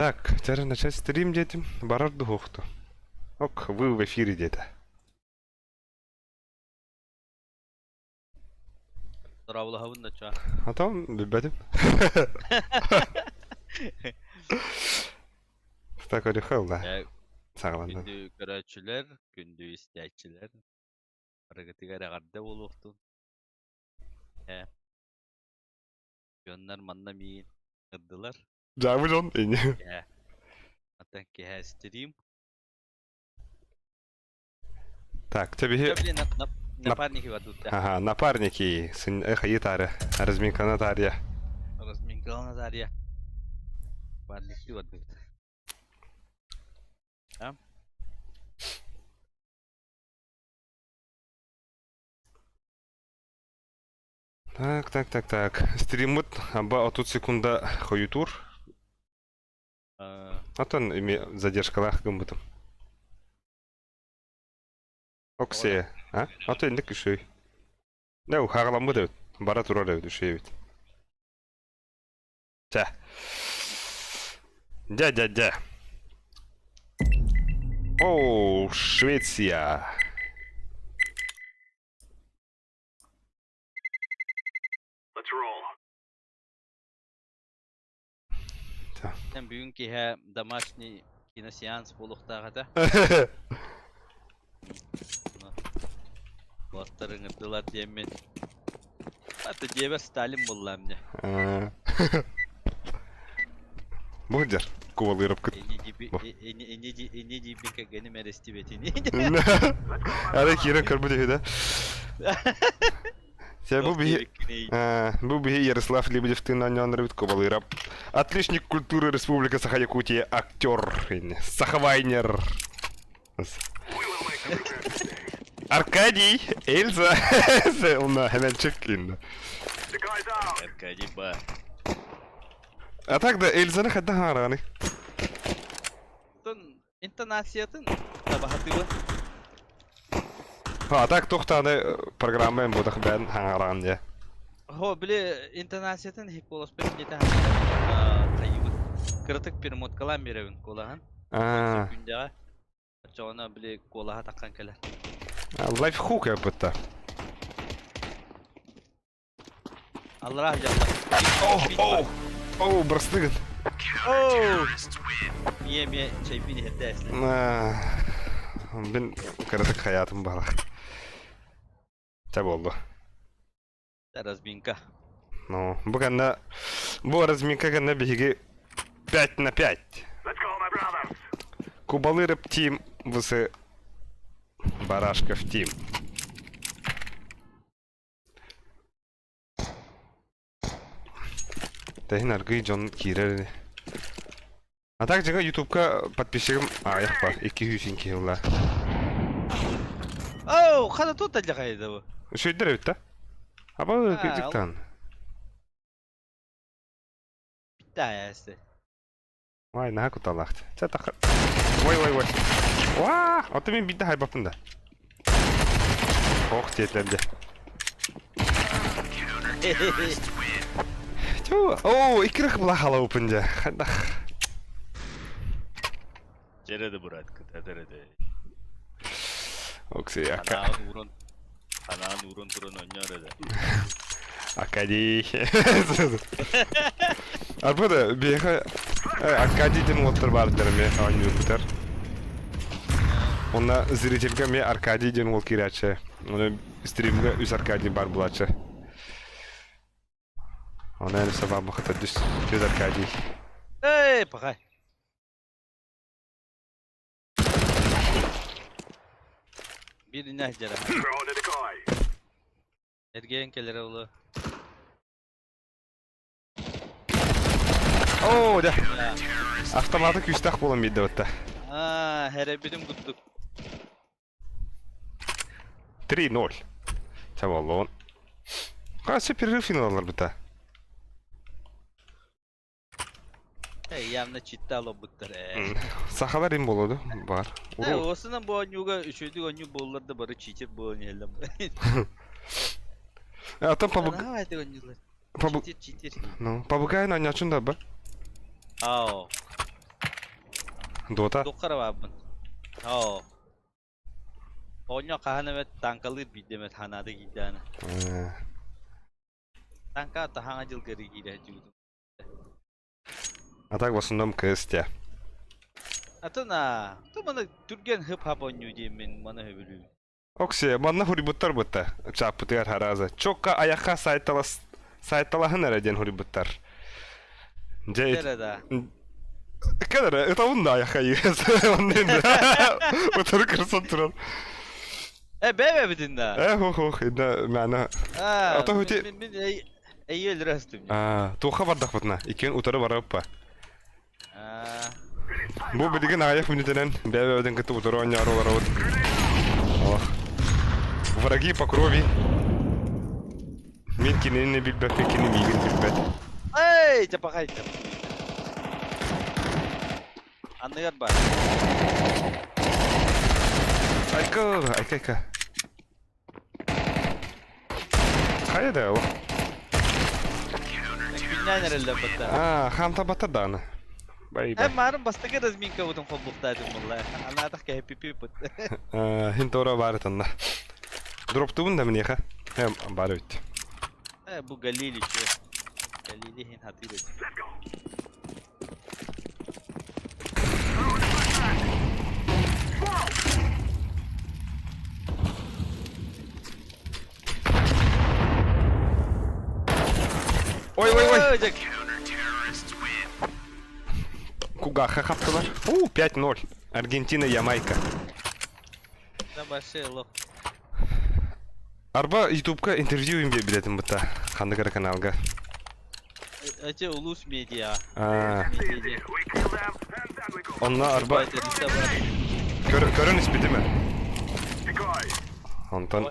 Так, чары начать стрим диэтим, барар дуһуохту. Ок, вы в эфире диэтэ. Дорооболоһобун да чуо. А то билбэтим. Так орехал да. Э, Саҕаланна. Күндү көрөөччүлэр, күндү истээччилэр, барыгытыгар эҕэрдэ буолуохтун. Э, дьоннор манна миигин ырдылар. Дьаабы дьон ини. Киһэ. Атын киһэ стрим. Так, тебе Блин, напарники ведут, да. Ага, напарники. Сын хайытары. Разминка Наталья. Разминка Наталья. Напарники ведут. Да? Так, так, так, так. Стриммут аба 30 секунда хойутур. Отон ими задержкалаах гыммытым. Оксе, а? Ото инник үшүй. Не, хаҕаламмыт эбит. Бара турар эбит үшүй эбит. Чэ. Дя, дя, дя. Оу, Швеция. Эн бүгүн киэһэ домашний киносеанс буолуохтаах этэ. Уолаттар ыҥырдылар диэммин. Аты дьиэбэр Сталин булла мне. Бу дьэр, кубалыырапкыт. Инни диибин кэргэним эрэстибэтини. Ары киирэн көрбүт үһү да. Сэ бу биһи бу биһи Ярослав Лебедевтыын оонньооннорбут Кубалыырап. Отличник культуры Республика Саха-Якутия актер. Сахавайнер. Аркадий, Эльза, уна хэмэнчик инна. Аркадий ба. А так да Эльзаны хадда хаараны. Интонациятын табаһатыгын. А так тохтааны программа будах бэн хааран дьэ. Хо, били интонациятын хиколоспен дете хайыбыт. Кыратык перемоткалаан биэрэбин куолаһын. Аа. Күндэҕэ. Оччоҕуна били куолаһа таххан кэлэр. Лайфхук эбитта. Аллараа дьалла. Оу, оу, оу, бырастыгын. Оу! Мие мие чайбин иһэрдэ эслэ. Мин кыратык хаятым баҕар. Чэ буолла. Разминка. Ну, бу кэннэ бу разминка кэннэ биһиги 5 на 5. Кубалырып тим высы Барашков тим. Тэһин аргый дьон киирэр ини. А так дьиҥэ ютубка подписчигым аҕыйах бар, 200 киһи ылла. Оу, хана тут дьахайда бу. Үчүгэйдэр эбит да? Аба кырдьыктаан. Bitti ayası. Ой, наһаа куталаах. Чэ таха. Ой, ой, ой. Уа, ото мин биирдэ хайбаппын да. Ох, диэтилэр дьэ. Тю, оо, иккирэх була халаупын дьэ. Хайдах. Жереди брат, кытатыр Окси, ака. Ханаан уурун, ханаан уурун туран онньор эдэ. Аркадий. Арбада биэхэ Аркадий диэн уолаттар баардар эмиэ оонньуурбутар. Онно зрительгэ эмиэ Аркадий диэн уол киирээччи. Оны стримгэ үс Аркадий баар булааччы. Оны эн сабаабахыта түс түс Аркадий. Эй, пахай. Биир иннэ дьара. Эргийэн кэлэрэ улу. Оо, дьэ. Автоматы күүстээх буолан биэрдэ батта. Аа, хэрэбитим курдук. 3-0. Чэ буоллун. Хас перерыв финалларбыта. Эй, явно читал обыттар ээ. Сахалар им болоду бар. Э, осынан бу оонньууга үчүгэй оонньуу буоллар да бары читер буолан иһэллэр. Атын пабык... Наһаа этик оонньуулар. Пабык... Читер, читер. Ну, пабыкайын оонньоочун да ба? Ау. Дота? Туохха эрэ баарбын. Оо. Оҕонньор хаһан эмэ танкалыыр биирдэ эмэ ханаата киирдэҕинэ. Танка таһаҥа дьылга эрэ киирэ сылдьыбытым. А так в основном КСТ. Атын аа, то маны түргэн хып-хап оонньуу диэммин маны сөбүлүүбүн. Оксия, манна хуруйбуттар бытта. Чааппытыгар харааза. Чокка айахха сайталас сайталаһын эрэ диэн хуруйбуттар. Дьэ Эрэ да. Кэл эрэ, ытабын да айахха Утары кырсан туран. Э, бэбэбитин да. Э, хух хух, инна мээнэ. Аа, Ото хути мин мин эйи өлөрөстүм. Аа, туохха бардахпытына, иккиэн утары барыппа. Аа. Бу билигин аҕыйах мүнүүтэнэн бэйэ-бэйэбитин кытта утары оонньоору олоробут. Ох. Враги по крови. Мин кинини билбэппин, кини миигин билбэт. Эй, чапахай. Анныгар бар. Айка, айка, айка. Хайа да ол? Күннээн эрэллэр батта. Аа, хаамтабата дааны. Бай Эн марын бастакы разминкабытын холбуктаатым буолла. Анаатах кэһэппиппит. Хин тора баар этанна. Дроптубун да миниэхэ. Эм баар эбит. Э, бу Галили чё. Галили хин хатыр эти. Ой, ой, ой. Кугаха хаптылар. У, 5-0. Аргентина, Ямайка. Да большие лох. Арба ютубка интервью им билетим быта. Ханнык эрэ каналга. Эти улус медиа. Аа. Медиа. Онно арба көрөн испитим Онтон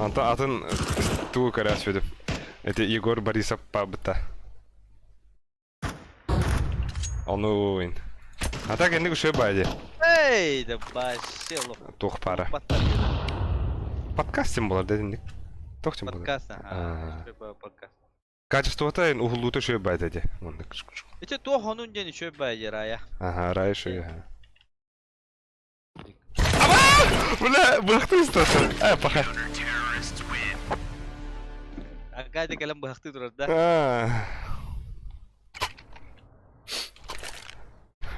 Онтон атын тугу көрө сүдүм. Эти Егор Борисов бабыта. Ону уин. А так инник үчүгэй баайы. Эй, да вообще лох. Туох пара. Подкаст тем болар да инник. Туох тем болар. Подкаст, ага. Подкаст. Качествота ин уһуллуута үчүгэй баайда ди. Маннык. Ити туох онун диэн үчүгэй баайы рая. Ага, рая үчүгэй. Бля, быһахтыы ыстата. Э, паха. Аркадий кэлэн быһахтыы турар да.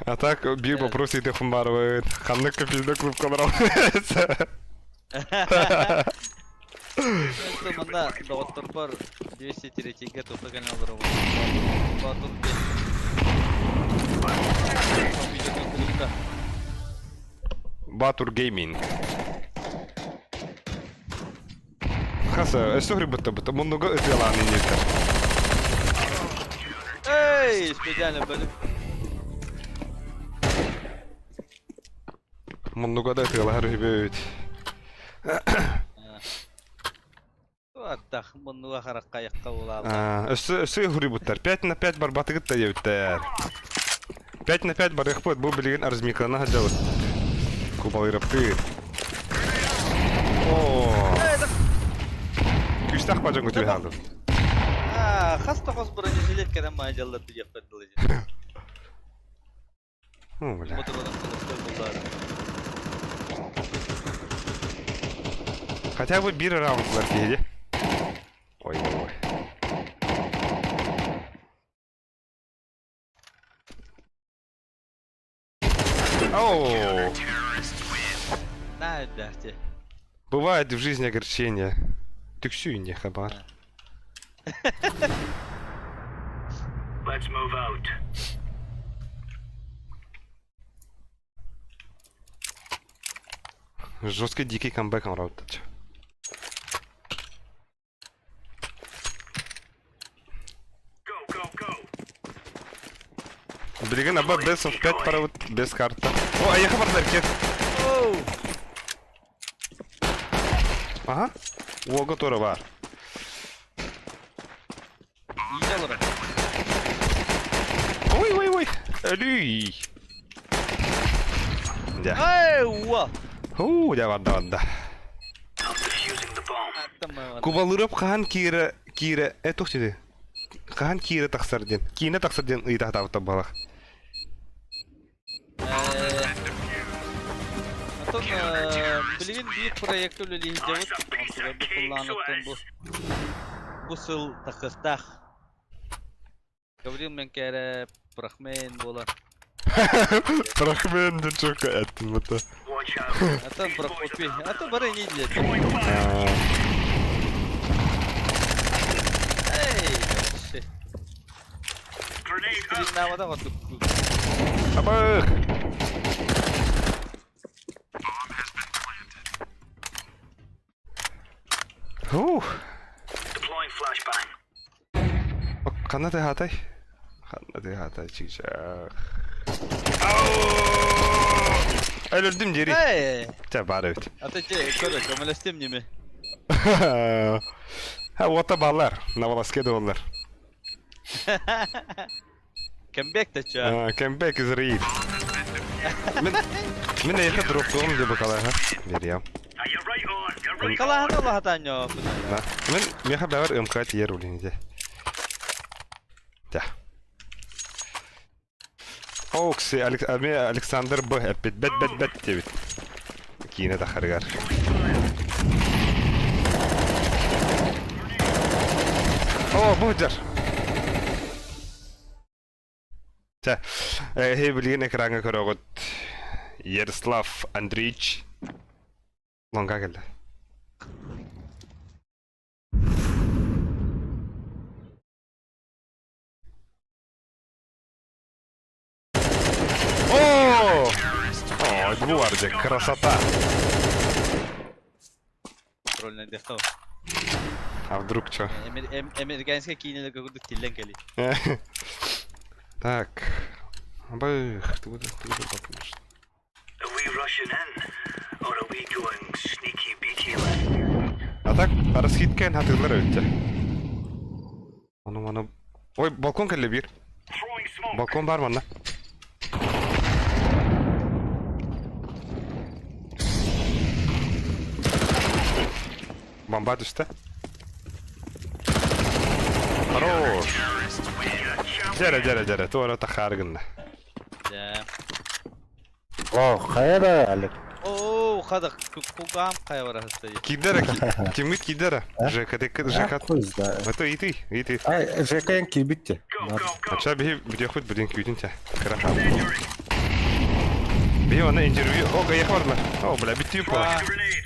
А так, биир вопрос иитиэхпин баарыбын. Ханнык пизда клубка барабын? Манна доҕотторбор 203-гэ тута кэлэн олоробун. Боотур диэн. Компьютерный клубка. Батур Гейминг. Хаса, өссө хрибытта быта муннуга ытыалаан инниттэр. Эй, специально бөлүк. Муннуга да ытыалаһар үһүбүт. Аттах, муннуга харахха айахха булаалла. Өссө өссө хуруйбуттар. 5 на 5 барбатыгыт да диэбиттэр. 5 на 5 барыахпыт. Бу билигин разминкалана сылдьабыт. Кубалыырапты. О! Күүстээх бадьан көтүө хаалдым. Хас да хос бронежилет кэлэн маадьаллар диэхпэр дылы. Ну, бля. Хотя бы бир раунд киһи Ой, ой, ой. Оу! На, дайте. Бывает в жизни огорчение. Түксүү не хабар. Let's move out. Жесткий дикий камбэк оҥорбут. Go, go, go. Билигин аба best of 5 парабыт без карта. О, айаха бардар кет. Ага. Уолга тура бар. Иитэ олорор. Ой, ой, ой. Өлүй. Дьэ. Эй, уа! Уу, дьэ барда барда. Defusing the bomb. Аттаммын. Кубалырып хаһан киирэ киирэ э туох дии? Хаһан киирэ тахсар диэн, киинэ тахсар диэн ыйыта сатаабыттар буолах. Оттон билигин биир проекты үлэлии сылдьабыт. Онтугар бу сыллаан бу бу сыл тахсыахтаах. Гаврил Мэҥкээрэ Прахмен буолар. Прахмен диэн чөкө эттим бута. Атын Прокопий. Атын бары не диет. Эй, вообще. Скриннавада вот Абых! Ух! Ханна тыаһаатай? Ханна тыаһаатай чыычаах? Өлөрдүм диэри. Чэ, баар эбит. А ты че, көрө, көмөлөстүм ними. Ха, уота бааллар. На волоске да боллар. Кэмбэк да ча. Кэмбэк is real. Мин мин эйхэ дроптуом деп калаха. Бериям. Калаһаны улаһатаанньо. Мин меха бэвэр МК тиер улиниде. Тя. Окси Александр Б эппит бэт бэт бэт диэбит. Киинэ тахарыгар. О, бу дьар. Чэ, эһи билигин экраҥҥа көрөҕүт Ярослав Андреевич Лонга кэллэ. О! О, Гвардия, красота! Тролльный дехтау. А вдруг что? Американская киинелерге курдук тиллэн кэлий. Так. Абых, ты куда, ты куда попадешь? Are we rushing in, or are we going sneaky beaky like? А так, расхиткэн хатылар өттө. Ону маны... Ой, балкон кэллэ биир. Throwing smoke. Балкон бар манна. Бомба түстэ. Хорош. Дьэрэ, дьэрэ, дьэрэ. Туора тахаар гынна. Дьэ. О, хайа да, Алик. Оо, хада кугаам хайа бара сытый. Кидера, киммит кидера. ЖК, ЖК. Хуй знает. Это и ты, и ты. Ай, ЖК кибитте. Go, go, go. Ача биһи бүтүөхпүт бүтүн күүтүн чэ. Кыра хаал. Биһи онно интервью. О, гаях бардылар. О, бля, бүтүү буола. Grenade.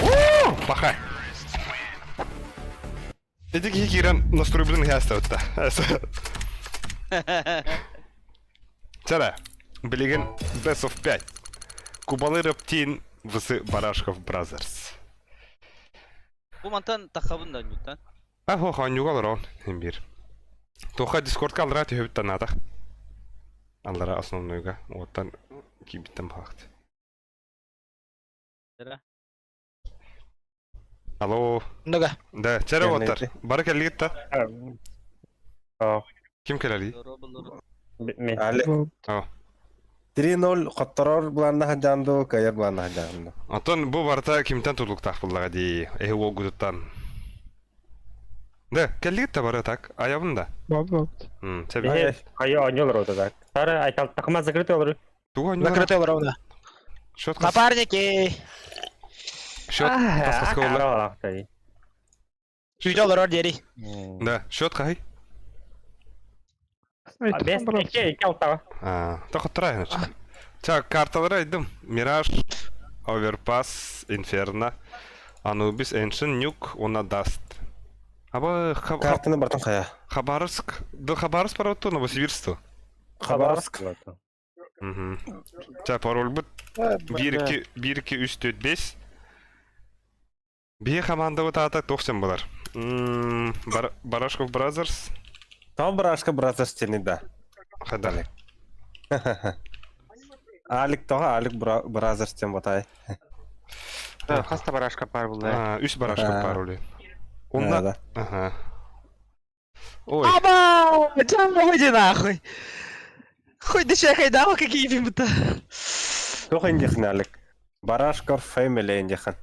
О, паха. Ити киһи киирэн настройбутун иһээстэбитта. Чара, билигин Best of 5. Кубалы Рептин vs Барашков Brothers. Бу мантан тахабын да ньуттан. А, хо, хонньуга олорон, биир. Туха Дискордка аллара түһүбүт танаатах. Аллара основнойга, оттан киирбиттэн баахт. Дара. Алло. Нога. Да, чэрэ уоттар. Бары кэллигит да? Ким кэлэлий? Али. О. 3-0 хотторор былааннаах дьаанду, кыайар былааннаах дьаанду. Оттон бу барыта кимтэн тутулуктаах буллаҕа дии, эһи уолгутуттан. Да, кэллигит да бары так, айабын да. Боб, боб. Чэ Ай, Хайа оонньуулар ото так. Сара айтал такма закрытый олору. Тугу оонньуулар? Закрытый ровно. Счет хас? Напарники! Счет хас хаска буолла? Сүйде олорор диэри. Да, счет хаһый? Бес икки икки алтаҕа. А, тохоттора иначе. Ча, карталары айдым. Мираж, Оверпас, Инферно, Анубис, Эншин, Нюк, уонна Даст. Аба, Картаны бартын хайа. Хабаровск. Да Хабаровск барбыт Новосибирск. Хабаровск. Угу. Ча, пароль бут 1 2 1 2 3 4 5. Биһи хамаандабыт аата туох дьон буолар? Барашков Brothers. Тоҕо Барашка Brothers диэний да? Хайдах? Алик тоҕо Алик Brothers диэн батай. Хас да барашка паар булла. Үс Барашков пароли. Онна... Ага. Ой. Аба! Чам, выйди нахуй! Хоть да чай хайдава какие-то. Туох индихин Алик? Барашков Family диэххин.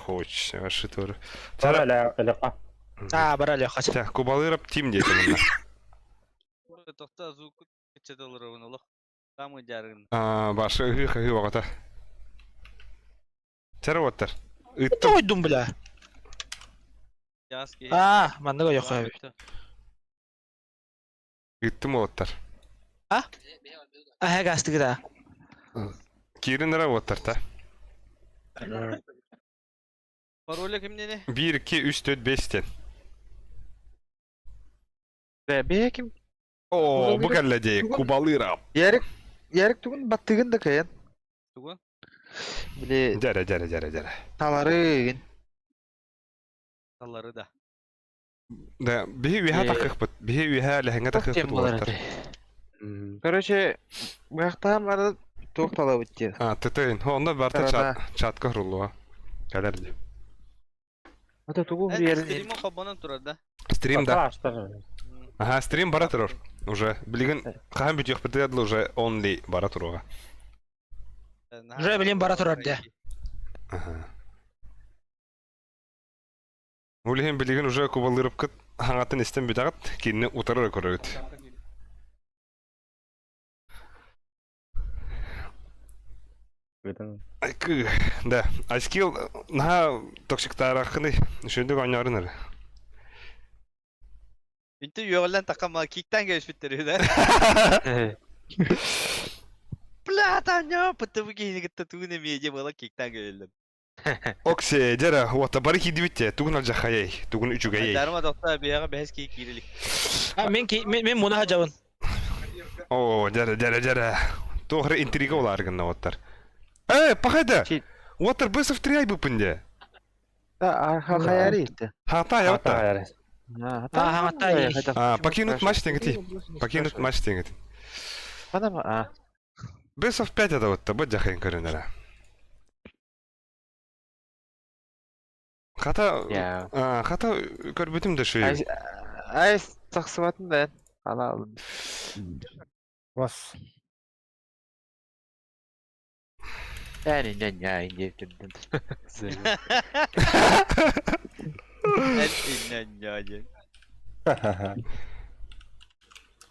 Хочется, ваши тоже. Бара Леха. А, бара Леха. Тя, Кубалырап Тим диэтим онно. Тохта звук кыччатылырыбын олох. Самый дьарыгын. А, башы ыһыы-хаһыы оҕото. Чара уоттар. Ыттым. Ойдум, бля. Жаас киһи. А, маннык ойохо эбит. Ыттым уоттар. А? Аһа гастыгыда. Киирин эрэ уоттар та. Пароля кимнени? 1, 2, 3, 4, 5 диэн. Бэйэ ким? О, бу кэллэ дии, Кубалыра. Ярик, Ярик тугун баттыгын да кыйан. Тугун? Били Дьэрэ, дьэрэ, дьэрэ, дьэрэ. талары Талары да. Да, биһи үөһэ тахыахпыт. Биһи үөһэ лэһэҥҥэ тахыахпыт уолаттар. Короче, быһахтаан бары туох талабыт диэн. А, тытын. Онно барта чат, чатка хруллуа. Кэлэр дии. Ата тугу биэрин Стрима хоббонон турар да? Стрим да. Ага, стрим бара турар. Уже. Билигин хаһан бүтүөхпүтүгэр дылы уже only бара туруоҕа. Уже билин бара турар дии. Ага. Ол иһин билигин уже кубалыырыпкыт хаҥатын истэн бүтэҕит, кинини утары көрөбүт. Айкы, да, Айскил наһаа токсиктаараххыный, үчүгэйдик оонньоорун эрэ. Инте үөҕүллэн таххама киктан кэбиспиттэр үһү да. Бля, таня, ПТВ киһини кытта тугун эмиэ дьэ буола киктан кэбиллим. Оксе, дьэрэ, уота бары киирдибит те, тугун алдьархайай, тугун үчүгэйэй. Дарма тохтоо биһиэхэ бэһис киһи киирилик. А, мен мен муна хажабын. О, дьэрэ, дьэрэ, дьэрэ. Туох эрэ интрига улаар гынна уоттар. Э, пахайда! Уоттар бысов три айбыппын де. Хайари итте. Хата, я А, А, покинуть матч тенгити. Покинуть матч тенгити. Панама, а. Бесов 5 это вот, бу дьахайын көрүнэрэ. Хата, хата көрбүтүм да шүй. Ай, тахсыбатын да. Ала алым. Вас. Yani ne ne ne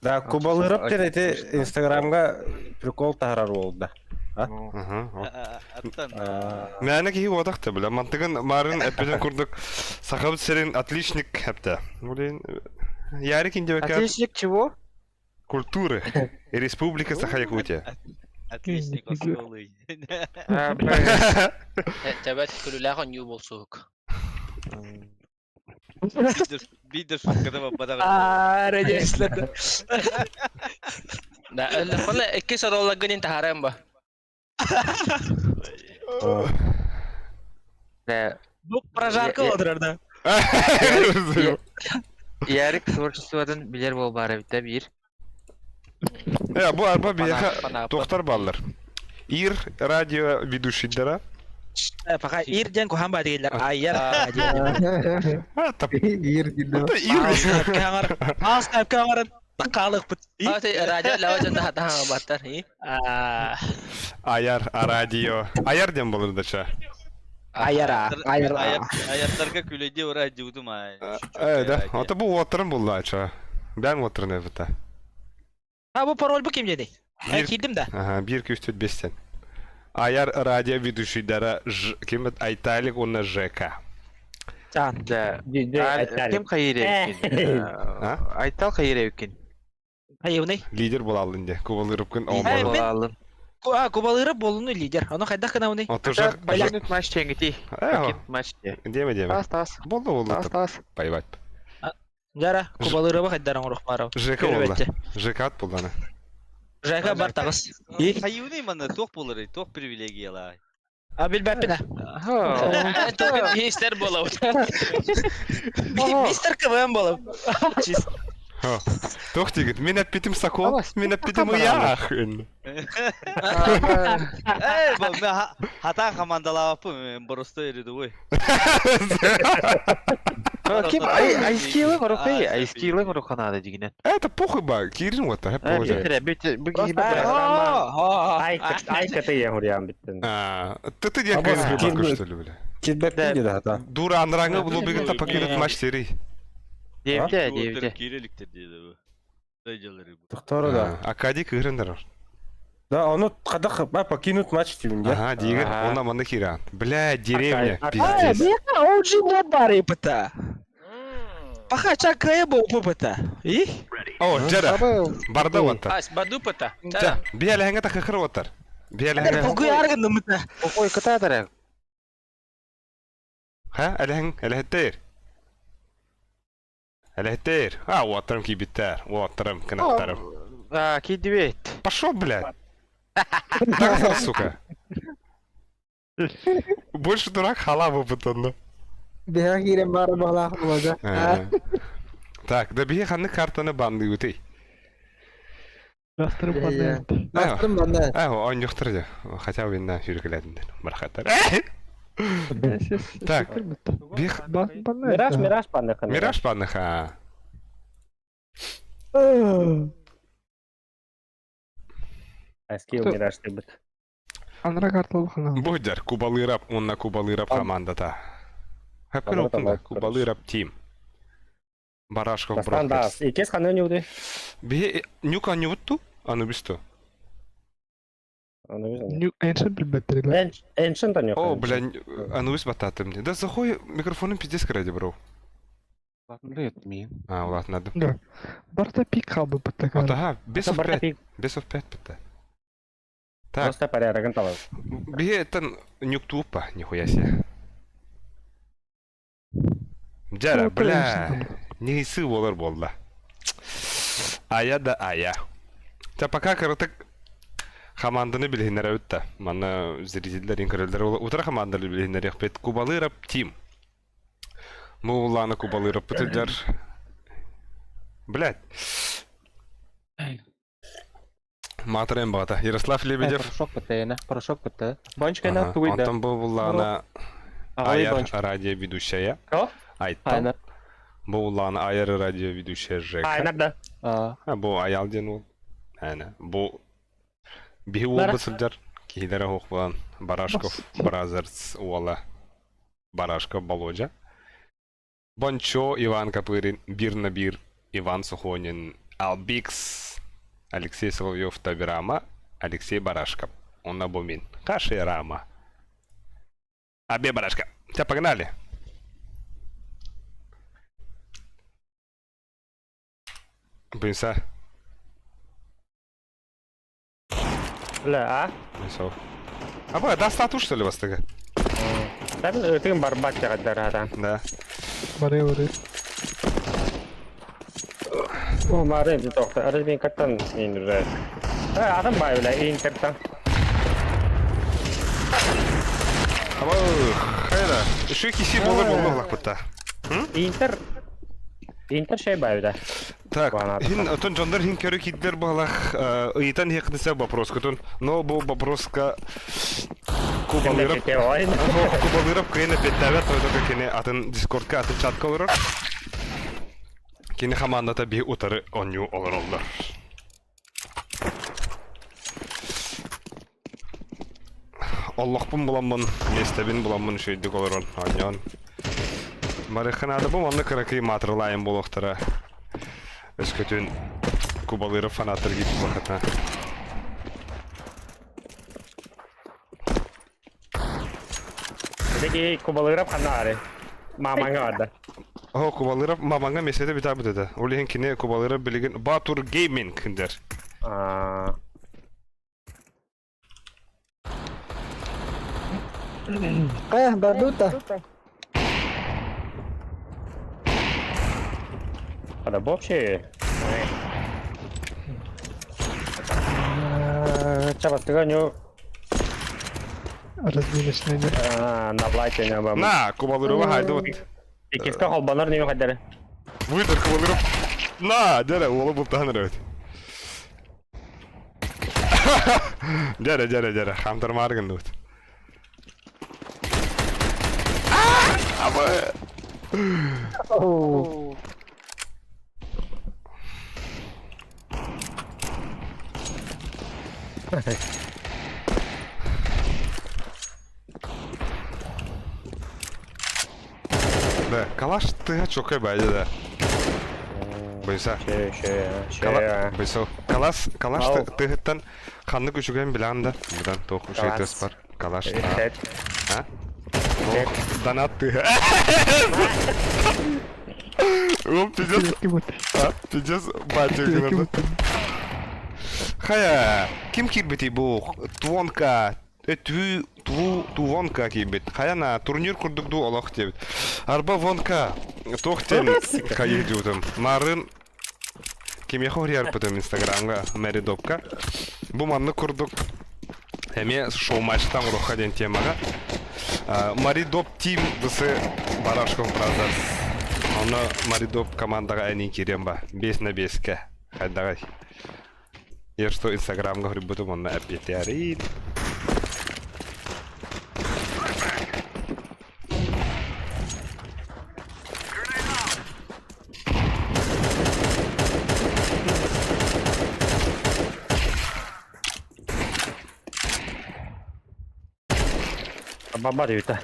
Да, Кубалырып диэн ити Инстаграмга прикол таһарар буолда. Мээнэ киһи уотах да бля. Мантыгын марын эппитин курдук Сахабыт сирин отличник хэпте. Блин, Ярик индивекат. Отличник чего? Культуры. Республика Саха-Якутия. Отличник осколы. Тэбэт күлүлээх онньуу болсуһук. Бидер шуткада бабадаҕа. Аа, радиосларды. Да, өллөххүнэ икки соролларгын ин таһаарыам ба. Бу прожарка отырар да. Ярик творчествотын билер буолбаара эбит да биир. Э, бу арба биһиэхэ туохтар бааллар. Ир радио ведущийдара. Пока Ир диэн куһаан баа дииллэр. Айар радио. Ир Ир. Аас тапка аңаран таккаалыкпыт. Радио лава дьон таһаҕа баттар. Аяр радио. Аяр диэн болар дача. Аяра, аяра. Аяттарга күлэйдии ура дьуутум аа. Э, да. Ото бу уоттарын булла ача. Бээн уоттарын эбитэ. А бу пароль бу ким диэний? Киирдим да. Ага, биир күстүт бестен. Аяр радио ведущийдара Ж... Ким Айталик уонна ЖК. Да. Ким хайыр эбиккин? Айтал хайыр эбиккин. Хайыбыный? Лидер буолаллын де. Кубалырыпкын Лидер буолаллын. А, Кубалырып болуну лидер. Ону хайдах гынабыный? Отужа. Покинуть матч чеңити. Покинуть матч. Деме деме. Тас тас. Болду болду. Тас тас. Пайбат. Жара, Кубалырыба хайдаран орух барав. ЖК болду. ЖК ат болду аны. ЖК бар тагыс. Хайыбыный манна туох буоларый, туох привилегиялаа. А билбэппин Мистер буолабыт. Мистер КВМ буолап. Туох диигит? Мин эппитим сокол, мин эппитим ыйаахын. Э, хата командалаабаппын, боростой рядовой. Ким айскилы рухай, айскилы руханада дигинен. Это похуй ба, киирин уота, хэп похуй. Ай кыты ең хурьян биттин. Ты ты диэн кыыс бакы что ли, бля? Кидбэк диде хата. Дура анраңы булу бигин покинуть матч серии. Девте, девте. Кириликтер диде бу. Тохтор да. Акади кыырын Да, ону кадах ба покинуть матч тибин. Ага, дигер, она маны хиран. Бля, деревня, пиздец. Бля, OG мод бары пыта. Паха чакая бу пыта. И? О, жара. Барда ватар. Ас, баду пыта. Жа, бияләңе та кыхыр ватар. Бияләңе. Погуй аргын мыта. Ой, кытадар. Ха, әләһең, әләһеттер. Әләһеттер. А, ватарым кибиттер. Ватарым, кынаттарым. А, кидибет. Пошел, блядь. Так, сука. Больше дурак халаву потом. Биһа киирэн баар баҕалаах буолга. Так, да бие ханны картаны банды үтей. Бастырым банна. А, он юқтыр Хотя бы на сүйрекеледіндер. Бархаттар. Так, бих... Мираж, мираж банныха. Мираж банныха. Айскил мираж дебит. Анра картылбахана. Будер, кубалырап, онна кубалырап командата. Хапкыр опында, кубалырап тим. Барашков Бродкаст. Икес ханы нюды. Бе нюка нютту? Анубисту. Нюк Ancient билбеттерилер. Ancient нюк. О, бля, Анубис бататым. Да захуй микрофоном пиздец кради, бро. А, ладно, надо. Да. Барта пик хабы баттакар. Ага, бесов 5. Бесов 5 бітті. Так. Просто порядок талап. Бе это нюк тупо, нихуя себе. Жара, бля, нейсы болар болды. Ая да ая. Та пока короток команданы билгеннәр өтті. Мана зрительдер инкөрелдер утра команданы билгеннәр яхпет Кубалырап тим. Мулланы Кубалырап бітілдер. Блядь. Матрен бата. Ярослав Лебедев. Порошок бітті, порошок бітті. Бончка на туйда. Антон Бовлана Аяр радиоведущая. Кто? Айтан. Бовлана Аяр радиоведущая Жека. Айнар да. А, бу аял ден ол. Әне. Бу бихи ол бысылдар. Кейдері хоқбан Барашков Бразерс уала. Барашков Володя. Бончо Иван Копырин, Бир на Бир, Иван Сухонин, Албикс, Алексей Соловьев Табирама, Алексей Барашков. Он Бумин. Каши Рама. Абе Барашка. Тебя погнали. Блинса. Бля, а? Блинсов. А бля, да статус что ли вас тогда? Да, ты барбат да. Да. Бары бары. О, марын тоқта. Арыз каттан енді Адам бай, бля, интертан. Аба, хайра. Еще киси болар болмақ лақпытта. Интер... Интер шей бай, бля. Так, хин, отон жондар хин көрі киддер балах, ыйтан хекнесе вопрос күтін. Но бұл вопроска кубалырып, кубалырып кыйны петтәбет, только кене атын дискордка атын чатка олорор. Кене хамандата би утары оню олор олдар. Аллахпын буламмын, местебин буламмын шөйдік олорон, оньон. Марыханада бу манны кыракый матырлайын болоқтара. Өскөтүн кубалыры фанаттар кип баката. Деки кубалырап ханары. Мамаңа барды. О, кубалырап мамаңа меседе бит абы деди. Олеген кине кубалырап билеген Батур Гейминг дер. А. Э, бардута. Ада вообще. Чабастыга ню Разминочный. на блайте не вам. На, кубалырыва хайды вот. Икиска холбанар не хадары. Выдыр кубалырып. На, дәрә, олы бултан рәвет. Дәрә, дәрә, дәрә, хамтар маргын дут. Абы. Да, калаш тыа чокой байды да. Бойса. Шö, шö, шö. Бойса. Калас, калаш Ау. тыһыттан ханнык үчүгэн билан да. Будан тоқ үчүгэй Калас. тыс бар. Калаш. Эт. А? Ох, донат тыһа. О, пиздец. А, пиздец, батя гынады. Хая, ким кирбити бу? Твонка, түү, тву, тувонка кирбит. Хаяна, турнир курдук ду олох дебит. Арба вонка, тохтен хайы жудым. Марын, кимехо хриарпытым инстаграмга, Мэри Добка. Бу манны курдук, эме шоу-матчтан уроха ден темага. Мари Доп Тим высы Барашков Brothers. Оны Мари Доп командаға әнин кирем ба. 5 на 5-ке. Хайдағай. Я что инстаграмга хрибутум онна әппетярин. Баба дүйті.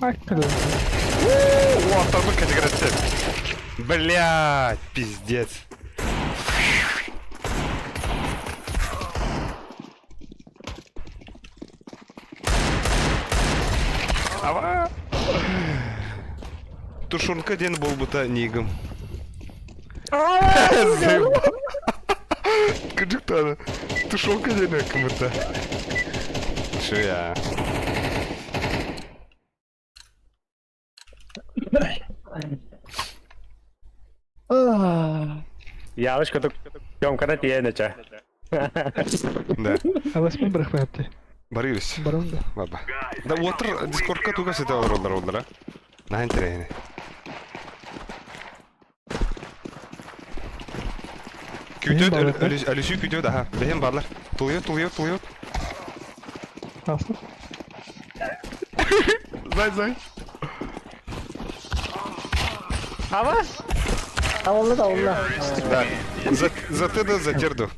О, аттарбы категория Блядь, пиздец. Ава! Тушенка ден болбута нигом. Заебал. Кыджыктаны. Тушенка ден кому-то. Шо я? Ялыш көтүк Тёмкана тиенече. Да. Алас мен брахматты. Барырыс. Барам да. Баба. Да отыр дискордка туга сете олар олар, а? На интернете. Бэһин Күтөт, баалар, өлүсүү күтөт, аха. Бэһин баалар. Тулуйот, тулуйот, тулуйот. Асыл. Зай, зай. Ава? Тавалла тавалла. Да. За, за ТД, за терду.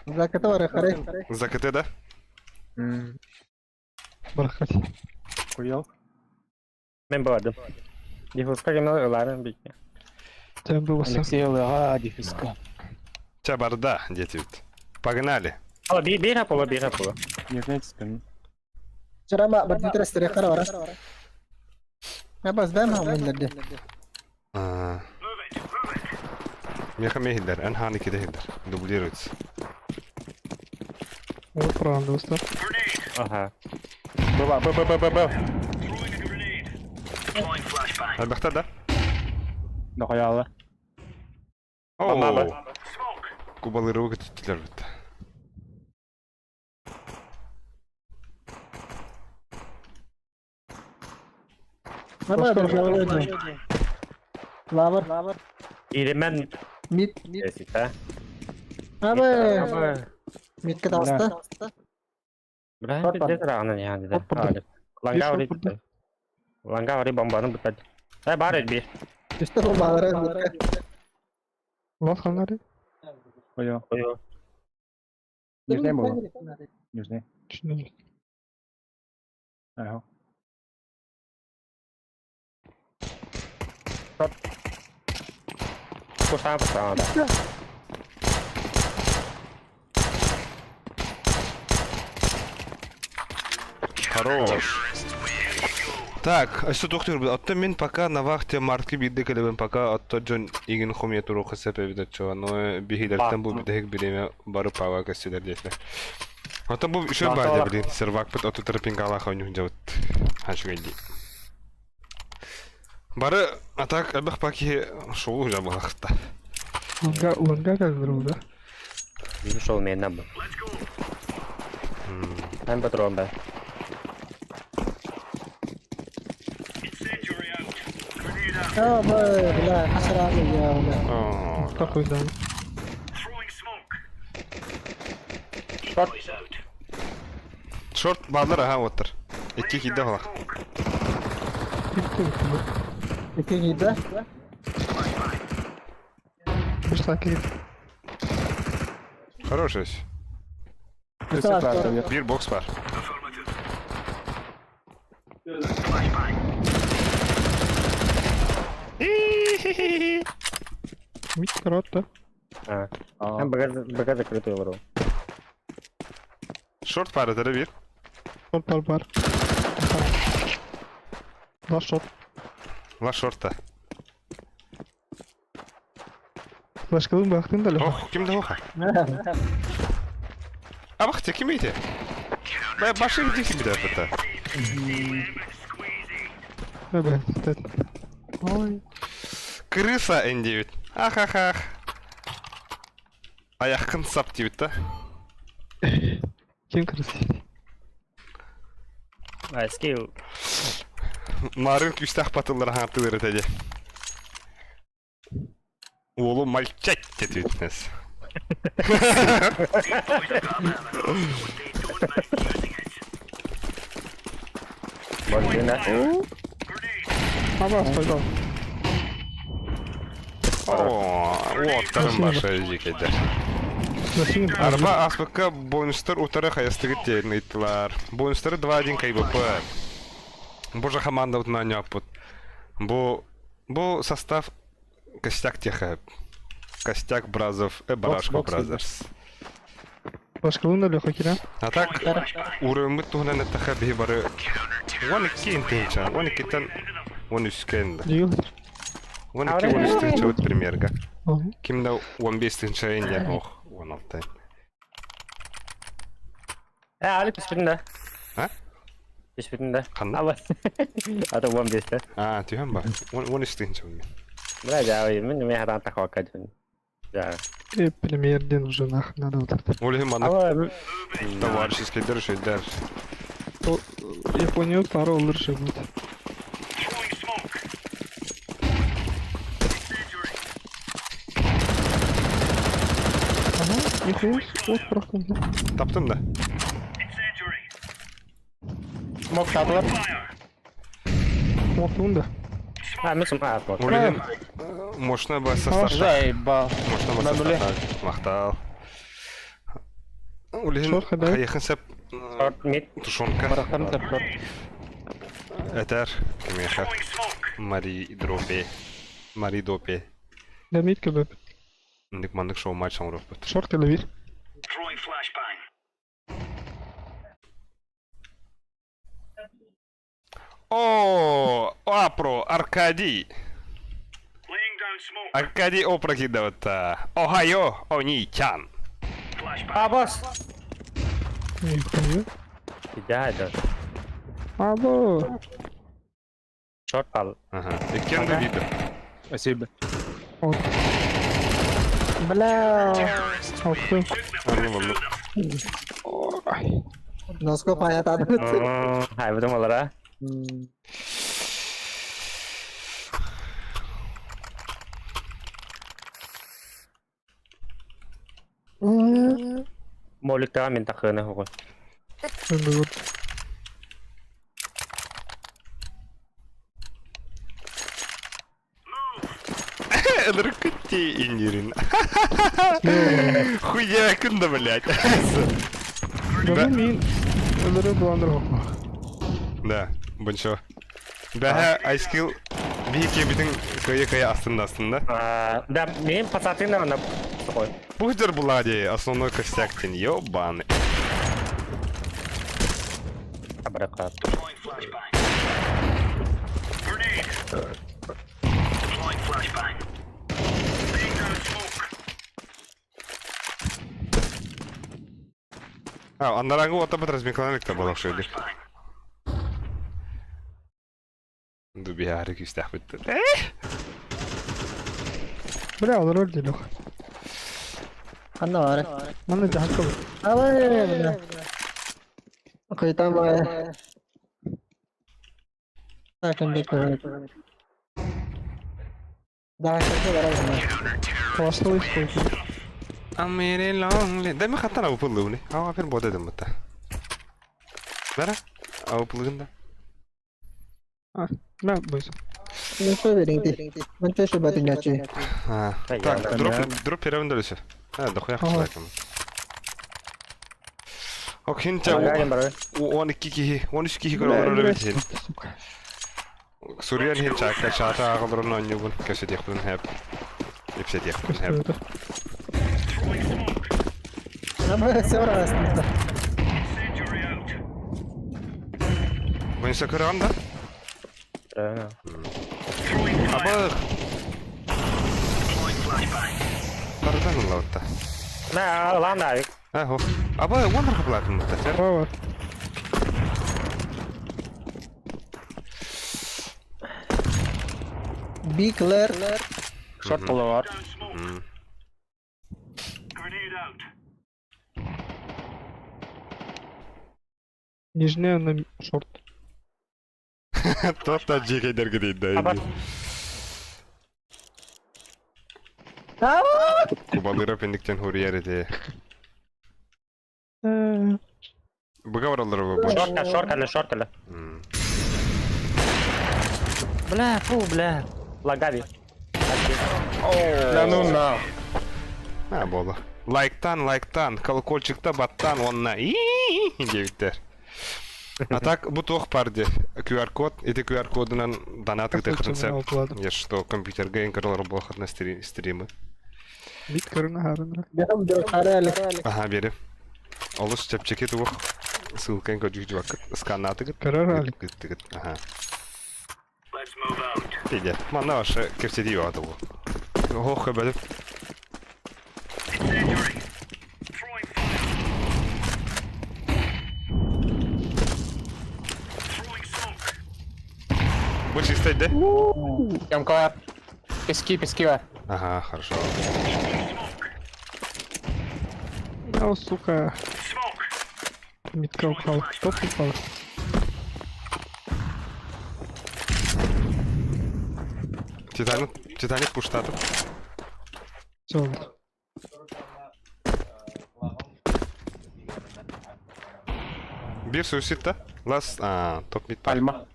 За который харей. За КТ, да? Барахат. Хуел. Мен бардым. Дифуска кемнен ыларын бик. Тем бы болса. Алексей ага, дифиска. Ча барда, дети. Погнали. Ала би бир пола бир пола. Вчера бардитер стерехара вара. Я бас дай мам миндерде. А. Меха мехилдер, эн ханы кидехилдер. Дублируется. Вот правильно, достар. Аха. Баба б б б б б. Deploying flashbang. Альбахта, да? Нохаяла. Оу. Баба. Smoke. Кубалыры көтүттүлөр бүт. Лавр. Иремен Мид. Есите. Абы. Мидке таста. Бра пиздец рағынан яғни да. Ланга ори. Ланга ори бомбаны бутат. Э бар эт би. Түстө бомбалары мидке. Лас ханнары. Ой. Нижний был. Нижний. Түшүнө. Ага. Куса куса да. Хорош. Так, а что доктор, атта мен пока на вахте мартки бидде келебен пока атта жон игин хомия туру хасеп эбидет чо, но бихилерден бу бидех биреме барып пава кесилер деслер. Ата бу еще бар блин, сервак бит ату терпингала хоню жабыт. Хашгайди. Бары атак эбэх паки шоу жабылахта. Ланга, ланга как да? Бир шоу менен бу. Мен патрон да. Incendiary out. Grenade out. Абы, бля, хасраны я, бля. Такой да. Throwing smoke. Decoys out. Шорт бааллар аха уоттар. Икки киирдэ балах. Bitti bitti bu. Икки киирдэ. Bir sakin git. Хороший. Биир бокс бар. Мид коротко. А. Б БГ закрытый олору. Шорт баар этэрэ биир. Шорт бар бар. Два шорт. Ла шорта. Флешкалын бактын да Ох, ким да оха. А бахте, ким ите? Бля, баши где ким да это? Бля, Ой. Крыса Н9. Ах-ах-ах. Аяққын сап дейбіт та. Ким крыса? А, скилл. Марын күстах батыллар хантылыр этеде. Уолу мальчать детибитнес. Божина. Аба, пойдем. О, уоттарын башы жекедер. Арба АСПК бонустар утары хайастыгы терин ыйттылар. Бонустары 2-1 КБП. Бу же команда утна няппут. Бу бу состав костяк теха. Костяк Бразов, Барашков Бразерс. Башкалын да Леха кирә. А так уровень туһунан эттэхэ биһи бары 12 интинча, 12-тен 13 кэннэ. Дигил. 12 13 тыһынча вот примерга. Кимдә 15 тыһынча инде ох, 16. Э, Алик түспүтүн да. А? Түспүтүн да. Ханна? Аба. Ата 15 да. А, түһэн бар. 13 тыһынча мен. Бля, жаа, мен неме хатан тахвакка түн. Жаа. И премьер-ден уже нахуй надо вот это. Ол иһин маннык Аба, товарищеский дөрүшөйдер. Япония пара olur же будет. Ага, нихуя, вот просто. Таптым да. Смок татлар. Смоктун да. А, мен сум а, смок. Ол иһин мощно ба состав. Заебал. Мощно ба На нуле. состав. Мактал. Ол иһин Шорт хабар. хайыхын сәп Шорт мид. тушенка. Барахтан тапкар. Этер кемеха. Мари дропе. Мари допе. Да мид кебеп. Ндик мандык шоу матч оҥоруохпут. Шорт или вир. О, Апро, Аркадий. Аркадий Опра кидавата. Ohio, Они-чан. Абас. Нихуя. Жаа, да. Або. Шорт ал. Ага. Иккен да видно. Спасибо. Вот. Бля. Алты. Аны болду. Ой. Носкоп аятады. Хай, бутум олар, а? Моликтага мен тахыны хугу. Енді вот. Ынырыккытти индирин. Хуя кында, блядь. Да мин. Өлөрө буландыр хокма. Да, бунчо. Бәһә айскил бии кебитин кыя-кыя астында астында. А, да, мен пацатын на такой. Бухтер булади, основной костяк тен, ёбаный. Абрака. А, андараңы ота бит размикланалыкта балак шөйдик. Дубиары күстәх битте. Бля, олар өлді Леха. Ханна бар. Маны жахакка бу. Абай, бля. Кайтам бай. Так, он бек. Да, кайта барабыз. Классно используй. Амире лонли. Дай ми хатана упылды уни. Ава пир бода дем бата. Бара? Ауплыгын да. На, бойся. Ну что верите? Мен тоже батыначы. А, Так, дроп, дроп первым дөлөсө. А, дохуя хапсайкам. Ок, хинча Ланга один барар. 12 киһи, 13 киһи көрө олорор эбит хин. Сука. Сурьян хин чака чата аҕаларын оонньуубун кэпсэтиэхпин хэп. Ипсэтиэхпин хэп. Көстөөтө. Абы севрас. Incendiary out. Бойынса көрөҕүн да? Да. Throwing fire. Абы Deploying flashbang. барытан ыллабытта. На, лан авик. Ахо. Абы уоннар хапылаатын бутта. Бар. Би Клэр. Шорт половар. Down smoke. Grenade out. Нижняя на шорт. Тоқта жекедерге дейді. Аба. Кубалыра пендиктен хурьер ити. Быга баралар бу. Шорт, шорт, әле, шорт, әле. Бля, фу, бля. Лагави. Да ну на. Ha болу. Лайктан, лайктан, колокольчикта баттан, онна. Дебиттер. А так, бу туох парди. QR-код, эти QR-кодынан донат Мен алпыладым. Я что, компьютерге инкарлар болхат на стримы. Бит көрүнө харынра. Бям дөркареле. Ага, бери. Олус чепчеки туох. Ссылкан көжүк жубак. Сканнаты гыт. Көрөр али. Гыт гыт. Ага. Let's move out. Пиде. Манна ваша кепседи бу. Хох хөбөдүм. Incendiary. Throwing fire. Throwing smoke. Бу чисто де? Ямка. Пески, пески бар. Ага, хорошо. О, сука. Smoke. Митка упала. Топ упала. Титаник, Титаник пуштатып. Все. Бир суицид да? Лас, а, топ мид бар. Пальма.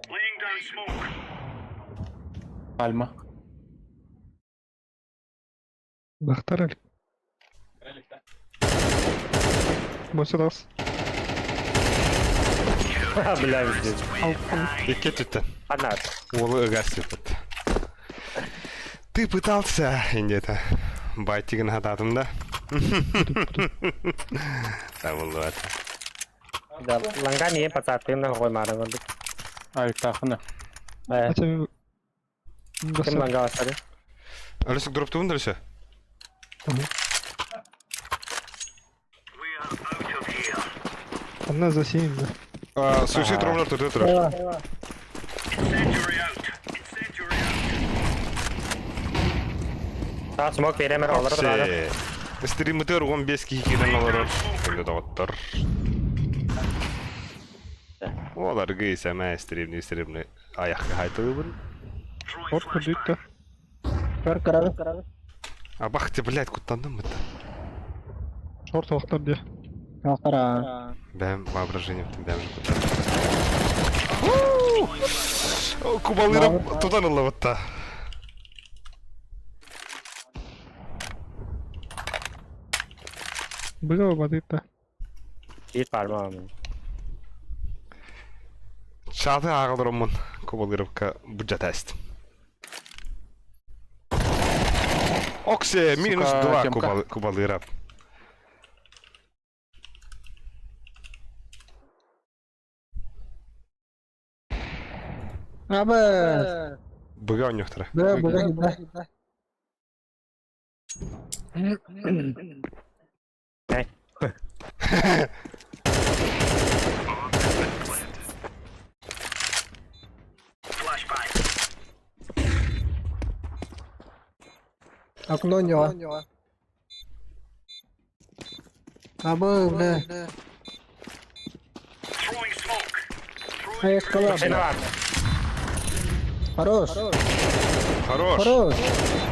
Laying down smoke. Пальма. Бахтар али. Бойся дас. Бля, здесь. Икки түттен. Одна. Олы ыгас түппүт. Ты пытался, инде-то. Байтигин хататым да. Табылды Да, ланга не пацаты на гой мары. Авик тахына. Хотя мен... Ким ланга басады? Алысык дроптуун дальше? We are out of here. Одна за семь, да. Суицид ровно тут турар. Incendiary out. Incendiary out. Та смок беремер олар да. Стримытыр 15 кихиден олар. Күндө доттор. Олар гыйса мә стримни стримни аяққа хайтылыбын. Throwing Шорт flashbang. күрдүк да. Көр карады. А бахте, блядь, куттандым бит. Шорт вақтар де. Кара. Бәм воображением бәм же куттандым. Кубалырып тудан ыллабытта. Быга бадыт да. Бир пальма. Чаты ағылырымын Кубалырыпка бюджет әст. Оксе, минус Сука, 2 темка. Кубалырап. Абы. Быга оньохтара. Бля, бля, бля. Flashbang. Окно него. Абы, бля. Throwing smoke. Эй, скала, Машина бля. бар. Хорош. Хорош. Хорош.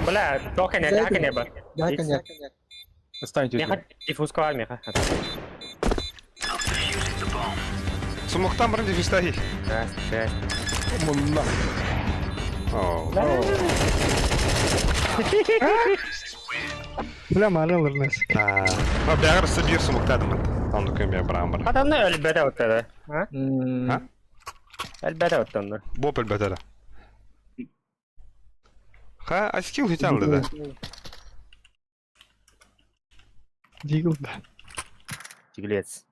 Бля, тока не, так не бар. Да, конечно. Достаньте. Меха диффузка бар меха. I'm defusing the bomb. Сумуктан барын дефистахи. Мунна. О. Бля, маны ылырнас. А, бягар сыбир сумуктадым. Онну көмө барам бар. Адамны өлбөтө оттады. А? А? Өлбөтө оттонду. Боп өлбөтө. Ха, аскил хиталды да. Дигл да. Тиглец.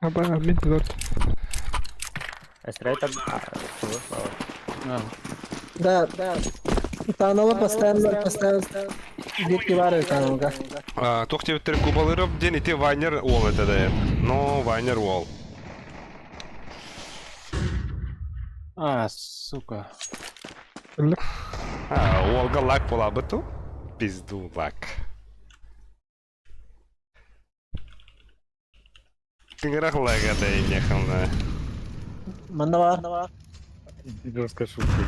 Аба, мен көрдüm. Әсірәй Да, да. Канала постоянно, постоянно битки бары каналга. Туох диэбиттэр Кубалыров диэн ити Вайнер уол этэ да. Но Вайнер уол. А, сука. А, уолга лак буолаабыт Пизду лак. Тыҥырах лага да инехамна. Манна бар. Жестко шутки.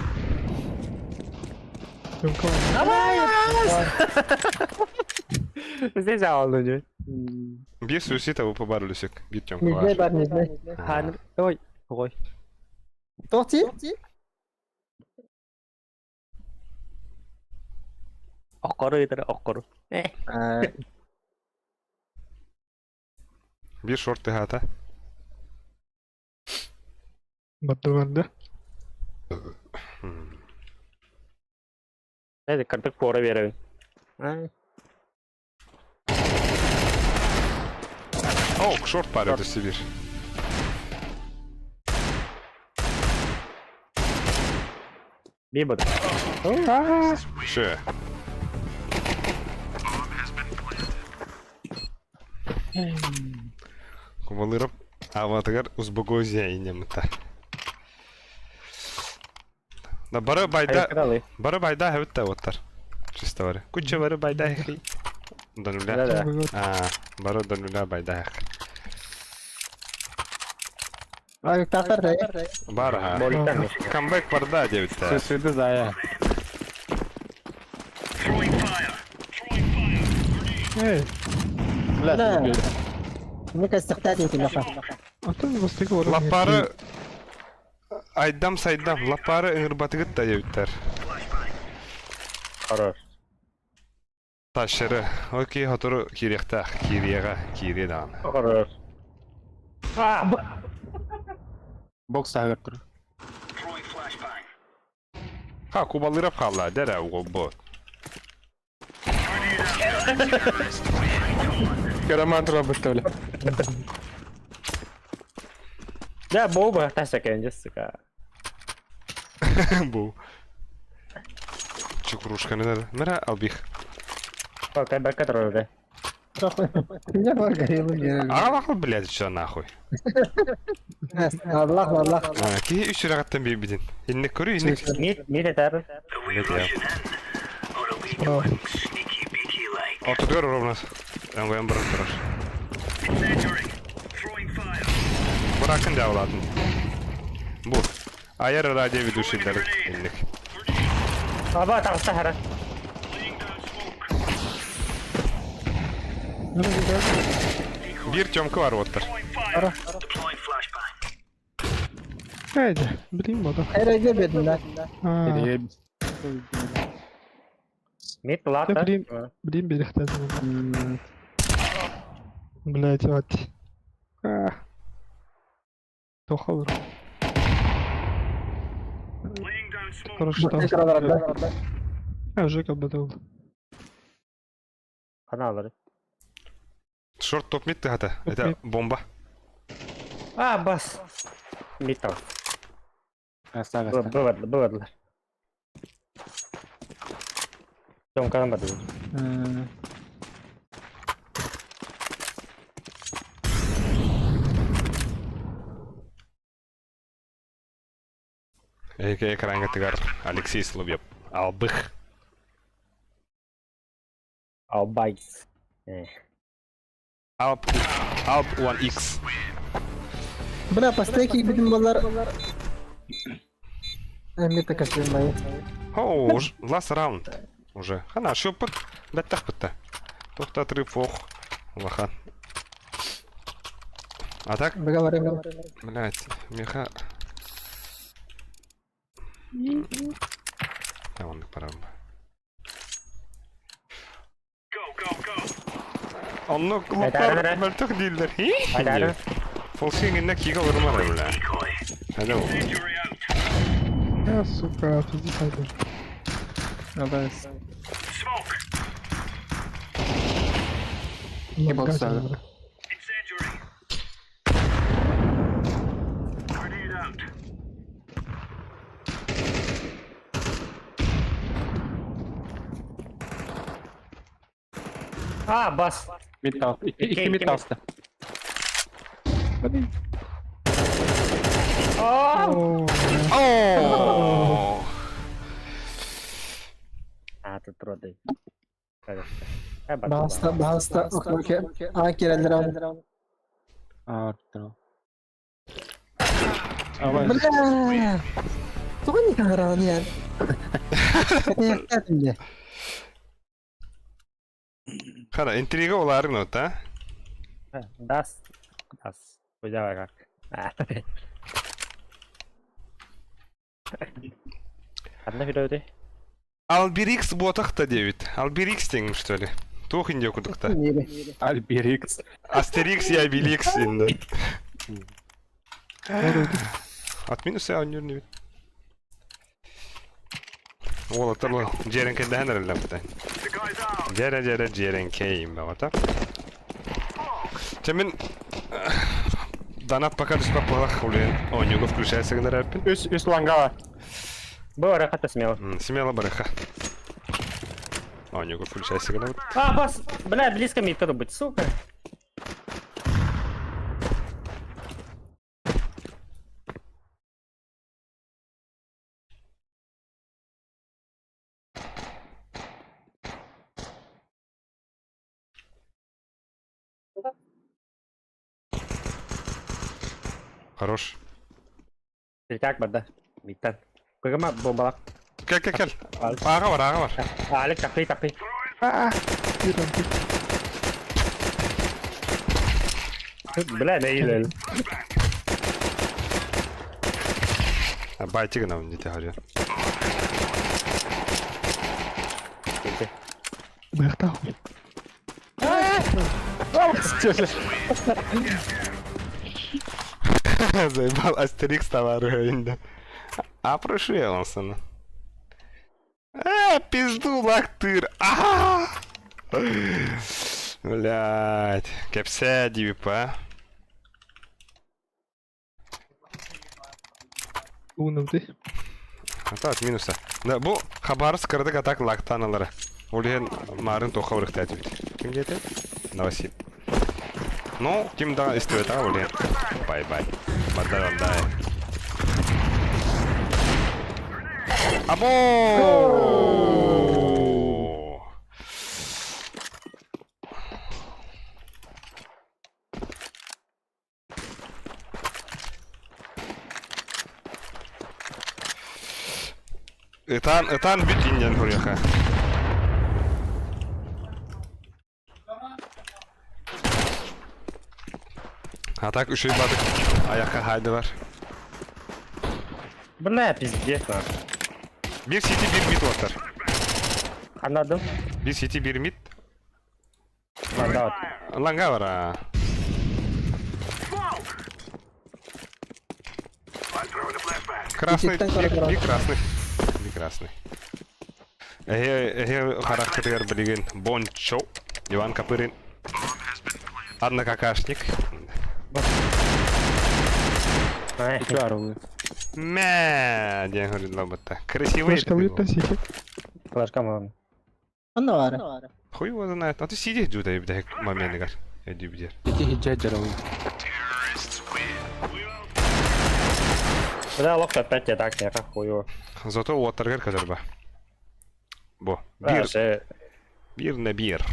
Здесь алды не. Биир суицид абы побарылысык. Биир Нижний тёмка бар, нижний. Хан. Ой. Ой. Тоқти? Окору итер окору. Биир шорт тыһаата. Барды барды. Эди кырдык пора беребин. О, шорт пары өссө биир. Би бод. Шö. Кубалыров аватыгар узбогозия инемыта. Да бары байда бары байда хэвтэ оттар. Чисто бары. Куча бары байда хи. До нуля. Да-да. А, бары до нуля байда хи. Ай, тақтар да. Бар ха. Боликтан. Камбэк барда диэбиттэ. Суициды зая. Эй, Бля, Мне кажется, тақтар екен бақа. атын бастыгы бар. Лапары айдам сайдам лапары ыҥырбатыгыт да диэбиттэр. Хорош. Ташыры. Окей, хотору кириэхтээх, кириэҕэ, киириэ даҕаны. Хорош. Бокс тагыр тур. Ха, кубалырап хаалла, дэрэ уолбут. Караман тура бытта бля. Да, боба тасакен сука. Бу. Чукрушка не надо. Мира албих. Окей, бакка тролле. Я бар горелый. Аҕалахыл блядь, что нахуй. Аллах, аллах. А, Киһи үс сүрэҕиттэн биэрбитин. Инник көрүү, инник. Мид, мид этар. Are we Нет, я- rushing in, or are we going sneaky beaky like? Ортотугар ровно. МВМ баран турар. Incendiary. Throwing fire. Быракын дьаабылаатын. Бу. Айар радио ведущийдер инник. Аба тагыста хара. Laying down smoke. Биир Тёмка бар оттар. Throwing fire. Deploying flashbang. Haydi, bileyim bu da. Herhalde бедім да. А, Мид лата. Bileyim, bileyim bir ihtiyacım. Блять, вот. А. Тоха olur. Laying down smoke. Хорошо. Экран А, уже как бы был. Каналары. Шорт топ мид тыһата. Это бомба. А, бас. Мид тал. Аста, аста. Бывадлы, бывадлы. Томканан барды. Эйке экранга тыгар Алексей Соловьев. Албых. Албайс. Алп Алп 1X. Бля, постейки бедім балар. Мета костюм О, уж last round. Уже. Хана, шөппіт. Бәттақ бітті. Тоқта тры фох. Улахан. А так, Быга барым. блядь, меха... Там он пора. Онно клубтар мөлтөх дииллэр. Айдары. Фолсин инна кига олорумар бля. Хада ол. А, сука, пиздец айдар. Абас. Ланга бокс ага. бар. А, бас. Мид тал. Икки мид талста. Блин. О, О! А, тут роды. Баста, баста. Окей, окей. А, керелер ал. Аа, тал. Абас. Бля. Туган икән караган я. Кәтәтемдә. Хара, интрига оларын от, а? Дас. Дас. Куда как? Одна видео Алберикс ботах-то 9. Алберикс теңім, что ли? Тух инде кудукта. Альберикс. Астерикс и Обеликс инде. От минуса ойнөр не Ол атарлы жеренке дәнер лапта. Жере жере жеренке им бата. Темен донат пока түспәк балах улен ойнуга включается генералпин. Үс үс лангала. Было рахата смело. Смело барыха. Ойнуга включается генерал. А, бас! Бля, близко мне кто быть, сука. Хорош. Как бада? Биттан. Көгема бомбалак. Кел кел кел. Ага бар, ага бар. Алик, тақи, тақи. А, бир антик. Бля, не илел. Байтиг нам не те Быхта хуй. Заебал Астерикс товары инде. А прошел он сына. Пизду лактыр. А! Блять, кепсе дивипа. Уным ты. Ата от минуса. Да, бу Хабаровск кырдык атак лактаналары. Улен марын тоха урыхта бит. Ким дете? Новосиб. Ну, ким да истует, а улен. Бай-бай. Бадай, бадай. Або! Ытан, ытан бүт инден хурьяха. А так үшүй бадык. Аяққа хайды бар. Бля, пиздец, нахуй. Бир сити, бир мид оттар. Анадым. Бир сити, бир мид. Ланда Ланга бар. а. Красный, Ититтен бир, көрө бир красный. Бир красный. Эхе, эхе характер билеген Бончо, Иван Копырин. Одна какашник. Үчү Мә, ден говорит лобота. Красивый. Флешка вылет на сити. Флешка мам. Анна бар. Хуй его знает. А ты сиди, дюда, бдэх момент гар. Эдюбдер. Ити хиджаджер ол. Бля, лох опять я так не хую. Зато уоттаргар кадырба. Бо. Бир, Бир. бир на бир.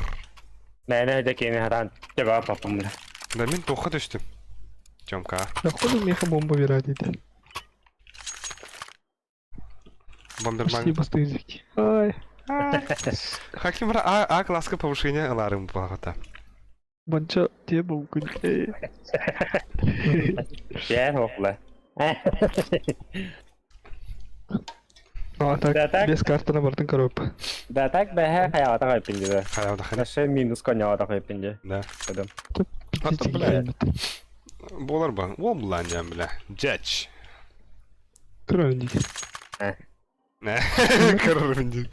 Не, не, декени харан. Тебе папам, бля. Да мен тоха түштүм. Тёмка. Походу меха бомба берет дейді. Бомберман. Почти бастырдык. Ай. Хаким бра А, А класска повышение аларым багата. Банча те был күн. Дьэ, оҕла. А так, Да так. без картаны бартын көрөп. Да так бэһэ хайаҕата хайпин дии. Хайаҕата хайа. Наша минус коняҕата хайпин дии. Да. Кадам. Hatta бля. Болар ба. О булан дьэн бля. Джач. Көрөм дии. Көрөрүм дии.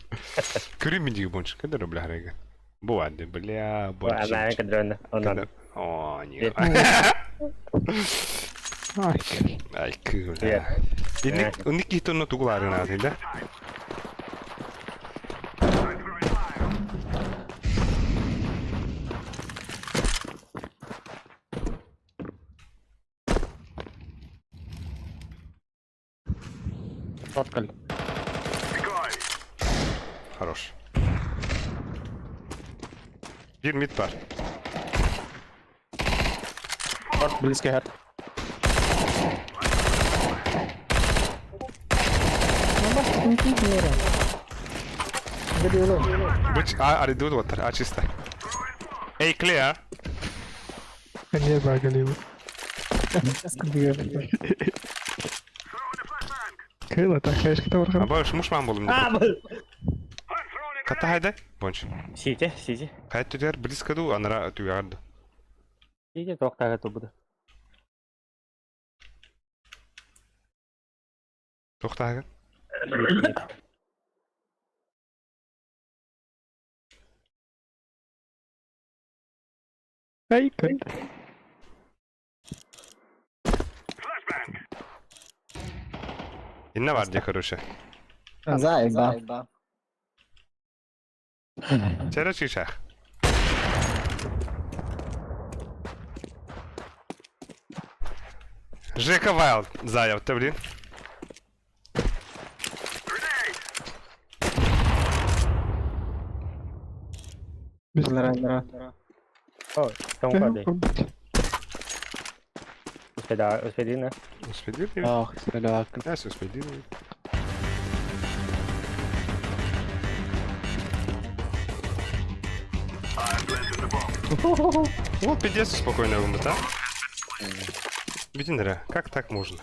Көрүм дии бонч. Кадыр бля харага. Бу ады бля бонч. Ана кадрона. Онон. О, не. Ай. Ай, кыла. Инник инник китонно тугуларын ады да. Шорткаль. Хорош. Bir mid var. Шорт близкий хер. Быч, а, аридут вот, а чисто. Эй, clear. Эмиэ багалыбы. Кыла так хаешката бархан. Аба, мушман болдум. Ката хайда? Бонч. Сите, сите. Хайт түдер близко ду, анара түгәрді. Сите тоқтаға тубуду. Тоқтағы. Ай, кайт. Инна бар де, короче. Заеба. Чара чишах. Жека Вайлд заяв, ты, блин. Тоңқа дей. Успеда, успедина. Успедил? Ах, стрелялка. Да, успедил. Вот пиздец спокойно вымыт, а? Бетиндера, как так можно?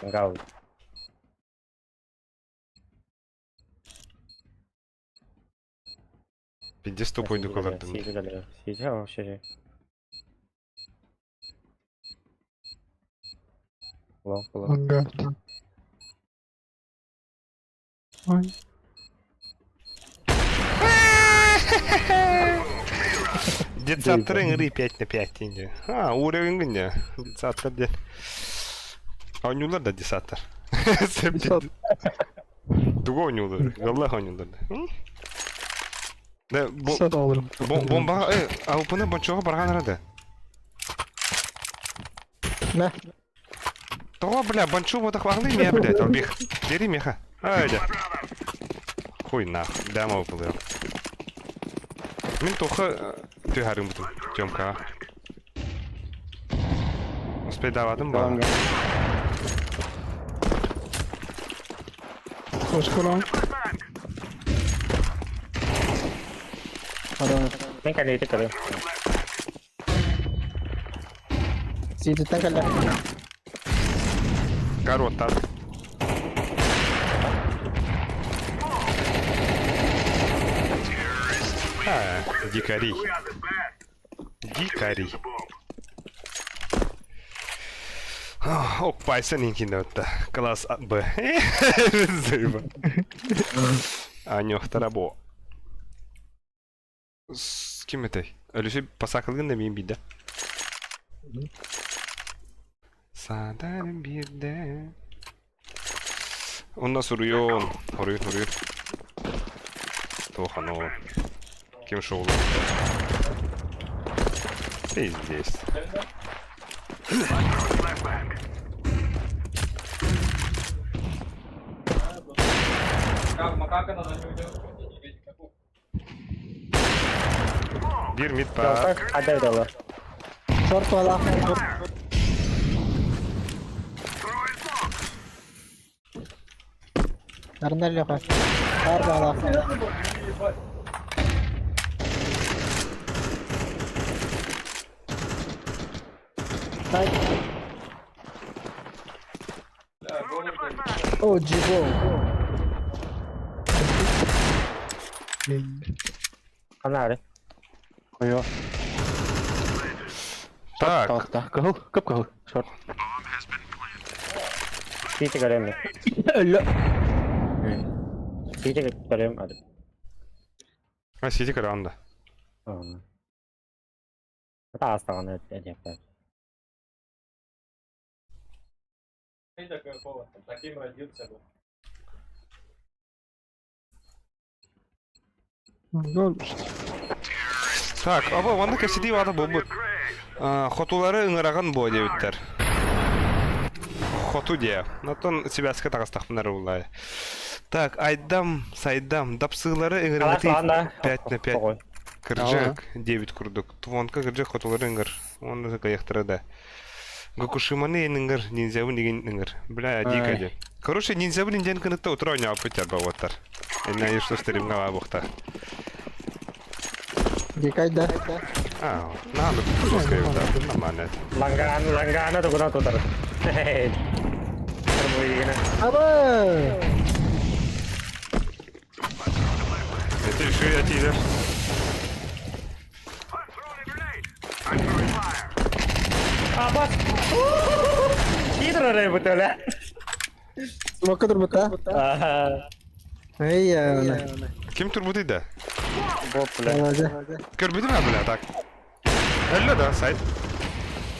Гау. Пиздец тупой дукалар. Сите далее. Сите вообще. Лонг, лонг. Лангард. Ай. Детсаттар игры 5 на 5 тенге. А, уровень где? Детсаттар где? А у него да детсаттар. Дуго у него, Галлах у него. Да, Сат алырым. бомба, а у пана бончого барган рада. На. То, бля, бончу вот охвалы меня, блядь, албих. Дери меха. Айда. Хуй нахуй, да, мол, был. Мин тоха түйәрім бұтым, Тёмка. Успей давадым ба? Хош көрөм. Мен кәлейті көрем. Сититтен кэллэ. Корота. А, дикари. Дикари. Окпайса нинкин отта. Класс А, Б. Зыба. Анёх тарабо. С кем это? Алюси пасакылгын да мен биде. Садарым бирде. Ондан soruyor. Soruyor, soruyor. Тохан, Кем шоу? Пиздец. Bir mid par. Адай дала. Шорт вала. Нарнелли хой. Бар вала. О, джибо. Канары. Қойо. Так, Так, кыл, кып кыл. Шорт. Сити көрөм. Өлө. Сити көрөм. а сити көрөм да. Таастаҕына этиэхтэр. Так, аба ванна кэпсэтии баата буолбут. Хотулары ыҥыраҕын буо диэбиттэр. Хоту диэ. Оттон связка таҕыстахпына эрэ буллаайа. Так, Айдам, Сайдам, дапсыылары ыҥырыҥытый 5 на 5. Кырдьык диэбит курдук. Твонка кырдьык хотулары ыҥыр. Уонна кыайыахтара да. Гокушиманы иэн ыҥыр, ниндзябын игин ыҥыр. Бля, дико диэн. Короче, ниндзябын индиан кынытта утра ойнооппут жарбабыттар. Инна что стримҥа баабыхта. Дикай да. А, на, ну жестко да, нормально это. Ланган, лангана тугунан тутар. Аба! Это еще и атилер. Абас! Кидр бутыла. Смока турбута. Эй, я. Ким турбутый да? Боп, бля. Көрбүтүм а, бля, так. Әллә да, сайт.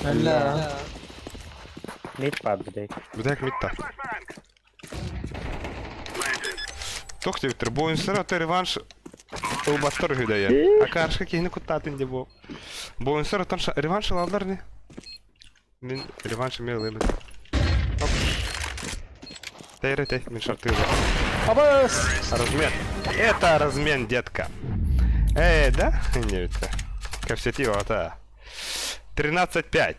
Алла. Мид пап, блядь. Бүтэк митта. Тох диэбиттэр, буойунсара ото реванш ылбаттар үһү дайа. Акааршка киһини куттаатын дии бу. Буойунсар оттон реванш ылаллар не? Мин реванш эмиэ ылыам этэ. Оп. Тейре тэй, мин шартыылар. Абас! Размен. Это размен, детка. Эй, да? Не это. Кэпсэтии ота. 13-5.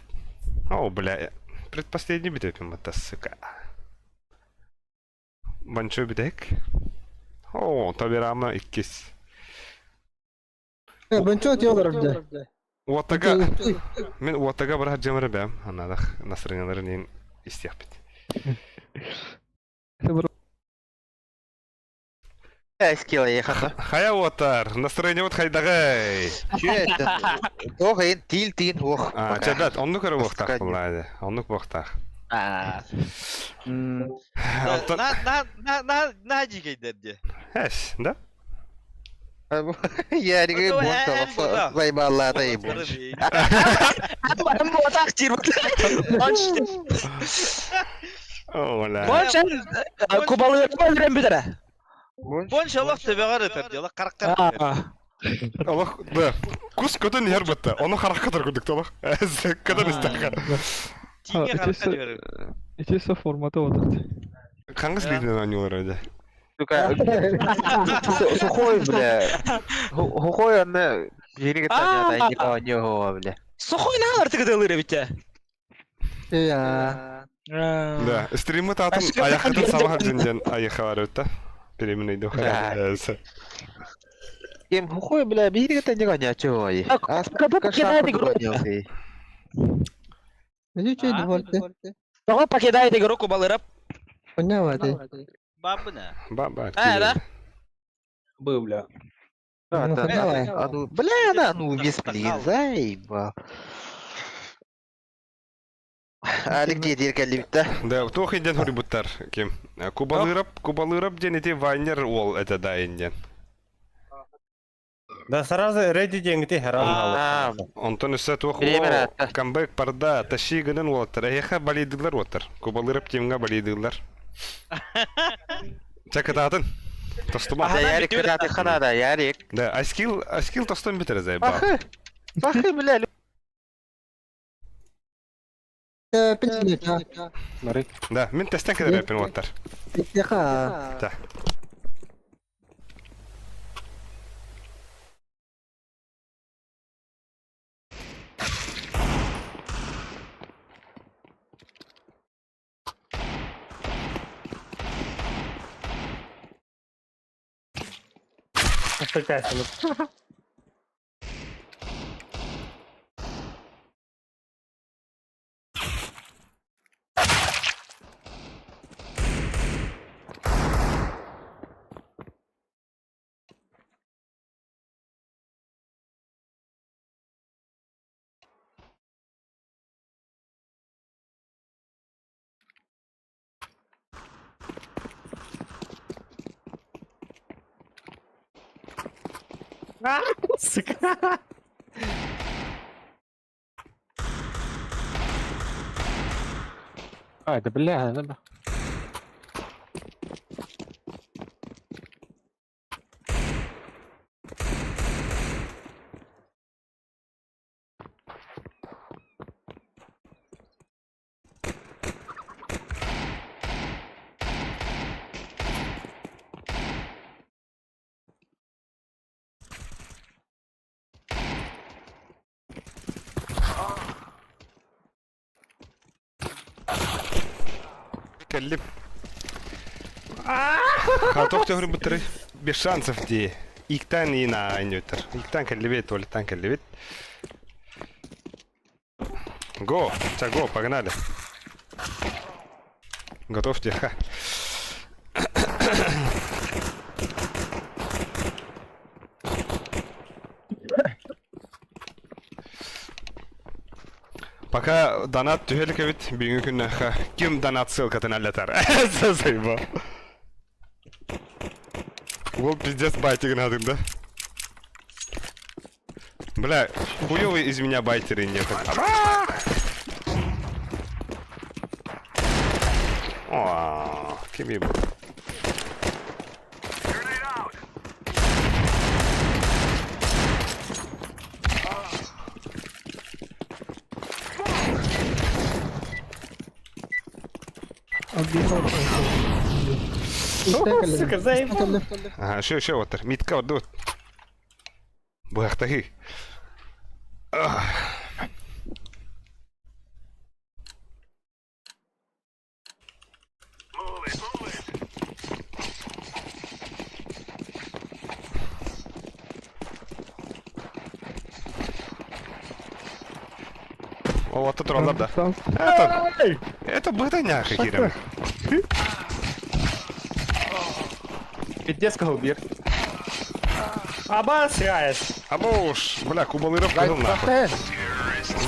О, бля. Предпоследний битве это, сука. Банчо битек. О, табирама иккис. Бончо тиолар бля. Уоттага. Мин уоттага барах жамыр бэм. Анадах настроенияларын ин истиэхпит. Скилл ехата. Хая уоттар, настроение вот хайдагай. Тох эн тил тин ох. А, чабат, оннук эрэ буохтаах буллаа. Оннук буохтаах. Онтон На на на на на дьигэйдэр дии. Эс, да? Ярик бун зайбаллата и бун. Эн буотах диир. О, бля. Бонч кубалыырба өлөрөн бүтэрэ. Бонч олох төбөҕөр ытар дии, олох хараххар түһэр. Олох, да. Кус көтөн иһэр бытта. Ону харахха тургудук олох. Көтөн истэххэ. Тииҥҥэ харахха түһэр. Итисе формата вот это. Хангыс лидерин оонньуулар эдэ. Сука, сухой, бля. Сухой онно биһиги таня не бля. Сухой наалар тыгыдылыр эбитэ. Я. Да, стримы таатын аяхытын сабаха дьинден айыхалар өттө. Переменный дух. Кем сухой, бля, биһиги таня не чего. А, покидает игру. Иди че довольте. Тоҕо покидает игру кубалырап. Поняла ты. Бабына. Ба-ба. А, да? Был, бля. Ну, давай. А ну, бля, да, ну, вес, блин, заебал. Алик дедир кэллибит Да, туох инден хорибуттар ким. Кубалырап, кубалырап ден эти вайнер уол это да инден. Да сразу реди деньги ты харам А, Онтон өссө туох Время уол камбэк парда тащи гынан уолаттар. Эйха балидылар уоттар. Кубалырап тимга балидылар. Чакататын. Тостума. Да, Ярик, когда ты хана, да, Ярик. Да, аскил, аскил тостон битер заебал. Бахы, бахы, бля, Пенсия. Бары. Да, мин тестен кедер эпин уоттар. Тихо. Да. Прекрасно. Сука. А, это бля, надо. Кэллим. Хатох төһөрүн буттары без шансов дии. Иктан ина айнютер. Иктан кэллибит, туалеттан кэллибит. Го, ча го, погнали. Готов ха. Пока донат түһэлик эбит, бүгүҥҥү күннэххэ ким донат ссылкатын аллатар? Заебал. Уол пиздец байтигин адым, да? Бля, хуёвый из меня байтеры нет. О, ким ебал. Сука, заебал. Ага, еще, еще вот. Митка вот тут. Бахтахи. О, вот тут роллар, да. Это, это бытаняха, Кирилл. Пиздец, кого бир. Обосряешь. Абош, бля, кубалыров кызыл нахуй.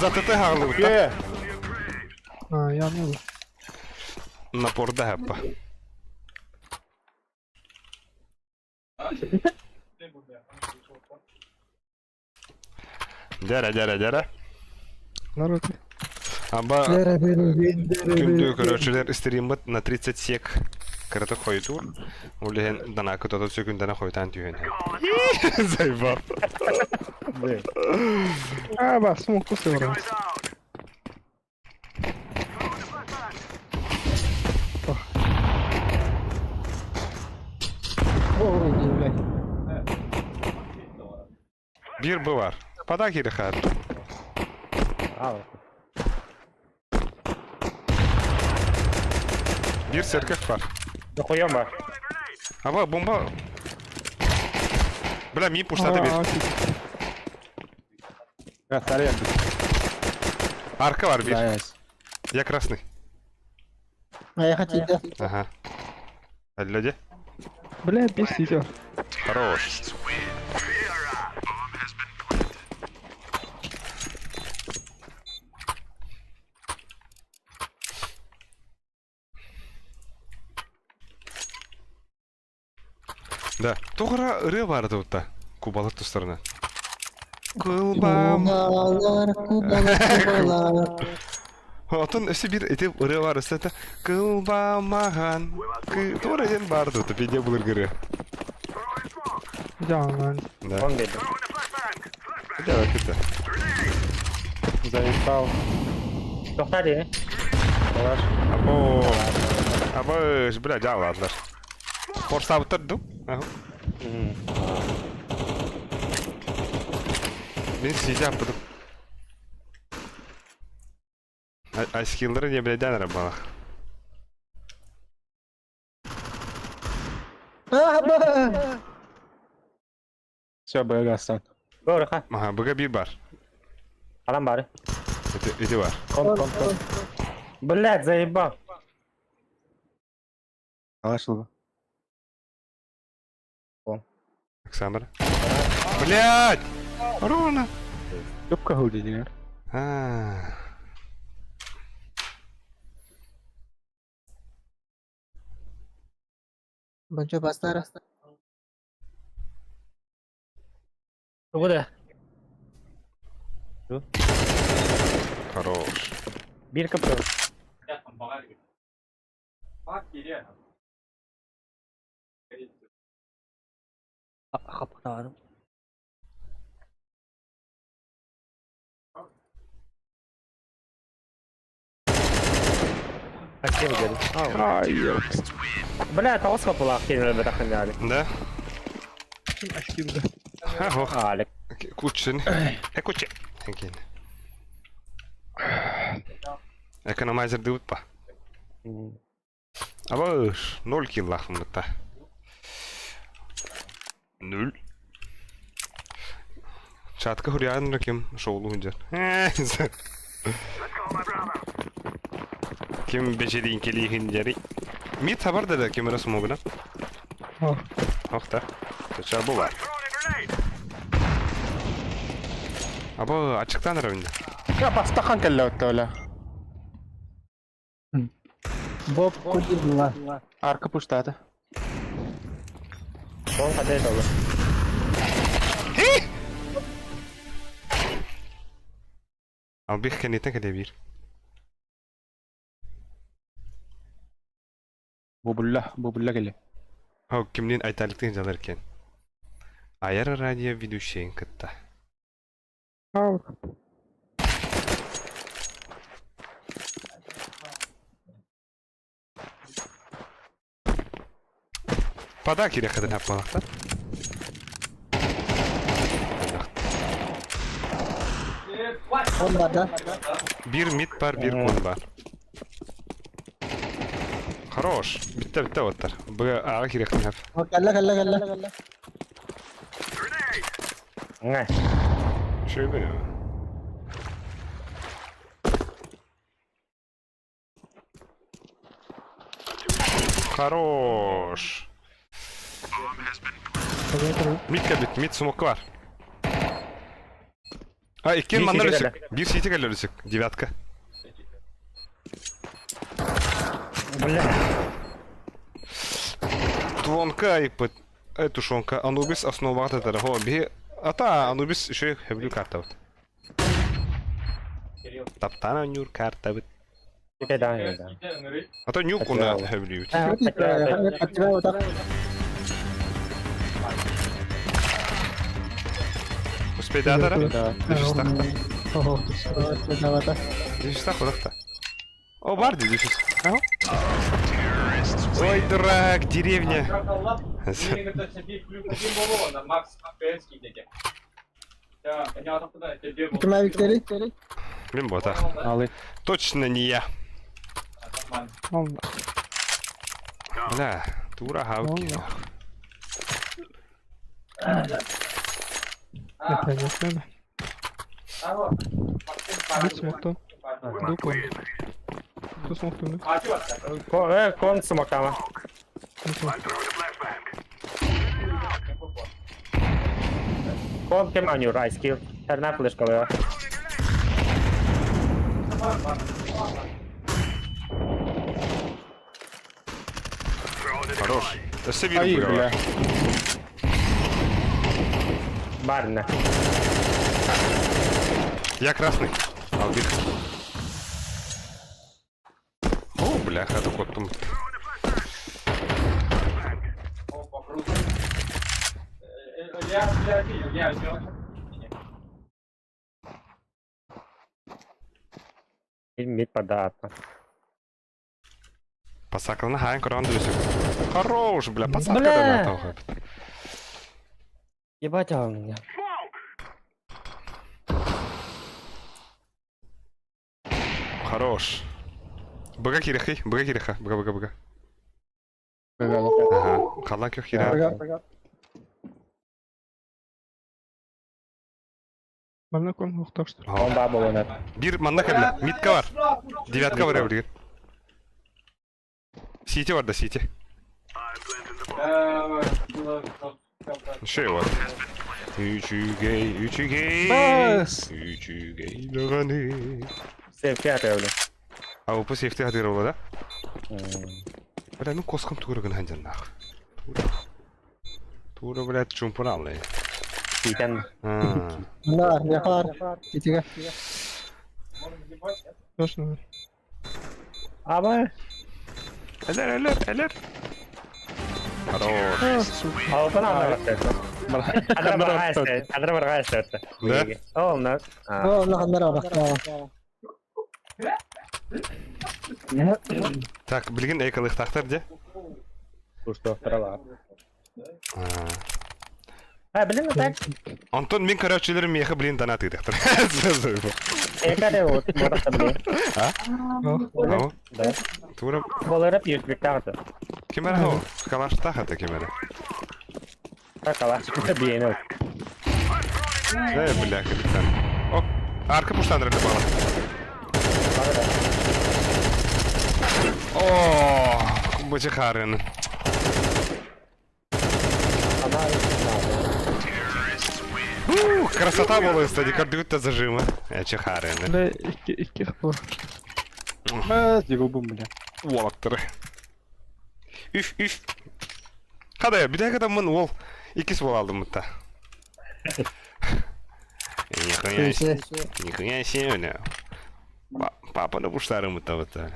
За ТТ галып, да? А, я не Напор да хаппа. Дәрә, дәрә, дәрә. Народ. Аба күндү көрөөчүлэр стриммит на 30 сек кырата хойтур. Улehen данакы тото сөкүндана хойтан түйен. Заебал. А, ба, смог кусыра. Бир бывар. Пода кири хат. Бир церковь бар. Да хуем ба. Аба бомба. Бля, ми пуштаты бир. Арка бар бир. Я красный. А я хотел. Ага. Люди. Бля, бесите. Хорош. Да. Тоғыра ыры барды утта. Кубалар тустарына. Кылбам. Кубалар, кубалар, кубалар. Отон өсі бір ити ыры бар өсті. Кылбамаган. Тура ден барды утта. Педе булыр гыры. Да, man. Да. Он бедный. Да, это. Заебал. Тохтали. Або. Або, бля, жаладлар. Форсабыттар ду. Ага. Мен сидя буду. А скиллеры не блядь, рабалах. А, ба! Все, БГ стан. Горха. Ага, БГ бир бар. Алам бары. Это, это бар. Кон, кон, кон. Блядь, заебал. Алашылба. Александр. Блядь! Ровно. Юбка худи, А. Бончо бастар. Тугу да? Хорош. Биир кыптыл. Хапытаарым. Спасибо, дядя. Ай, ёпта. Бля, тоҕус хапылаах киһи бэтэх Алик. Да? Очки, бля. Ох, Алик. Кучин. Э, кучи. Кин. Экономайзер дыбыт па. Абыш, 0 киллахым бытта. Нөл. Чатка хурьян ким шоулу хунжар. Ким бечерин кели хинжари. Мит хабар да ким раз могна. Охта. Ча була. Абы ачыктан равында. Я бастахан кэллэ оттола. Боб кудилла. Арка пуштата. Он қандай долы. Албих кенитен кеде бир. Бубулла, бубулла кэллэ. Хо кимнин айталыктын жалар экен. Аяр радио ведущийин кытта. Ау. Пада керек қадан аппалақта. Он бар да. Бир мид бар, бир кон бар. Хорош. Битте битте оттар. Б ага керек хап. Кэллэ кэллэ кэллэ. Ңэ. Шөйбе. Хорош. Мид бит, мид смок бар. А, иккен Бир маннар сити өсік. Бир сити кәлер өсік. Девятка. Бля. Твонка и пыт. Эту шонка. Анубис основа татара. Хо, би... Ата, Анубис еще хеблю карта вот. Таптана нюр карта вот. Ите да, да. А то нюк уна хеблю. Успей датара? Да. Дефистах. Ого. Дефистах удахта. О, бар дефис. Ой, дурак, деревня. Ким Виктори? Мен бота. Алы. Точно не я. Он. Бля, тура хавки. Это не надо. Бит смок Ду кон. Ту смок ту. Кон, кон смокама. Кон кем аню райскил. Терна флешка бля. Хорош. Өссө бир Ай, бля. бля. Барна. Я красный. Албих. О, бляха, это кот там. Мид подата. Пасакална хаан коран дүсүк. Хорош, бля, пасака Бля. да на Ебать он меня. Хорош. Бага кирехи, бага киреха, бага бага бага. Ага, калан көх кира. Манна кон ухташты. Он баба он. Бир манна кабля, митка бар. Девятка бар эбилгер. Сити бар да сити. Шей вот. Үчүгей, үчүгей. Бас. Үчүгей даганы. Сейф бля. А упу сейфти хадыр ола да? Бля, ну коском тугургын ханжан нах. Тура. Тура, блядь, чумпун аллы. Киитэн. Нар, яхар. Итиге. Точно. Аба. Элер, элер, элер. Хорош. Алтын анда Адра Адра барга Да? О, на. О, на ханнара бар. Так, билген эколыктактар де. Куштоқтара бар. А, блин, так. Антон, мен көрәчілерім меха, блин, донат идектір. Экаре вот, борақта блин. А? Ау? Да. Тура. Боларып юртбек тағыты. Кемер хау? Калаш тахата кемер. Калаш биені. Да, бля, капитан. О, арка пуштандырды бала. О, бычы харын. Ух, красота была, кстати, кардюта зажима. Эчи харын. Бля, икки, икки хапор. Бas, дегубум, бля. Уолактыры. Үф, үф. Қадай, бір когда мын ол икис бол алдым мұтта. Нихуя себе, нихуя себе, бля. Папа на буштары мұтта бұтта.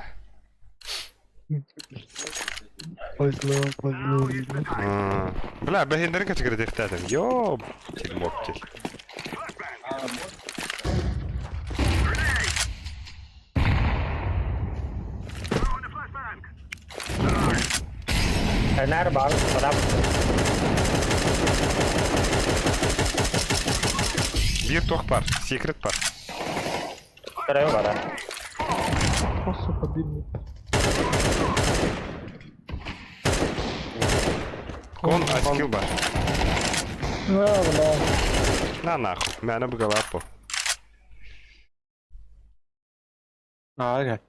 Повезло, повезло. Бля, бәхендерін качы дехтәдім. Йо, тел моптел. Нар бар, адам. Bir тоқ бар, секрет бар. Второй бар. О, сука, бедный. Кон аскил бар. Ну, бля. На нахуй, мәні бұгалап бұл. А, гel.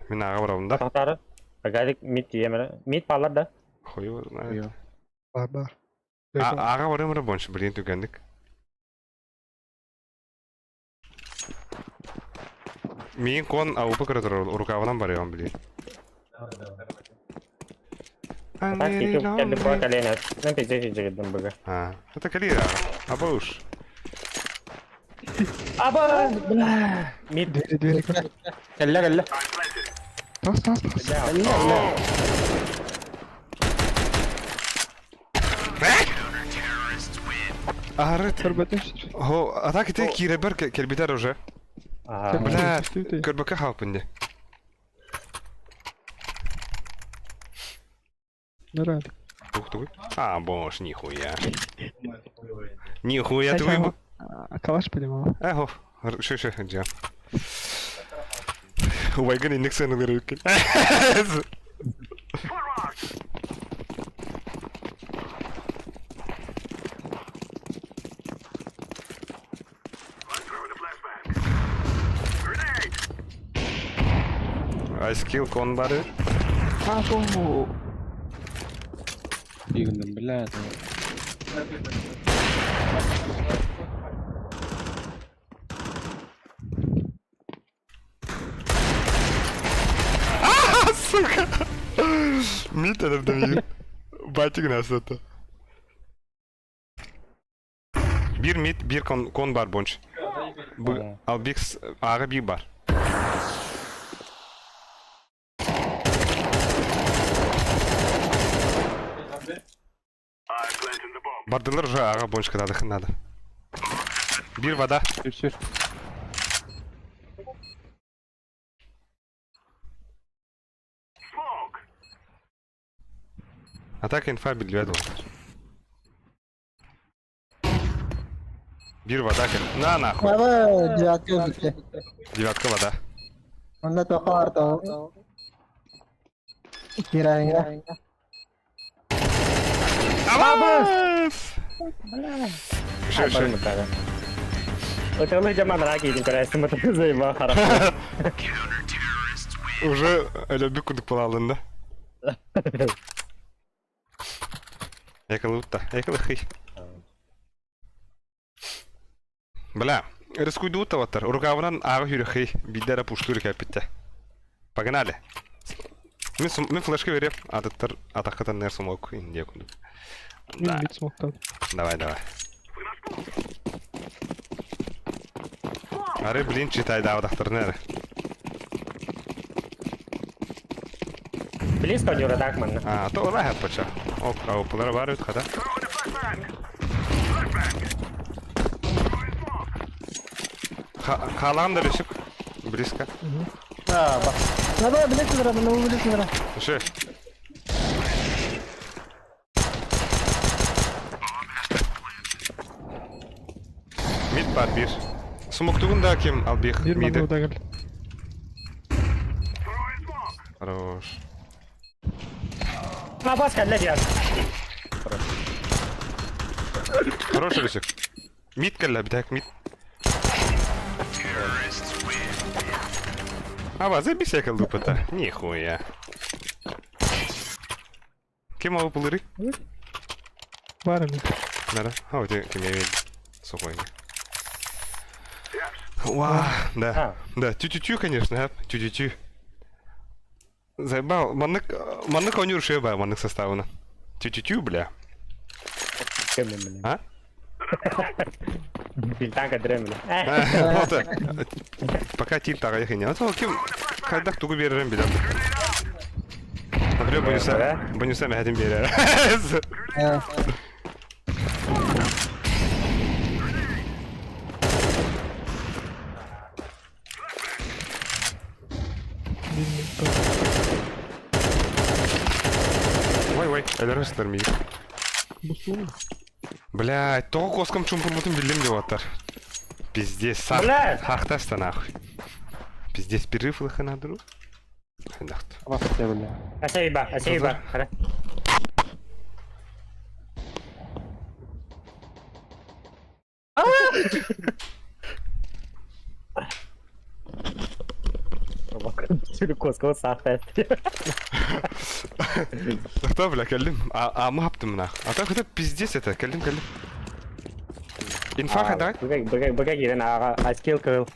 Мен аға барамын да. Тоқтары. Погоди, мид емірі. Мид балар да. Хуй его знает. Бар, бар. Аға барамын бойынша білген түгендік. Мен кон аупы кірі тұр, рукавынан бар егін білген. Так, екі кәді бұға кәлені. Мен пиздец жігіттім бұға. А, это кали аға. Аба уж. Аба! Бля! Мид. Двери, двери, как? Кэллэ, кэллэ. Тас, тас, тас. Арыт. Көрбөтүш. Хо, а так ите киребер келбитер уже. Ага. Бля, көрбөкө халпынде. Нормально. Тух тух. А, бош, нихуя. Нихуя твой. Калаш понимал. Эхо, шо шо, джа. Убайгын индексен үрүккен. Айскил кон бары. А, по Дигүндүм, бля. А, сука! Мит это Батик нас это. Bir mid, bir кон, кон бар бонч. Бу, ал бикс, ага бик бар. Бардылар уже ага бончка надо, надо. Бир вода. Сүр, сүр. Атака инфа билбет ол. Бир вода кел. На нахуй. Аба, девятка үзүкте. Девятка вода. Онда тоқа арта. Кирайга. Абас! Шо, шо. Өтөлі жаман раки един көрәсің, бұты заеба хорошо. Уже әлі күндік бола алдың да. Экалы утта, экалы хый. Бля, рискуйду утта ваттар. Рукавынан ағы хүрі хый, биддері пуштуры кәпітті. Погнали. Мен, мен флешка берем, ататтар атаққатан нәр смок индия күндік. Мин Да, мид смоктан. давай, давай. Ары, блин, читайдаабатахтарына эрэ. Близко дюра так манна. А, то ура хаппача. Оп, аупылара бар үт хата. Халаан да решик. Близко. А, бас. Надо билет нара, надо билет нара. Шеф. Мид бар бир. Смоктугун да ким албих Бир миди. манна удагыл. Хорош. А бас кэллэ диэн. Хорош Русик. Мид кэллэ битак мид. Аба, забейся лупата. Нихуя. Ким алып булыры? Бар эми. Нара. А, вот ким я Сухой. Ва, да. Да, тю-тю-тю, конечно, а? Тю-тю-тю. Заебал. Маннык, маннык онюр шеба, маннык составына. Тю-тю-тю, бля. А? Билтанка дремле. Вот. Пока тил тага ехине. А то ким хайдах тугу беререм билем. Например, Бонюса, Бонюса мәһәтин берер. Ой, ой, әлерәстер ми. Блядь, того коском чумпурмутун билдим деп аттар. Пиздец, сах. Блядь! Хахтаста нахуй. Пиздец, перерыв лыханадру. Хайдахт. Бас бля. Асейба, асейба. Хара. Сүрүк саахта. Кто, бля, кэллим. А, а мы хаптым нах. А так это пиздец это, кэллим, кэллим. Инфа хайдай. Быга быга быга кирен ага аскил кыл.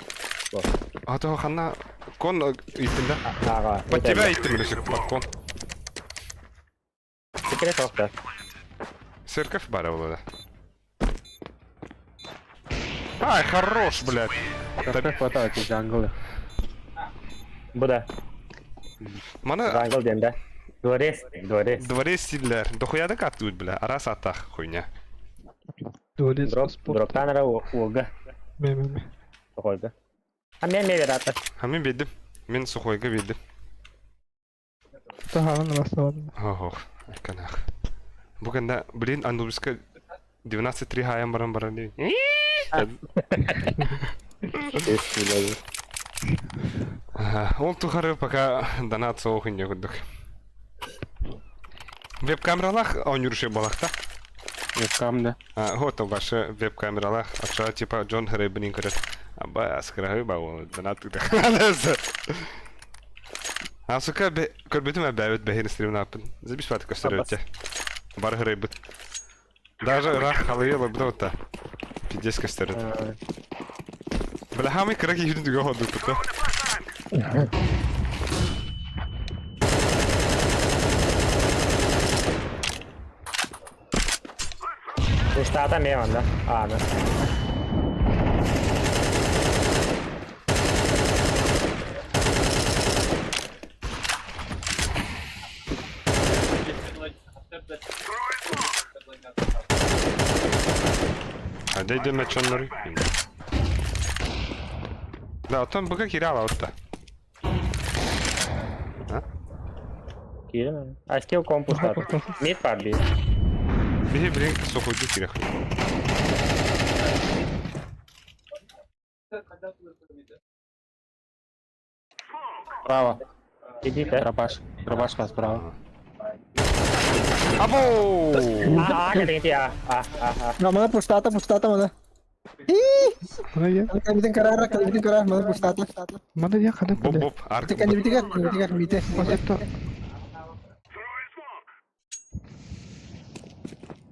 А то хана кон иттим да. Ага. Под тебя иттим или под кон. Секрет тохта. Церковь бара была, да. Ай, хорош, блядь. Как хватает из jungle. Буда. Мана Jungle дем да. Дворец, дворец. дворе стиллер. Дохуя да катут, бля. Арас атах, хуйня. Дворец Дроп, спорта. дроптанара уга. Ме ме ме. Сухойга. А мен ме верата. А мен бедим. Мен сухойга бедим. Тахаган бастабадым. Ох, айканах. Бүгін блин, Анубиска 12-3 хаям баран баран дейін. Ол тухары пока донат соғын не күдік. Веб-камералах ойнюрши балақта. Вебкам, да. Вот ваши веб-камералах. Акша типа Джон Хребнин көрет. Аба аскырахы ба ол донат күдік. А сука көрбетім әбәбет бәхин стримін апын. Забис паты көстер өтте. Бар хребет. Даже рах халыйы лабда Пиздец көстер. Бля, хамы кырак юрин түгө ходу тута. Устата ме онда. А, да. А дай дөмө чоннору. Да, отон быга кирала отта. Кирен. Аскил комп устата. Мид парби. Бихи блин сухойду кирах. Право. Иди да. Дробаш. Дробаш вас справа. Або! А, а, кэлин а, а, а, а. Мана пустата, пустата мана. Мана я. Калбитин карара, калбитин карара, мана пустата. Мана я хана Боп бля. боп арк. Калбитин калбитин мите. Это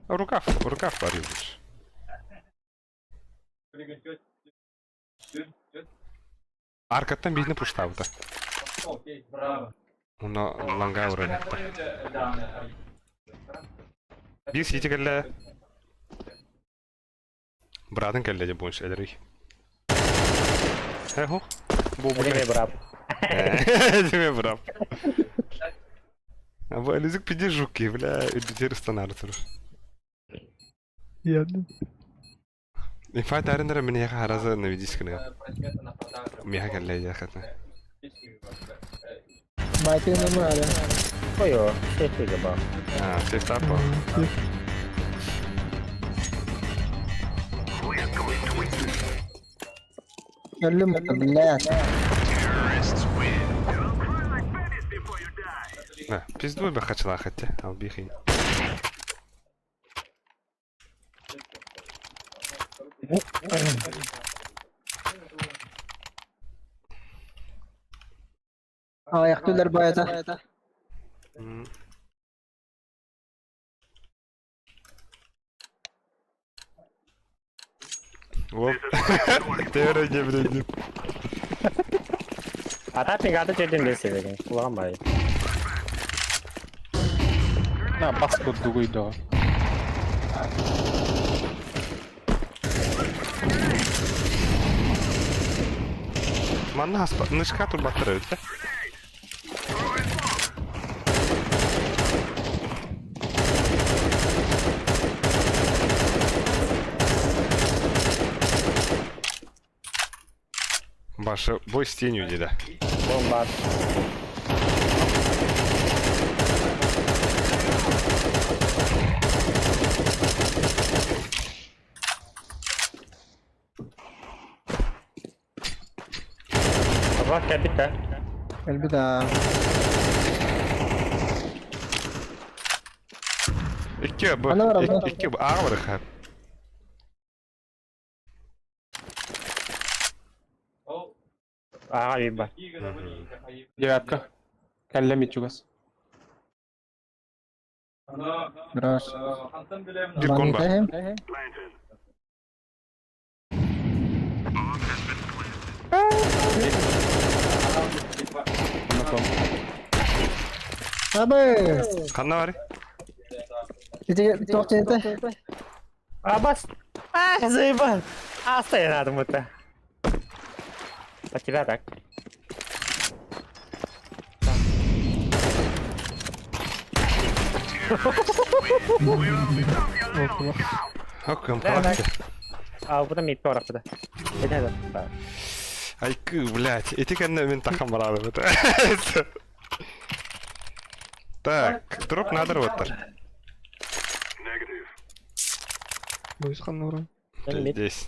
Рукав, рукав парилыш. Аркаттан бихне пуштабыта. Уна ланга уралетта. Бир сити келле. Быраатын кэллэ дьэ буонч эдэрий. Э, хух. Бу бу. Эдеме брат. Эдеме брат. А бу Элизик пиди жуки, бля, үрдүтер станары турur. Ядно. Инфайт арендера мин яха хараза наведись кына. Миха кэллэ яхата. Байтын нөмір Ой, сейф ба. А, сейф тапа. Өллүм, блядь. На, пиздуй бы хачла хотя, албихи. Аяқтылар байата. Оп. Теория не блядь. Ата пингаты жерден бесе деген. Кулаган На, бас курдугуй да. Манна хаспа, нышка турбаттар öyle. Баша, бой с тенью, деда. Бомба. Bak кәбит та. Элбида. Икки б. Ана бар, ана. Икки б. Аға бар ха. Ага би бар. Девятка. Кәлләм ичугас. Раз. Bir кон бар. Абы. Қанна бар? Ити тоқ ченте. Абас. А, заебал. Астай надо мыта. По тебя так. Оккам Да, да. қалақты. А, бұда мид торапты да. Это да. Айкы, блядь. Эти кәнне мен тақам барады. Так, дроп надыр оттар. Бойсхан уран. Мид, Здесь.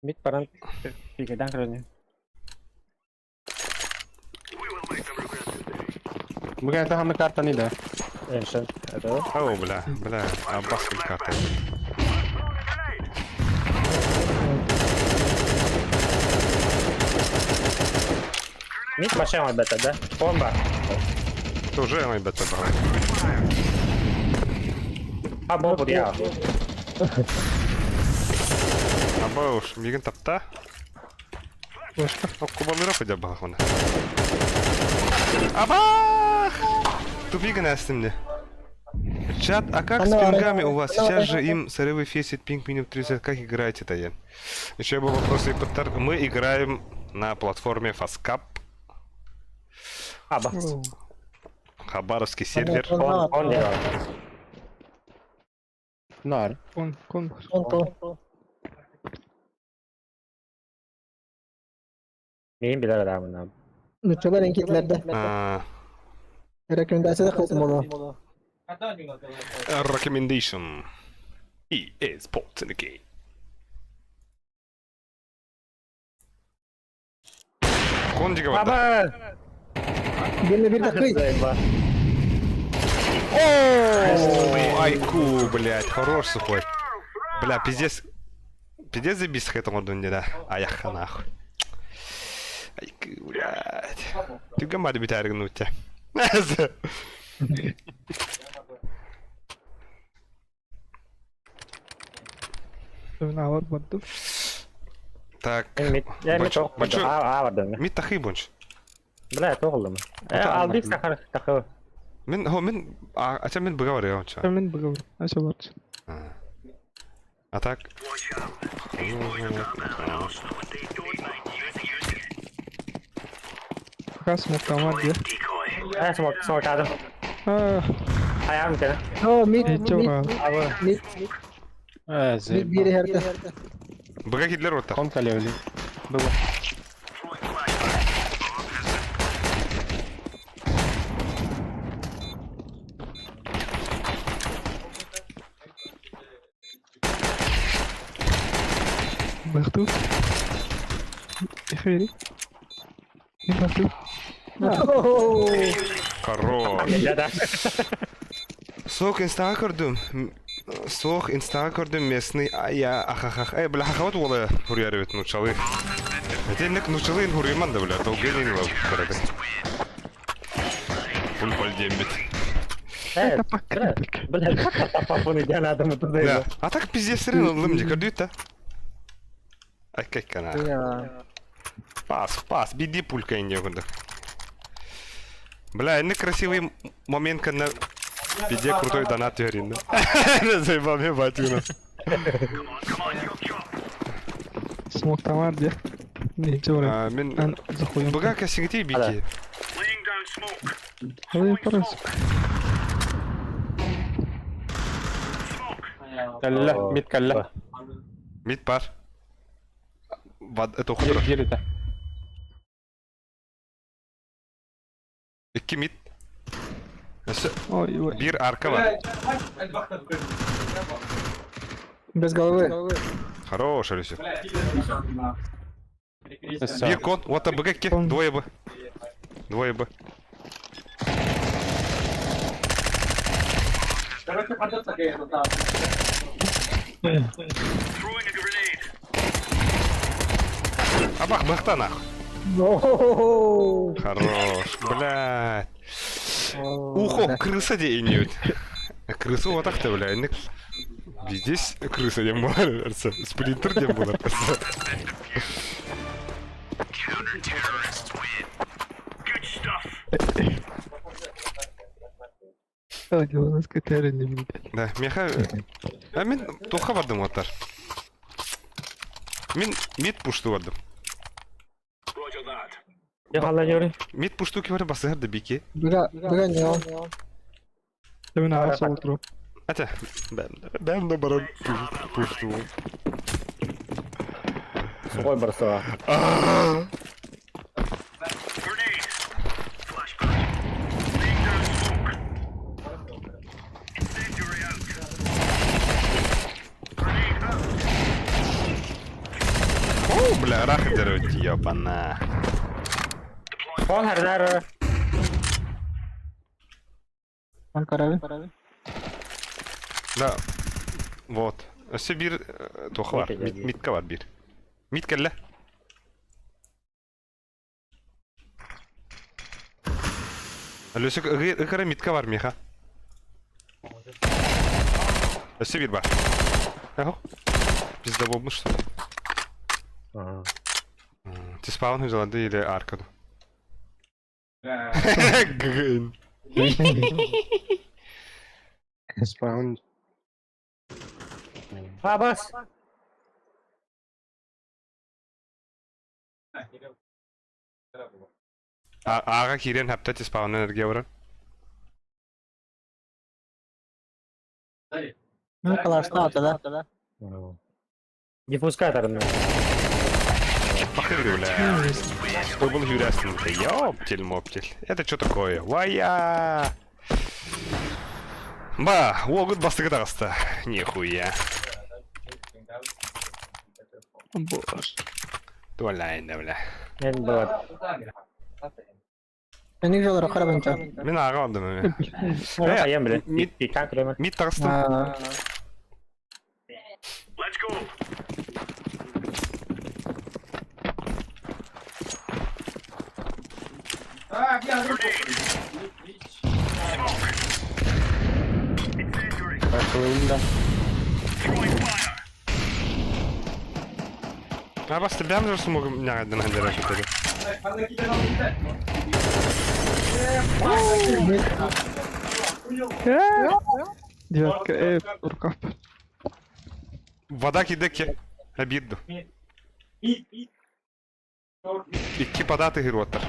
мид баран. Пигедан кырыны. Бүгін это хамны карта не да. Эншен. Это. Ау, бля, бля, аббас карта. Мид машина бета, да? Бомба. Тоже мой бета бар. А, бомбу я. Аба уж, мигін тапта. Кубалыра пойдя балахона. Абах! Тупик мне. Чат, а как с пингами у вас? Сейчас же им сырывый фесит пинг минимум 30. Как играете-то, я? Еще был вопрос и подтар- Мы играем на платформе Фаскап, Аба. Хабаровский сервер. Он, он делал. Нар. Кон, кон бар. Онто. Мин билер адамын. Нучалар энкетлерде. А, Рекомендация кылдым оны. Recommendation. EA Sports in the game. Кондига бар. Аба! Бирне бир такый. Заебал. О, айку, блядь, хорош сухой. Бля, пиздец. Пиздец забись к этому дунде, да. Аяха нахуй. Айку, блядь. Ты гамбады битаргнуть тебя. Навар бардым. Так. Мид, я мид Бачу- тоқ. бачу- А, а, бардым. Мид тахы бунч. Бля, тоқылдым. Албик сахар тақы. Мен, хо, мен, а, а мен бұға бар, я Мен бұға бар. Ася бар. А так... Пока смог там где? Э, смог, смог адам. А, Аям кene. О, мид, ничего. мид, мид, Э, мид заебал. бири херде. Быга кидлер оттар. Кон калевли. Было. Бахту. Ихвери. Не бахту. Хорош. Я да. Сок инстага көрдүм. Сок инстага көрдүм местный а я ахахах. Э, бля, хахават уола хуруйар эбит нууччалыы. Этинник нууччалыы хуруйман да, бля, долгенин ла көрөдө. Пуль дембит. Э, бля, бля, папа не адам туда. Да. А так пиздец сирен ыллым ди көрдүт да. Аккана. Пас, пас, биди пулька инде курдук. Бля, энэ красивый момент, когда пизде крутой донат верин. Заебал меня батюна. Смог там где? Ничего. Мен Ан захуем. Быга кәсіңгітей бики. Ой, парас. Калла, мид калла. Мид бар. Вад, это худро. Гир это. Икки мид. Өсө Ой, ой. бир арка бар. Без головы. Хорош, Алюсик. Всё. Бир кон, вот быга ке, Кон. двое бы. Двое бы. Абах, бахта нах. Хорош, блядь. Ухо, крыса дейнют. Крысу вот так-то, бля. Здесь крыса дем болар. Сплинтер дем болар. А, у нас КТР не будет. Да, меха... А мен тоха бардым оттар. Мен мид пушту бардым. Я хала жори. Мид пушту ки бар басыгар да бики. Быга, быга не он. Я на асу утру. Ата, бәм да барам пушту. Сухой барсова. О, бля, рахат дерут, ёбана. Кон хардар. Он корабль. Да. Вот. Өсө бир тоха бар. Мид Мидка бар бир. Мид келле. Лөсөк ыгыра мидка бар меха. Өсө бир бар. Ахо. Пизда болмуш что ли? Ага. Ты спаун взяла или аркаду? Ггн. Спаун. Абас. Ага кирен хапта ти спаун энергия барар. Ну, калашна да. Диффузка тарны. Похер, бля. Ой, был юрястный. Ёптель моптель. Это что такое? Вая! Ба, огут бастыгы тағысты. Нихуя. Боже. Туалайна, бля. Мен было. Эник жолары карабынча. Мен аға алдым, мен. Аям бля. Мид, Пикан кремер. мид тағыстым. А, Бахту да. А басты бәм жүрсін могым нағайдан хандера кетеді. Девятка, рукав. Вода кидеки. Обидно. Икки податы героттар.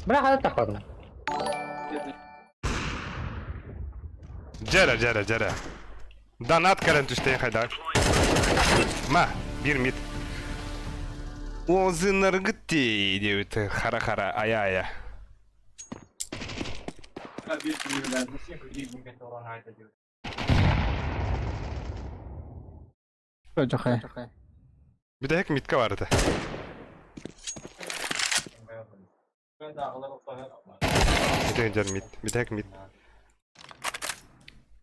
Бля, хада тахадым. Джера, джера, джера. Донат кэлэн түстэйин хайдар. Ма, бир мид. Озынаргыт диэбит хара-хара ая-ая. Жохай. Бүтэһик мидка бар этэ. Бүтэһик дьэр мид, бүтэһик мид.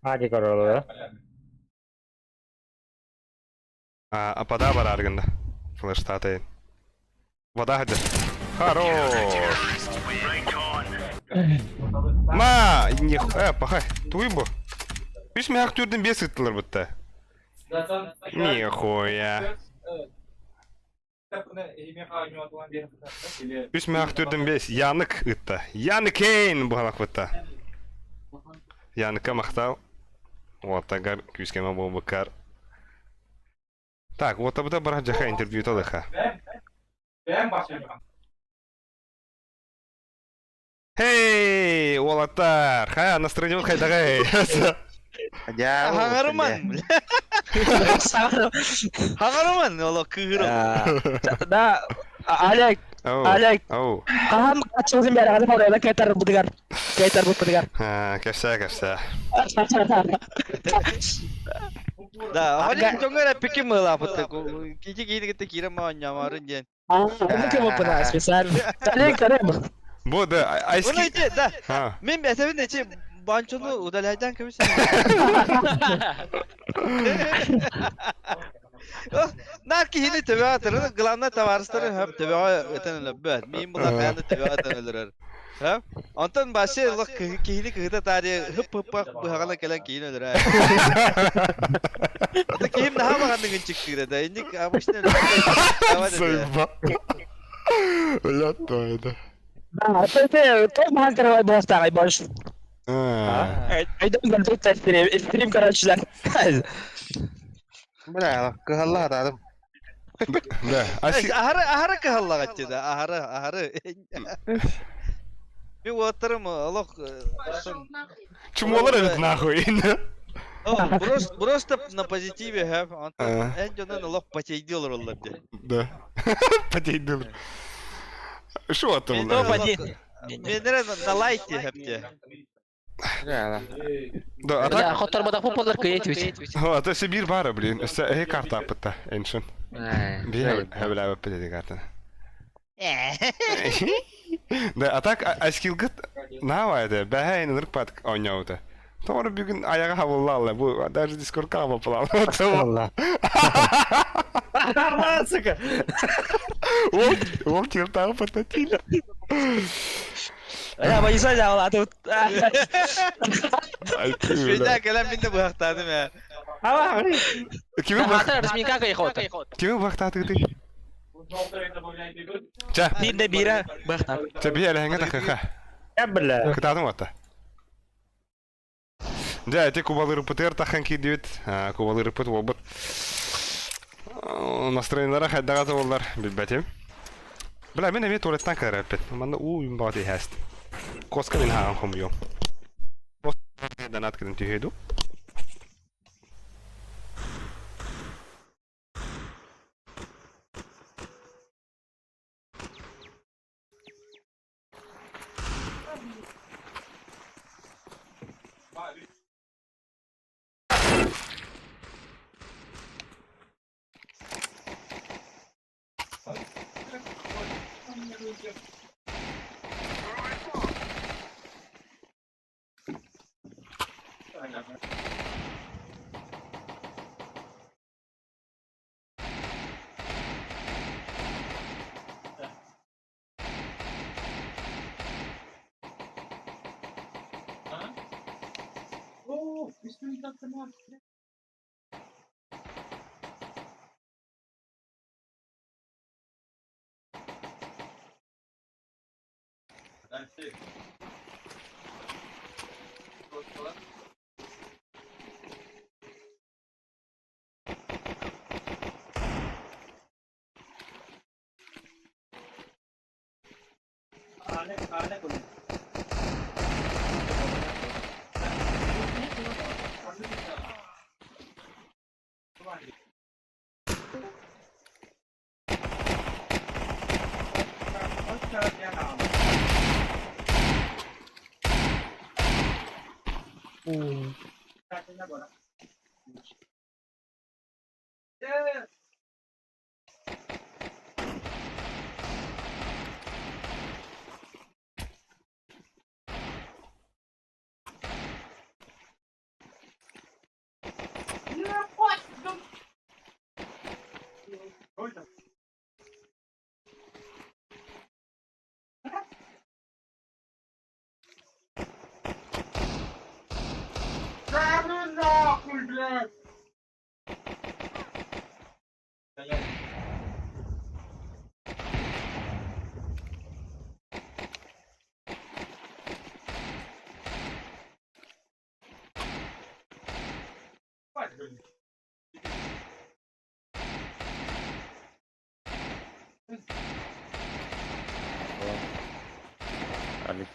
Ади королу. А, апада бар аргында. Флештатайын. Вода хадыр. Хорош! Ма, не, пахай, туй бу. Үс мяк түрден бес ыттылар бітті. Нихуя. Үс мяк түрден бес, Янык ытта. Яны Кейн бұғалақ бітті. Яныкка мақтал. Оттагар күүскеме болбукар. Так, вот абыта бар жаха интервью талыха. Хей, уолаттар! Ха, настроение хайдагай. Хаҥарыман. Хаҥарыман, олох кыырым. Да, Олег, Олег, Оу. хаһан качылсын бәрі ғана орайда кайтар бұдыгар. Кайтар бұдыгар. Кәпсә, кәпсә. Да, Олег жоңгора пики мыла быты. Кичи кийин кетте кирем нямарын ден. Оны кем опына специально. Олег, көрем. Бу да, Оны айски. ите, да. А. Мен әсәбин нече банчону удаляйдан кемсен. Нар кихини төбө атыр, главное товарищтары хөп төбө өтен өлөбөт. Мин була каянды төбө өтен өлөрөр. Хөп. Онтон башы лох кихини кыһыта тари хып хып быһагана келен кийин өлөрөр. Ата кийим наха багандыгын чыктыра да. Инник обычно Заеба. Бля, то это. Да, ты то мантер бастагай больше. А. Айдам гантут стрим, стрим, короче, да. Бля, кыһалла атадым. Да, айски. Ахары ахары кыһаллагатчы да, ахары ахары. Мен оттарым олох Чумолар этот нахуй. Просто просто на позитиве, ха. Эн жонон олох потейдилер олар де. Да. Потейдилер. Шо там? Мен Мен на лайте хепте. Бля, Да, а Бля, так. хотор бада попалар кыйт бит. О, это Сибирь бара, блин. Өссө эһи карта аппытта, эншин. Бия хәбіләбі піледі картаны. Да, а так айскилгыт навайды, бәһәйін ырық пат ойнауды. Doğru бүгін аяға хавыллалы, бу даже дискордка хавыллалы. Allah. Сука. Ол, ол тилтағы пататил. Я боюсь, я тут. Бейда кэлэн мин де быһахтаадым ээ. Кими бақ, Хатар разминка кый хот. кими бақтаты ты? Ча, Бир бира бахтар. ча би әләңе тақықа. Я бля. Кытадың ватта. Да, эти кубалыры ПТР тахан кидебит, кубалыры пыт обыт. Настроениялара хайдага болдар, билбетим. Бля, мен эме туалеттан кәрәппет. Манда уу юм багат ихәст. Коска мин хаан хомуйом. Донат киден түйеду. Алик.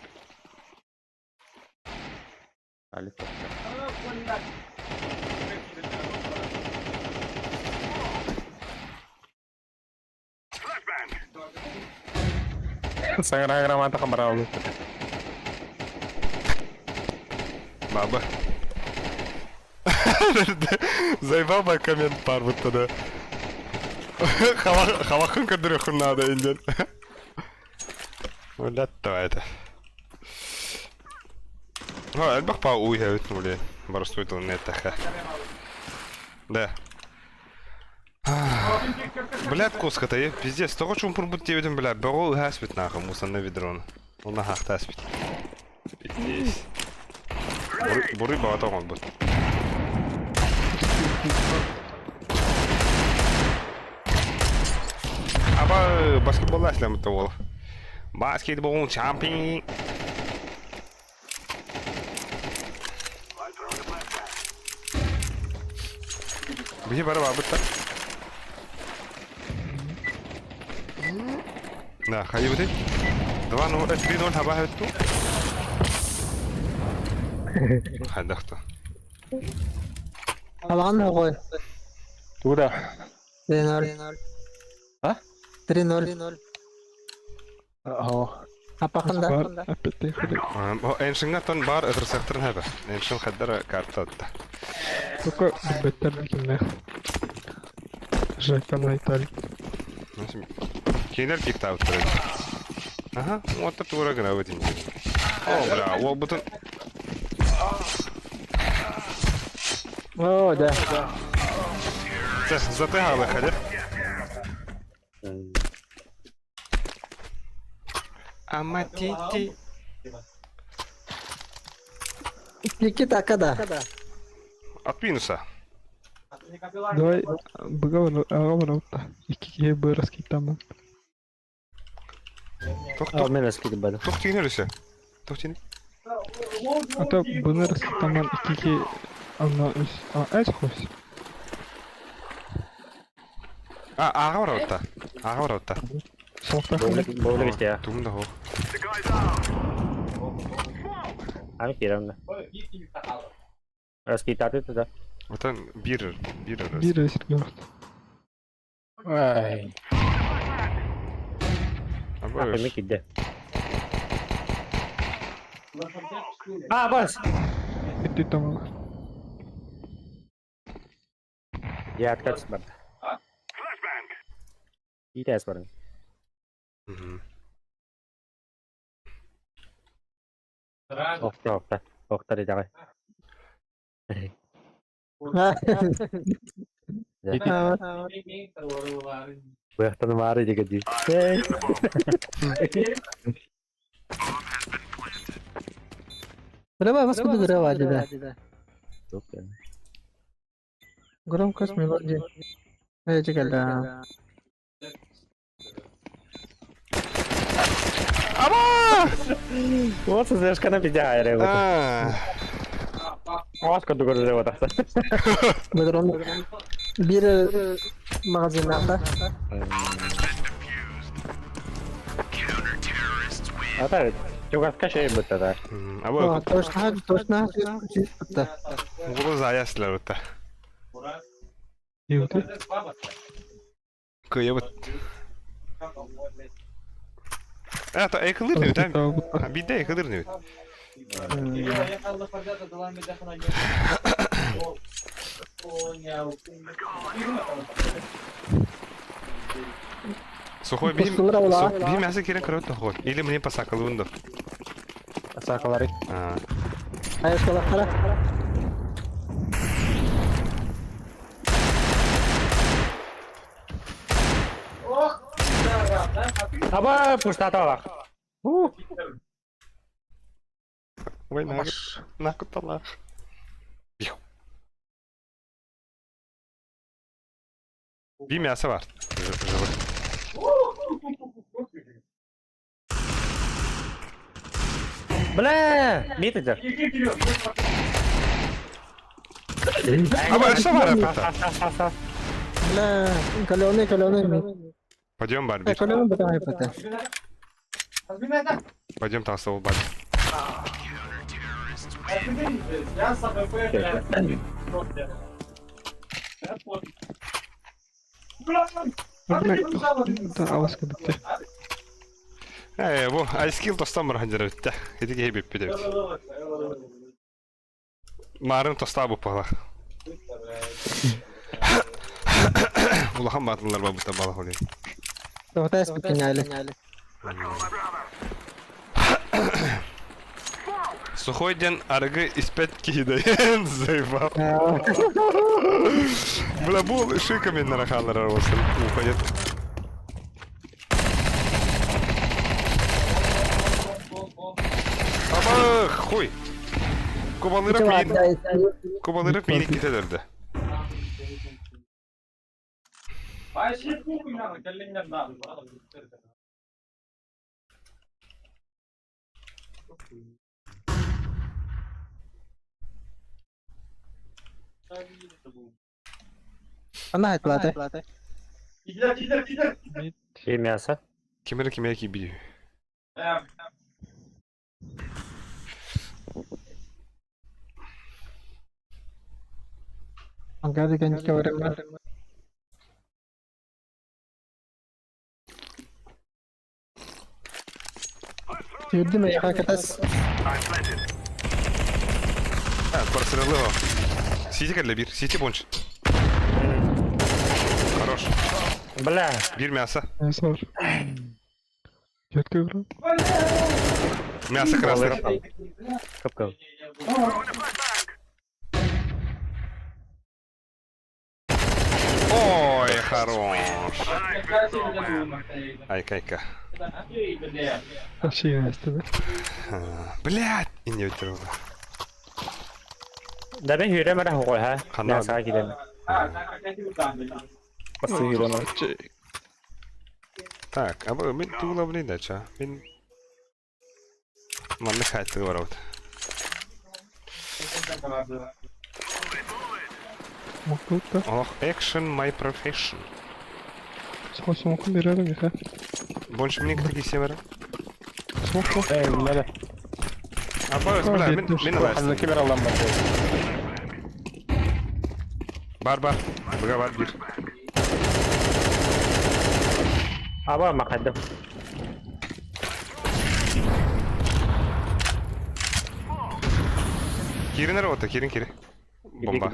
Алик. Саҥара грамота хабараллы. Баба. Заебал бы коммент пар будто да. Халахын көрдөрөхүн надо инден. Блядь, это. Ну, элбэх па уйһэбит блин. Боростуой тылын эттэхэ. Да. Блядь, куската, е, пиздец, тоҕо чуумпурбут диэбитим, бля, бөҕө ыһааспыт нахуй, мусорное ведрону. Онно хаахтааспыт. Пиздец. Буруй баҕата оҥорбут. Аба, баскетболла исламытта уол. Баскетбол чемпион. Биһи бары баабыттар. Да, хайыбыты. 2-0, 3-0 хаба хөтту. Хайдахта. Алан оҕой. Туда. 3-0. А? 3-0. О. Апахында. Опять доехали. Эншиңгаттан бар ытырсактырын хаба. Эншин хаддара карта атта. Только беттер дикимнех. Жека на Италии. Кинер пиктабыттар. Аха, оттар тура гына бытин. О, бля, ол бутын О, да. Затыгалы хадер. Аматити. Никита, когда? От минуса. Давай, быгавар ағавар Икки бы раскитамын. Тох, А, тох, мен раскидып барды. тох тигин өрүсө. Тох тигин. А то бұны раскитаман икки анна үс. А, әз хос. А, ага бар отта. Ага бар отта. Соқта Боулы бисте. Тугун да хо. Ами киремде. Раскитаты туда. Отан бир, бир өрүс. бир өсірге Ай. Аба Мен кидде. А, бас. Итти тамал. Я откат бар. Итәс бар. Охта, охта. Охта давай. Буяктан баары деген ди. Давай, вас буду гравать, да. Громкость мелодии. Эти когда. Аба! Вот слишком пидяйре. А. Оска дугор вот. Бедрон. Бир магазинда. Ата чугаска шей бытта. Аба Точно, точно, точно. Угулу заяслар бытта. Юты. Кыйыбыт. Это экылыр не бит, Бидде экылыр не бит. Сухой бим, бим мясо кирен көрөт тохой. Или мне посакалунду. Сакалары. А. Айышкалактара. Аба пустата бар. Ой, накутала. Би мясо бар. Бля, митер. Аба, что бар это? Бля, каленый, каленый. Пойдем, Барби. Каленый бытовой пыта. Пойдем там с Барби. Да, аласка бітті. Э, бу айскил тостан бар ханжар битте. Ити кеһи биппит эбит. Марын тоста бу пала. Улахан батылар ба бута бала холин. Тоқтайс біткен Сухой ден аргы испет киһи заебал. Бля, бу шиками нарахалар арвасын. Уходит. Аба, хуй. Кубалырып мин, кубалырып мин китедерди. Ана айтлады. Шей мясо. Кимери кимери ки би. Аңга деген көрем. Жүрді ме яқа кетес? А, парсырылы. Сити кэлле бир, сити бонч. Хорош. Бля. Бир мясо. Мясо бар. Четко игра. Мясо красное. Кып-кып. Ой, хорош. Ай-кайка. Вообще да? Блядь, и не вытерла. Да мен хүрем ара хугой ха. Хана. Мясо кидем. Басы хүрем. Так, а вы мен тула блин дача. Мен Манны хайты бар вот. Мокрутта. Ох, action my profession. Схож смокун береді меха. Больше мне такие семеро. Смок, смок. Эй, надо. А бля, бля, мен мен Ханна кемер алам бар. Бар бар. Бага бар бир. Аба макадым. Кирин работа, кирин кири. Бомба.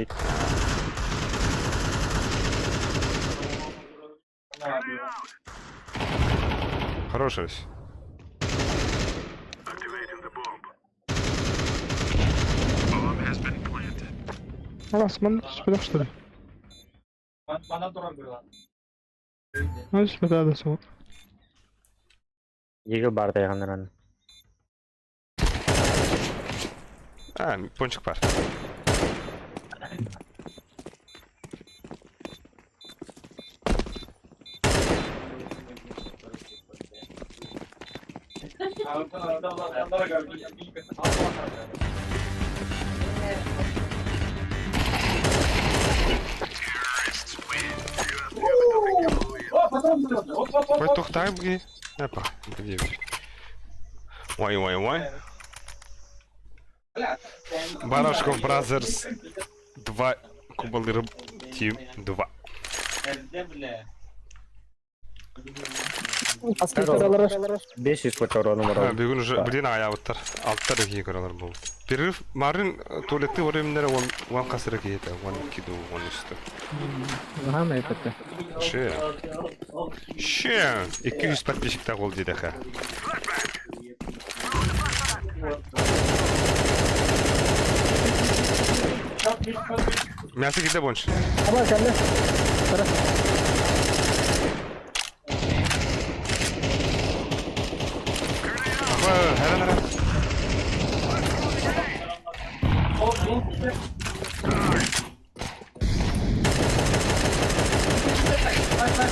Хороший. Алас, ман түспеді что ли? Ман түспеді ада смок. Еге бар дайганнар А, пончик бар. Ой, тухтай бги. Опа, где? Ой, ой, ой. Барашков Brothers 2 Кубалыр Team 2. 500 көтөр ону барар. Бүгүн уже блин аябыттар. Алттар киһи көрөлөр болбут. Перерыв марын туалетты временнere он он касыры киһи он киду он үстү. Наһаа эппэтэ. Ше. Ше. 200 подписчикта ол диде ха. Мясо киде бонш. Аба кэллэ. Кара. Аба, хара хара.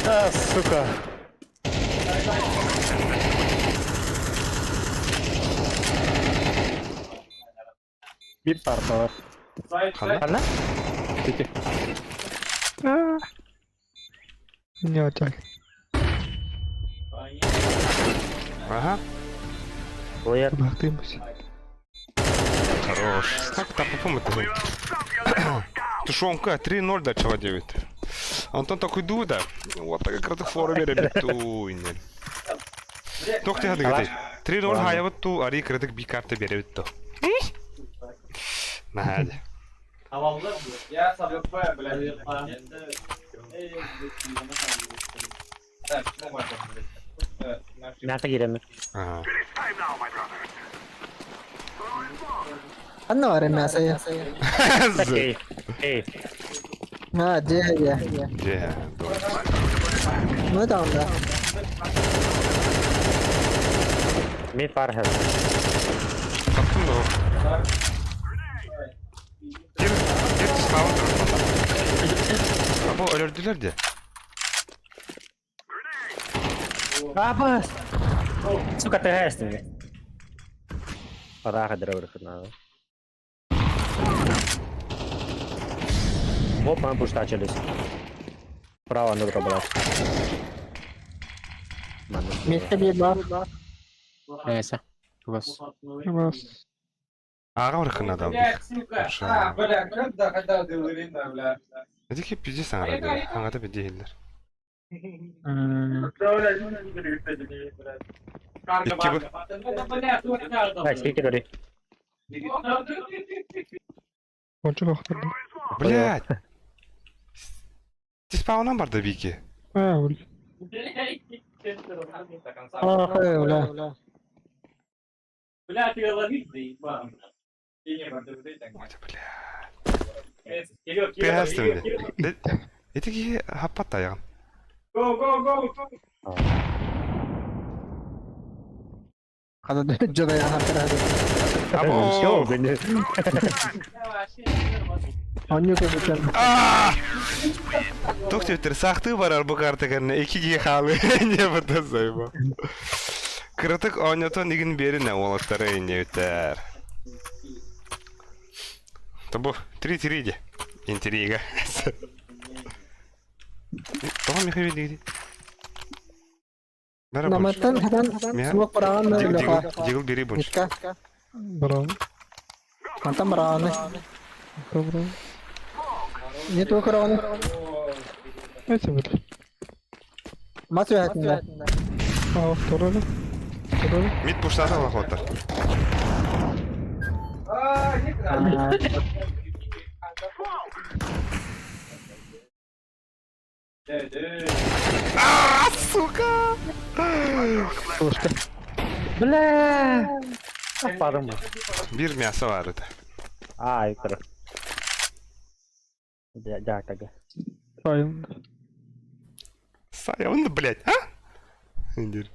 А, сука. Bir parça var. Хана? Хана? Peki. Не отяг. Ага. Лояр. Бахтымся. Хорош. Так, так, по Тушонка 3-0 до чего 9. Антон такой дуда. Вот так как раз фору беребит Тохти хады гыты. 3-0 хаябыт ту ари кырдык би карта беребит ту. Наһади. Мясо киремир. Ага. Анна бар мясо. Эй. Эй. А, дьэ дьэ. Дьэ, Ну там да. Мид пар хэл. Таптым да. Gir, gir spawn Abo öldüler de. Абас. Сука, ты гэстин. Параха древрых надо. Вот мы пуштачились. Право надо брать. Миэхэ биир баар. Neyse. Вас. Бас. Аға барахын адам. Эдики пизде саңара деді. Аңада пизде елдер. Икки бу. Так, сколько говори? Ончу бахтырды. Блядь. Ти спаунан бар да бики. А, ул. А, хэ, бля. Ой, бля. Пиастым де. Эдики хаппат аяғын. Хада дьода яхан кара. Або. Онньу кэбитэн. Тух тетер сахты барар бу карта кэннэ икки киһи хаалыы не бата сайба. Кыратык оонньотон игин биэринэ уолаттары иннебиттэр. Тобу 3-3 де. Интрига. Тоҕо Михаил диги? Бара бунш. Наматтан хатан смок бараан лаха. Дигл бери бунш. Митка. Браво. Мантан барааны. Браво. Не то карааны. Эти вот. Мас үһэтиннэ. А, второй. Второй. Мид пуштата лохоттар. А, сука! Слушай. Бля! Аппадым. Бир мясо бар это. А, Виктор. Да, да, как. Сайын. Сайын, блядь, а? Индир.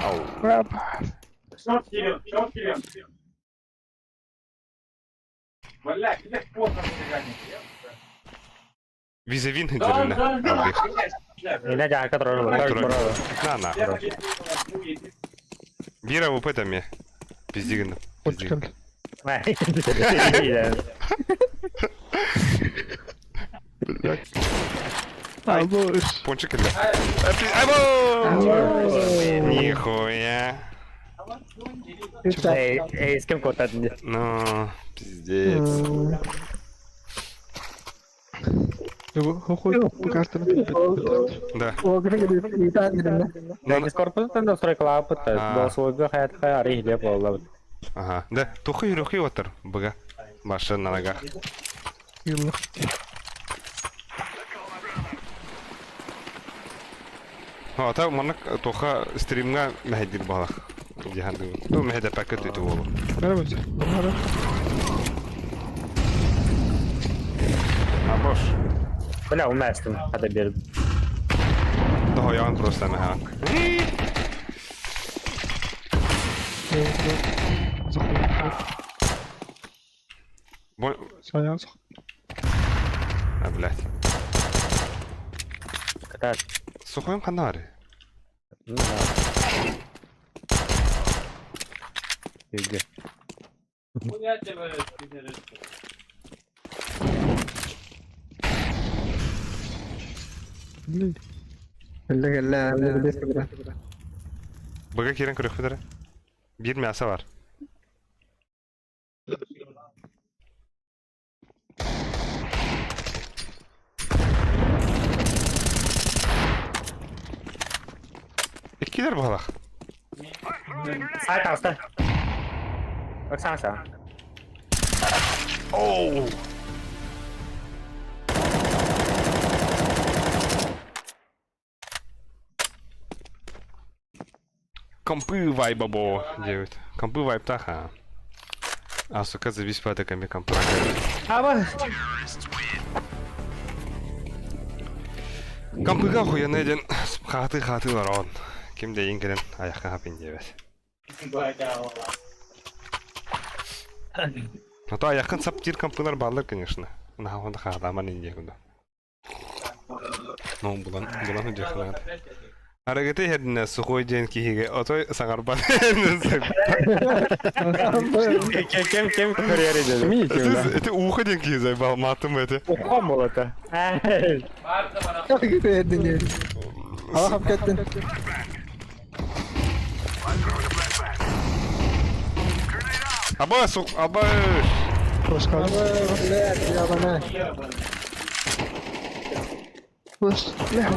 Ау. Визавин деревня. Ина жака тролл. На, на. Бира в этом Пиздигн. Почкал. Блядь. Алло. Пончик кэллэ. Або! Нихуя. Эй, эй, с кем котат? Ну, пиздец. Хохой картаны Да. Да, Дискорд настройкалаабыт голосовойга хаят хай ари хиле буоллабыт. Ага. Да, тухы юрухи отыр. Быга. Башы на ногах. А, та маннык тоха стримга мәһәдир балах. Диһанды. Ну, мәһәдә пакет үтү болу. Бара. А бош. Бля, уместим, хада бер. Daha yan просто мәһә. Саян сох. А, блядь. Катар. Сухойым ханнары. Ну да. Иди. Кэллэ кэллэ. Быга кирен көрөх бедere. Bir мясо бар. Иккилер балах. Сайт алста. Оксана. Оу! Компы вайбабо делают. Компы вайб таха. А, сука, завис по атаками компа. Аба. Компыга хуяны ден хаты хаты ларон. Ким дейин келен аяққа хапин дебет. А то аяқын сап тир компылар баллар, конечно. На хонда хадаман инде кунда. Ну, булан, булан үдехнат. Арагаты хердине сухой ден кихиге, отой саңарбан. Кем кем курьер идет? Это ухо ден кихи зайбал матым это. Ухом был это. Ала кеттин. Аба, сук, аба. Прошкал. Блядь, ябана. Флеш. Бля.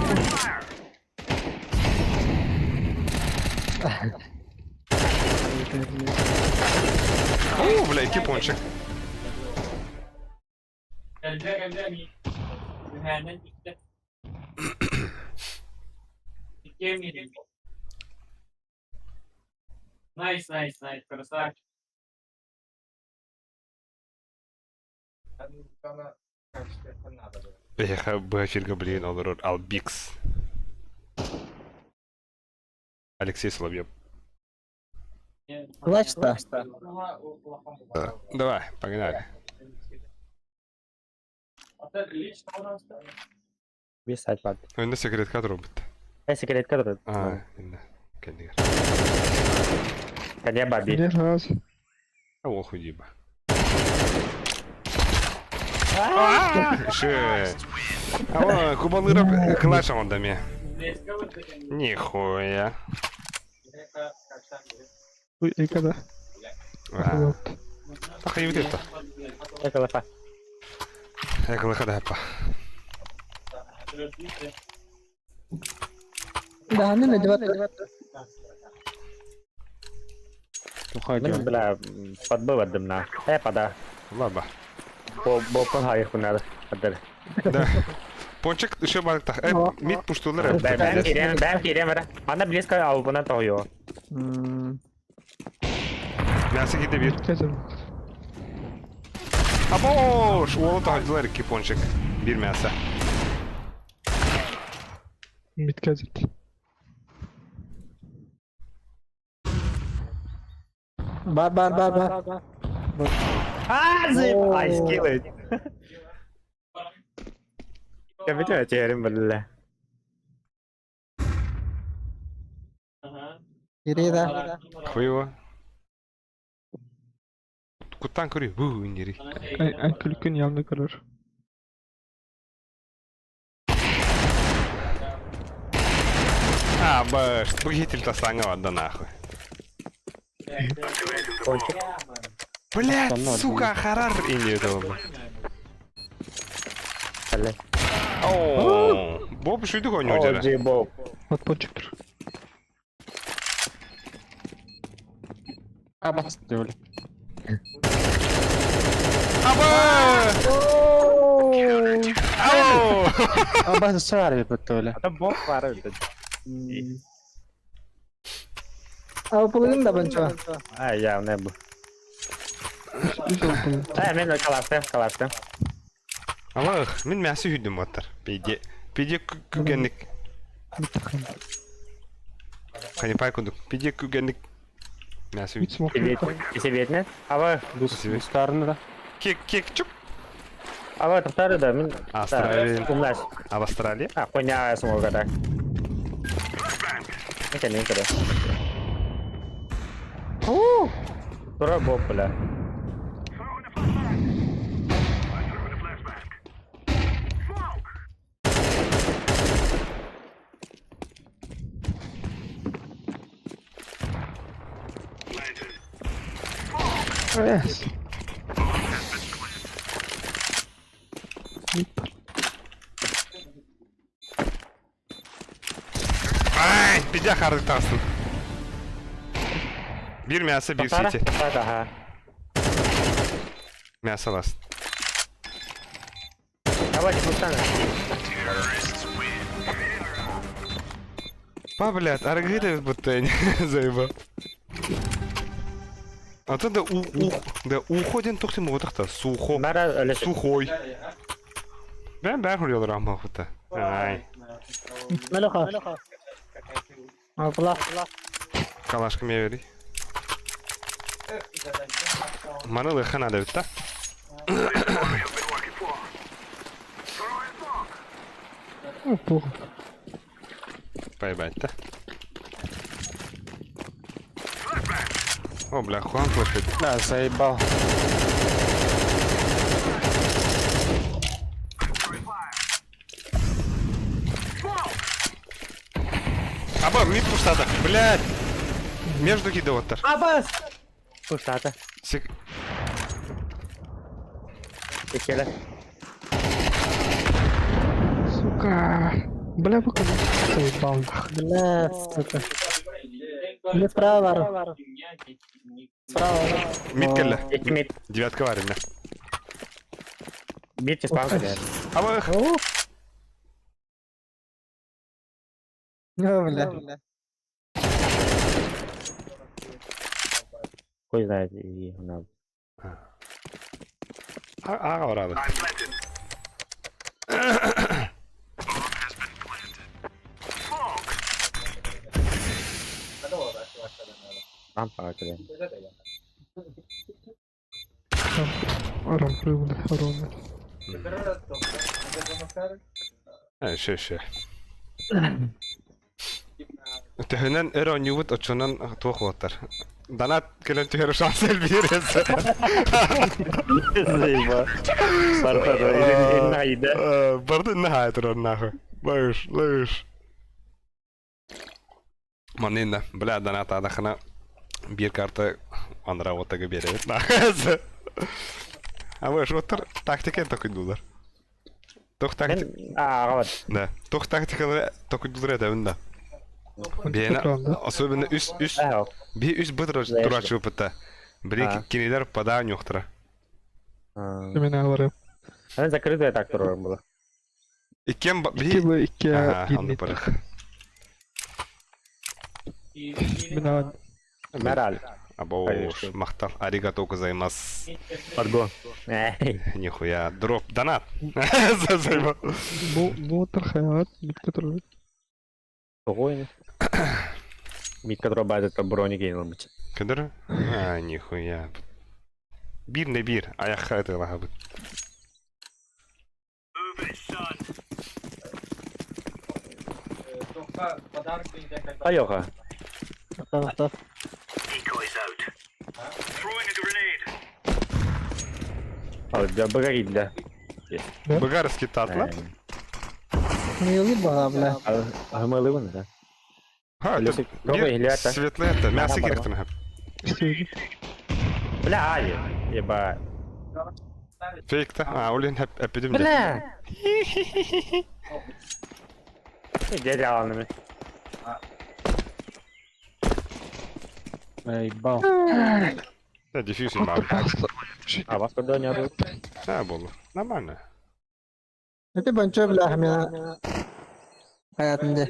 О, бля, iki пончик. Nice, nice, nice, красавчик. Эх, бэфирга, блин, олорор Албикс. Алексей Соловьев. Плачта. Давай, погнали. Бес сайт бар. Önde секрет кадр робот. Э, секрет кадр. А, инде. Кендигер. Кадя баби. Не раз. А ох уйдиба. Ше. А кубалыра клаша он даме. Нихуя. Ой, и когда? А. Таха юдета. Эколафа. Эколаха да па. Да, не надевать. Мен, бля, подбыл отдымна. Э, пода. Лаба. Бо хайх надо. Поддали. Да. Пончик еще барык тах. Э, мид пуштулар. Бэм кирем, бэм кирем, бра. Ана близко, а у тойо. Мясо киде бир. Кезем. Абош, уолу тахдылар iki пончик. Bir мясо. Мид кезет. Бар бар бар бар. А, зып! Ай, скиллы. Капитан, терем, бля. Ирида. Хуево. Куттан көрүй, бу индери. Ай, ай, күлкін явно көрөр. Абаш, бу киһи тасаҥа барда нахуй. Пончик. Блять, сука, харар ини это. Алле. О, Боб шүйді ғой О, не Джей Боб. Вот пончик тұр. А, бас, диэбили. Аба! Ау! А, бас, сары бөттөле. Ата Боб бары өтө. А половина да банча. А, я не бу. Үс алты. А, мен каластым, каластым. Аллах, мен мәсі үйдім оттар. Пейде, пейде күгенник. Қанипай күндік. Пейде күгенник. Мәсі Үч үйдім. смок. Привет. Себетне. Аба, Себе. Бустарны да. Кек, кек, чук. аба, тоқтары да, мен... Австралия. Умнаш. А в Австралии? А, хуйня смога так. Это не когда. Тура Боб, бля. Эс. Мид. Ай, пидя хардык тастын. Bir мясо, bir Тоқтары, сити. тоқтары, ага. Мясо вас. Аба, диффузтан. Па, блядь, аргыты будто не заебал. А то да у ух, да уходен тухты могутахта. Сухо. Мара, өлесі. Сухой. Бән бән хурьялар амма хута. Ай, Мелоха. А була. калашка мне бери. Маны лыха надо бит, да? О, плохо. Поебать, да? О, бля, хуан флешит. Да, заебал. Аба, мид пустата. Блядь. Между кидываттар. Абас! Пустата. Сек... Екелі. Сука. Бля, пока заебал нахуй. Бля, сука. Бля, справа бар. Справа. Мид келле. Екі мид. Девятка варена. Бит спам. Аба, О, бля. Хуй знает, и она. аға барады. Рампаға кіре. Арам прыгнули, ровно. Ә, ше, ше. Төһөнөн өр оонньуубут очунан туох уоттар. Донат кэлэн түһэр шанс элбиирес. Заеба. Барда, Барды нахай турар нахуй. Лыш, лыш. Манына, бля, донат адахына бир карта андра оттага беребит. А вы оттар тактика токуйдулар. Тох тактика. А, вот. Да. Тох тактикалары токуйдулар это да. Биэна, особенно үс үс би үс бытыр турачы опытта. Бри кинилер пада нюхтара. Мен алары. Она закрытая так турар было. Иккен би Икки б икки Ага, бир аны мид. барах. Мен алан. Мораль. Або махтал. Аригато гозаймас. Арго. Нихуя. Дроп. Донат. Заебал. Бу бу тархаят битке турар. Ой. Митка дробает это броники ылмыч. Кыдыр? А, нихуя. Бир не бир. Аяққа это бит. Айоха. Тоқтап, Decoys out. Throwing a grenade. Ал, да багарилля. Бугарский татлар. Не баға, бля. Алмалы вон, да. Ха, Плюсик. это Добрый, бир Илья, это. светлый это, мясо Ага, керектен хап. Бля, ай, еба. Фейк та. А, олин хап әппедим де. Бля. Дядя алными. Заебал. Да, дефьюз им бар. А вас куда не орут? Да, было. Нормально. Это банчо бля хмена. Hayatımda.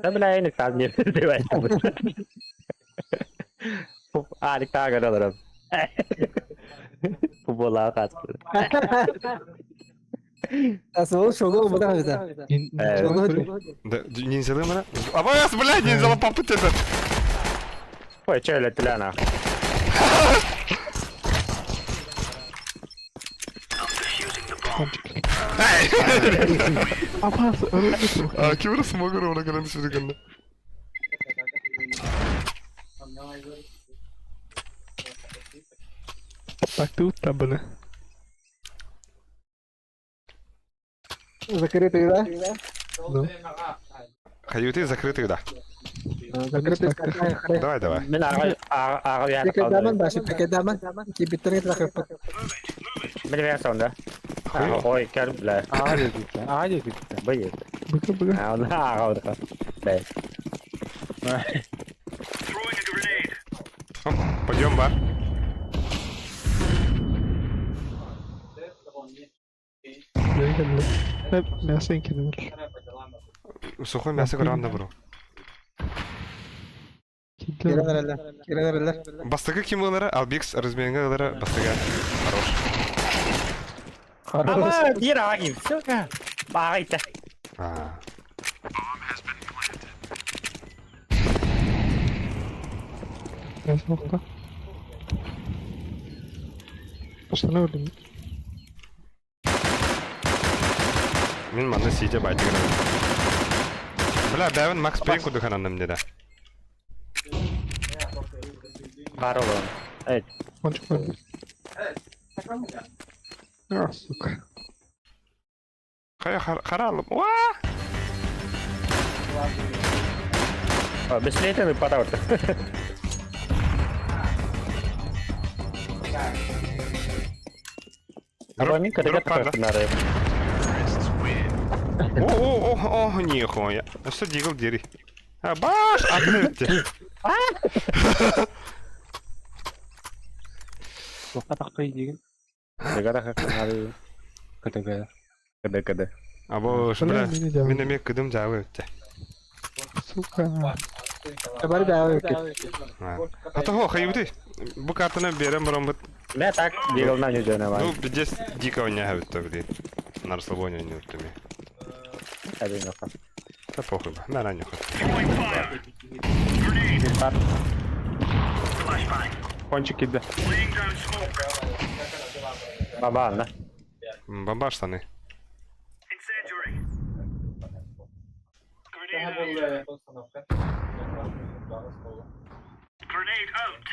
Да бля, я не там не перебивай. Алик тага алырым. Футбола катты. Asıl şogu bu da bize. Şogu. Да, ниндзя мана. А вас, блядь, ниндзя попыт этот. Ой, че это ляна? Абас, өлбүт. А, ким смогу ровно гранды сүргәндә. Так ты утта быны. Закрытый да? Ну. Хаюты закрытый, да. Закрытый. Давай, давай. Мен ага ага я Пeke daman başı peke daman. Ki bitirip takıp. Мен мен сонда. Ой, кер бля. А дедик. А дедик. Бый. Быка быка. Ага, ага. Бля. Throwing a grenade. Оп, Пойдем, бар. Мясо кинулер. Сухой мясо гранда, бро. Kiren herhalde. Kiren herhalde. Бастыгы ким ылара? Албикс разменге ылара бастыгы. Хорош. Ама, дир аги, сука. Багайта. А. Мясо нокта. Штаны өлдүм. Мин манны сидя байтыгы. Бля, бәвен Макс Пейн кудыхананным деда. Бар олым. Эй, Кончик өлдү. А, сука. Хая харалым. Уа! бесплатный подарок. Дроп, Абамин дроп кадыга пада. надо. О, о, о, о, нихуя. А что дигл дери? А, баш, открытие. Тоқта тақтай деген. Кадыга надо. КТГ. Када када. А бош, Бля, бля. мени жабы. Мин эме кыдым жабы өтте. Сука. Бар да А того, хаюты. Бу картаны берем барам бит. Мә так дигл на не жана Ну, здесь дико не өтті, блин. На расслабоне не өтті ми. Один нахуй. Да похуй, ба. На ранее хоть. Throwing fire. Grenade. Flashbang. Кончик иді. Laying down smoke. Баба, на. Бомба штаны. Incendiary. Grenade out. Grenade out.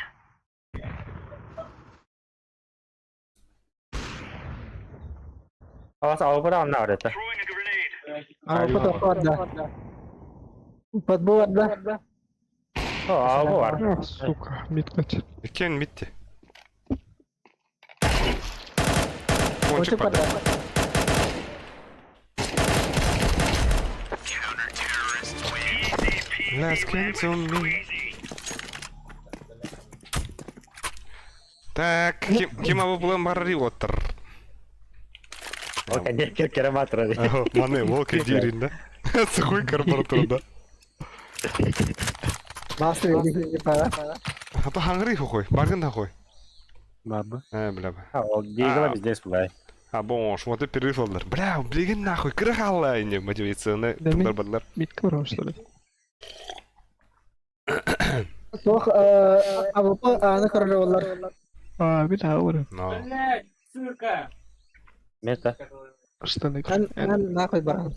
Авас албыра анна арета. Throwing a grenade. Aa bu da vardı. Pat bu vardı. О, албы бар. А, сука, миткач. Кен митти. Кончик Кончик пада. vardı. Let's get to me. Так, ким, ким абы булан барари оттыр. Ол конечно кераматор. Маны, волк дерин, да? Сухой карбуратор, да? Master dedi para. А то хангри хухой, баргын да хой. Бабы. Э, бля, бля. Ол дигл здесь бля. А бош, вот и перерыв алдар. Бля, блин, нахуй, крыхала, не мотивационный Да, ми- тылдар бадлар. Митка барам, что ли? Soğuk Avrupa anı kararı А, бля, ауыр. Но. Блять, сука! Место. Штаны. Ben ben ne koy bana.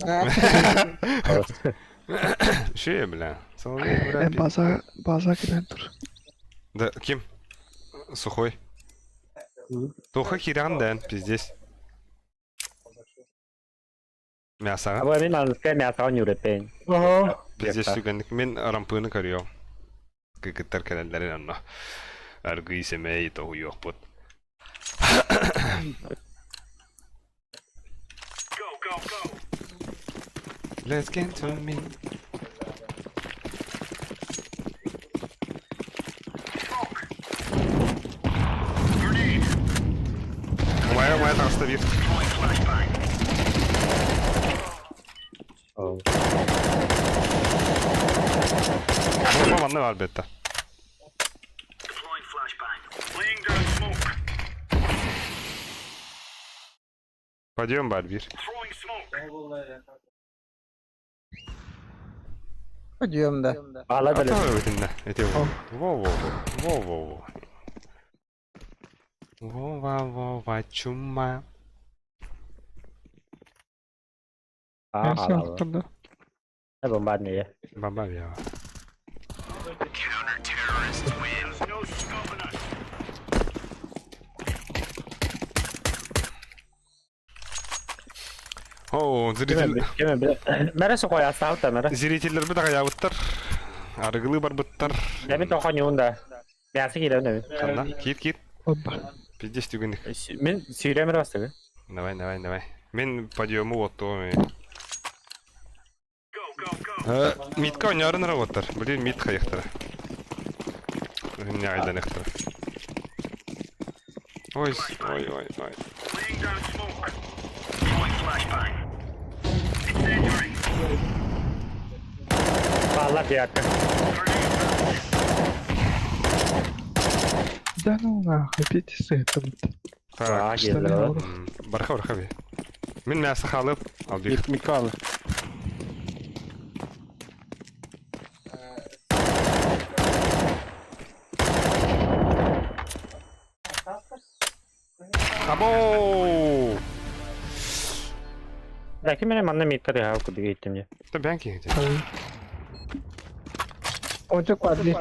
Ши, бля. Соловей, бля. Э, база, база кирен тур. Да, ким? Сухой. Тоха хиран дэн, пиздец. Мясаҕа. Абы мин аныска мясаҕа ньүрэппин. Пиздец сүгэнник мин рампыны көрүөм. Кыргыттар кэлэллэрин онно. Аргый сэмэй тоһуйуохпут. Go, go, go. Let's get to me. Smoke. Grenade. Умайа умайа таҕыста биир. Throwing flashbang. Ол. Бомба манна бар бетта. Deploying flashbang. Laying down smoke. Подъем бар биир. Throwing smoke. Подъем да. Ала да Ата өтінне. Эте во. Во во во. Во во во. Вова вова чума. Мясо Ала. охтордо. Бомба не. Баба я. There's no stopping us. О, зритель Мәрә соқой астағыт та мәрә. Зрительлер бит агаябыттар. Арыгылы барбыттар. Дәмин тоқан юында. Мясы килә дәмин. Ханна, кит кит. Опа. Пиздец түгенник. Мин сөйләмер бастығы. Давай, давай, давай. Мен подъему вот то. Go, go, go. Митка ойнарын работтар. Блин, мит хаяқтара. Не айдан яқтара. Ой, ой, ой, ой. Laying down smoke. Throwing flashbang. Incendiary. Балла пиатка. Grenade out. Да ну нахуй, пиздец это. Так. А, келді. Барха, барха би. Мен мясо халып, ал бир. Микалы. Або! Да, кем мене манна митка дыга кудыга иттим я. Это бянки где? Ончук падли.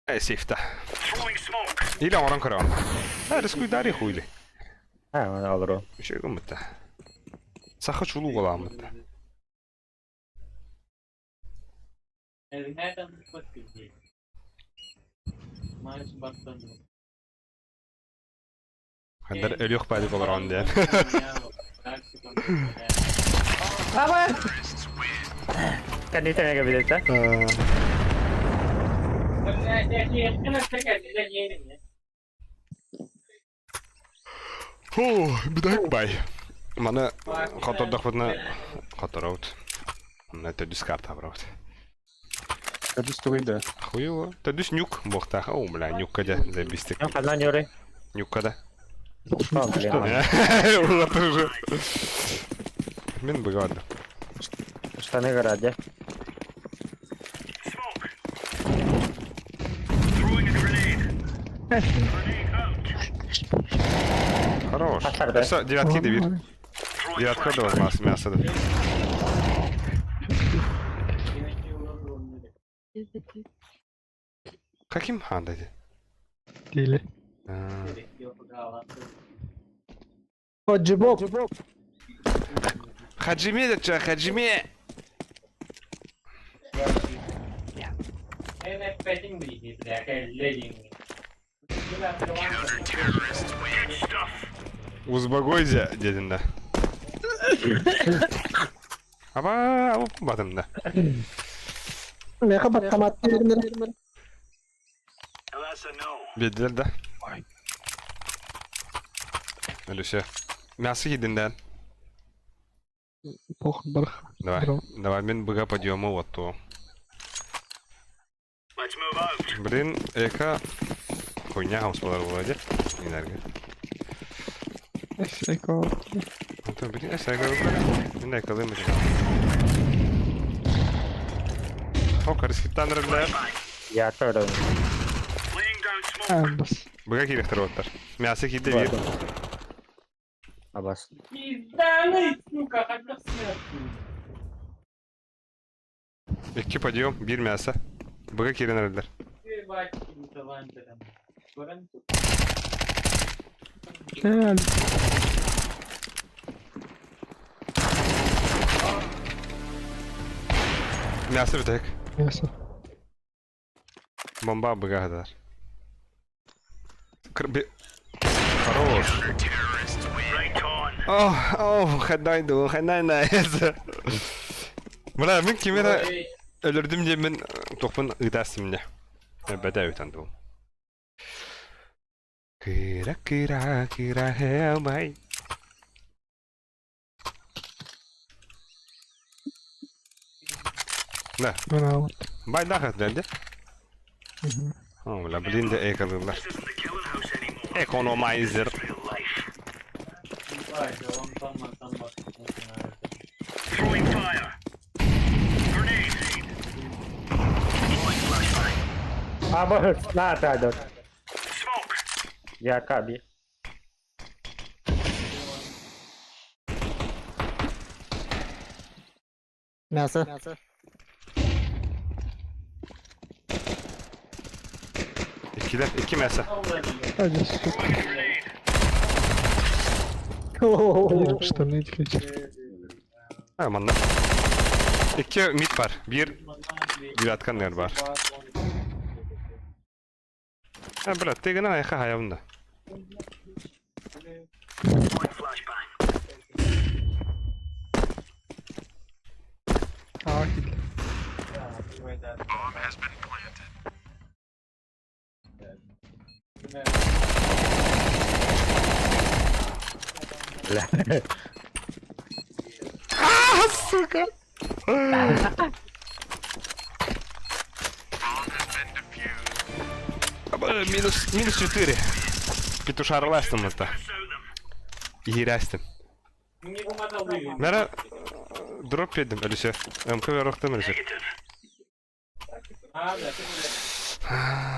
Эй, сейфта. Throwing smoke. Или оран көрөм. А, рискуй дари хуйли. А, аны алыр. Үшө гымытта. Саха чулу голамытта. Хандар өлөх бали болар он ден. Кәне тәмәгә билет, Фу, бидак бай. Маны котордох бутна котороут. Мына төдүс карта браут. Төдүс тугайда. Хуево. Төдүс нюк бохта. О, бля, нюкка да, забистик. Ну, ханна нюры. Нюкка да. О, блин. Улар уже. Мен быгады. Штаны гарады. Smoke. Throwing a grenade. Grenade out. Хорош. Пошар, да? Все, девятки да бир. Throwing Девятка да flashbang. вас мясо да. Каким хан dedi? Дили. Ходжибоп. Хаджиме дече, хаджиме. Good stuff. Узбагойзя дедин да. Аба, алып бадым да. Меха баттамат бердер. Now that's a no. Бедилер да. Ölüsü. Мясо единден. Пох, барха. Давай. Бро. Давай, мен быга подъему вот то. Let's move out. Блин, эка хуйня хамсалар болады. Энергия. Эс, эко. Это, блин, эс эка. Мен экалым. О, карискиттан рыглар. Я көрдüm. Laying down smoke. Амбас. Быга керектер оттар. Мясо киде бир. Абас. Икки подъем, бир мясо. Быга кирен рыглар. Э, Мясо бүтэһик. Мясо. Бомба быгаһыдар. Хорош. О, о, хадай ду, хадай на. Бля, мин кимера өлөрдүм диэммин тохпун ыытаастым мне. Бэдэ үтэн дуу. Кыра кыра кыра хэмай. Да. Байдах деді. О, бля, блин, да эколылар. Экономайзер. Аба, на, тадок. Я каби. Мясо. Иккилэр, икки мясо. Hadi сука. Штаны эти. А, манна. Икки мид бар. Бир девяткан бар. А, брат, ты гына айха хаябында. А, кил. Бля. А, сука! Минус, минус 4. Петушарластым это. Иирәстим. Мәрә дроп педим, әліше. МК вероқтым әліше.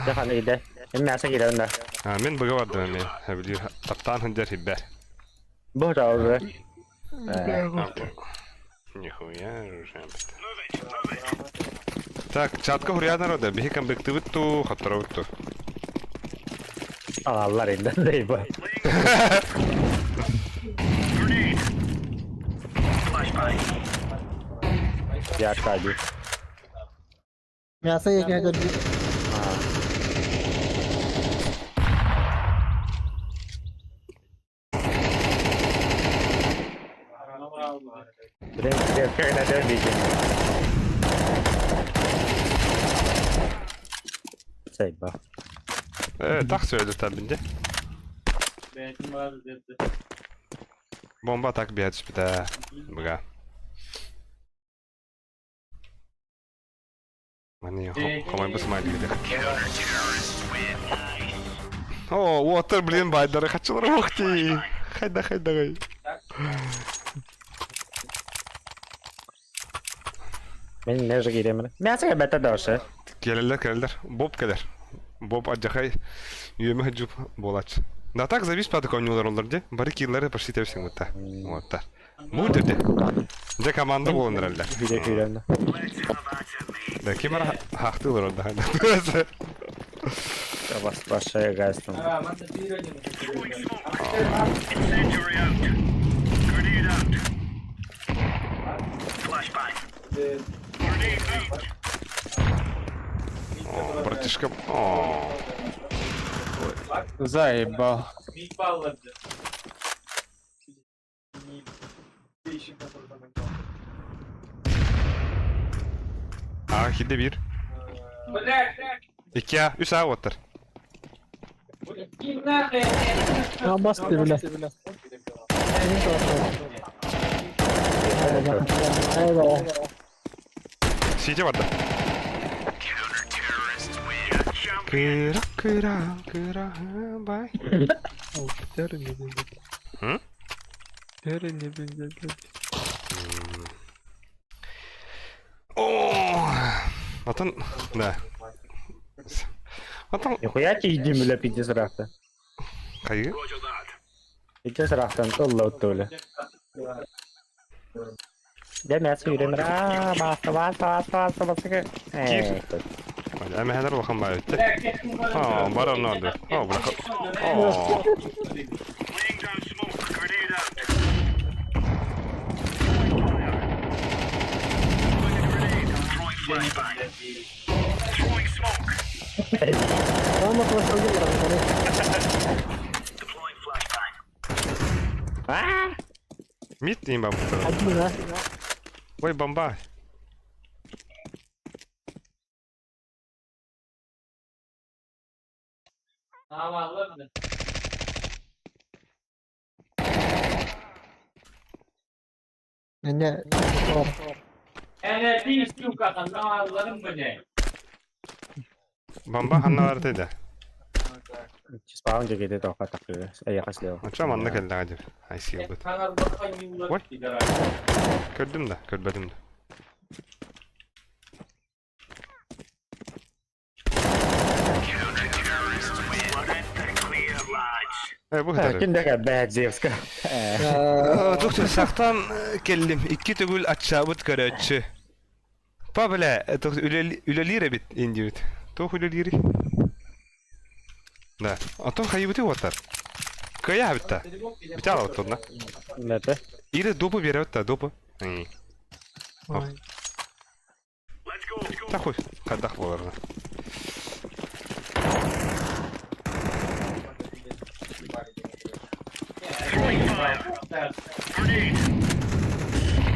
Жахан иде. Мен мясо кире онда. А, мен бұға бардым мен. Әбілі таптан хындер хиббер. Бу жауы. Нихуя же. Так, чатка хурья народа. Бихи камбектыбытту, хаттарабытту. Алалар инде дейбы. Я каби. Мясо я не Блин, я когда видим. Сейба. Так сөйледі тәбінде. Бомба так бия түспіді. Бұға. Мане, қомай бұсмайды дейді. О, отыр, блин, байдары хачылар оқти. Хайда, хайда, гай. Мен не же киремин. Мясо бәтә дошы. Келелер, келелер. Боб келер. Боб аджахай үйеме жуп болач. Да так завис пады конюлар олар де. Бары киллары почти тепсең бутта. Вот так. Бу жерде. Же команда болондар әлде. Бире киремин. Да кемара хактылар онда. Бас баша гастым. О, братишка. О. Заебал. А, хиде бир. Икки А, үс А оттыр. А, басты, бля. Сити барды. Кыра, кыра, кыра, бай. Тәрі не бензет. М? Тәрі не бензет. О, Атын, да. Атын, Нихуя ти иди бля пиздец рахта. кайы? Пиздец рахтан ылла өттөлі. Да мясо киремин. А, басты, басты, басты, басты, басты. Кир. Әмә хәдәр улахан бай өтті. О, бар онны О, бля. О. flashbang. Throwing smoke. Tamam Deploying flashbang. Мид не бомба. Ой, бомба. Не, Бомба ханна бар деді. Спаун жегеде тоққа тақы. Аяқ слева. Ача манна келді адыр. Айси быт. Ой. Көрдүм да, көрбөдүм да. We're in the clear, lads. Э, бу хатар. Киндеге бәдзевска. Доктор сақтан келдим. Икки төгүл атчабыт көрөччү. Па бля, үлелир бит индибит. Тох үлелири. Да. А то хайбыты оттар. Кая битта. Битала оттар, да. Нәті. Или допы берет та, допы. Ой. Let's go. Let's go. Тахуй, кадах болар.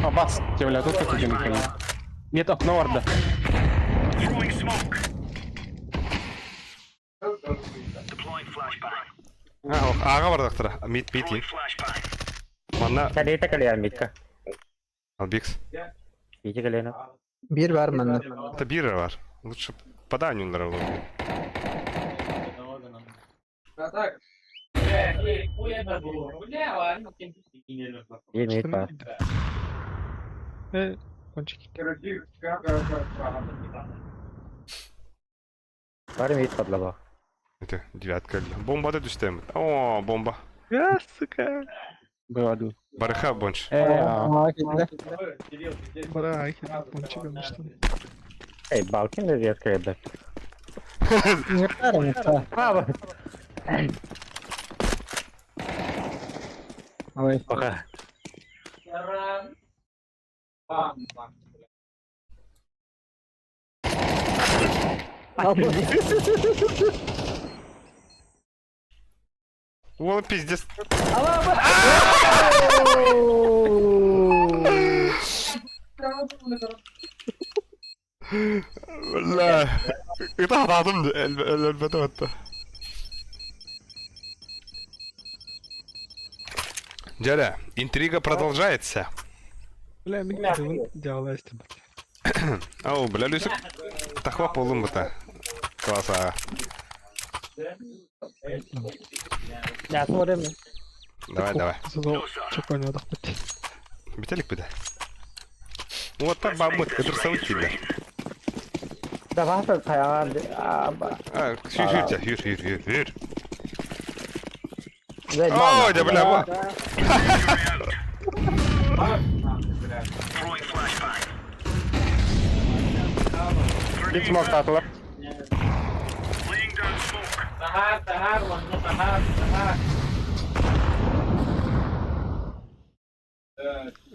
А, бас, бля, тут как один Нет, окно варда. Throwing smoke. Deploying flashbang. Ага бар доктора. Мит мит. Throwing flashbang. Манна Кәлейті кәлеян митка. Албикс. Ити кәлейні. Bir var mı? Это бира бар. Лучше подай нравилось. Е, мит бар. Э, кончики. Бар мит падлаба. Это девятка. Бомба да түстем. О, бомба. Я, сука. Был один. Барыха бонч. А, Бара, кончик, ну что. Эй, балкин да девятка ебет. Не Баба. Ой. Пока. О, пиздец. Бля. Это адамды элбете өтті. Дядя, интрига продолжается. Бля, мен дивын диаластым. Ау, бля, Люсик. Тахва полым бұта. Класса. Я смотрим. Давай, давай. Зато чокойно адахпат. Бителик бі Вот так бабыт, это саутилер. Давай, таян. А, жүр, жүр, жүр, жүр, жүр, жүр. Ой, да бля, во. Throwing flashbang. Бит смог татылар. Laying down smoke.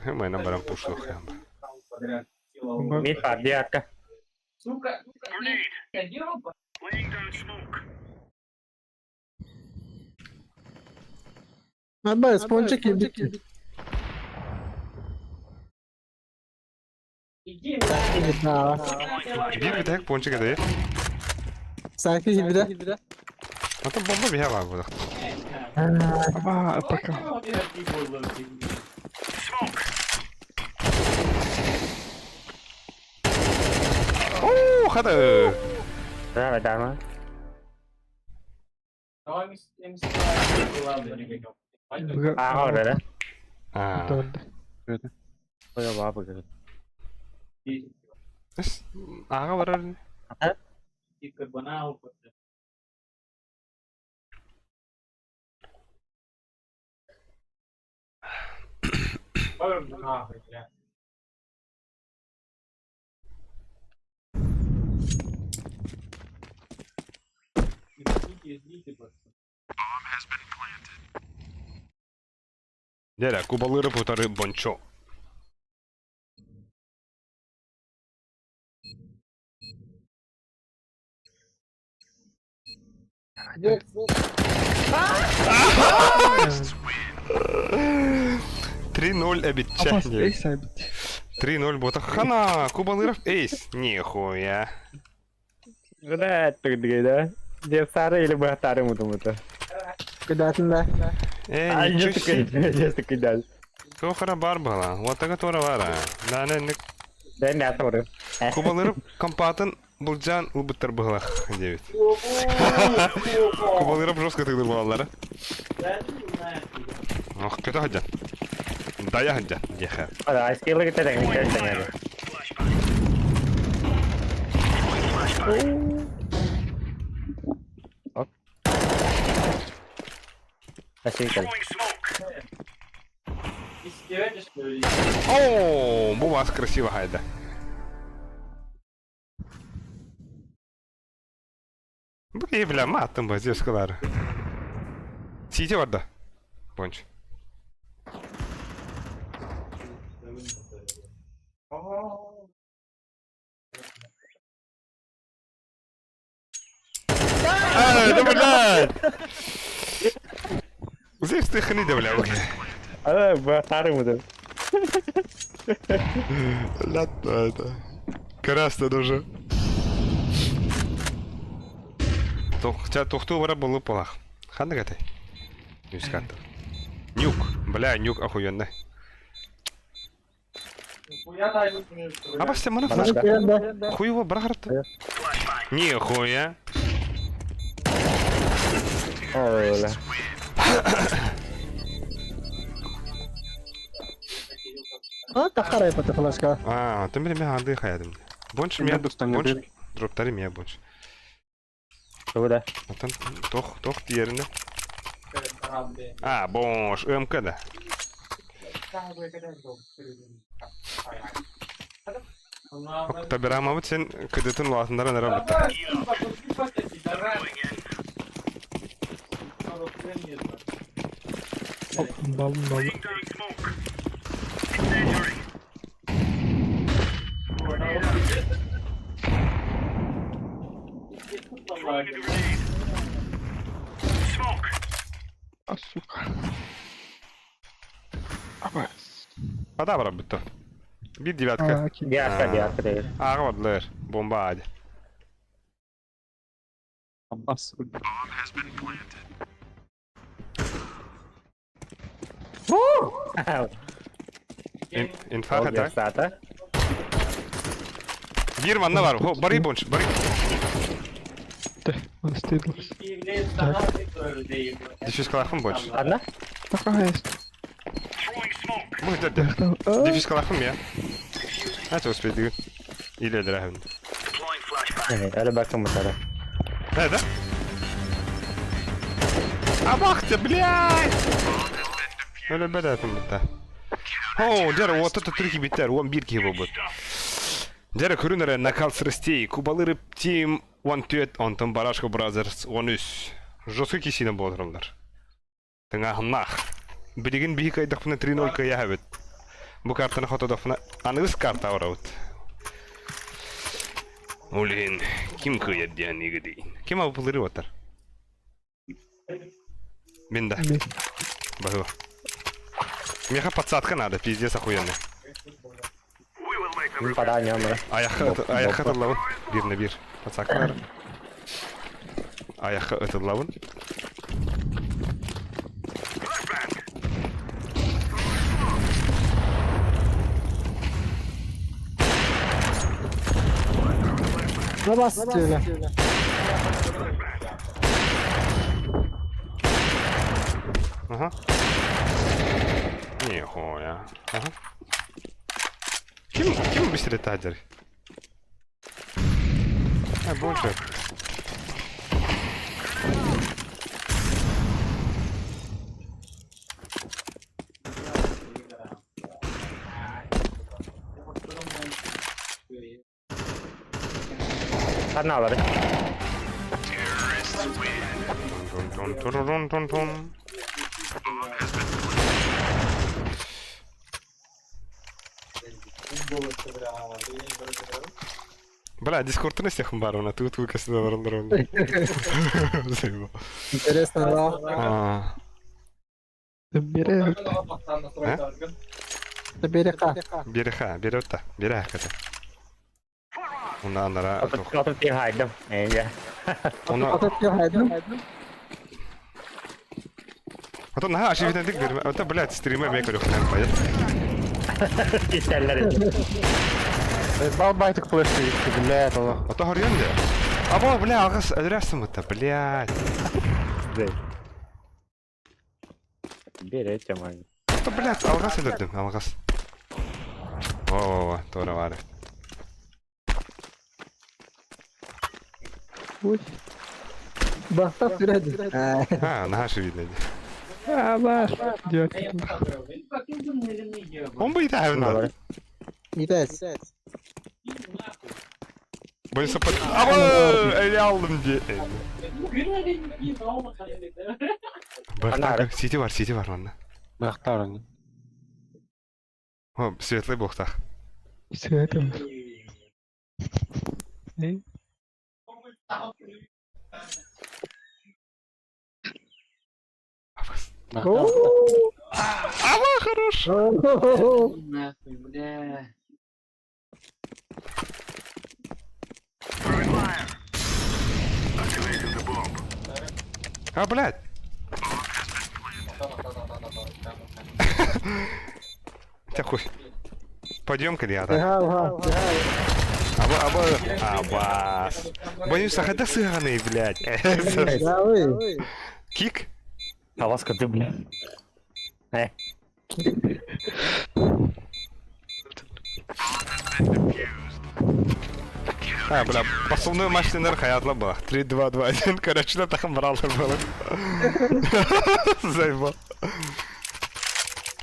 Мен барам пушлу хям. Мит бар девятка. Grenade. Laying down smoke. Abi sponçak yedik. Бир битек пончик эде. Sanki gibi de. Ата бомба бия бар бу. Аба, пока. Smoke. О, хада. Давай, давай. Ага, да, да. А. Ой, баба. Ага барар. Дядя, кубалыры путары бончо. 3-0 эбитчэ. Абас эйс айбыт. 3-0 буота. Хана, Кубалыров эйс. Нихуя. Бля, да? Дед сары или бахтары муту-муту. Кыдатын да. Э, ничего себе. Здесь такой дал. Тохара бар была. Вот так тора бара. Да, не Да не аторы. Кубалыров компатын булжан ылбыттар быһылах диэбит. Кубалыров жестко тыгдыр буолаллара. Ох, көтө сылдьан. Дайа сылдьан, диэхэ. А, скиллы кете дәң. Асикал. О, бу вас красиво хайда. Бу бля, маттым ба, девушкалар. Сити барда. Бонч. Эй, да блядь! Здесь ты хны да бля. А, бахтары муту. Ладно, это. Красно даже. Тохту бара болу полах. Ханды гаты. Нюскатты. Нюк. Бля, нюк охуенный. А баста мана флешка. Хуево брахарты. Нихуя. Ола. А, тахара ипата флешка. А, ты меня ады хаядым. Больше меня больше дроптары меня больше. Куда? Отан тох тох диэринэ. А, бош, МК да. Табирамабыт сен кыдытын улаатындара нара бутта. Балын балын. А, сука. Абас. Падабра бутта. Бир девятка. А, окей. Диарка, диарка дейр. Ага, бадлар. Бомба ади. Аббас. Инфа хата. Сата. Бир манна бар. Хо, бары бонч, бары. Тэ, он стыдился. Дефис калахым бонч. Одна? Такая есть. Бу дерде. Дефис калахым я. Это успеть. Или драхын. Әлі бакым мутара. Это? Абах ты, блядь! Öyle бәдәтім бітті. О, дәрі, вот это түркі биттер, он бир ки бобут. Дәрі көрінері накал срастей, Кубалыры Team 14, онтон Барашко Brothers 13. Жосу кисіне болдырымдар. Тыңағыннах. Билигин бихи кайдақпына 3-0 кая хабит. Бу картаны хотодақпына анығыз карта орауыт. Олин, ким кыяр диэн иги дейін. Ким алып бұлыры отар? Мен да. Мен. Бахыва. Меха подсадка надо, пиздец охуенный. Падание мара. Аяққа ытыллабын. Бир на бир. Подсадка надо. Аяққа ытыллабын. Абас диэли. Ага. Нихуя. Ага. Ким быстрее тадер? А, больше. Одна алары. Тун-тун-тун-тун-тун. Бля, дискордтан истиэхпин баар уонна тугу тугу кэпсэтэ олороллор уонна. Интересно, да? Аа. Бери. Береха. Береха, берета, береха ката. Уна анара Отут тиһайдым. Эйэ. Уна Отут тиһайдым. Ото наһаа ошибитендик берме. Ото, блядь, стриме ме көрөхтөн байат. Истэллэр. Балбайтык флешка блядь, олох. Ото хорьон де. Або, бля, алгас өлөрөсүм бутта, блядь. Берете мань. Ото, блядь, алгас өлөрдүм, алгас. Во-во-во, тура бар. Ой. Бахта сүрәді. А, наһаа ошибитен. А, баш. Диэт. Он бы и да. Нитес. Бойса под... Або, эли алдым ди. Бахтар, сити бар, сити бар манна. Бахтар они. О, светлый бухтах. Все это. Эй. Абас. О, Аба, хорош. Нахуй, бля. А, блядь. Тя хуй. Пойдем-ка, я так. Ага, ага. Аба, аба, абас. Боюсь, а сыганый, блядь. Да, ой. Кик? Аласка ты, бля. Э. А, бля, посылной матч хаятла была. 3, 2, 2, 1. Короче, на там брал было. Заебал.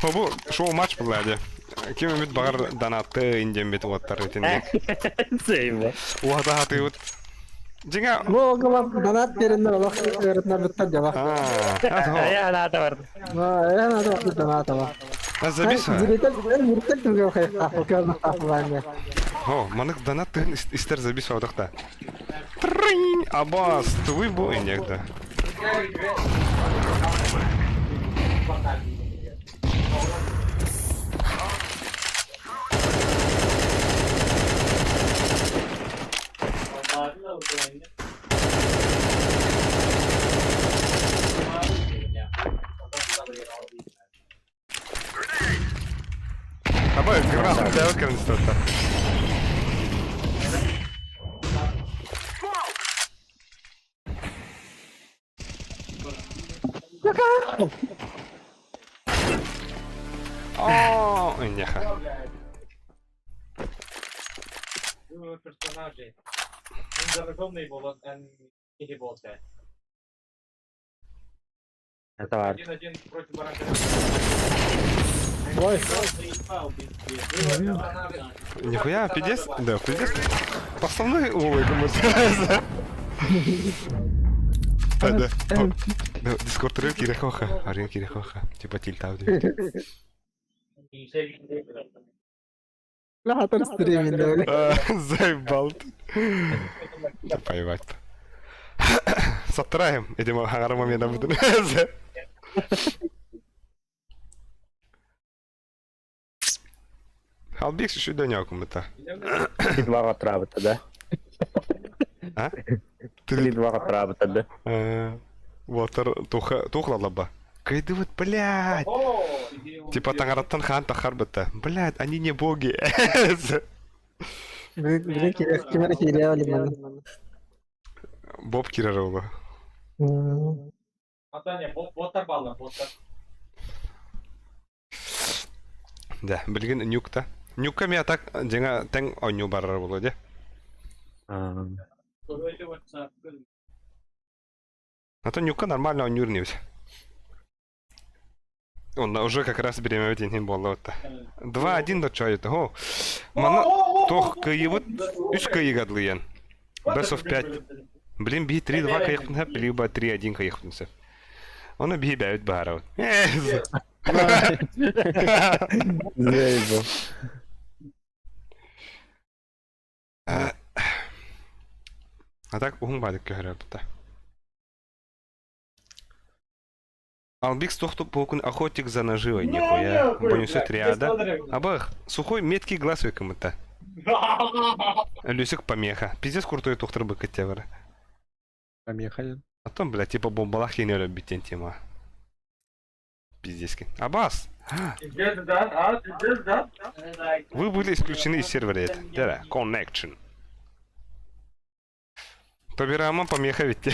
Бу шоу матч был, блядь. Ким үміт бағар донатты индем бит уаттар итинник. Заебал. Уата ты вот. Динга. Бу оголам донат беринне олох өрүтнер бүттен жаба. А, Я надо бар. А, я надо донат ала. забиса. Зритель, муртел түгел хайта, окелна тафланга. О, манык донат тыгын истер забиса одақта. Трынь! Абас, твой бой негда. Аба, гранат дәвіт кәмін О, неха. Персонажи. зараженный был, он болты. Это бар. Один-один против барака. Ой. Нихуя, пиздец? Да, пиздец. Основной улой Да, да. Дискорд рынки рехоха, рынки рехоха. Типа тильта. Ла хатар стриминг. Заебал ты. Да поебать. Саттыраем, этим хагарым моментом буду. Албек шүдөн якумыта. Три два отравыта, да? А? Три два отравыта, да? Ватер туха тухлалаба. Кайды вот, блядь. Типа таңараттан хан тахар бітті. Блядь, они не боги. Биле кирек кимер кире алиман. Боб кирер олы. Атаня, боттар баллар, боттар. Да, билген нюкта. Нюкка мен так жаңа тең ойну барар болу, де. А то нюкка нормально ойнюр не Он уже как раз беременна день болды вот. 2-1 до чаю того. Мана тох кыйыбыт 3 кыйыгадлыян. Best of 5. Блин, би 3-2 кыйыктын хәп, либо 3-1 кыйыктын сеп. Оны би бәүт бары. Заебал. А так уһун баадык көһөрөбүтэ. Албикс тохтуп буокун охотник за наживой нихуя. Бонусы триада. Абах, сухой меткий глаз выкымыта. Люсик помеха. Пиздец крутой тухтар быкыття бар. Помеха. Потом, бля, типа бомбалах хинеры биттен тема. Пиздец. Абас! Вы были исключены из сервера это. Да, connection. Тобирама помеха ведь.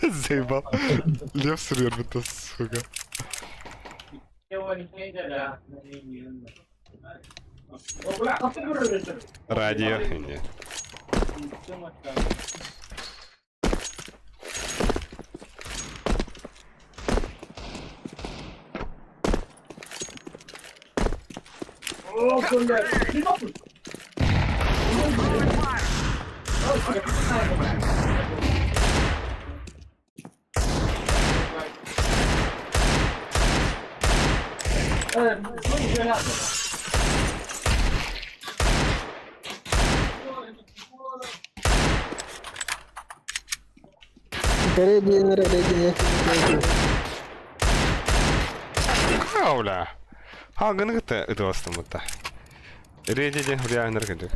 Заебал. Лев свербит, сука. Радио. Нет. Ready, ready, ready. Кауля. Хагын гыта ытыластымыта. Реди ден хуяйныр кыдык.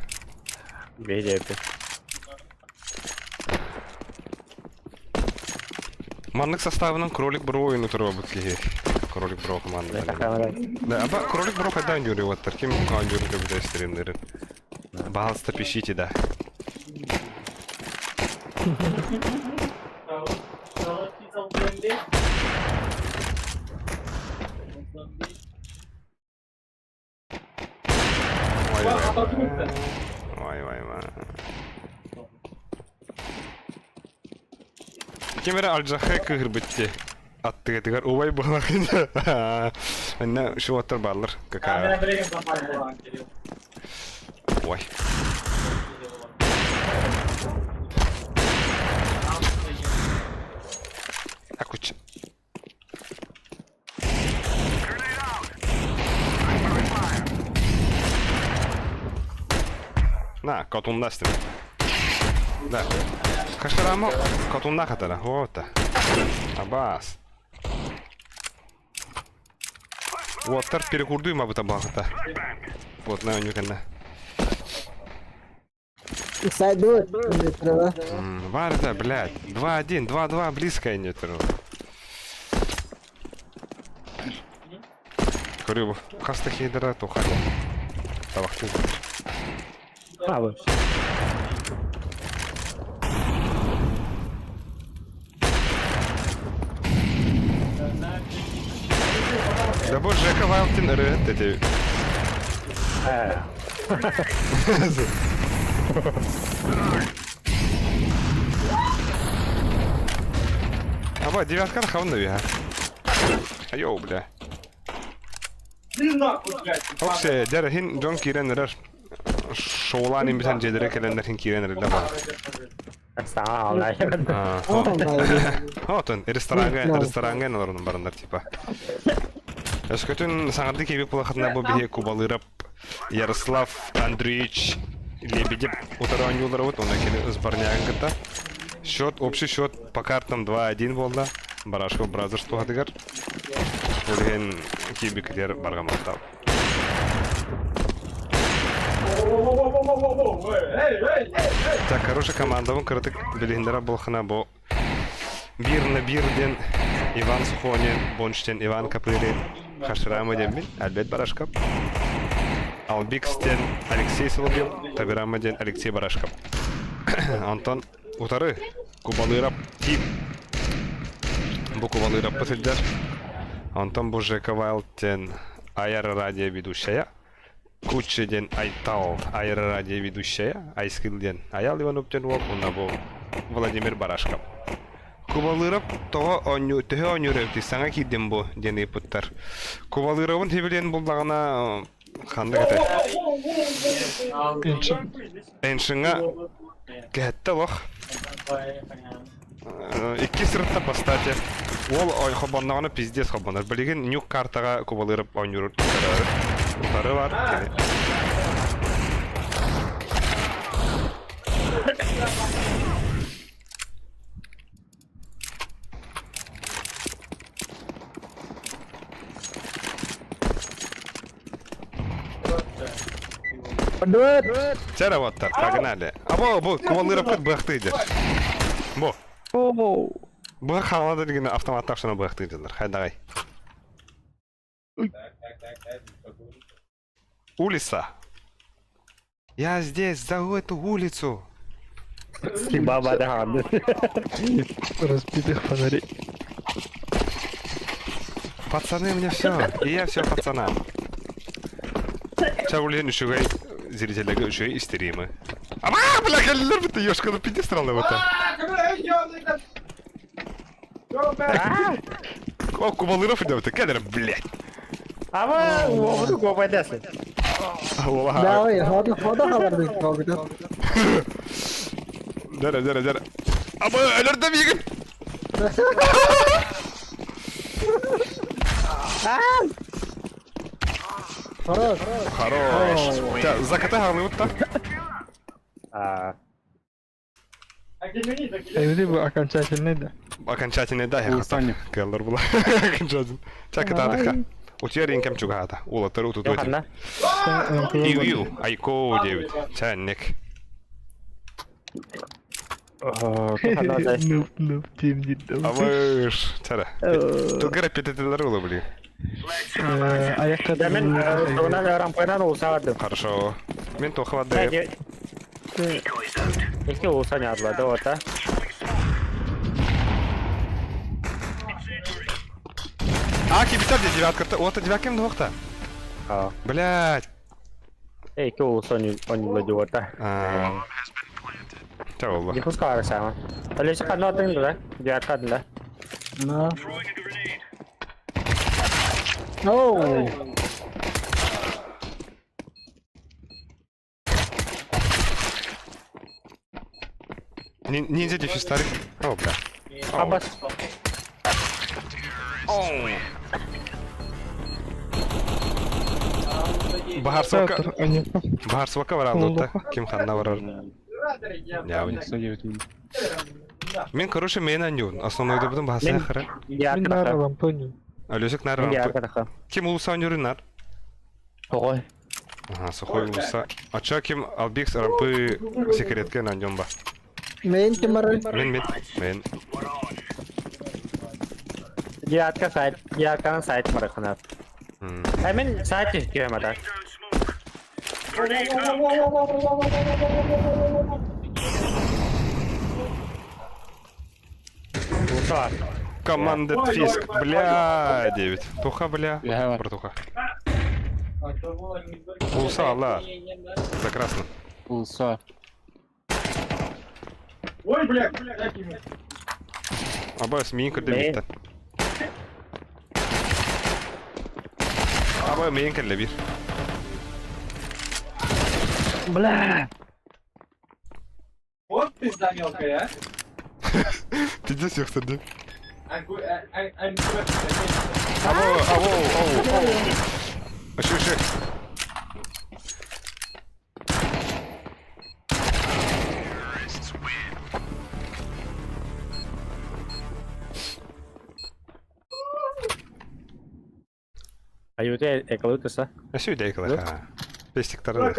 Бейдепи. Маннык составынан кролик бро ойыны туруба киһи. Кролик бро команда. Да, аба кролик бро хайдан юрий ваттар. Ким каан юрий көбүтэ стримнерин. Пожалуйста, пишите, да. Ой, ой, ой, ой. Ким эрэ алдьархай кыыһырбытти. Аттыгытыгар убай буолахын. Анна шуоттар бааллар. Какая. Ой. Акуч. На, котуннастым. Да. Хашарамо котунна хатара. Вот. Абас. Уоттар перекурдуй мабыта баҕата. Вот на онюканна. Сайду. Варда, блядь. 2-1, 2-2, близко нет. Көрү хаста хейдера тухар. Табахты. А, Да боже, Жека Вайлтин ырыһыт эти. Аба, девятка хавна виха. Айоу, бля. Оксе, дәрі хин Джон кирен ырар. Шоулан имбитен жедере келендер хин кирен ырар бар. Отон, ресторанга, ресторанга наларунун барындар типа. Өскөтүн саңарды кеби пулахатына бу биһи кубалырап Ярослав Андреевич Лебедев утары оонньууларабыт, онно кини сборнягын кытта. Счет, общий счет по картам 2-1 буолла. Барашков Бразерс туһатыгар. Ол иһин киирбиккитигэр барҕа махтал. Так, хорошая командабын кыратык билиһиннэрэ буолхана бу Бир на бир диэн Иван Сухонин, Бонштен Иван Копырин, Хаширама диэммин, Альберт Барашков. Албикс диэн Алексей Соловьев, Табирама диэн Алексей Барашков. Онтон утары Кубалыырап Тип. Бу Кубалыыраппыт сылдьар. Онтон бу Жека Вайлд диэн Айар радио ведущая. Кучча диэн Айтал Айар радио ведущая. Айскил диэн Аял Иванов диэн уол уонна бу Владимир Барашков. Кубалыырап тоҕо оонньуу төһө оонньуур эбитий саҥа киирдим бу диэн ыйыппыттар. Кубалыырабын хибилиэн буллаҕына ханнык этэй? Эншин. Эншиҥҥа кэһэттэ олох. Икки сырытта бастаате. Уол хобонноҕуна пиздец хобонор. Билигин нюк картаҕа кубалыырап оонньуур утары бар. Чара вот погнали. А бу бу кувалыраппыт быахтыы дьэр. Бу. Бу хаалады деген автоматтар шына быахтыы дьэллэр. Хайдагай. Улица. Я здесь, за эту улицу. Баба да Разбитых фонарей. Пацаны мне все, и я все пацанам. Ча улен үчүгэй зрительлерге үчүгэй стримы. Ама, бля, кэллилэр бит ёшканы пиздец странно вот. О, кубалыров идет, кедр, блядь. Ама, уобуду гобайдасы. Давай, хода хода хабар бит калбыта. Дәрә, дәрә, дәрә. Ама, өлөрдө миигин. Хорош. Хорош. Ча, закаты халыбыт та. А, Эвди бу окончательный да. Окончательный да, я Улсаня. Кэллэр була. Окончательный. Ча, кытаатыха. Утер инкем чугаата. Улаттар утут өтүн. Ханна. Ию, ию. Айко 9. Ча, нек. Ханна Нуб, нуб, тим дит. Абыш. Чара. Тугара пететелер ула, блин. Аякка Да мен тугунан рампайнан улсаадым. Хорошо. Мен тохвады. Decoys out. Эки улса не адлады ота. А, кибитер де девятка. Ота девятка двухта. А. Блять. Эки улса не онлады ота. Ча болла. Не пускаю сама. Алиса ханна тын да? Девятка да. На. Оу. Ниндзя дефис старик. О, бля. Абас. Бахар свака. Бахар свака барар Ким ханна барар. Явни. Мен, короче, мен анюн. Основной добудым бахаса хара. Мен нара лампоню. Алёсек нар. Ким улуса анюрын нар? Сухой. Ага, сухой улуса. А чё ким албикс рампы секретке на нем ба? Мен ким бар? Мен, мен, мен. Девятка сайт, девятканы сайт бараханат. Ә мен сайт күйем ата. Улса. Команда Фиск, бля, 9. Туха, бля, братуха. Улса, Алла. За красным. Улса. Ой, бля, Аба, миин көрдө битта. Аба, миин кэлле бир. Бля. Вот пизда мелкая, а. Пиздец, ёхтарды. Аба, аба, оу, оу. Ашы, ашы. Аюте эколутуса. Ашы үдә эколы. Пестиктары.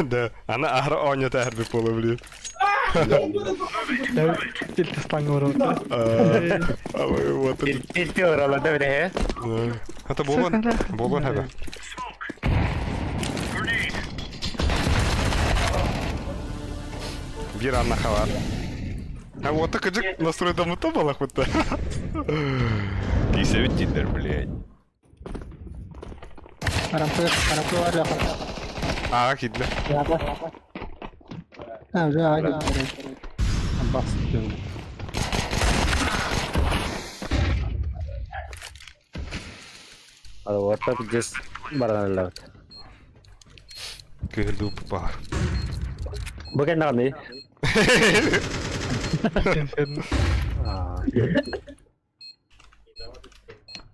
Да, она ахра оня тәрбі полы, блин. Тильти стангы Вот Тильти орала, да, бля? Это болон, болон хәбә. Бир анна хавар. А вот так кыжык настрой дамыта балах бутта. Кисәбит дилер, блядь. Рампы, рампы бар я. А, кидле. А, уже ага. Бас. А вот так здесь бараналар. Кыһылды бар. Бүген нагны.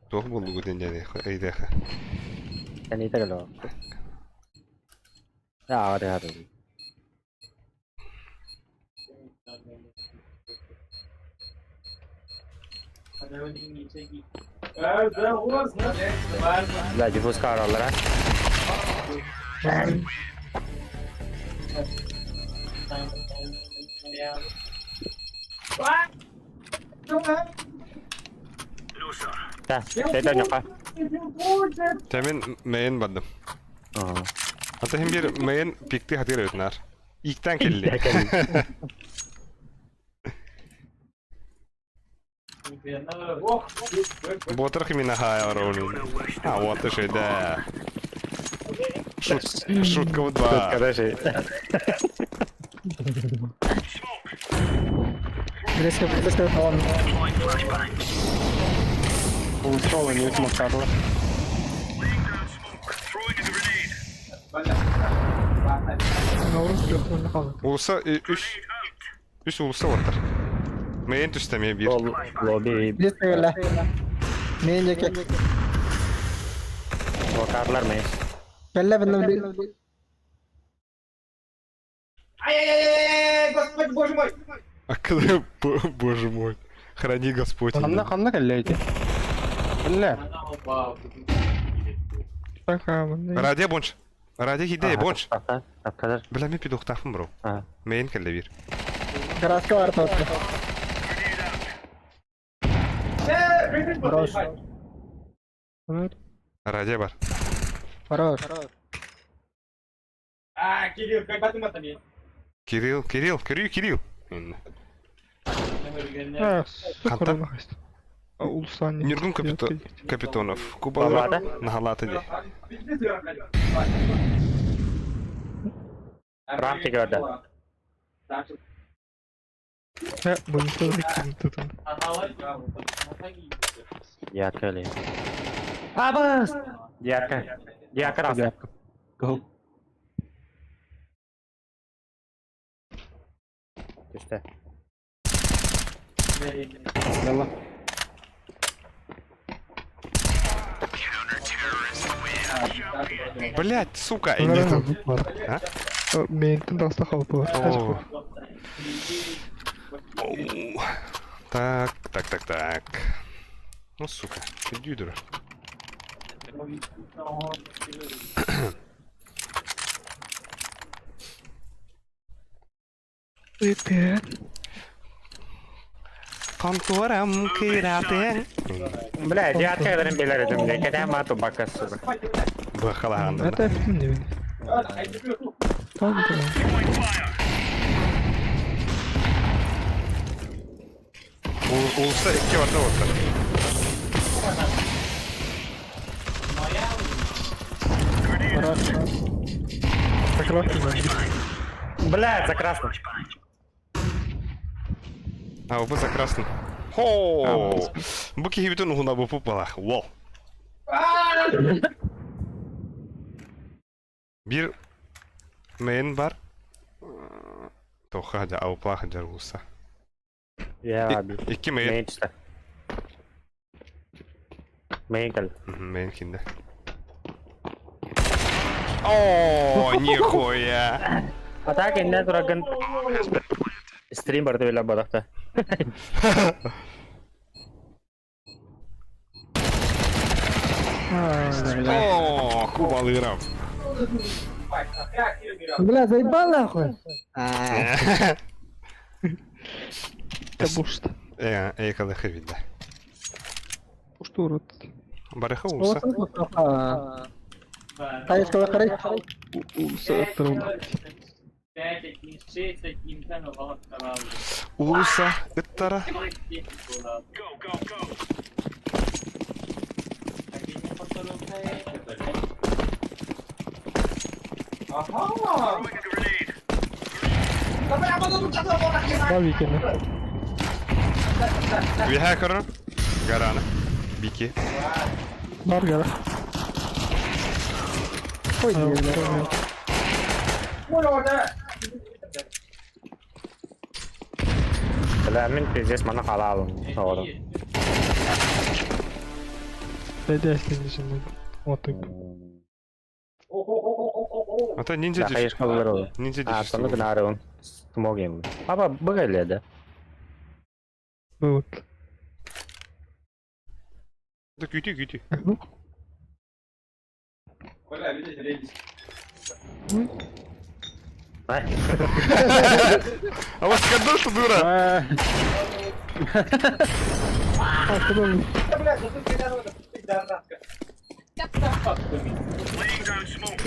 Туох булду гүтен жане, эйдеха. Әни тәгело. Я, аре, аре. Бля, диффузка араллара. Да, это нюха. Тэмин мэйин бардым. Ата хим бир мэйин пикти хатыр өтнар. Иктен келли. Ботыр химина хай ороуни. А, вот и да. Шут, шутка в два. Короче, Близко, близко, он. Ушел, не смог Наурыз телефонuna kaldı. Улуса үс үс улуса оттар. Мэйин түстеме бир. лобби Близко кэллэ. Мин диэки. блокадалар ме. Кэллэ бинна Ай-яй-яй-яй, господи, боже мой! Акылы, боже мой. Храни Господь. Ханна ханна кэллэйти. Кэллэ. Так, а, мында. Радия бонч. Радия хиде бонч. Апкадар. Бля, мен пидухтафын бро. А. Мэйин келле бир. Краска бар тотты. Хорош. Evet. Радия бар. Хорош. А, Кирилл, как батым атами. Кирилл, Кирилл, Кирилл, Кирилл. Ha, su Kanta. korona kaçtı. Ulusan. Нюргун Капитонов. Кубалар. Нахалаты ди. Рамки көрді. Ha, bunu söyledik tutun. Ярко ли? Абас! Ярко. Ярко раз. Go. Түсті. Yalla. Блять, сука, и нету. А? Ментин таста қалпы бар. О. Оу. Так, так, так, так. Ну, сука, иди дура. Өте. Конторам кыратен. Бля, ярко кадарым белер едім. Кәдә мату бака сука. Бахалағанда. Это әптім не бен. Tamam tamam. Улуста икки барда оттар. Хорош. Закрывай мен. Бля, за красным. А, оба за красным. Хо! Бу кихибитин ухуна бу пупалах. Вол. Бир мен бар. Тоха да ауплаха жар улуста. Я аби. Икки мен. Мен түсті. Мен кіл. Мен кинде. О, нихуя. А так инде турагын стрим барды беле бадақта. О, кубалырам. Бля, заебал нахуй. Табушта. Э, э, когда хавида. Что урод? Барыха улуса. Хайышка карай. Улуса ыттырылды. Улуса ыттара. Бав екені. Виха көрөр. Гарана. Бики. Бар гара. Ой, бля. Бля, мен пиздец мана қала алым. Оғырым. Бәді әстен ішінде. Отып. Ата ниндзя Да, диш. хайышка булар ол. Ниндзя А, диш. тоны гынарым. Смогем. Папа, бұғайледі. Вот. Да күүтүү күүтүү. Бля, видите, лезь. А вас скандал, что дура? Бля, да тут пидорада, пидорадка. Laying down smoke.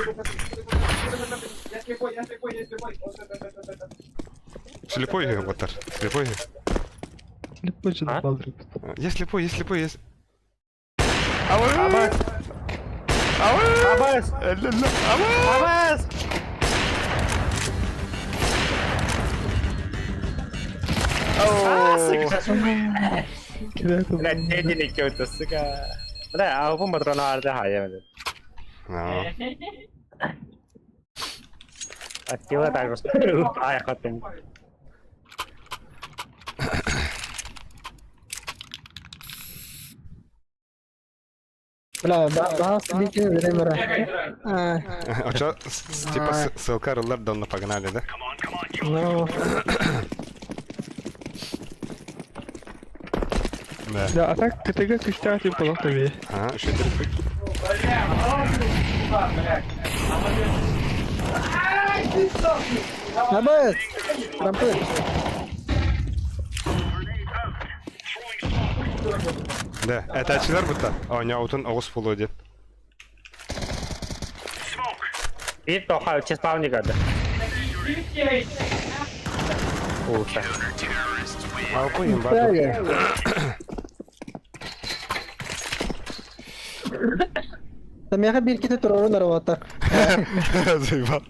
Я слепой, я слепой, я слепой. Вот это, это, это, это. Слепой батар. Слепой. Слепой же А? балдырып. Я слепой, я слепой, я... Абас! Абас! Абас! Кидает. Бля, тедили кем-то, сука. Бля, а у патрона арда хая. Аттила так Ай, хотим. Бля, баас дикин веремера. А, А чё, типа ссылка руллар давно погнали, да? Come on, come on, you ну, Да. Да, а так КТГ күшті тип болақ таби. Ага, еще терпи. Бля, а, бля. Ай, ты сохни! Абас! Трампы. grenade out. Throwing smoke. Да, это ачылар будто. А, у аутын оғыз болу деп. Smoke. Bir тоха чеспавник ады. Уса. Алпы им баду. Тамяха бир ките турорун арабата. Заебал.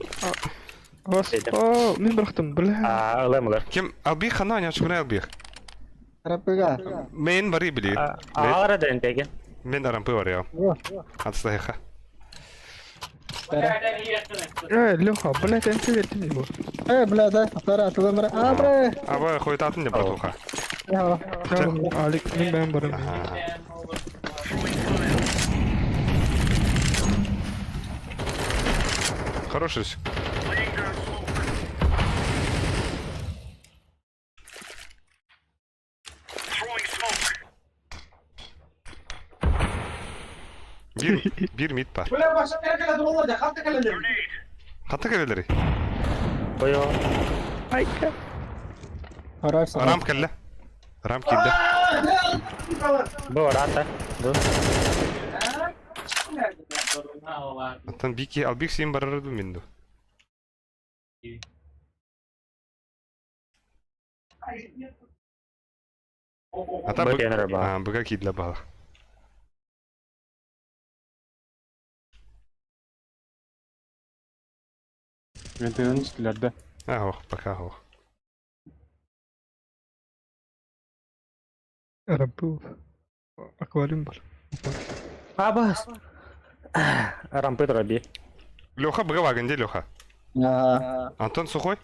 Вас, о, мен бірақтым, бля. А, ылым ылыр. Кем, албих хана, не очкуна албих. Рапыга. Мен бары били. Алара ден деген. Мен арампы бар я. Отстайха. Э, Леха, блядь, я тебе верьте его. Э, бля, да, атара атылымра. А, бля. Аба хойтатын не братуха. Я, Алик, мен бәрін барым. Ага. Хороший. Laying down smoke. Throwing smoke. Bir, bir mid бар. Бля, баша кәрәкәлә дуралар, хатта кәләләр. Grenade. Хатта кәлелери. Бойо. Айка. Хорош. Рам кәлле. Рам килде. Бу ората. Бу. Аттан бики, албик син барар минду. Ата Бу бу тенер ба. А, быга кидле бала. Мен тыгын үстілерді. А, ох, пока ох. Рампы. Аквариум бар. Абас. Рампы траби. Леха быга вагынде Леха. Ага. Антон сухой?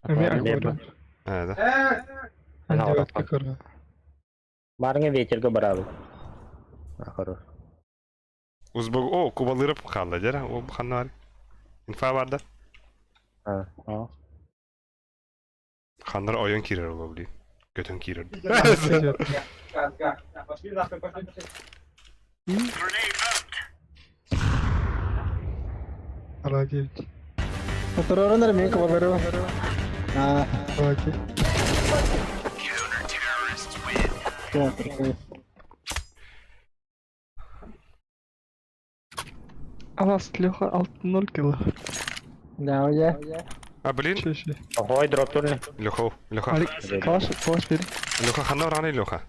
Мен аквариум. А, да. Андиотка кора. Барыңа ветерге барабы. Хорош. Узбог, о, кубалырып қалды, дера, о, ханна бар. Инфа бар да. А. а. Ханнар ойын кирер ол, блин. Көтін кирер. Пошли нахуй, пошли, пошли. Grenade out. Ара 9. Турорун армия кабалару. А, Ради. Counter-terrorists win. да. Алас, Леха, 6-0 кило. Да, я. А, блин, Чеши. Ой, дроп турни. Леха, Леха. Алик, калаш, калаш бери. Леха, ханна раны Леха.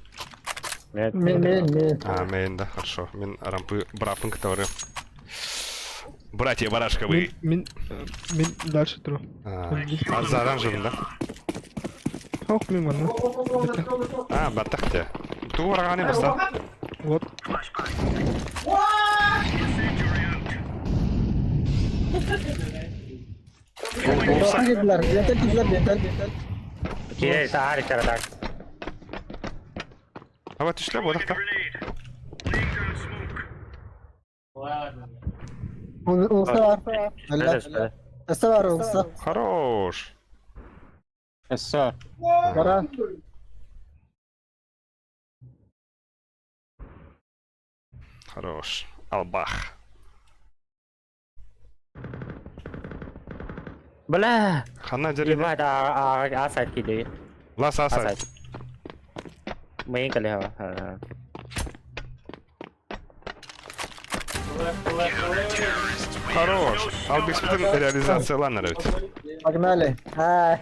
Мен. Мен, мен, мен. А, мен, да, хорошо. Мен рампы брапын который. Братья Барашковы. Мен, мен дальше тру. А, за оранжевым, да? Ох, мен мана. А, баттахте. Ту вараганы баста. Вот. Тоха кидлер, бентел кидлер, бентел. Кирей, саар карадак. А вот түшле бодақта. Grenade. Laying down smoke. Улса бар. Алла. Эссе бар, улса. Хорош. Эссар. Бара. Хорош. Албах. Бля! Ханна дьэрин? Ебать, а а а сайт киди. Лас А а сайт. сайт. Мейн кэлиһэ. Хорош. Албекспитин реализацияланар эбит. Погнали. А,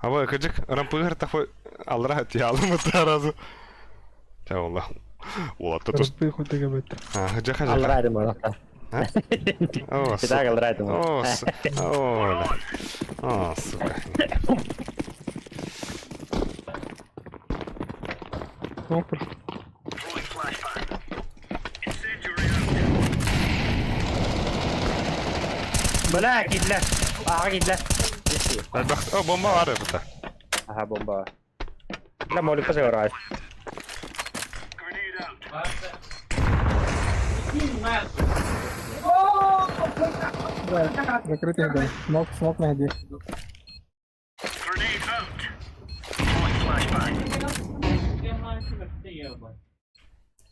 Аба кыдьык рампыгар такой алра тиалым таразу. Та والله. Уолатта тус. Раппы хотега бет. А, жаха жаха. Алра этим олохто. О, Итак, алра этим. О, о, да. О, сука. Опр. Throwing flashbang. Incendiary out. Бля, кидле. Ага, кидле. Бах, о, бомба бар это. Ага, бомба. Бля, молик позагорает. Grenade out. Закрытый дом. Смок, смок найди. Grenade out. Throwing flashbang.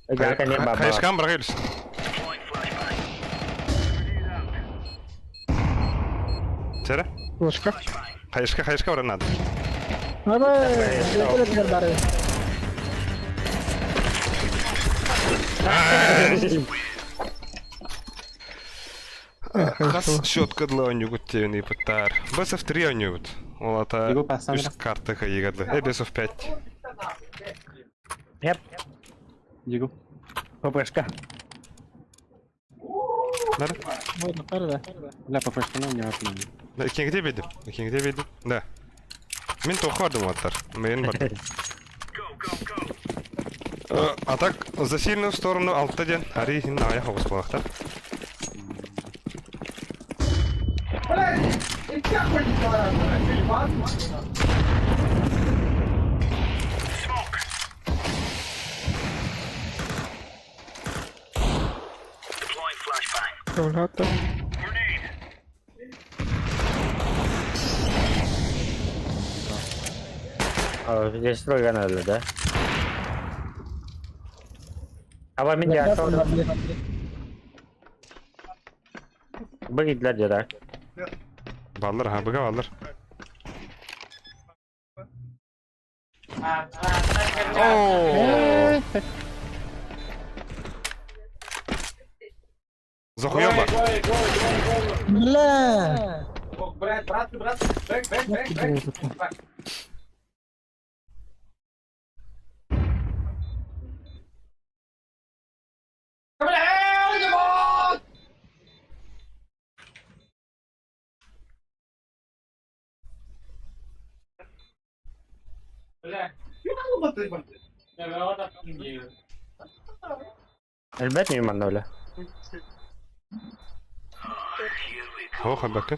Я не баба. Хайшкам брагыльс. Deploying flashbang. Grenade out. Тере? Ложка. Хайшка, хайшка баран надо. Давай, закрытый бары. Хас щетка для онюгут тевни пытар. Бесов 3 онюгут. Олата Бегу по үс карта кайыгадлы. Э, бесов 5. Yep. Дигу. ППшка. Надо? Вот, пары, да. Бля, ППшка, ну не важно. Да, Икиңде бейдим. Икиңде бейдим. Да. Мин тоху бардым аттар. Мен бардым. Go, go, go. А так, за сильную сторону алта ден. Ари хин ая хобус балахта. Smoke. Deploying flashbang. Кавлята. Grenade. Здесь строго надо, да? А вам меня Быги для деда. Баллар, ха, быга баллар. О! Захуя бар. Бля! Элбет не маннули. Here we go. О, хабака.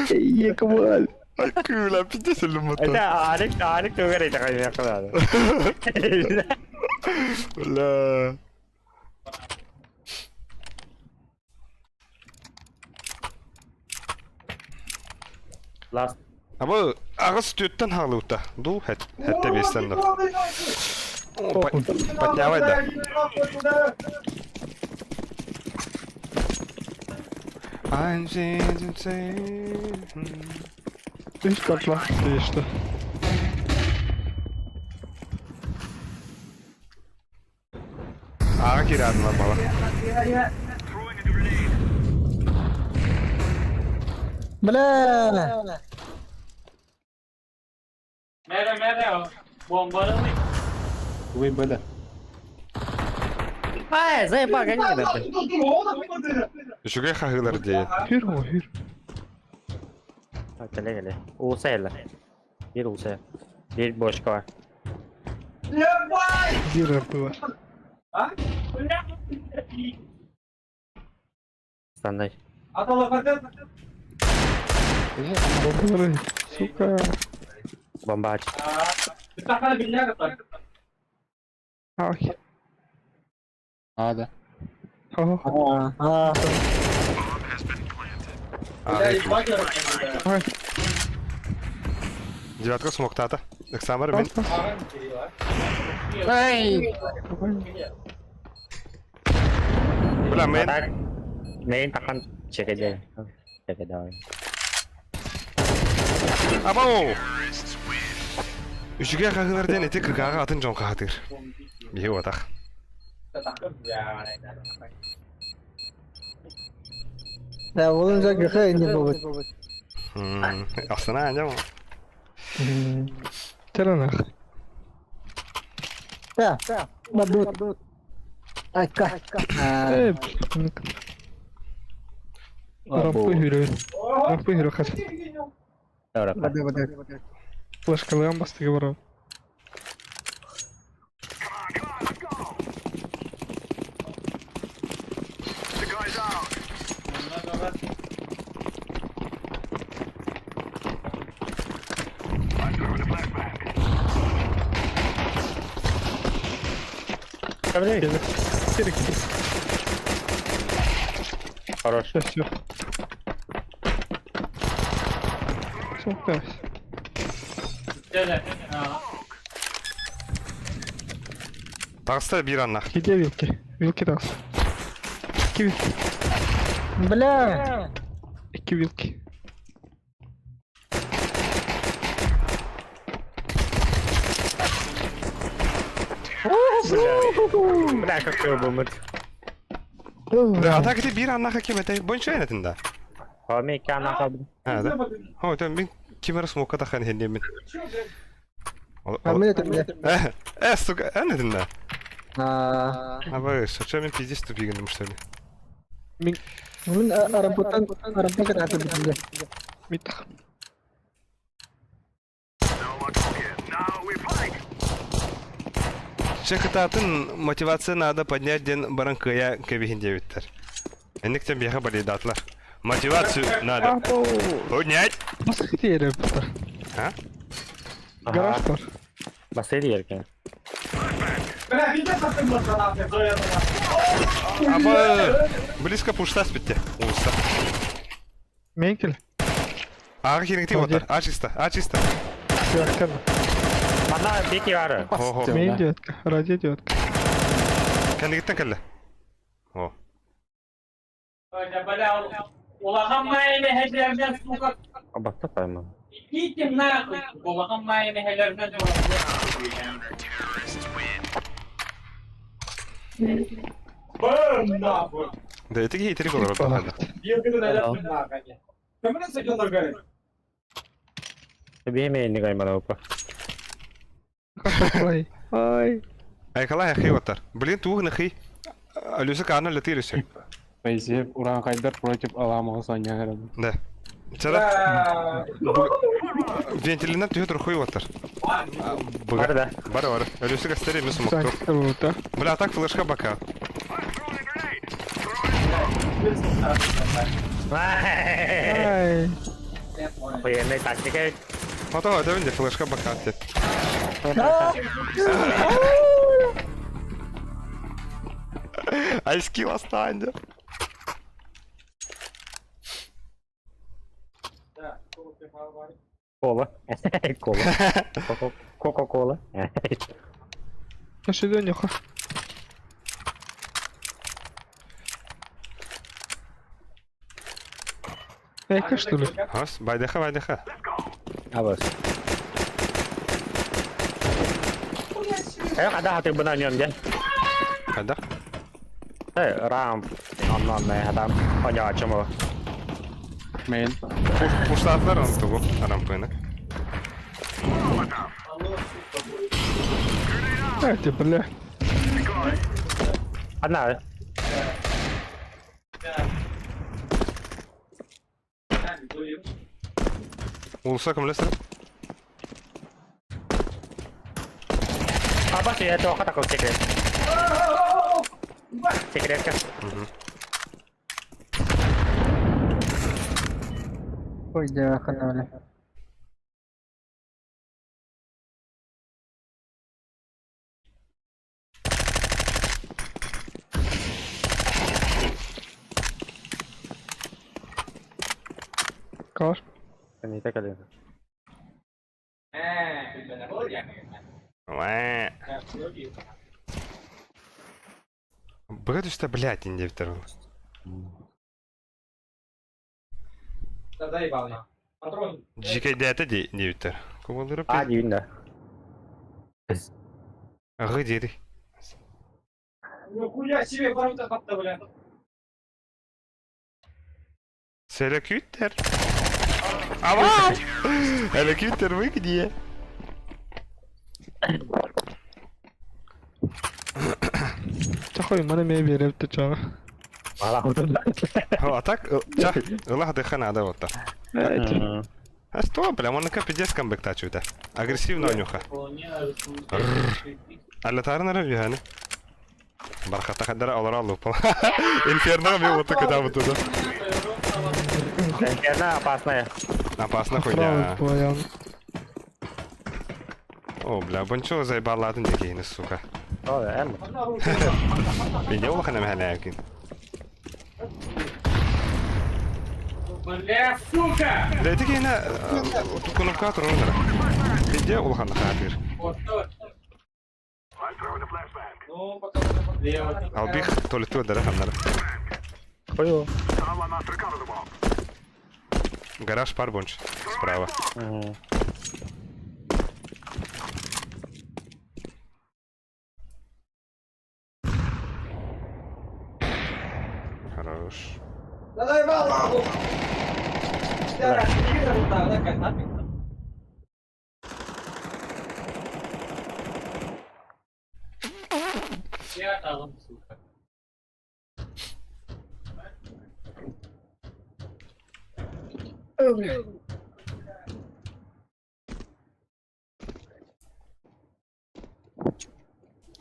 Екваль. Ай, күлә, пиздец, элем Это Алик, Алик тугар это конечно. Бля. Last. Аба агыс түттен халыута. Ду хәт хәтта бестен да. О, Поднявай да. I'm Үч картла. Что? Ага кирадылар бала. Throwing a grenade. Бля! Вы БД. Ай, заебал, гони, да. Үшүгэй хаһыылар диэн. Хир о, хир. Кэлэ кэлэ. Уулса элэ. Бир уулса. Бир бочка бар. Бир раппы бар. Стандай. Бомбалары. Сука. Бомба ач. Ах. А, да. Аа. Ага. Девятка смоктата. Ыксамар мин. Ай! Бля, мен. Мейн тахан чекеде. Чекеде. Абау! Үчүгэй хаһыылар диэн ити кыгааҕа атын дьон хаһатыыр. Биһи уотах. Да, ол же гыха не будет. Астана аньам. Теранах. Да, бабут. Айка. Э, Рампы хүрө. Рампы хүрө хас. Бады, бады. Флешкалыган бастыгы барам. Керек. Хорош. Все, все. Все, Таҕыста биир аннах. Где вилки? Вилки тас. Икки вилки. Бля! Икки вилки. Бля, как был мыт. Да, а так ити биир аннаха ким этэй? Бончо энэтин да. Хоми кана хаб. А, да? О, там мин кимер смока тахан хеннемин. А мы это, бля. Э, сука, энэтин да. Аа. А вы, что мен пиздец тупигинным, что ли? Мин арампутан арампа кататы бля. Митах. Чехытатын мотивация надо поднять ден баран кыя кебихин дебиттер. Энниктен бияха балидатлар. Мотивацию надо поднять. Басты бұта. А? Гараж бар. Басты еркен. Аба близко пуштас битте. Уста. Менкел. Ағы хирингти отар. А чисто, а чисто. Девятка. Мана беки бар. Хо-хо. Мен девятка. Ради девятка. Кәндігіттен кәлі. О. Басты қойма. Да, это гейтери болар орда. Беме не гаймана опа. Ай. Ай. Айкалай хи отар. Блин, туғны хи. Алюсы каны летирisi. Фейзи Уран против Аламова Соня. Да. Чара. Вентилинен түйе тұр хуй отар. Бар да. Бар бар. Алюсы кастери мен смоктур. Круто. Бля, так флешка бака. Ай. Военный тактика. Ото, это венде флешка бака. Ай, скилл останьте. Кола. Кола. Кока-кола. Нашли нюха. Эйка, что ли? Хас, байдыха, байдыха. Абас. Э, когда ты бы на нем, да? Когда? Э, рам. Он на там. Оня, чему? Мейн. Пуштатлар он тугу, рампыны. Ай ты, бля. Одна. Улуса кымлесер. Абас, я этого такой секрет. Секретка. Ой, да, хана, Калаш. Кэнниитэ кэлин. Уэ. Быга түстэ, блядь, диэбиттэр ол. Дьиикэйдээтэ дии диэбиттэр. Кубалыыры А диибин да. Аҕы диэри. Селекүттэр. Авар! Элекүттэр вы где? Чахой, маны мэ биэрэбит чаҕа. А так, ча, ылах дыха надо вот так. А что, бля, он на пиздец камбэк тачута. Агрессивно нюха. Аллатарнара виханы. Бархата хадара олора лупал. Инферно мне вот так когда вот туда. Инферно опасная. Опасно хуйня. О, бля, бончо заебал дикий, сука. О, эм. Меня улахана механякин. Бля, сука! Да это кина кнопка турунара. Пиздец улахана хатыр. Албих толету дара ханнара. Хуё. Гараж пар бонч справа. Хорош.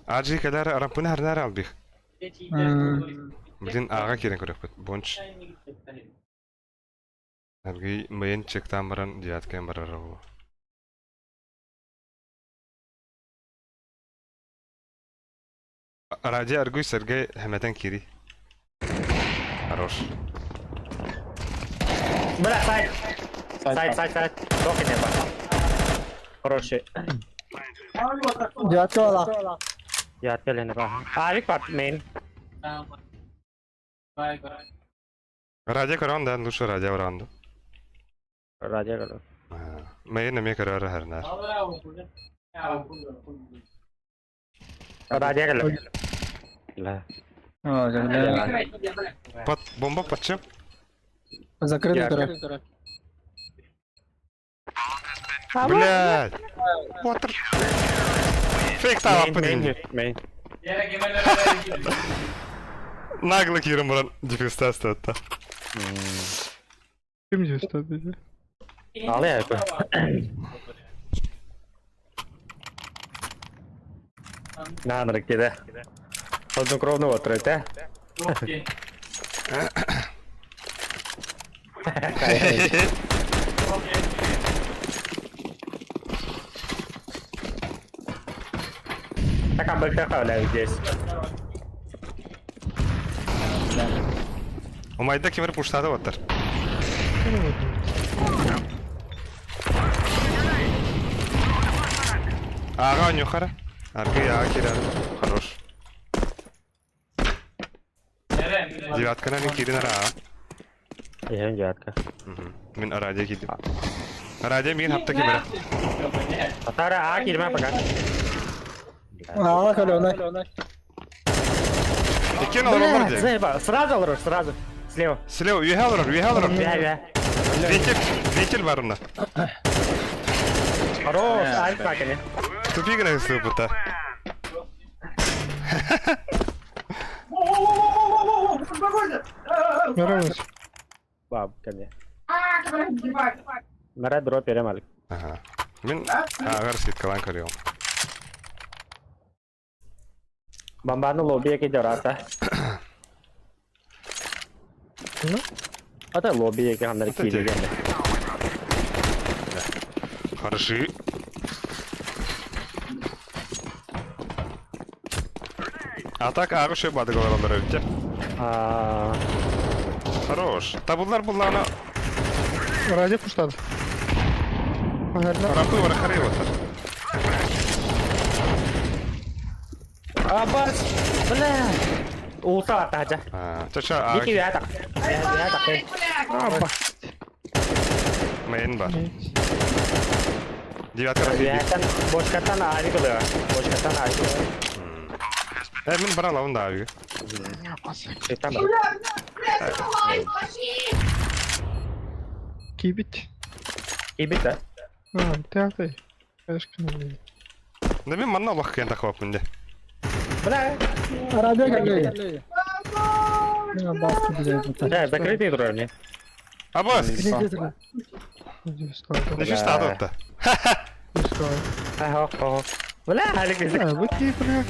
Аджи кэлэр арампыны харнаар албих. Блин, аға кирен көрөкпүт. Бонч. Аргый мыйын чектан баран девятка барар ол. Ради аргуй Сергей хәмәтән кири. Хорош. Бля, сайт. Сайт, сайт, сайт. Токи не бар. Хороший. Девятка была. Девятка или не бар. Авик бар, мейн. Радио көрөн да, лучше радио ранду. Радио көрөн. Мейн эме көрөр хәрнәр. Радио көрөн. Бля. Под бомба под чем? Закрытый гараж. Блядь. What the... Фейк тава Мейн, мейн. Нагло кирим бран дефюз это. Ким здесь что Алы я На, наркеде. Хладнокровно отрыте. Так, а здесь. Умайда кимер пуштады оттар. Ага, нюхара. Аргы ага кирер. Хорош. Девятка на кирин ара. Я девятка. Мин арадия кидим. Арадия мин хапта кимер. Атара а кирме пока. Ага, калёна. Иккен алар дек. Заеба, сразу алыр, сразу. Слева. Слева, үйе алыр, үйе алыр. Я, я. Вентиль, вентиль бар онда. Хорош, альф какали. Тупик на опыта. Здорово. Баб, ко мне. Мара дроп перемалик. Ага. Мин агар ситкалан көрüyorum. Бомбаны лобби яки дората. Ну? Ата лобби яки хандар Это кири тебе. Хороши. А так ары шөй бады голоралар өтте. А, Хорош. Табулар булларына. Радио пуштады. Рампы бар харай вот. Абас! Бля! Улта атажа. Чача Дики вятак. Вятак. Аба. Мейн бар. Девятка раз Вятан бошкатан авик ылыа. Бошкатан авик ылыа. Э, мин бара лавын да авик. Кибит. Кибит, да? А, ты Конечно. Да мин манна олох кыйан тахваппын де. Бля! Радио кэллэ. Да, закрытый турар не. Абас! Неше штаты отта. Ага, ага. Бля, Алик Бля,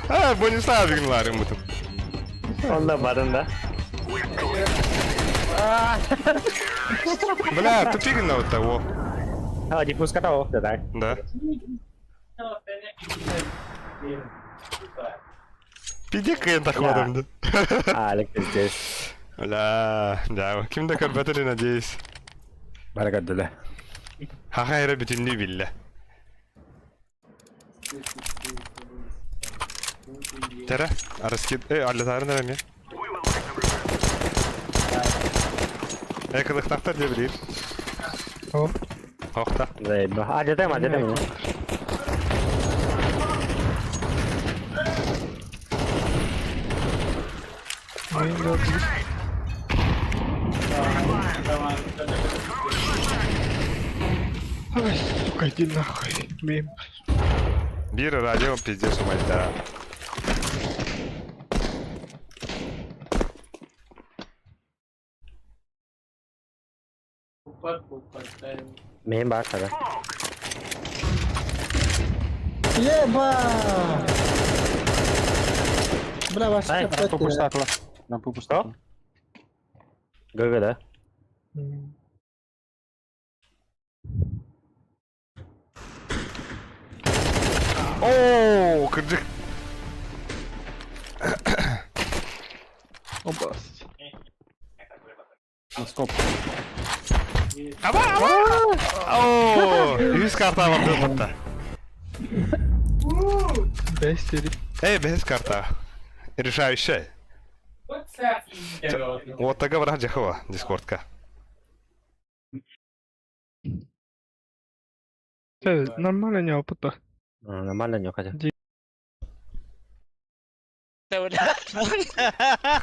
А, бонус авигин ларым бутым. Онда барын да. Бля, тупигин на вот того. А, диффуз катao, да. Да. Пиде кыйан тахвадым да. Алик здесь. Бля, да, ким да көрбөтөр, надеюсь. Баракаддыла. Хаха эре бүтүннүү билле. Тера, араскид, аллатарын эме. Э, кылыктактар деп билир. Охта. Ажатайм, ажатайм. Ай, сука, иди нахуй. Мем. Бир радио пиздец умайда. Мен бар сага. Еба! Бля, ваш Рампу пуштатла. Рампу пуштатла. ГГ, да? Ооо, кырдык. Оба. Скоп. Аба, аба! Ооо, 100 карта бар деп Бестери. Эй, без карта. Решающая. Вот тага барах жахова, дискордка. Нормально не опыта. Нормально не хотя.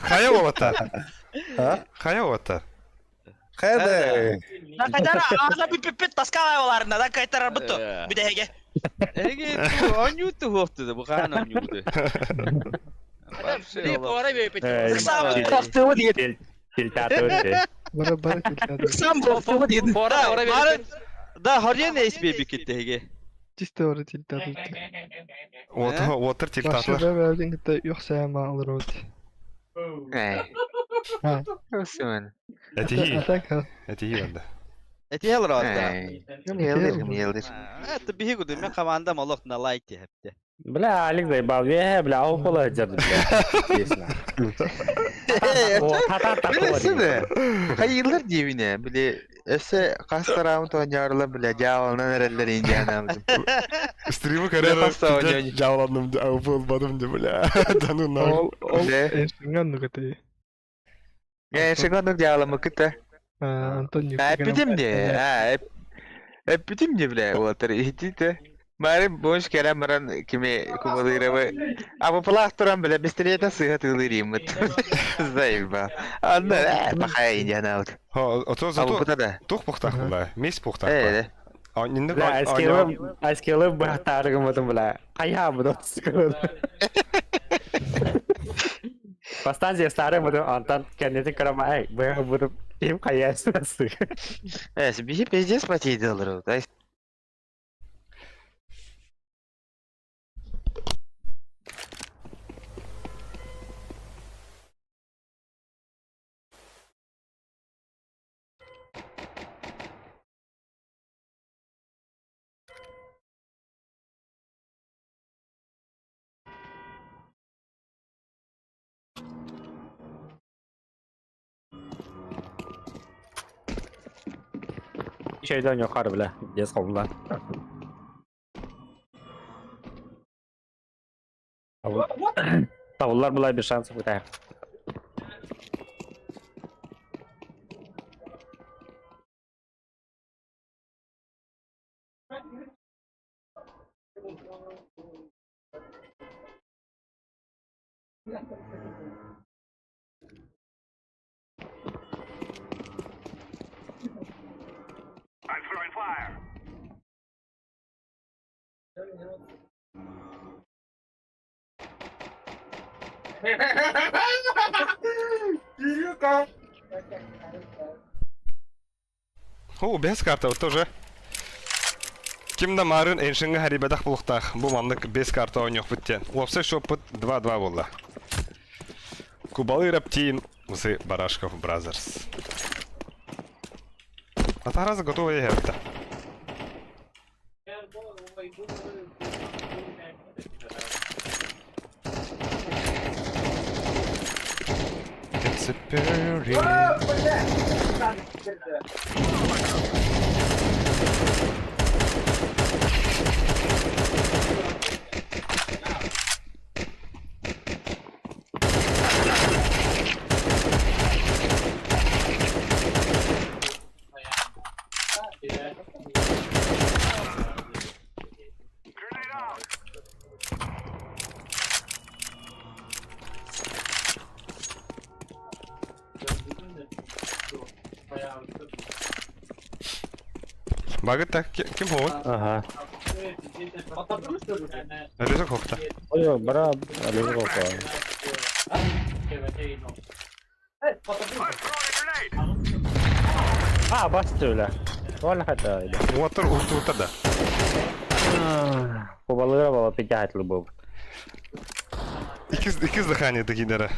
Хая болоттар. А? Хая болоттар. Хайда. Кайтара, ана бүппүт таскалай оларына да кайтара буту. Бүдәһеге. Эге онюту хуохту бу хаан онюту. Бара бара тилтады. Сам бу Да, хорьен эсби бикитте Чисто бара тилтады. Отыр Башы тилтатлар. да бәдин гыта юк саяма алыр от. Эй. Өсүмөн. Этихи. Атак. Этихи онда. Эти алыр отта. Елдир, елдир. Это биһи гуду мен командам олох на лайк хепте. Бля, Алик заебал. Бля, бля, ол пола жарды, бля. Честно. Билесине. Хайылар дивине. Биле эсе кастарам тонярлы биле жаалынан эрелер индианам. Стримы карьера жааландым, ау болбадым деп, бля. Да ну нахуй. Ол ол эшинган нугаты. Я эшинган нуг жааламы кыта. Антон Эпитим де. Эпитим де, бля, олар итите. Бары бош керем баран киме кумалырабы. А бу плах туран биле бистерета сыга тылырымыт. Заеба. Анда пахай индиана вот. Хо, ото зато тух пухтах була. Мис пухтах. Э. Инде Бля, аскелы, аскелы бахтарыгым отым, бля. Кая буду Бастан же старый буду, антан кеннети карама, эй, бля, буду им кая сасы. Э, биһи пиздец потейдилер. Şeyden yukarı bile. Без ковла. Тавлар была без шансов у I'm throwing fire. О, без карта тоже. Ким да марын эншинга харибедах булуктах. Бу маннык без карта ойнох бүттен. Уопсай шоппут 2-2 болла. Кубалы Рептин, усы Барашков Бразерс. А та раз готова егерта. It's a pity. Grenade out. Багыт ким хоҕун? Ага. Өлүсө хохта. Ой, бара, алезі болса. I'm throwing a grenade. А, басты өлі. Оля хата. Уотар уртута да. Кубалыра бала пятять любов. Икиз икиз дыхание дагидара.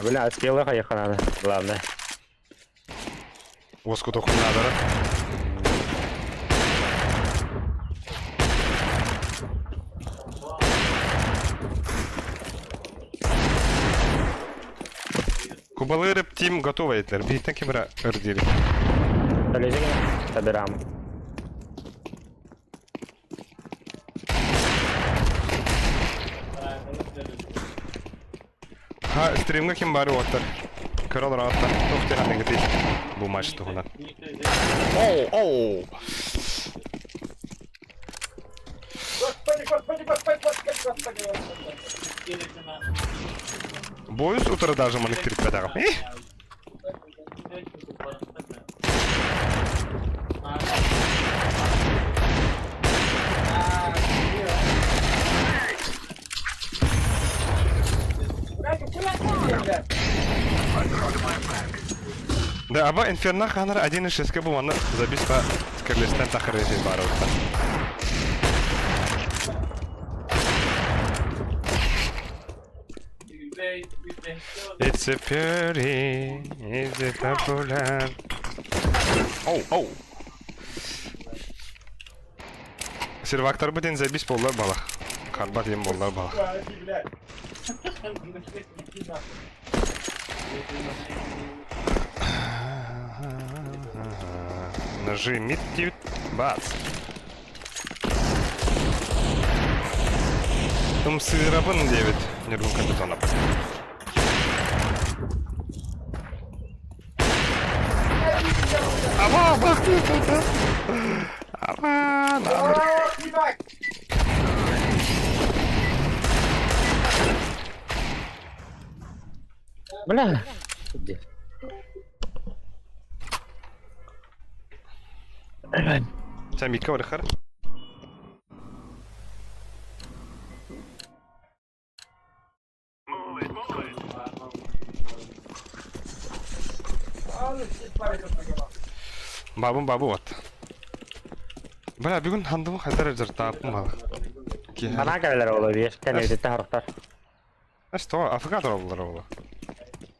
Бля, успела хаеха надо, главное. Оску тохунадара. Кубалы Рептим готовы этлер. Бийтен кемера ырдири. Алезі собираем. Ха, стримга ким бары оттар. Көрөл рауттар. Тохты ханыгы Бу матч туһунан. Оу, оу. Бойус утро даже манык триппедагам. Эх! Да, аба Инферно Ханнер 1.6 бу манна забис па скерлестен тахыры бар оттар. It's a pity, it's a popular. Оу, оу. Сервактар бутен забис боллар балах. Карбат ем боллар балах. Нажимите бац. Там сырабын 9. Нервун капитана. Аба, бах! Аба, на. Бля. Sen Mika var xar. Move it, move it. Бабым бабы вот. Бля, бүгін хандым хайдар жыртапым мал. Бана кәлер ола беш, кәне өтті харықтар. Что, афган олар ола.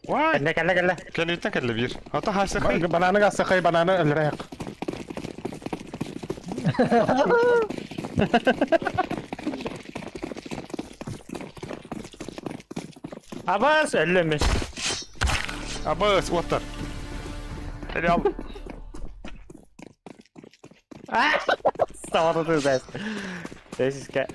Вай, Кәле, кәле, кәле. кәле кәле бир. Ата хасы хай. Бананы гасса бананы өлрәк. Абас өллөмүс. Абас, уоттар. Реал. Савата тызас. Тесиске.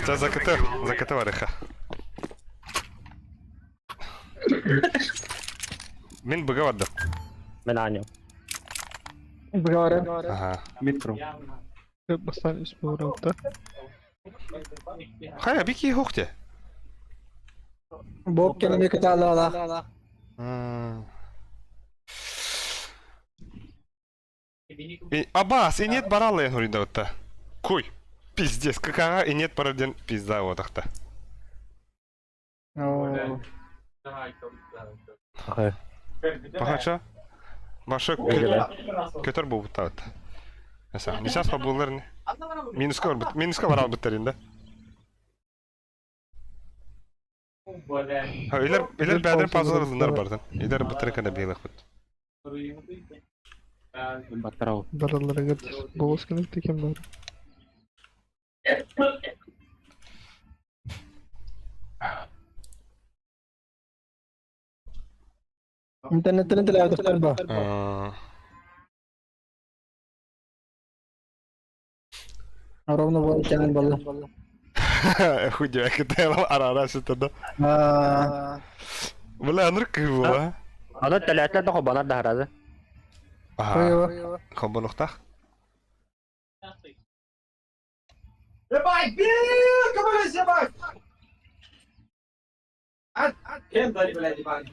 За ЗКТ, ЗКТ барыха. Мин быга бардым. Мен аню. Быга Ага. Метро. Бастан үс бууралта. Хайа, бики хохте. Боб кэлэн кытаалаалаах. Абас, и нет барала я говорю, да Куй. Пиздец, какая и нет параден пизда вот так-то. Пахача? Баша көтөр бу бутат. Эса, нисас побулар не. Минуска бар, минуска барал бутарин да. Ha, илер илер бәдер пазлар бардан. Илер бутар кана бейлах бут. Батарау. Бараларыгар болос кенек текен бар. Интернеттен теле ба. Ровно бол кэлэн болла. Хуйня, кытайла арара сытада. Аа. Бля, аныр кыйбыла. Аны теләтләр дә хобанар да харазы. Ага. Хобонухтах. Ебать, бил, кому ебать! Кем дали, блядь, ебать?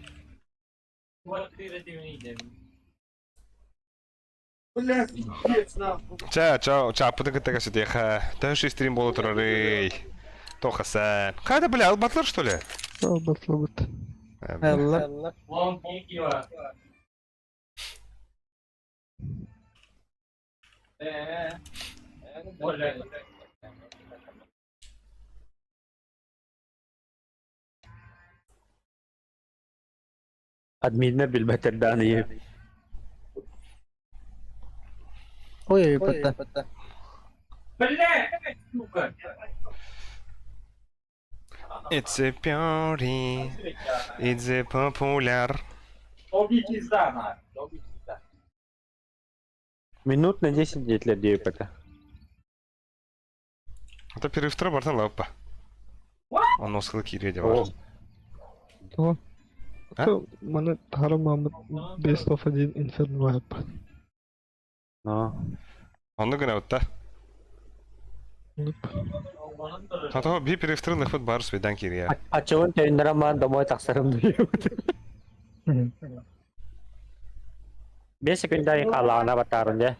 Блядь, пиздец, нахуй. Ча, ча, ча, пытын кытага сытеха. Тәши стрим болы турары. Тохасан. Хайда, бля, албатлар, что ли? Албатлабыт. Алла. Админнер билбәтер даны. Ой, патта. It's a party. It's a popular. Минут на 10 детлер дип это. Это перевтра бартан лапа. Он носил кире бар. То. А? То маны тарымамыт Best of 1 Inferno Web. Но. Онны гына утта. Тато би перевтра лыхпыт бар свидан кире. Ачуын төннәрә ман домой таксарым дип. 5 секундда калана батарын да.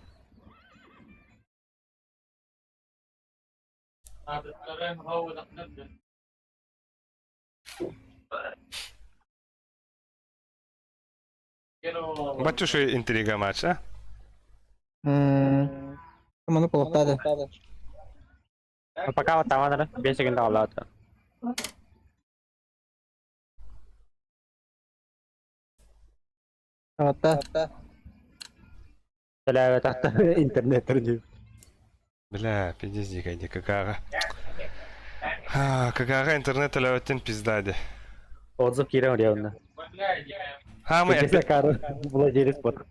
Батчу шо интрига матч, а? Маны полоктады. Пока вот там надо 5 секунд калды. Атта. Теләвә такта интернет дип. Бля, пиздец дикая, какая. А, какая интернет телевитен пиздади. Отзыв кирем ревна. А, мы Кече кар владелец под.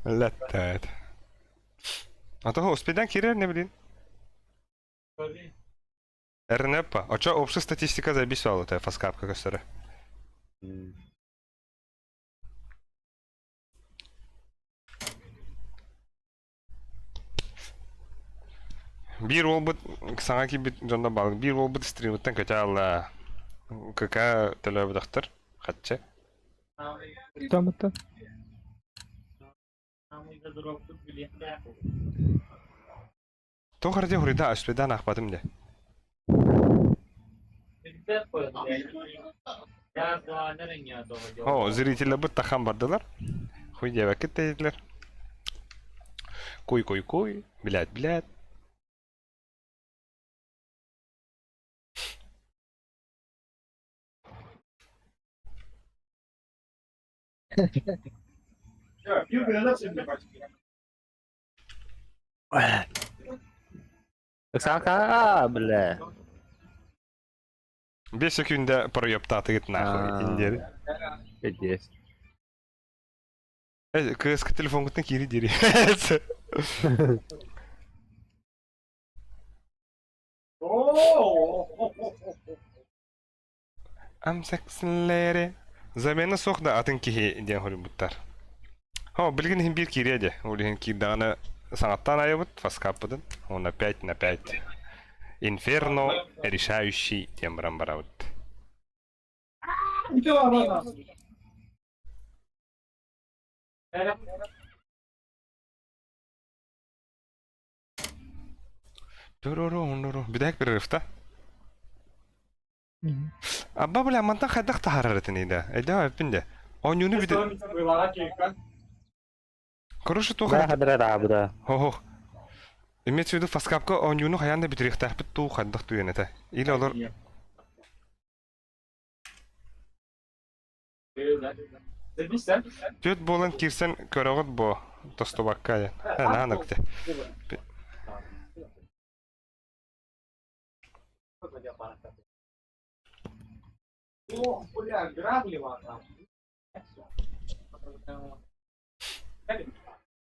Летает. А то успедан кирер не блин. РНП. А чё, общая статистика записала, это фаскапка костера. Бир олбыт, саңа кибит жонда балык, бир олбыт стримыттан көтә алла. КК төлөбүдөхтөр, хатчы. Тамыта. Тохарде хурида аспедан ахпатым де. О, зрители бут тахан бардылар. Хуй девәкет дейдилер. Куй куй куй, блядь, блядь. Ыксака, бля. 5 секунда проептаатыгыт нахуй индиэри. Пиздец. Э, кыыска телефоҥҥуттан киири диэри. I'm sexy lady. Замена суох да атын киһи диэн хоруйбуттар. О, билигин иһин биир киириэ дии. Ол иһин киирдэҕинэ саҥаттан айабыт, фаскаппытын. Уонна 5 на 5. Инферно решающий диэн баран барабыт. Туруру, Бүтэһик перерывта. Абба бля, мантан хайдах таһаарар этиний да? Өйдөөх эппин де. Оонньууну бүтэ... Короче, туох Да, хадра да, буда. Хо-хо. Имеется в виду фаскапка оонньууну хайаан да бүтүрүөхтээхпит туу хайдах туйан этэ. Или олор Түөрт буолан киирсэн көрөҕүт буо, тостубакка диэн. Э, наһаа ынырыкты.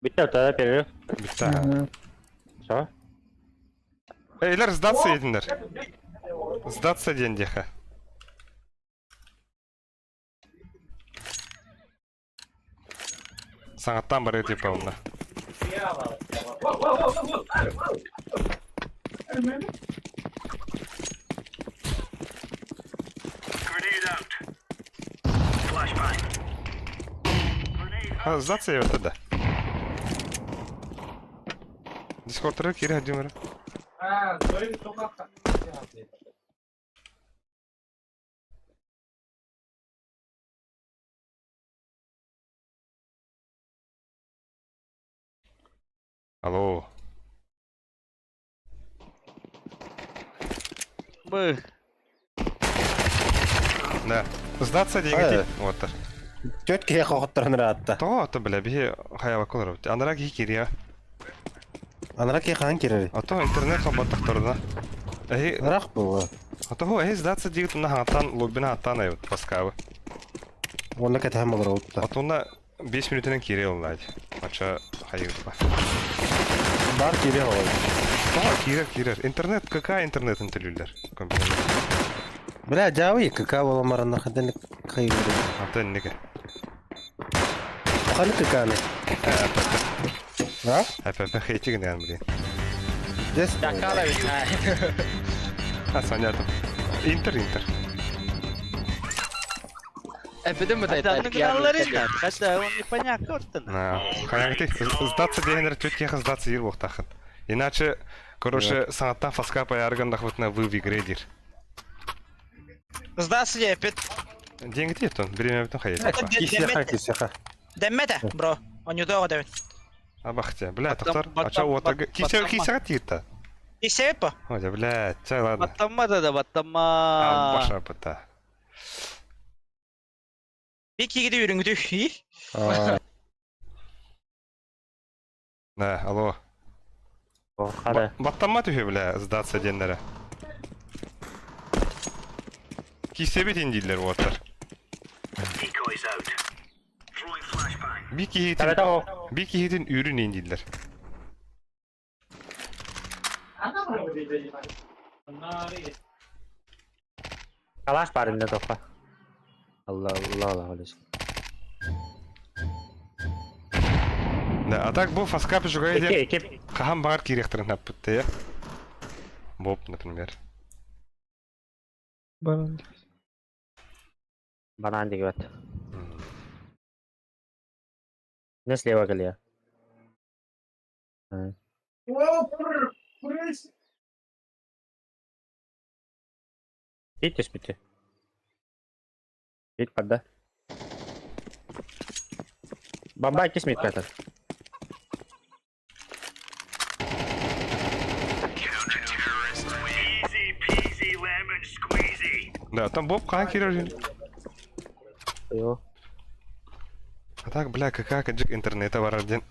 Бүттэ тогда перерыв. Бүттэ. Что? Эйлер сдаться етиндер. Сдаться диэн диэхэ. Саҥаттан барыы типа онно. Grenade out. Flashbang. А, сдаться я тогда. Дискордтары киирэ сылдьым эрэ. Алло. Бы. Да. Сдаться диэҥи вот. Түөрт киһи хоһотторон ыраатта. Тоҕо ото бля биһи хайабакка олоробут. Анараа киһи киириэ. Анараа киһи хаһан киирэрий? Ото интернет холботтохторуна. Эһи Ыраах буолуо. Ото ху эһи сдаться диигит уна хаҥаттан лоббина хаттаан айбыт Москвы. Уонна кэтэһэн олоробут да. Отуна 5 мүнүүтүнэн киириэ ыллаат. Очо хайыырба. Бар киириэ олорор. Тоҕо киирэр киирэр. Интернет КК интернетин төлүүллэр. Компьютер. Бля, дьаабый КК буолан бараннар хантан хайыырый? Ата инники. Ханы КК-ны? А? АПП хейти гынан блин. Дес. А, понятно. Интер, интер. Хотя он непонятно. Хайагты сдаться дегенер чуть сдаться ир буохтахын. Иначе, короче, саҥаттан фаска паяргандахвытна вы в игре дир. Сдаться опять. Деньги тон, время битон хайет. Кисеха, кисеха. Дэммэтэ, бро. Он не того дэвин. Абахте, бля, тоқтар. А чё вот кисе кисе тиитта. Кисе по? Ой, бля, чай ладно. Баттамма да баттамма. Баша бата. Bir кигиди үрүңүтү. Да, алло. Хара. Баттамма түһү, бля, сдаться диэннэрэ. Кисебит индииллэр уоттар. Decoys out. Throwing flashbang. Би киһитин, би киһитин үүрүн индииллэр. Калаш бар инде тоққа. Алла Алла Алла Да, а так бу фаскап жүгәй диэн хаһан баҕар киириэхтэрин хаппытта я. Боб, например. Банан. Банан дегебет. Не слева кэлиэ. Бит түспүтү. Бит барда. Бомба иккис мид катар. Easy peasy lemon squeezy. Да, там Боб хаһан киирэр Йо. А так, бля, КК кыдьык интернета барар диэн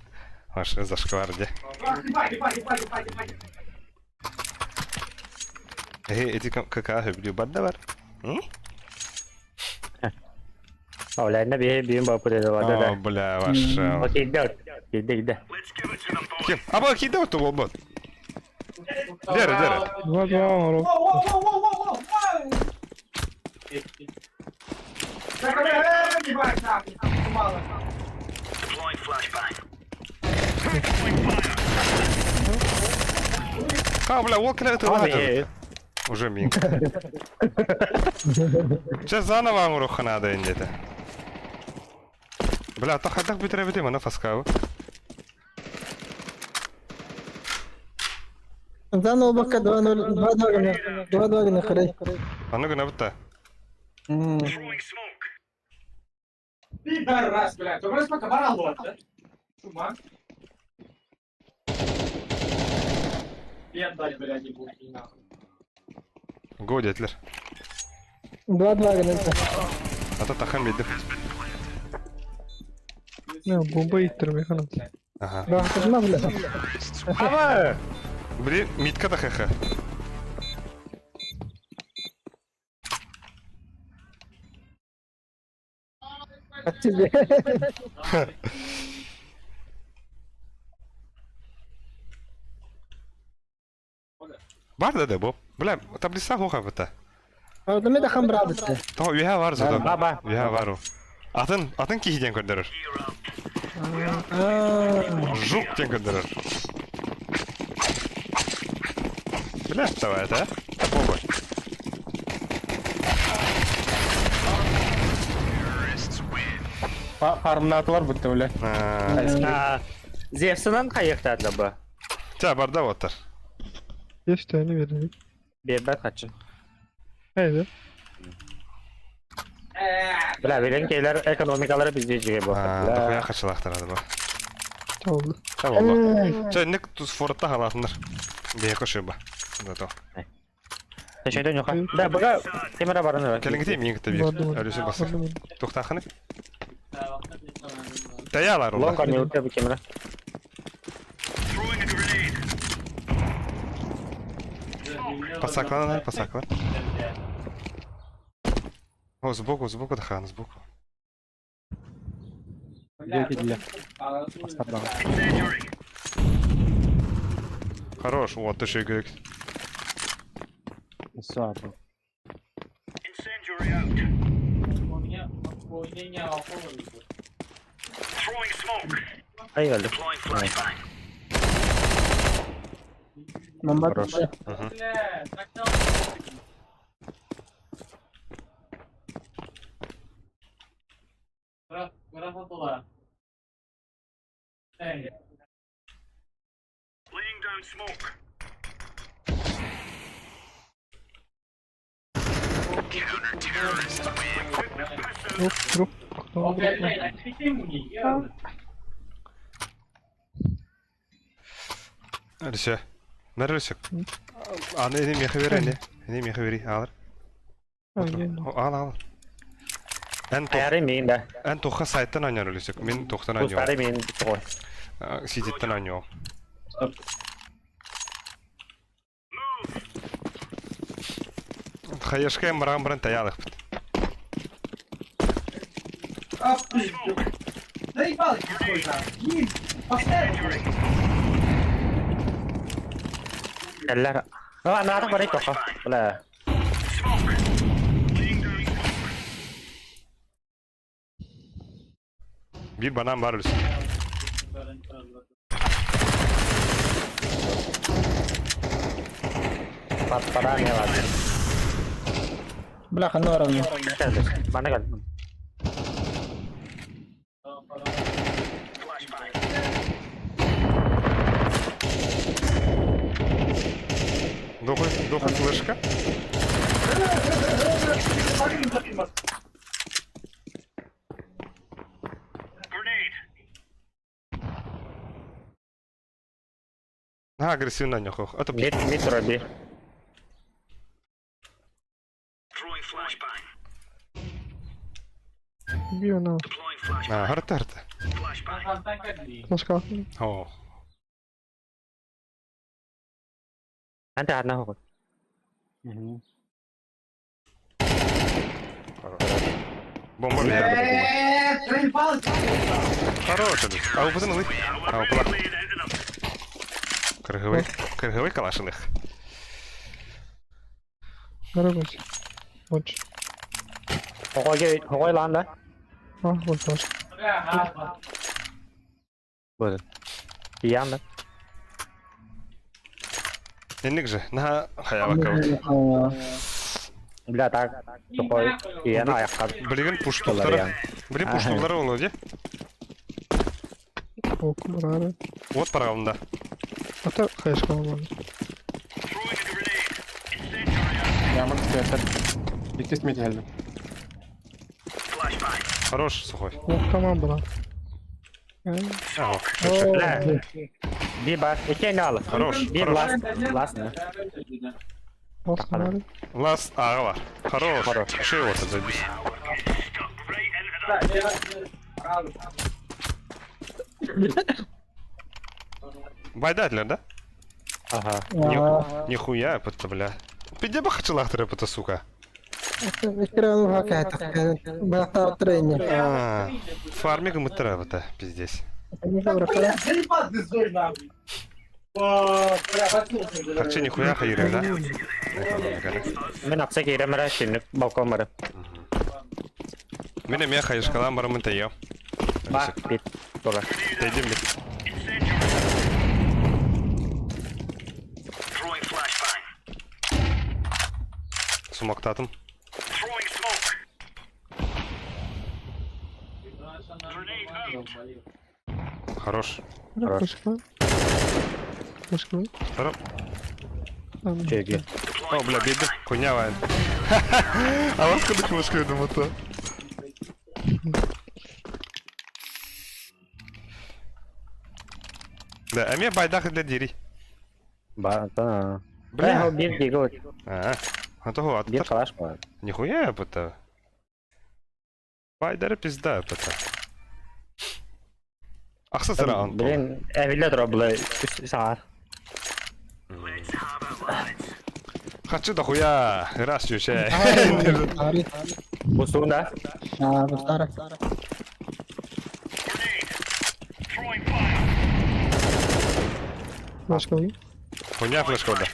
Ваша зашквар дии. Эһи ити КК сөбүлүү бар да бар. Оля, биһи биин баппыт этэ барды да. О, бля, ваша. О, киирдэ, киирдэ, киирдэ. Ким? Аба киирдэ отто буолбут. Дere, дere. 2-2 оҥорор. А, бля, ол кэлэ ытылаата. Уже мин. Чэ, заново оҥоруохха наада иннетэ. Бля, то хайдах бүтэрэ мана фаскабы. Заново бакка 2-0, 2-2 гына, 2-2 гына хырай. Аны гына бутта. Пидорас, блядь. Добре, сколько барал, да? Чума. Пен дать, блядь, не будет, нахуй. Го диэтилэр. 2-2 гына. Ата тахан биэрдим. Бомба иттер механам. Ага. Баахтырма бля. Аба! Блин, митка да хэхэ. Тебе. Бар да да бу. Бля, таблица хоха быта. Ордуме да хам брабыты. Того үһэ бар зато. Ба, ба. Үһэ бар ол. Атын, атын киһи диэн көрдөрөр. Жук диэн көрдөрөр. Бля, давай это, а? Бомба. Фармнаатылар бутта бля. Зевсынан хайыктаатла бу. Ча, барда оттар. Есть они верни. Биэрбэт хачы. Haydi. Бля, билен кейлер экономикалары бизде жиге бу. Дохуя хачылахтар бу. Oldu. Ча болла. Ча, нек туз форта халатындар. Бейе кошыба. Зато. Тэшөйдөн юха. Да, буга темира бараны. Келиңгите миң ките бир. Өрүсү басыр. Тухтаханы. Таялар Лонг ула. не утя бу темира. Пасаклан, пасаклан. О, сбоку, сбоку дахан, сбоку. Для. Хорош, вот ты шигик. Слабо. Ай geldi. Бомба. Хорош. Drop drop. Өрүсө. Мэр өрүсө. Аны эни мехе бер эни. Эни мехе бери, алыр. Ал, ал. Эн тох, Аяры мин да. эн тоха сайттан ойнор өрүсөк. Мен тохтан ойнор. Кустары мин той. Сидиттен ойнор. Хаешка мрам бран таялых. А, пиздец. Заебал какой-то. Поставь. Эллер. А, надо барай тоха. Бля. Bir банан бар өрүсө. Пат пара не бар. Бля, ханна барамын. Мана geldi. Дохуй, дохуй флешка. А, агрессивно нюхох. Это Мид мид роби. Би она. А, харта харта. Флешка. О. Анте одна хогот. Бомба бер. Хорош. А упызын ылый. А упылар. Кыргывый, кыргывый калашылых. Дорогой. Больше. Хогой хогой лан да? А, вот тоже. Будет. Ян да. Инник же, на хаява кабыт. Бля, так такой ян аяққа. Билигин пуштулары. Билин пуштулары ол ди. О, кумрары. Вот парагында. Ата хайшка болар. Ямыр театр. Икки смет geldi. Хорош, сухой. Ох, tamam була. Ага. Бля. Би бар, икки ал. Хорош. Би Хорош. ласт, ласт. Басқалары. Ласт ага бар. Хорош. Хорош. Шей вот забись. Байдателер, да? Ага. Нихуя, это, бля. Пиде бы хачылахтырып это, сука. А, Фармик мытыра это, пиздец. Харчы нихуя хайыры, да? Мен акса киремер шинник балкон бар. Мене меха хайышкалан барымын тайо. Бар, бит. Тора. Тайдем бит. Сумактатым. Хорош. Хорош. Флешка. Флешка. Хорош. Чеги. О, бля, беда. Хуйня, вайн. А вас куда флешку думаю то? Да, а мне байдах для дири. Бар, та. Бля, Бля. бир дигл. А, а то вот. Бир калаш бар. Нихуя это. Байдары пизда это. Ахса сыра антон. Блин, әвиле тора була саар. Хочу дохуя. Раз чучай. Бусун да? А, бустара. Флешка. Хуйня флешка да.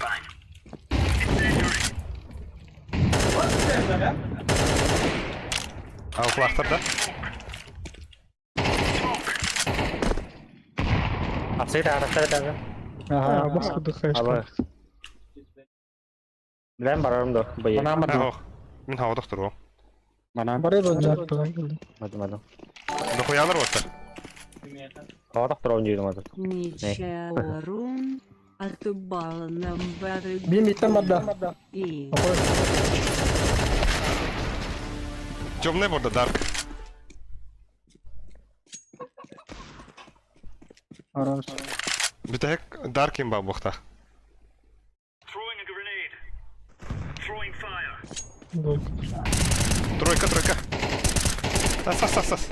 А у кластер, да? Апсай та, апсай та. А, басқада хайшка. Аба. Билен барарым да, быйы. Bana mı? Ох. Мин хавадах туру. Bana. Барый бонжа. Мады мады. Дохуялар вот. Хавадах тура ойнойдум азыр. Ничаорун, атыбалынан бары Би миттен барда. и Темный борда дарк. Хорош. Битек дарк имба бухта. Двойка. Тройка, тройка. Ас, ас, ас, ас.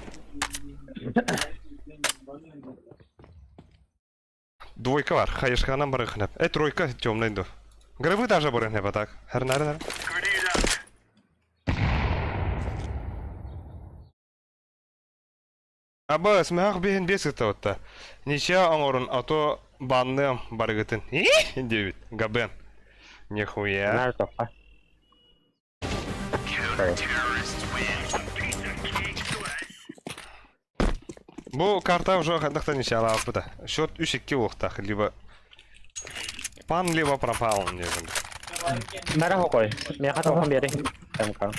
Двойка бар. Хайышканан бар хнеп. Э, тройка темный ду. Грибы даже бар хнеп так. Хернар нар. Аба, смех бихин бес отта. Ниче аңорун, а то банным баргытын. Девять. Габен. Нихуя. Нар топа. Бу карта уже хадахта ниче ала быта. Счет 3-2 уохтах, либо пан, либо пропал, не знаю. Мара хокой. Меха тохон бери. МК.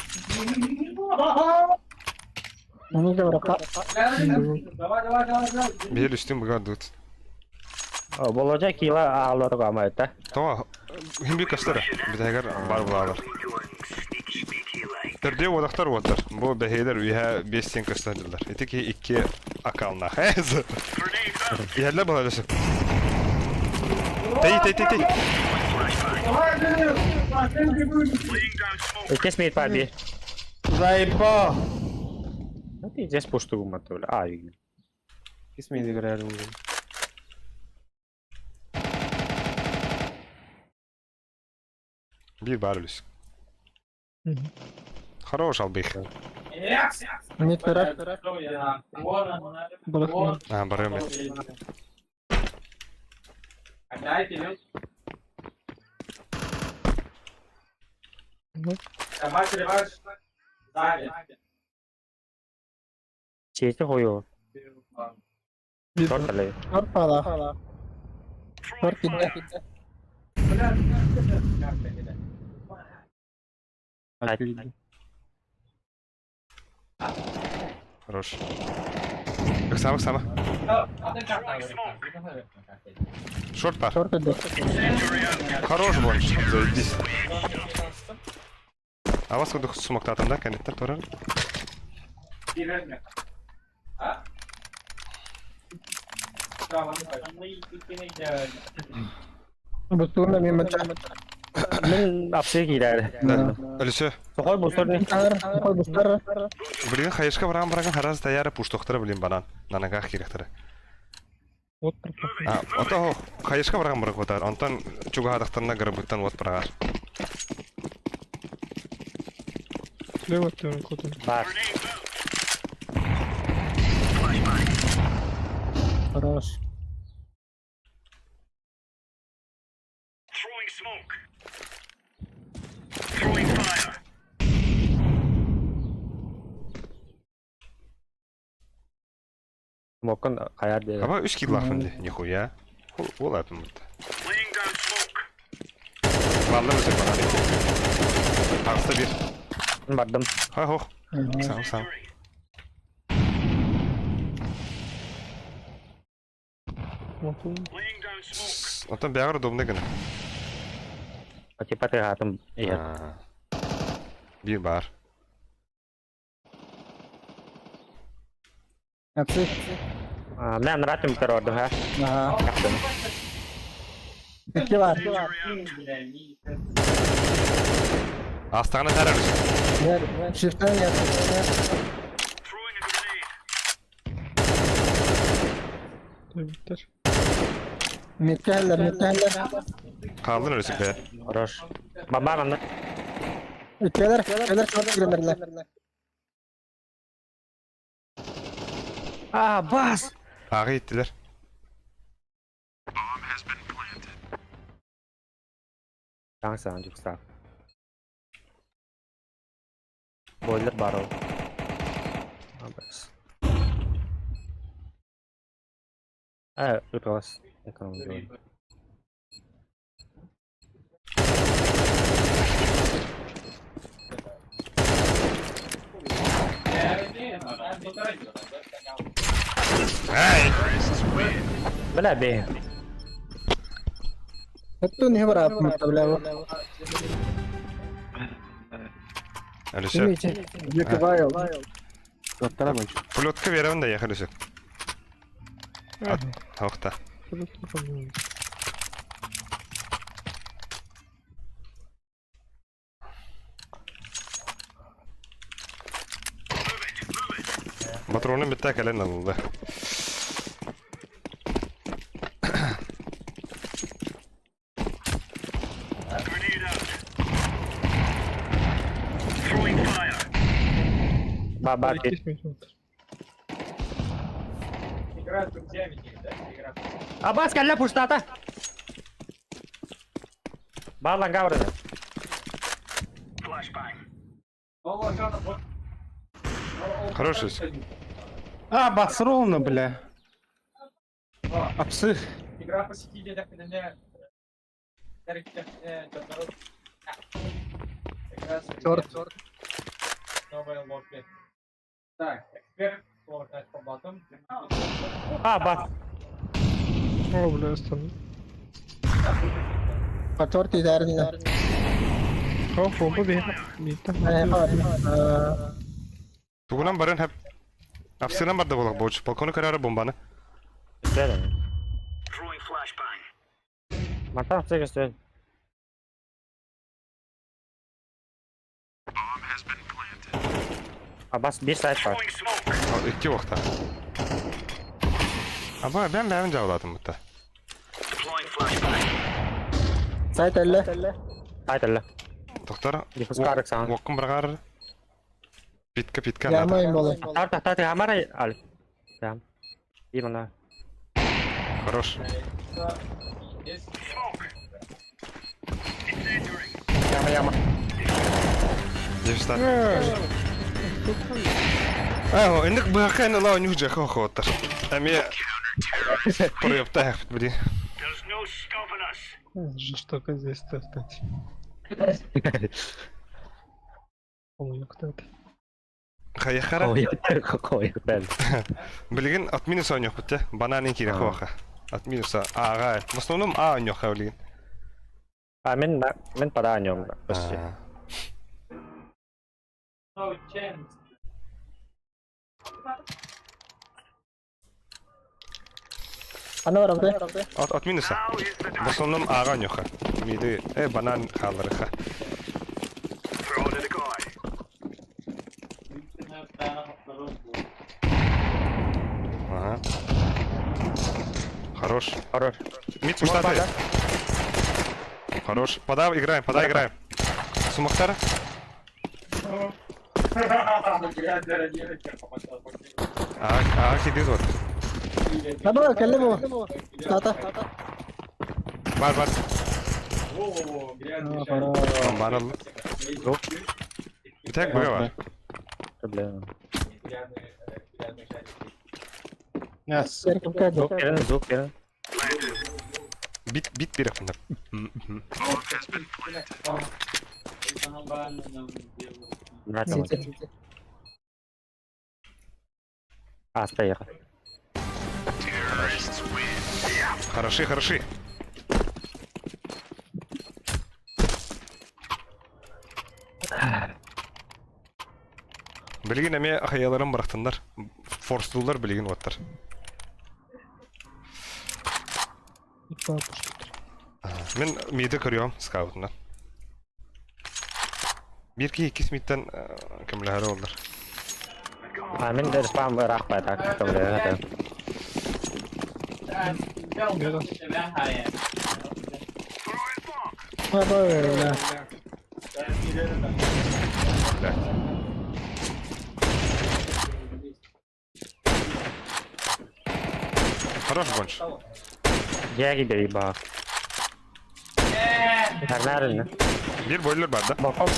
Бер үстүн буга дут. Боложа кила аалар гамайта. То, химби кастара. Битагар бар булалар. Төрдө одактар оттар. Бу бэхейлер үйэ 5 сен кастардылар. Ити ки 2 акална. Ярлар була дөсө. Тей тей тей тей. Икки смит бар би. Заебал. Пиздец пуштугум бля. А, видно. Кисмей играли уже. Биир баар өлүс. Хорош албых. Мид көрөр. Барах А, барым мен. Чейти хою. Биир Торт эле. Шорт пала. Шорт кидде. Хорош. Ыксама, ыксама. Шорт бар. Шорт кидде. Хорош бонч. Заебись. А вас кудух сумактатым да, кенеттер турар. Бутуна мимо ча. Мен апсы кийлер. Да. Өлүсө. Сохой бустар не? Қой бустар. Билген хайышка баран баран хараз таяры пуштоқтары билин банан. Нанагах керектері. Вот пропал. А, ото хайышка баран баран котар. Онтон чугадахтарна гырбыттан вот барагар. Слева төрін көтін. Бар. Хорош. Throwing smoke. Throwing fire. Мокон каяр де. Аба үш килахын де. Нихуя. Ол апым бутта. Laying down smoke. Валла өсек банан. Тағыста бир. Бардым. Хай хох. Сам сам. Макул. Laying down smoke. Онтон бәгір удобный гына. Типа тыгатым. Ия. А. Бир бар. Апсы. Мен ратым көрөрдүм, ха. Ага. Каптым. Килар. Астағына тәрі өлүсек. Шифтен я. Throwing a grenade. Тәбиттер. Мидкәлләр, мидкәлләр. Қалдын өлүсек бе. Хорош. Баба манна. Иккелер, келер шорт кирелерлер. А, бас! Ағы иттилер. Таң саған жүкса. Бойлер бар ол. А, бас. Э, ыталас. Экономия. Ай! Бля, бе. Өттүн не бар апмын бля. Өлүсек. Екібай. Доктора больше. Пулетка беремін да ехал өлүсек. Тоқта. Патроны бітті кәлен алды. Grenade out. Throwing fire. Баба, Кесмей отыр. Абас кәллә пуштата. Бар ланга барды. Flashbang. Хорош өлүсек. А, бас ровно, бля. Апсы. Шорт. А, бас. О, бля, астан. Шорт идарни. О, бомба бе. Митта. Тугунан барын хәп. Апсынан барды болақ боч. Балконы карары бомбаны. Throwing flashbang. Мата апсы көстөн. Абас бир сайт бар. Throwing smoke. Икки уохтаах. Аба, бэм бэм дьаалаатым бутта. Сайт элле. Сайт элле. Доктор, Диффускарык саҥа. Уоккун быраҕар. Питка, питка Яма надо. им болай. Тар тахта ты хамара ал. Там. Именно. Хорош. Яма, яма. Дефистат. Ээ, инник быһакка эн ыла ойнуу дьэ хоһоттар. Эмиэ проебта били. Жестоко здесь стать. Ой, кто это? Хайахара. Ой, ой, Билигин от минуса ойнуохпут те. Бананын киирэ хоха. От минуса ага. В основном А ойнуоха билигин. А мен мен пада о нем. Почти. Аны бар абды. От, от минуса. В основном ага ойнуоха. Миды, э, банан хааларыха. Ага. Хорош. Хорош. Мид пустоты. Хорош. Пода играем, пода играем. Сумахтара. А, а, кидит вот. Аба, кэллим Тата. Бар, бар. Бар алды. Так, бар. Бля. Yes. Звук берин, звук берин. Бит, бит берек мында. А, стоял. Хороши, хороши. Билигин эме хаяларын бырахтындар. Форстулар билигин оттар. Мен миди көрüyorum скаутунан. Bir ki iki smitten көмләһәре олдар. А мен де спам рах бай так көмләһәре. Блядь. Хорош больше. Яги бери ба. Нормально. Bir boiler бар да. Балкон.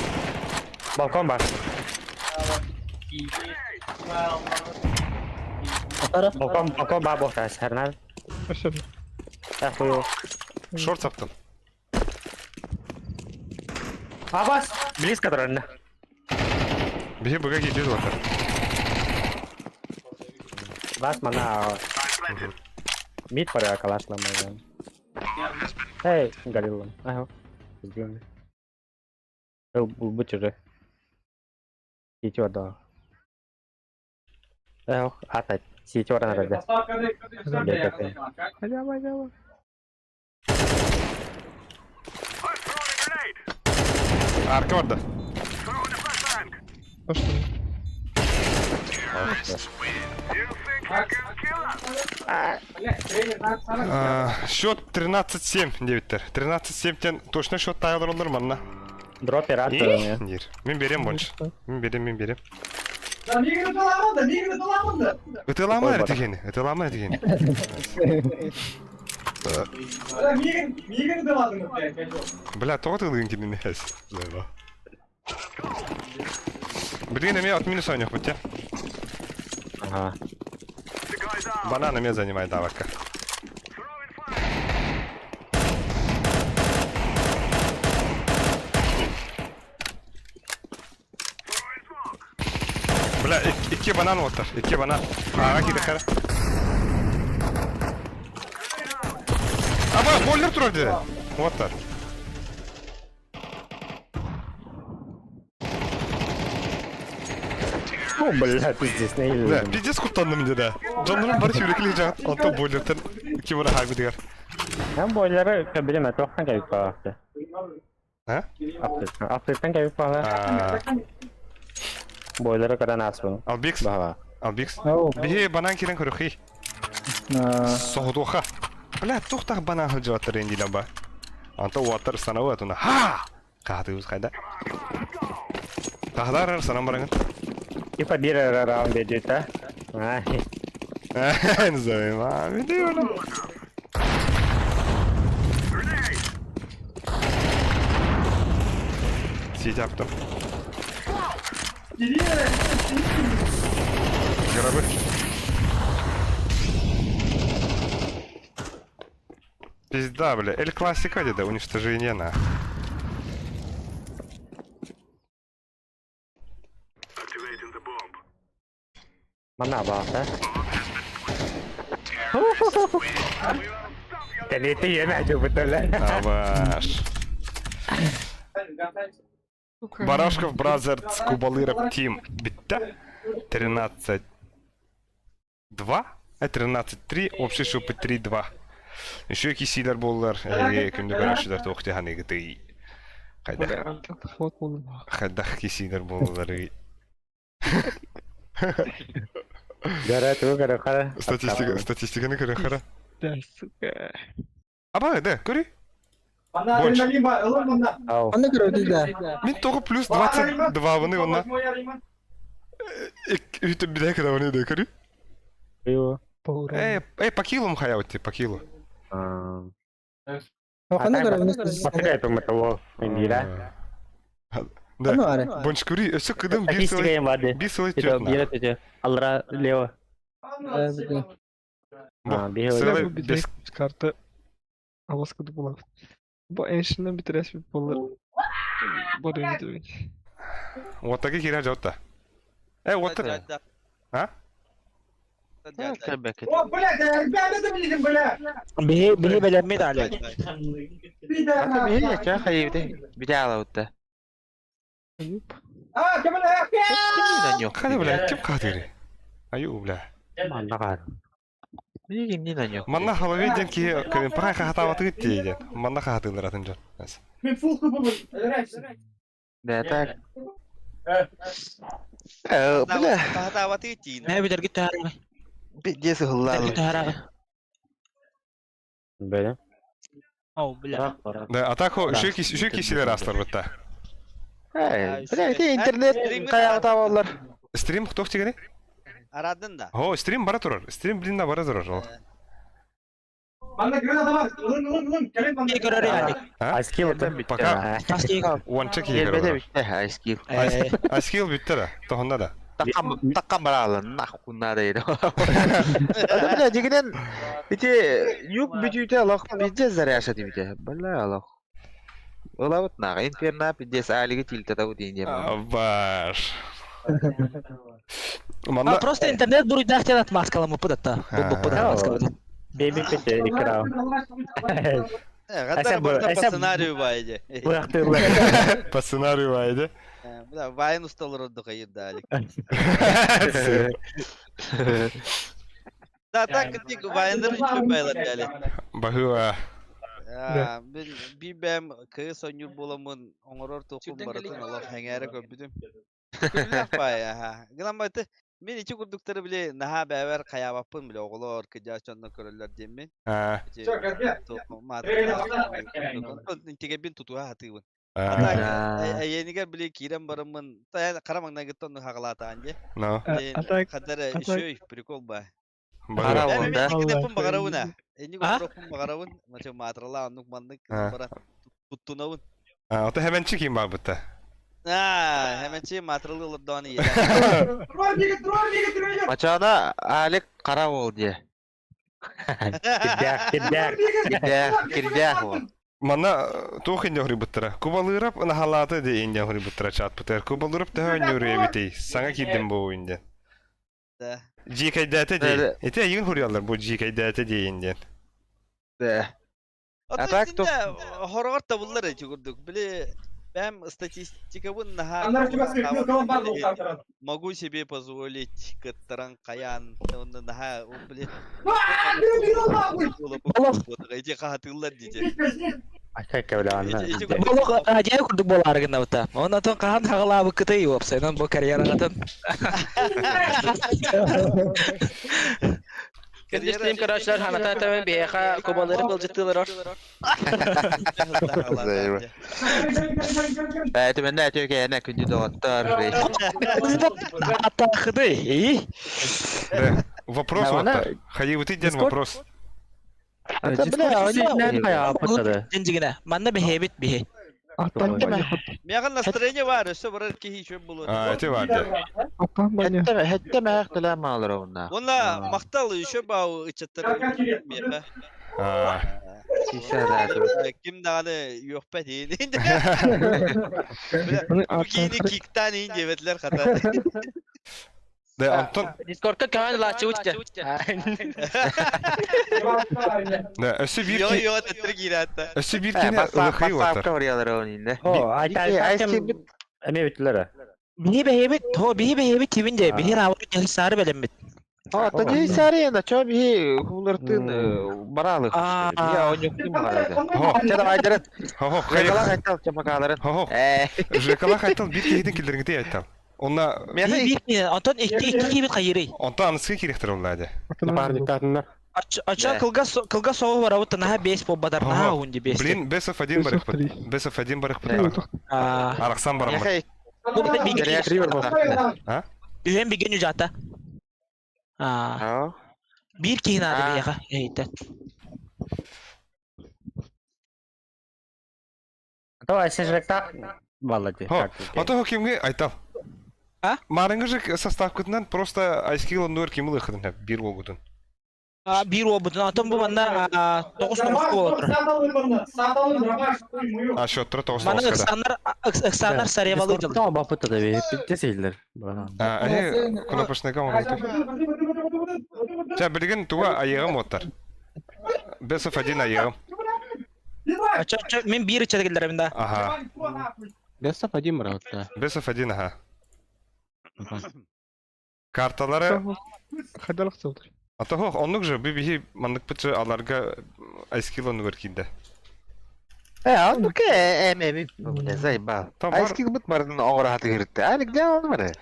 Балкон бар. Балкон, балкон бар боқта, сәрнар. Спасибо. Ахую. Шорт саптым. Абас! Близко тұрарына. Бихи быга кидет отыр. Бас мана. Мид пора калашламай. Эй, горилла. Ага. Сделали. Будь уже. Сетер да. Эх, атать. Сетер надо. Давай, давай. Арка бар да. А что? Счет 13-7 девиттер. 13-7 тен точно счет тағылыр олар манна. Дропер ат. Нир. Мен берем больше. Мен берем, мен берем. Ытыламай дегені, ытыламай дегені. Бля, тоғы тығылған келін әс. Білген эме от минус ойнақ бітте. Ага. Банан эме занимает давакка. Бля, iki банан отыр, iki банан. Ага, киді қара. Аба, бойлер тұрар деді. Оттар. О, бля, пиздец, не Бля, пиздец куттандым деді. Жонларым бар сүйреклі жағат, онта бойлерден кемера хабы дегер. Мен бойлеры көбілем тоқтан келіп қалақты. А? Африктан келіп қала. Бойлеры көрен аспын. Албекс. Баға. Албикс. Биһи банан кирен көрөхий. Соһутуха. Бля, тухтах банан хылдьыбаттар индилен ба. Анта уаттар станабы атуна. Ха! Каатыбыз хайда. Кахлар санам бараңын. Типа бир раунд идет, а? Ай. Не знаю, а, видео. Сидяптым. Гробы. Пизда, бля. Эль Классика где-то уничтожение на. Мана баата. Тәлеті еме жөбітілі. Аваш. Барашков Бразерс Кубалыров Тим Битта 13 2 13-3 общий шупы 3-2 Еще кисилер боллар күндү көрөшүлөр тоохтихан ыгытый Хайдах хайдах кисилер боллар Гара тугу көрө хара. Статистика статистиканы көрө хара. Да, сука. Аба, да, көрүй. Манна адреналин ба, ылын манна. Ау. Аны көрөбүт да. Мин тоҕо плюс 22 ваны онна. Үтүм бидэ кыда ваны да көрүй. Эй, эй, по килам хаяутти, по килу. Аны көрөбүт. Батырай помытыло. Индира. Да. Аны ары. Бончкури, өссө кыдым бир Статистика сылай. им барды. Бир сылай Это түөрт бир өтө. Алра лево. Бу, сылай бес Карта аласкады була. Бу эншинен битерес бит болар. Бу да Уоттаги киирэ жаутта. Э, уоттар. А? О, блядь, ребята, блин, бля. Биһи биһи бэлэммит али. Ата биһи ча хайыбыты. Бите алабытта. А, кем бля? Хады, бля, ким катыры? Аю, бля. Манна кар. Билигин наньок. Манна халаве ден ки кем пара хатабаты тиеген. Манна хатылар атын жон. Мен фул кубы. Да так. Э, бля. Кахатабаты тиин. Мэ битэрги таһарага. Пиздец Битэрги хыллаалы. таһарага. Бөлө. Ау, бля. Да, атако үшө кис үшө кисилер аслар бутта. Эй, бля, ити интернет каягыта боллар. Стрим хтох тигене? Арадын да. О, стрим бара турар. Стрим блин на бара турар. Ол. Манна граната бар. Ылын, ылын, ылын. Келин манна. Биһи көрөр али. Аскил Пока Таски. уанча Келбете киһи битте, айскил. Аскил бүтте да. Тохонда да. Таккан таккан баралы, нахуй надо edi. Ата бля, дигинен ити юк бүтүтэ алах пиздец заряша дибите. Бля, алах. Олабыт нага инферно пиздец алиги тилтата бу дейин дем. Баш. А Манна просто интернет буруйдаах диэн отмазкаламмыппыт пыдатта. Бу бу отмазкаламмыт. Беби пете икрау. Гадар Әсә бу- барда по әсә- сценарию байды. Быяктырлар. по сценарию вайды. Бля, вайн усталыр ордук айырда алик. Да, так тик вайндар үчүн байлар дали. Бахыва. Мен бибем кыыс онньур буоламмын оҥорор туохпун барытын олох эҥээрэ көрбүтүм. Күллэх баай, аха. Гынан баты, мин ити курдуктары били наһаа бэйэбэр хайаабаппын били оҕолор кыдьааччы онно көрөллөр диэммин. А. Ити интигэрбин тутуһа сатыыбын. А так эйиэнигэр били киирэн бараммын, хара маҥнайгыттан оннук хаҕалаатаҕын дии. Но. А так Хадара үчүгэй прикол баа. Бахыва. Мен инникидеппин баҕарабын аа. Инник оҥоруохпун баҕарабын. Мача маатыралаа оннук маннык баран туттунабын. А, ото хеменчи ким бар бутта. Аа, хеменчи маатыралыы олордоҕун ийэлээх. Мачана Алик кара бол дие. Кирдәк, кирдәк. Кирдәк, кирдәк бол. Манна туох инде хори буттара. Кубалырап нахалааты де инде хори буттара чат бутар. Кубалырап төһө нюры битей. Саңа кирдим бу инде. Да. Жикайдата де. Ите йын хори бу жикайдата де инде. Да. А так так хороҕор табыллар эти курдук. Били бэм статистикабын наһаа могу себе позволить кыттаран каян онно наһаа били эти хаһатыыллар диде. Болох адьай курдук буолаары гыннабыта. Онон хаһан хаҕалаабыккытай уопсайынан бу карьераҕытын. Күндү стрим көрөөччүлэр ханата тэбэн биһиэхэ кубалары былдьыттыылар. Түмэннэ өтөкээнэ күндү доҕоттор. Атаахыды. Да. Вопрос вот. Хайыбыты диэн вопрос. Дьиҥинэ, манна биһиэбит биһи. Миэхэ настроение баар, өссө барар киһи үчүгэй буолуо. А, эти бар дии. Хэттэ мээх төлөөн маалар онна. Уонна махтал еще бау ыччаттар миэхэ. А, Ким даҕаны үөхпэт иин. Бу киини киктаан иин диэбэтилэр хата. Да, Антон, Дискордка көмөн ылааччыбыт дьэ. да, өссө биир Йо ки- йо төттөрү киирээттэ. өссө биир кини ылыхый уоттар. Бассаапка барыялар онинде. О, эмиэ бүтүлэр. Биһи бэһиэбит, хо биһи бэһиэбит тибин дьэ, биһи раабыт дьэ саары бэлэммит. О, тадей сарена, чо биһи хулартын баралы. Я оньоктун барады. Хо, Ча давай дарын. хо, хо, Жекала хайтал чамакаларын. хо, хо. Э, Жекала хайтал биир киһитин киллэргити айтал. Онна меха Биир киһи, онтон икки икки киһибит хайырый. онтон аныскы кириэхтэр олла дьэ. Напарниктаатыннар. Очо кылгас кылгас соҕу барабыт наһаа бес буолбатар, наһаа уһун ди бес. Блин, бесов один барыхпыт. Бесов один барыхпыт. Аа, Арахсан бараммыт. меха бу биги А? үһен биген үжата. Аа, биир киһи наада биһиэхэ, эйиттэн. Давай, сежректа. Баллади. Хо, ото кимге айтал. А? Марыңгы же составкытынан просто айскил оннуэр ким ылыхытын бир болгутун. Аа, биир уолбутун, онтон бу манна тоҕус тоҕус буола турар. А счеттара тоҕус Манна тоҕус када. ыксааннар ыксааннар саревалы дьыл. Дискордта бапыта да бе. Десейлер. А, э, кнопочныйга оҥорбут. Ча билигин туга айыгым оттар. Бесов один айыгым. Очо очо мен биир ыччата киллэрэбин да. Ага. Бесов один барабыт. Бесов один, ага. Карталары Хадалах сылдыр. Ата хох, оннук же би биһи маннык бытчы аларга айскил оннугар киирдэ. Э, оннук э, эми заебал. Там бар- Айскил бут бардын оҕурааты киртте. Али где он бар?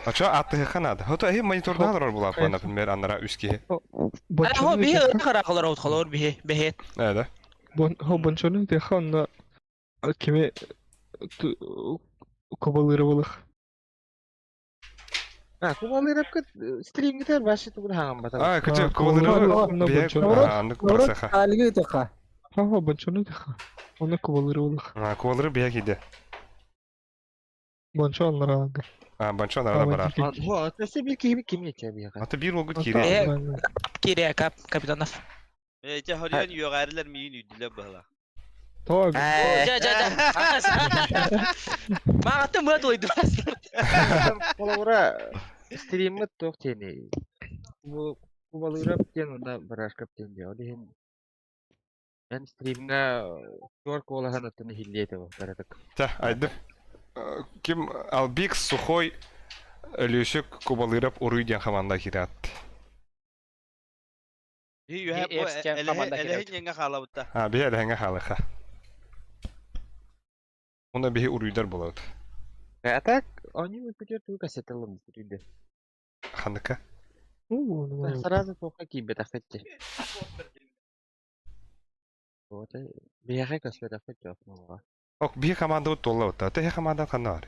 Ача аттыһыха надо. Хото эһи мониторда олорор булааппа, например, аннара үс киһи. Хо биһи ырахалар отхолор биһи бэһиэт. Э, да. Хо бончону теха онна кими кубалыры булых. А, кубалырап кыт стримгитер башы тугун хаган бата. А, кычы, А, кубалыры кубалыры, бие, бончону. а, аннык барсаха. Алиги теха. Хо бончону теха. Онна кубалыры булых. А, кубалыры бие киирдэ. Бончо аннара. А, бончо аннара барар. Хо, өсө бир киһи ким ече биэха. Ата биир уолгут киирэ. Киирэ кап капитанов. Эти хорьон үөҕээрилэр миин үйдүлэр быһыла. То Э, Жа жа жа. Мағаттан мұрат ойды. Холобура стриммит туох тиэни. Кубалырап диэн уонна барашкап диэн диэ. Ол иһин мен стримҥа туор куолаһан оттон иһиллиэ этэ баратык. Та, айдым. Ким Албик Сухой Өлүсүк Кубалырап Уруй диэн хамаанда киирэ атты. Үһэ бу элэһин еңге хаалабытта. А, биһи элэһэҥҥэ хаалыха. Уна биһи уруйдар булабыт. А так, они выпадет только сетелым бүтүндө. Ханныка? Сразу туохха киирбэтэхпит. Вот, биэхэ көспөтөхпүт жоқ буолуоҕа. Ок, биһи командабыт туолла Тэһи команда ханна бар?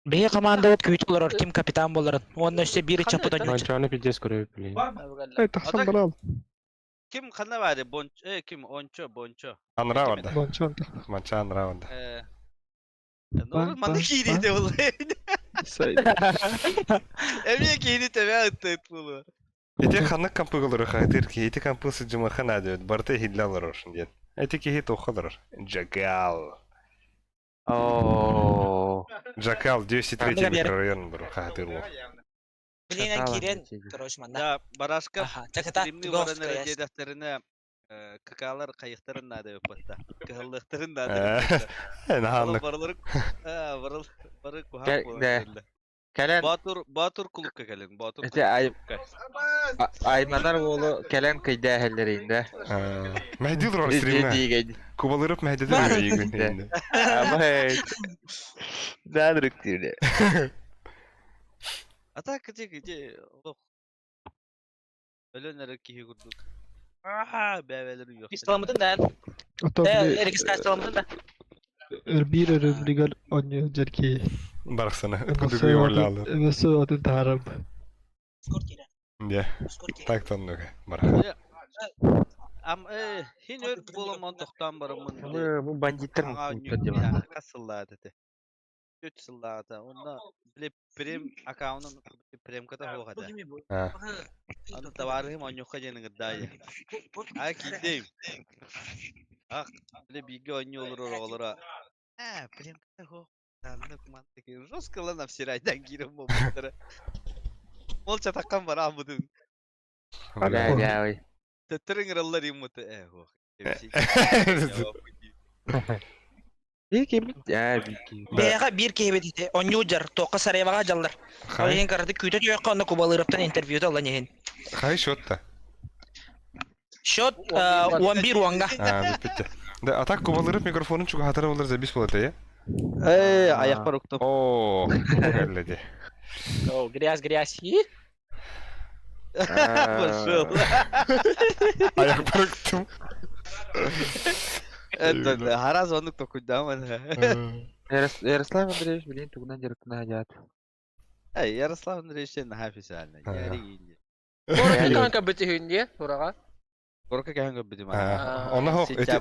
Биһи командабыт күүтү олорор ким капитан боларын. Уонна өссө биир ыччаппыт онньуччу. Бончону пиздец көрөбүт, блин. Эй, тахсан барал. Ким ханна баары бонч э ким ончо бончо. Анра барда. Бончо. Манча анра барда. Э. Норул манна киири де булла. Сай. Эмиэ киини төбө ыттыт булу. Ити ханнык компы олорор хайтыр ки, ити компы сыдьымаха надо, барта хилля олорор диэн. Эти киһи туохха олорор. Джакал. Оо. Джакал 203 Ханнык микрорайон бар хайтыр ол. Билинен киирэн, короче, манна. Да, барашка Аха, чаката, стримни баран эрэ какалар кайыктарын нада өппатта. Кыһаллыктарын нада. Э, Олар наханнык. барылары барыл бары куһаан Кэ- буолан да. кэллэ. Кэлэн Батур Батур кулукка кэлин. Батур ити ай кулукка. айманар уолу кэлэн кыйдээһэллэрин да. Мэһдил роль стримҥа. Кубалырып мэһдилер үөрүйүгүн. Абай. Задрык тире. А так где где олох өлөн эрэр киһи курдук. Аа бэбэлэр үйөх. Пистоламмытын да. Оттон Э, били регистрацияламмытын да. өр биир өрөбүлүгэр оонньуу сылдьар киһи. Барахсана. Кудугу йорлаалар. Эмоция атын таһаарам. Дьэ, так тоннуга. Бараха. Ам э хин өр буоламмын тохтоон бараммын Бу бандиттар хаҥа мустубуттар диэн. хас сыллаата этэ. Үт сыллаата. Онно били прем аккаунун премката суох этэ. Аны табаарыһым оонньуохха диэн ыҥырдаайы. Аа киирдим. Ах, били бииргэ оонньуу олорор оҕолоро. Аа, премката суох. Таннык мантык жестко лан обсирайдан киирэн буолбуттара. Молча таккан бараабытын. Бля, дявый. Төттөрү ыҥыраллар иммыты ээ суох. Бэйэҕэ биир киһибит ити онньуу дьар, туохха Сараеваҕа дьаллар. Ол иһин кыраты күүтэ түһүөххэ онно Кубалыровтан интервьюта ылан иһин. Хай счет-то? Счет 11 уонга. А, бүппүттэ. Да, а так Кубалыров микрофонун чугаһатара болар забис болот э? Э, аяқпар уктум. О, кэллэ ди. О, грязь, грязь. Пошел. Аяқпар уктум. Это гараз оннук токуйдааман. Ярослав Андреевич билин тугунан дьарыктана сылдьаат. Эй, Ярослав Андреевич наһаа официально. Яригин. Коротко бүтүһүн диye тураға. Коротко кэһэн көрбүтүм. Онно хо эти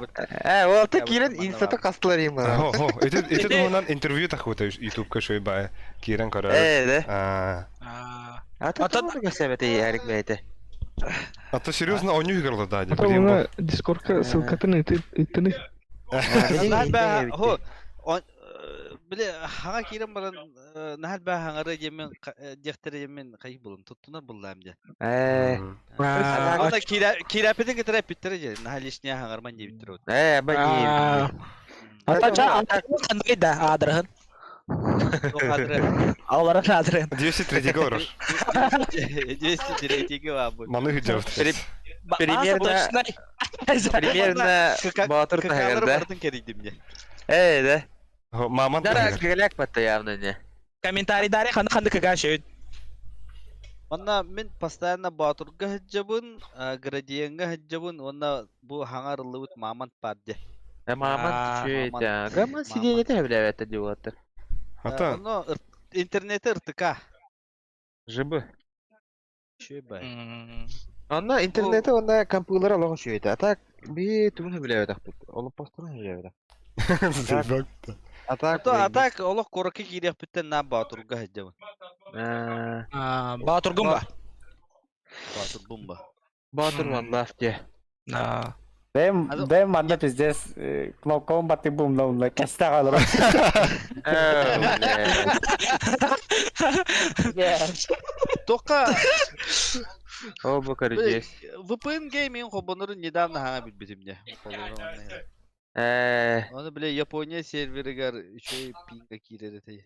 Э, ол та киирэн инстата кастылар им Хо, хо, эти эти туһунан интервью тахута ютубка шөй баа киирэн көрөр. Э, да. Аа. А то тугу кэсэбэт Ярик бэйэтэ. А то серьезно онню играла да, Потом она дискордка ссылкатын ыттыны. Наһаа баа хо били хаҥа киирэн баран наһаа баа хаҥары диэммин диэхтэрэ диэммин хайы булун туттунар буллаам дьэ. Э. Онно киирээппитин кытары эппиттэрэ дьэ наһаа лишняя хаҥарман диэбиттэр вот. Э, аба дии. Ата ханныгый да аадырыһын. Аларын аадырыһын. 203 олорор. 203 баабыт. Маны хыдьабыт. Примерно примерно Боотур таһыгар да. барытын кэрийдим дьэ. Э, да. Маман Дара кыгыляк батта явно не. Комментарийдари ханны ханны кыга шөйт. Манна мин постоянно Боотурга сылдьабын, Градиеҥҥа сылдьабын уонна бу хаҥа арыллыбыт Мамонт баар дьэ. Э, Мамонт үчүгэй Гаман сидиэнэтэ билээбэттэ дии уолаттар. Ата. Онно интернети ыртыка. Жыбы. Үчүгэй бай. Онно интернети уонна компьютер олох үчүгэй А так би тугун билээбэтэхпит. Олоппосторун билээбэтэх. А так А так олох куоракка киириэхпиттэн наа Боотурга сылдьабын. Боотургун ба? Боотурбун ба. Боотур ванлаах дии. Бэм, бэм манна пиздец кнопкабын баттык бумна умна кэстэ хаалар. Тока О, бу көрүдьүөс. VPN гейминг холбонорун недавно хаҥа билбитим дьэ. Э. Оны бile Япония серверигэр үчүгэй пинга киирэр этэй.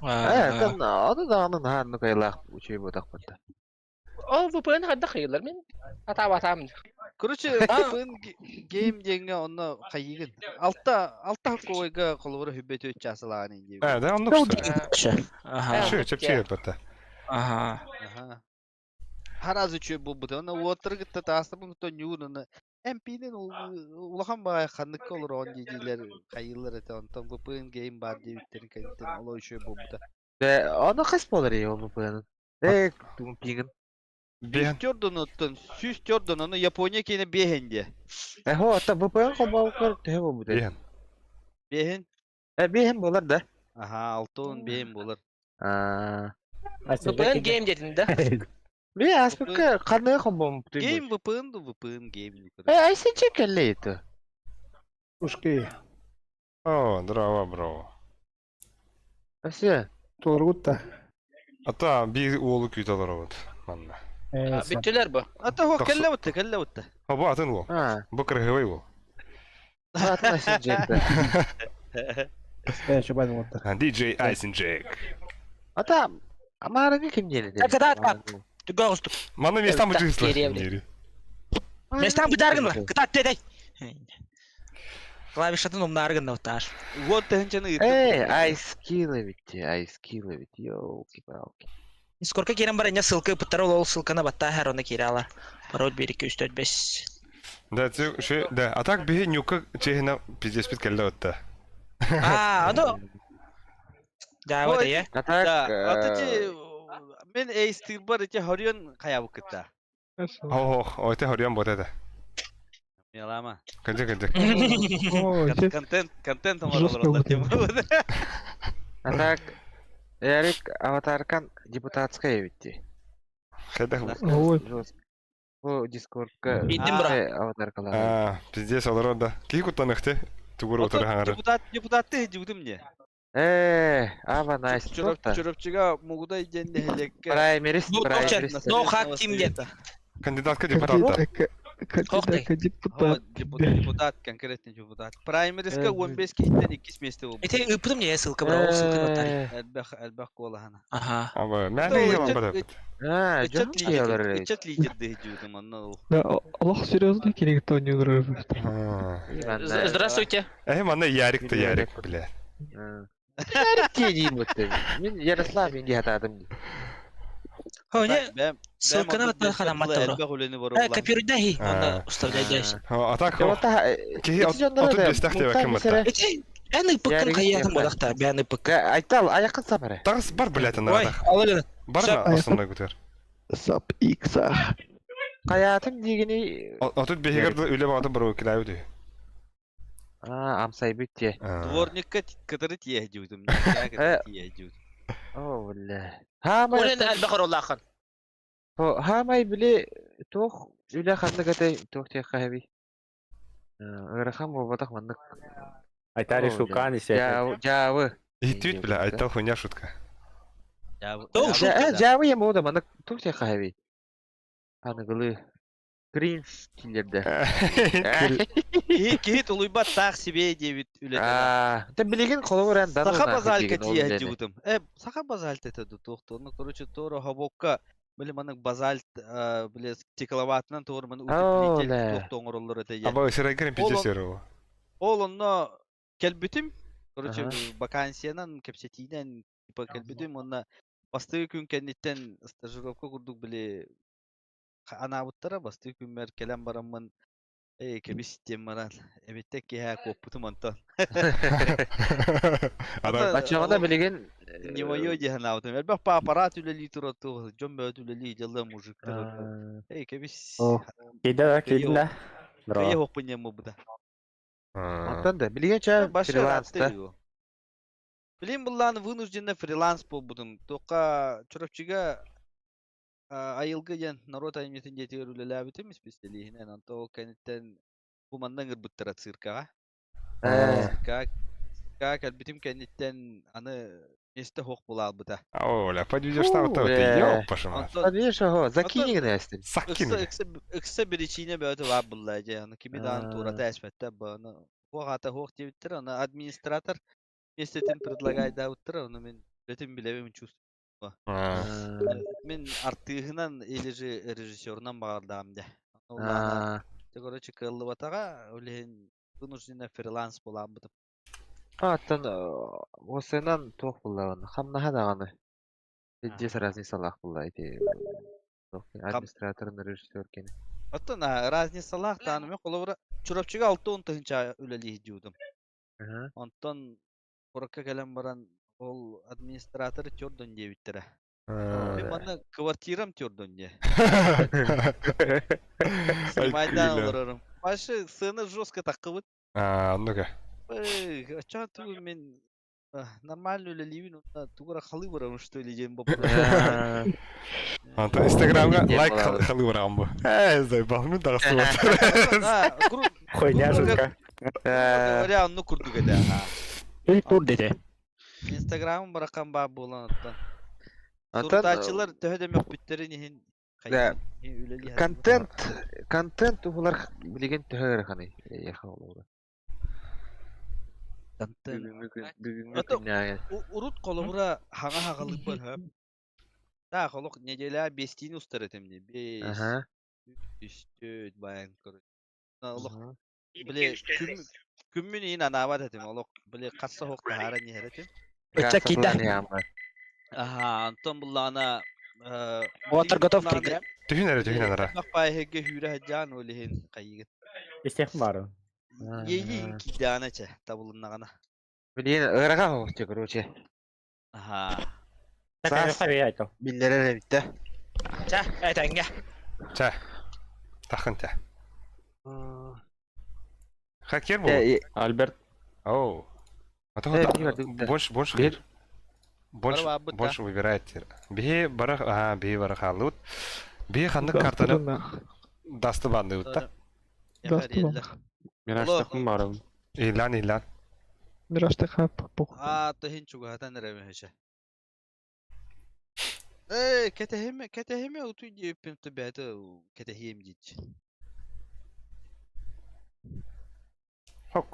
Э, там аны даҕаны наһаа оннук айылаах үчүгэй буотахпыт. Ол VPN хайдах хайылар мин атаабатаам. Короче, VPN гейм диэҥҥэ онно хайыгын. Алта алта хоккойга холобура хүббэт өт часылаан инди. Э, да, оннук что. Ага. Шö, чэпчиэ батта. Ага. Аха. Харазы үчүгэй буолбута. Онно уоттары кытта таастабын кытта ньуун онно MP-нэн улахан баҕайы ханныкка олороҕун дииллэр хайыылар этэ. Онтон VPN гейм баар диэбиттэрин кэнниттэн олох үчүгэй буолбута. Э, ону хас буолар ол VPN-ын? Э, тугун пингин? 104 оттон 104 ону Япония киэнэ биэһин диэ. Э, хо, оттон VPN холбообуккар төһө буолбут Биэһин. Биэһин? Э, биэһин буолар да. Аха, алтын биэһин буолар. Аа. VPN гейм диэтин да. Би аспыкка ханныга холбооммут Гейм VPN ду VPN гейм. Э, ICG кэллэ ити. Ушки. О, здорово, бро. Ася. Туоргутта. Ата биир уолу күүтэ олоробут манна. Бүттүлэр бу. Ата хо кэллэ бутта, кэллэ бутта. О, бу атын уол. Бу кыргыбай уол. Атын ICG Э, чубай уолта. DJ Ice and Jack. Ата Амарыгы ким диэн этэ? Кытаат кап. Түгөө оҕустук. Манна местам быдьыысла. Местам быдьааргын ла. Кытаат тиэтэй. Клавишатын умнаары гынна бутаар. Вот тыһынчаны ыыттым. Эй, айскил эбит, айскил эбит, ёлки-палки. Скорка киирэн баран ссылка ыпыттар ол ссылканы баттаа һэр оны киирэ алар. Пароль 1 2 3 4 5. Да, ши, да, а так биһи нюка чехина пиздеспит кэллэ отта. А, ону Дьаабы дайа. А так, Да, а ти мен эйстырбар ити хорьон хаябыкыта. Ох, ой, ты хорьон вот это. Мелама. Кынжы кынжы. Контент, контент оҥороллор тема. А так, Эрик аватаркан депутатская эбит дии. Хайдах Бу Дискордка Иттим бро. аватаркалар. А, пиздец олорор да. Кии куттаныхты. Тугур утары хаҥары. Депутат, депутатты дьубутум не. Ээ, ава найс. Чурапчыга Мугудай диэн нэһилиэккэ. Праймерис, праймерис. No hack team диэн. Кандидатка депутатта. Кандидатка депутат. Депутат, конкретно депутат. Праймериска 15 киһиттэн иккис миэстэ болбут. Ити ыыппытым не ссылка бро, ол ссылка баттар. Элбэх, элбэх куолаһана. Аха. Аба, мääне ялан бара. Аа, Ыччат лидер, ыччат лидер дии манна ол. Да, олох серьезно керек тони Здравствуйте. Э, манна Ярик то Ярик, бля. Ярик диэн бутты. Мин Ярослав мин диһатаатым дии. Хоне ссылканы баттар ханаммат бро. Э, копируйда хи, онно уставляй дальше. А так киһи отут бестах деп ким батта. Ити эн ыппыккын хайыатын бодахта, бээн ыппыкка. Айтал, аяқын сап эрэ. Тагыс бар, блядь, ана. Ой, ала Бар на основной күтер. Сап икса. Хайаатын диигини... Отут бэһигэр үлэ баҕата бару килээбит үһү. Аа, амсайбыт те. Дворникка кытары тиэһ дьубутум. Тиэһ О, бля. Хаамай... Олен элбэх ороллаахын. Хаамай били туох үлэ ханнык этэй туох диэххэ хэби. Ыарахан буолбатах маннык. Айтари Шукан ise. Дьаабы. Иһиттибит бля, айтал хуйня шутка. Дьаабы ем ода маннык туох диэххэ хэби. Аныгылыы. Кринж киллерде. Киһи киһи тулуйбат таах себе диэбит үлэтэ. Аа, те билигин холобур эн Саха базалька тиэһ дьубутум. Э, саха базальт это туохту. Ну, короче, торо хобокка били маннык базальт били стекловатынан туор маны утеплитель туохту оҥороллор этэ. Аба сирайгерин пиздец еру. Ол онно кэлбитим. Короче, вакансиянан, кэпсэтиинэн типа кэлбитим. Онно бастыгы күн кэнниттэн стажировка курдук били анаабыттара бастыгы күммэр кэлэн бараммын эй кэбис диэн баран эбиттэ киһэ куоппутум онтон. Баччаҕына билигин Не мое диэн анаабытым. Элбэх па аппарат үлэлии турар туох дьон бөҕөтө үлэлии дьалла мужиктар. Эй кэбис. Киирдэ да, киирдин да. Кыйа хоппун диэн буолбута. Онтон да билигин чэ фриланста. Билин буллаан вынужденно фриланс буолбутум. Туохха Чурапчыга Айылгы диэн норуот айымньытын дьиэтигэр үлэлээбитим исписэлииһинэн. Онто ол кэнниттэн бу манна ыҥырбыттара циркаҕа. Циркаҕа циркаҕа кэлбитим кэнниттэн аны миэстэ суох булаалбыта. Оля, подведешь там вот ёппаша мать. Подведешь, ого, закини гына эстин. Закини. Ыкса биричиинэ бөҕөтө баар булла дьэ. Аны кими даҕаны туората эспэттэр бу. Аны туох аата суох диэбиттэр. Аны администратор миэстэтин предлагайдаабыттар. Ону мин үлэтин билэбин чувствую. Мин артыыһынан или же режиссерунан баҕардаҕым дьэ. Ол короче кыаллыбатаҕа, ол иһин вынужденно фриланс буолаабытым. Оттон осынан туох буллаҕын хамнаһа даҕаны. Здесь разницалаах булла ити администраторын режиссер кини. Оттон разницалаах даҕаны мен холобура Чурапчыга 60 тыһыынча үлэлии дьуудум. Онтон куоракка кэлэн баран ол администратор тёрдун диэбиттэрэ. Мин манна квартирам тёрдун диэ. Снимайдаан олорорум. Паша сыана жестко таххыбыт. Аа, оннука. Эй, оччоҕо тугу мин нормально үлэлиибин уонна тугу эрэ халыы барабын что ли диэн боппуруос. Антон Инстаграмга лайк халыы бараҕын бу. Ээ, заебал, мин даҕастыбат. Хуйня шутка. Говоря, оннук курдук этэ. Эй, тур дете. Инстаграмым барахан баар буолан оттон. Сурутааччылар төһө да мөхпүттэрин иһин Контент, контент уһулар билигин төһө ыараханый? Эйиэхэ олоҕура. Тантан. Бүгүҥҥү күн бүгүҥҥү Ото күннээҕи. урут холобура хаҥа хаҕалыырбар хөп. Таах олох неделя биэстиини устар этим дии. Биэс, Аха. үс, төрт баян короче. Олох Аха. били күн күммүн иин анаабат этим. Олох били хасса оһох таһааран иһэр этим. Ычча киирдэ. Аха, Антон буллаҕына Уоттар билигин готов буллаҕына киирдэ. Түһүн эрэ, түһүн били ара. элбэх баайыһыга хүүрэ сылдьаан ол иһин хайыгыт. Истиэх бары. Иэйии киирдэҕинэ чэ, табылыннаҕына. Билигин ыарахан оҕус короче. Аха. Саас биллэрэр эбит да. Чэ, этэҥҥэ. Чэ. Тахын чэ. Хакер был? Альберт. Оу. А то больше, больше, больше, больше выбирает. Биһи бары, а, биһи бары хааллыбыт. Биһи ханнык картаны дасты бандыбыт да? Дасты Мираштахын барым. Илан, илан. Мираштаха пох. Аа, тыһын чугаһатан эрэ мөһөчө. Ээ, кэтэһиме, кэтэһиме утуй диэппин бэйэтэ кэтэһиэм диич. Ок.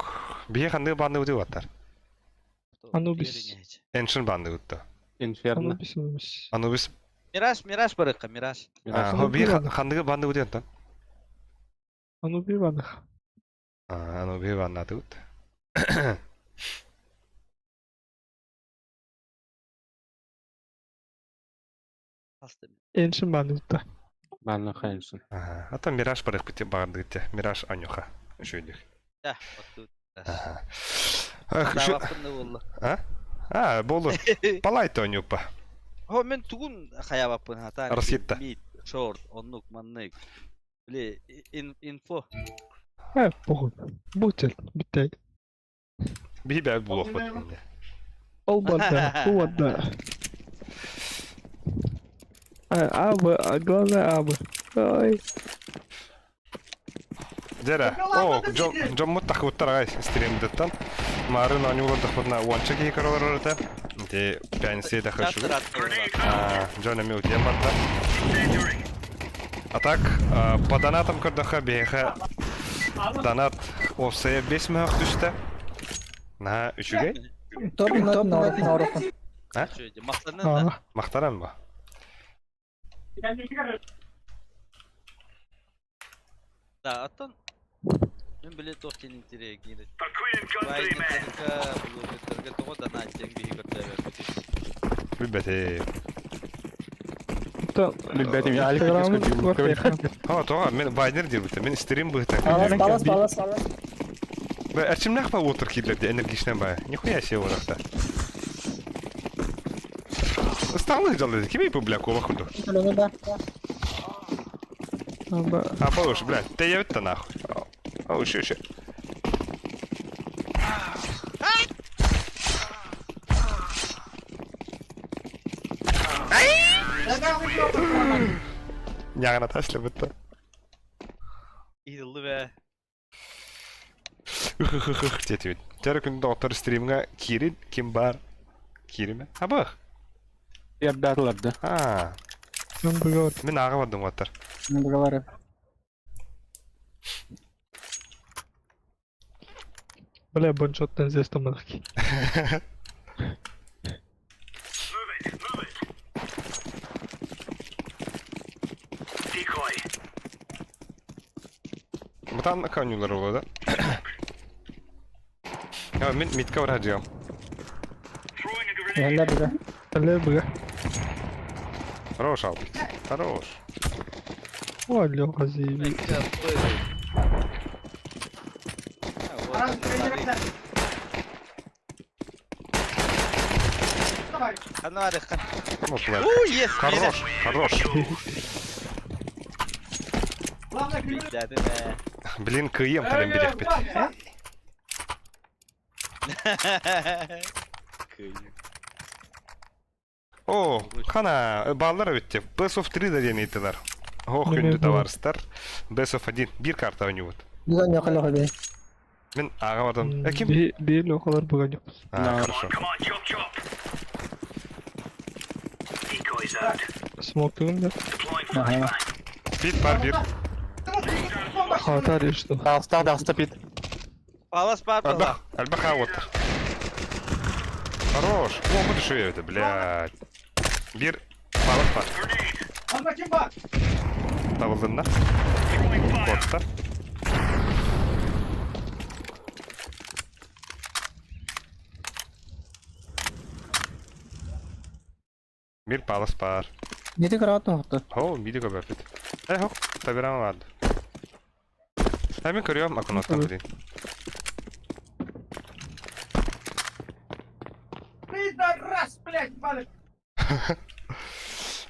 Биһи ханнык бандыбыт уаттар? Анубис. Эншин бандыбыт да. Инферно. Анубис, Анубис. Анубис. Мираж, Мираж барыкка, Мираж. А, биһи ханныгы бандыбыт онтон? Ануби банах. А, Ануби баннатыбыт. Эншин бандыбыт Банна хайынсын. Ага. А то Мираж барык баардыгыт Мираж анюха. Үшөйдүк. Да, отту. Ага. Таабаппын да буолла. А? А, болу. Палайта онюпа. Хо мен тугун хаябаппын хатаан. Роситта. Мид, шорт, оннук, маннык. Били инфо. Э, похуй. Бутел, бүтэй. Биһи бэйбит булуохпут. Ол барда, бу барда. А, Абы, а главное абы. Ой. Дьэрэ, о, дьоммут тахыбыттар аҕай стримдыттан. Марын оонньуулардахпытына уонча киһи көрөлөр этэ. Ити пятница тахышыбыт. Дьон эмиэ утуйан барда. А так, по донатам көрдөххө биһиэхэ донат уопсайа 5 мөһөх түстэ. Наһаа үчүгэй. Топ топ ноорукун. А? Махтанан Махтанан ба? Да, оттон мен биле туох диэн интириэһиргиир Вайнердарга, блогердарга тоҕо донат диэн биһи көрдөөбөппүтүй? Билбэтим. Билбэтим, Алик Ха, тоҕо мен Вайнер диэбитим. Мин стрим быһыта. Алас, алас, алас, алас. Бэ, эрчимнээх ба уотур киирлэрди энергичнэн ба. Нихуя себе уорахта. Ыстаалыы дьаллы, кими бу бля куоба курдук. Өлөнө да. А, получ, блядь, тэйэбит да нахуй. О, еще, еще. Ньаҕына таслыбыт Иһиллибэ. Ых-ых-ых диэтибит. Дьэ күн доҕоттор стримҥа киирин, ким баар? Кииримэ? Абых. Ярдаатылар да. Аа. Мин ааҕа бардым уоттар. Договор. Бля, боншоттан здесь там махки. Decoy. Бытаан конюлар буолуо да? А, мин митка бараджыам. Эллер быга. Эллер быга. Хорош, Албик. Хорош. Ой, Леха, заебись. Хорош, хорош. Блин, кыйым кэлэн билиэхпит. О, хана, баллар эбит Best of 3 да диэн ыйыттылар. Ох, күндү товарыстар. Best of 1 биир карта оонньуубут. Бүгүн ньоколох бе. Мин ааҕа бардым. Э, ким? Биир лохалар бүгүн yok. А, хорошо. Смоктугум да. Ага. Пит пар бир. Хата решил. Даста, даста пит. Палас бар Элбэх, элбэх аауаттар. Хорош. О, бу дешевее это, блядь. Бир палас бар. Табылдынна. Котта. Бир палас бар. Нете кровать оқты. О, видео көбөпүт. Э, хоп, табирама барды. Ә, мин көрүөм, акуноттан билин.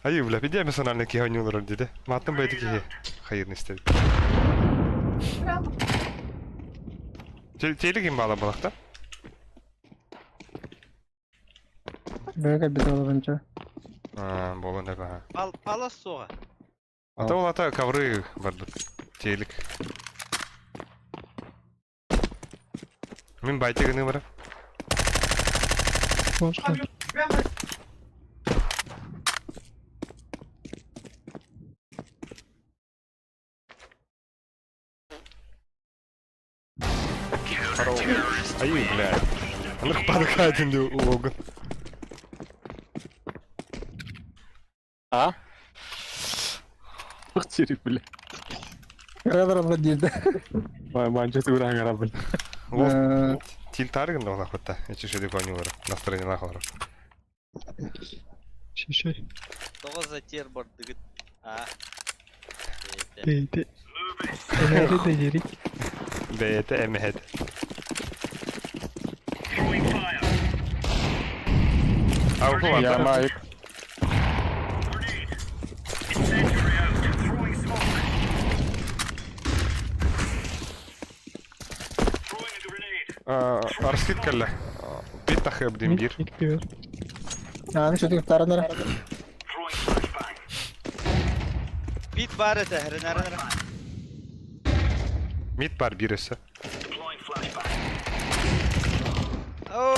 Айы, бля, пиде эмоциональный киһи ойнуулар диде. Мааттан бэйти киһи хайырын истэбит. Теле ким баала балакта? Бэгэ бит олорунча. Аа, болон эбэ. Пал палас суоҕа. Ата ол ата ковры барбыт. Телек. Мин байте гыны бара. Айы, бля. Анық падыкатын де уогын. А? Череп, бля. Кырадар диде. Манча тура гара, бля. Ол тил тарыгын да олақ Эчи шеде конюлар. Настроение лахалар. Шишей. Тоҕо затер бардыгыт. А. Бейти. Эмэри де ерик. Бэйте эмэхэт. Ау, Я майк. Арскит кэллэ. Бит тахып дим бир. Аны шөтүк таранара. Бит бар этэ, хренара. Мид бар биресе. Оо,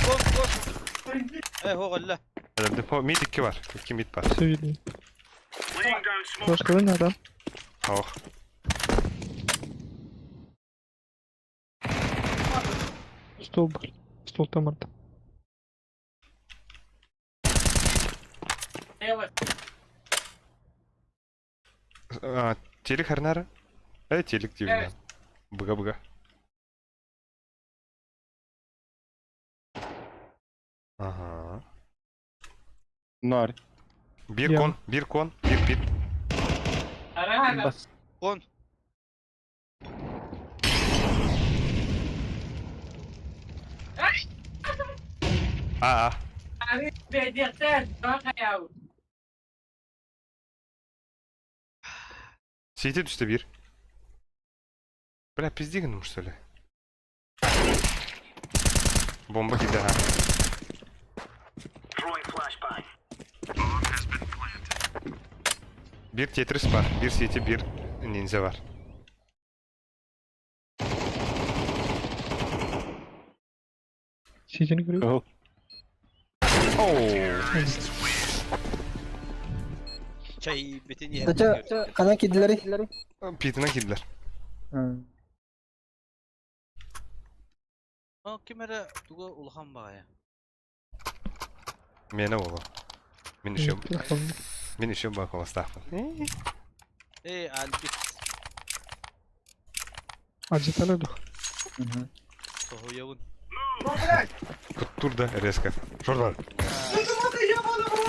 кон кон. Э, хоҕолла. Депо мид 2 бар. 2 мид бар. Сөйлейін. Башкалын адам. Ох. Стол бар. Стол тамарда. Телек харнары? Э, телек деймін. Быга-быга. Ага. Норь. Бир кон, бир кон, бир пит. Бас. Кон. А, а. Сейте түсті бир. Бля, пиздигін что ли? Бомба киді, ха. Бир тетрис бар, бир сети, бир ниндзя бар. Сиден көріп. Оу. Чай битин Тача кана кидилери? Питина кидилер. О, кимере туга улахан багая. Мені олу. Мен еще мен еще бакаластақпын. Эй, альбит. Ажытана дух. Соһуйабын. Тур да резко. Жордан.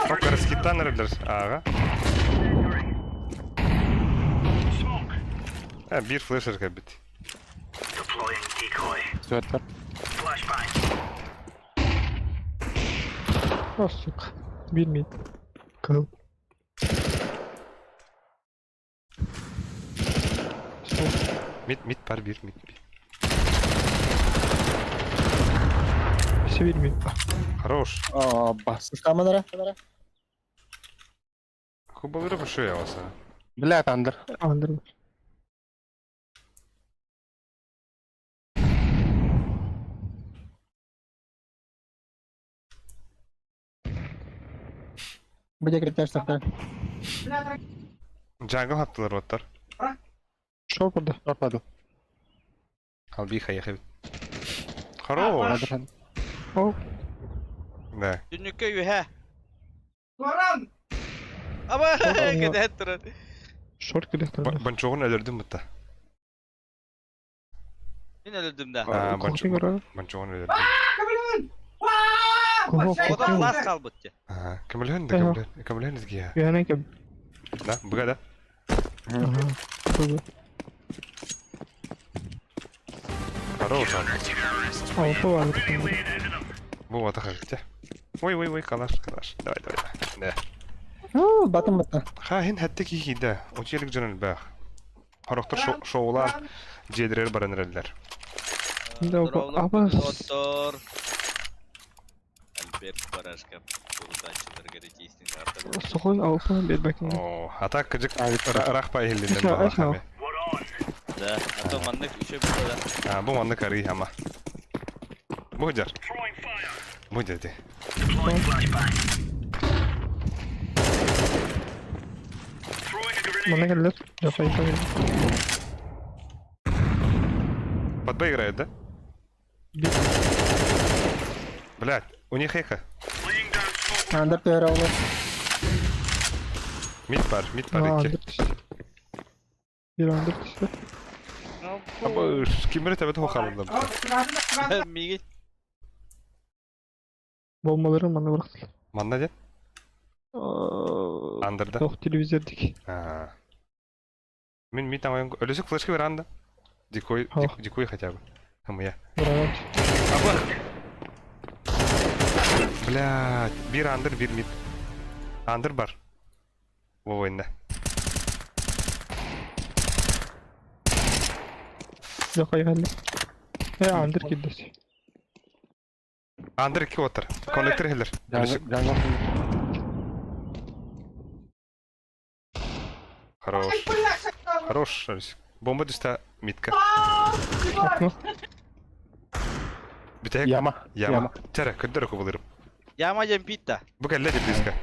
Хокка раскиттан ребдер. Ага. А, бир флешер кәбит. Светтер. О, сука. Бир мид. Кыл. Стол. Мид, мид бар, бир, мид. бир. Все бир мид. Хорош. О, бас. Камера. Кубалыры бушуя я вас. Бля, тандыр. Андыр. Бу декреттер сакта. Джангл хаптылар оттар. Шор burada. Топаду. Ал би хая хабит. Хорош. Да. Түннүккэ үһэ. Аба, кэтэһэн турар. Шорт кэлиэхтэрэ. Бончоҕун өлөрдүм бутта. Мин өлөрдүм да. А, Кухня көрө. Бончоҕун өлөрдүм. Кого? Оҕото лас хаалбыт дьэ. Ага. Көмөлөһөн да көмөлөһөн. Көмөлөһөн изгия. Үһэнэн кэм. Да, быга да. Ага. Кого? Хорош. Алты бар. Бу вата хагытя. Ой, ой, ой, калаш, калаш. Давай, давай, давай. Да. Оо, батым батта. Ха, хин хәтте кихиде. Очелик жонун бах. Хорохтор шоулан жедирер баран эреллер. Да, абас. Доктор. Альберт Барашков урутааччыларга ретиистин карта. Сохой алты бербекин. О, ата кыжык рахпа эхиллинен Аша, бала аша. хаме. Да, а то маннык үчө була да. А, бу манны кары хама. Бу жар. Бу деди. Мана келлер. Жапай келлер. Под Б играют, да? Блядь, у них эхо. Андыр төһөр олор. Мид бар, мид бар Aa, икки. андыр түстү. Бир андыр түстү. Аба, кимбер табы хохалында. Миги Bombaları мана бырактылар. Манна дед? Андырда. Тох телевизордик. А. Мин мид там өлөсүк флешка бер анда. Дикой, Ха. дикой хотя бы. Там я. Браво. Аба. Блядь, бир андыр, бир мид. Андыр бар. Бу ойында. Жапай келлер. Э, андыр келдеси. Андыр икки отыр. Коннектор хелер. Өлөсүк. Жаңыл. Хорош. Хорош, өлөсүк. Бомба түстә мидка. Окно. Бүтәк. Яма. Яма. Тәрә, көндер кубылырым. Яма жем питта. Бу кәллә дип близко.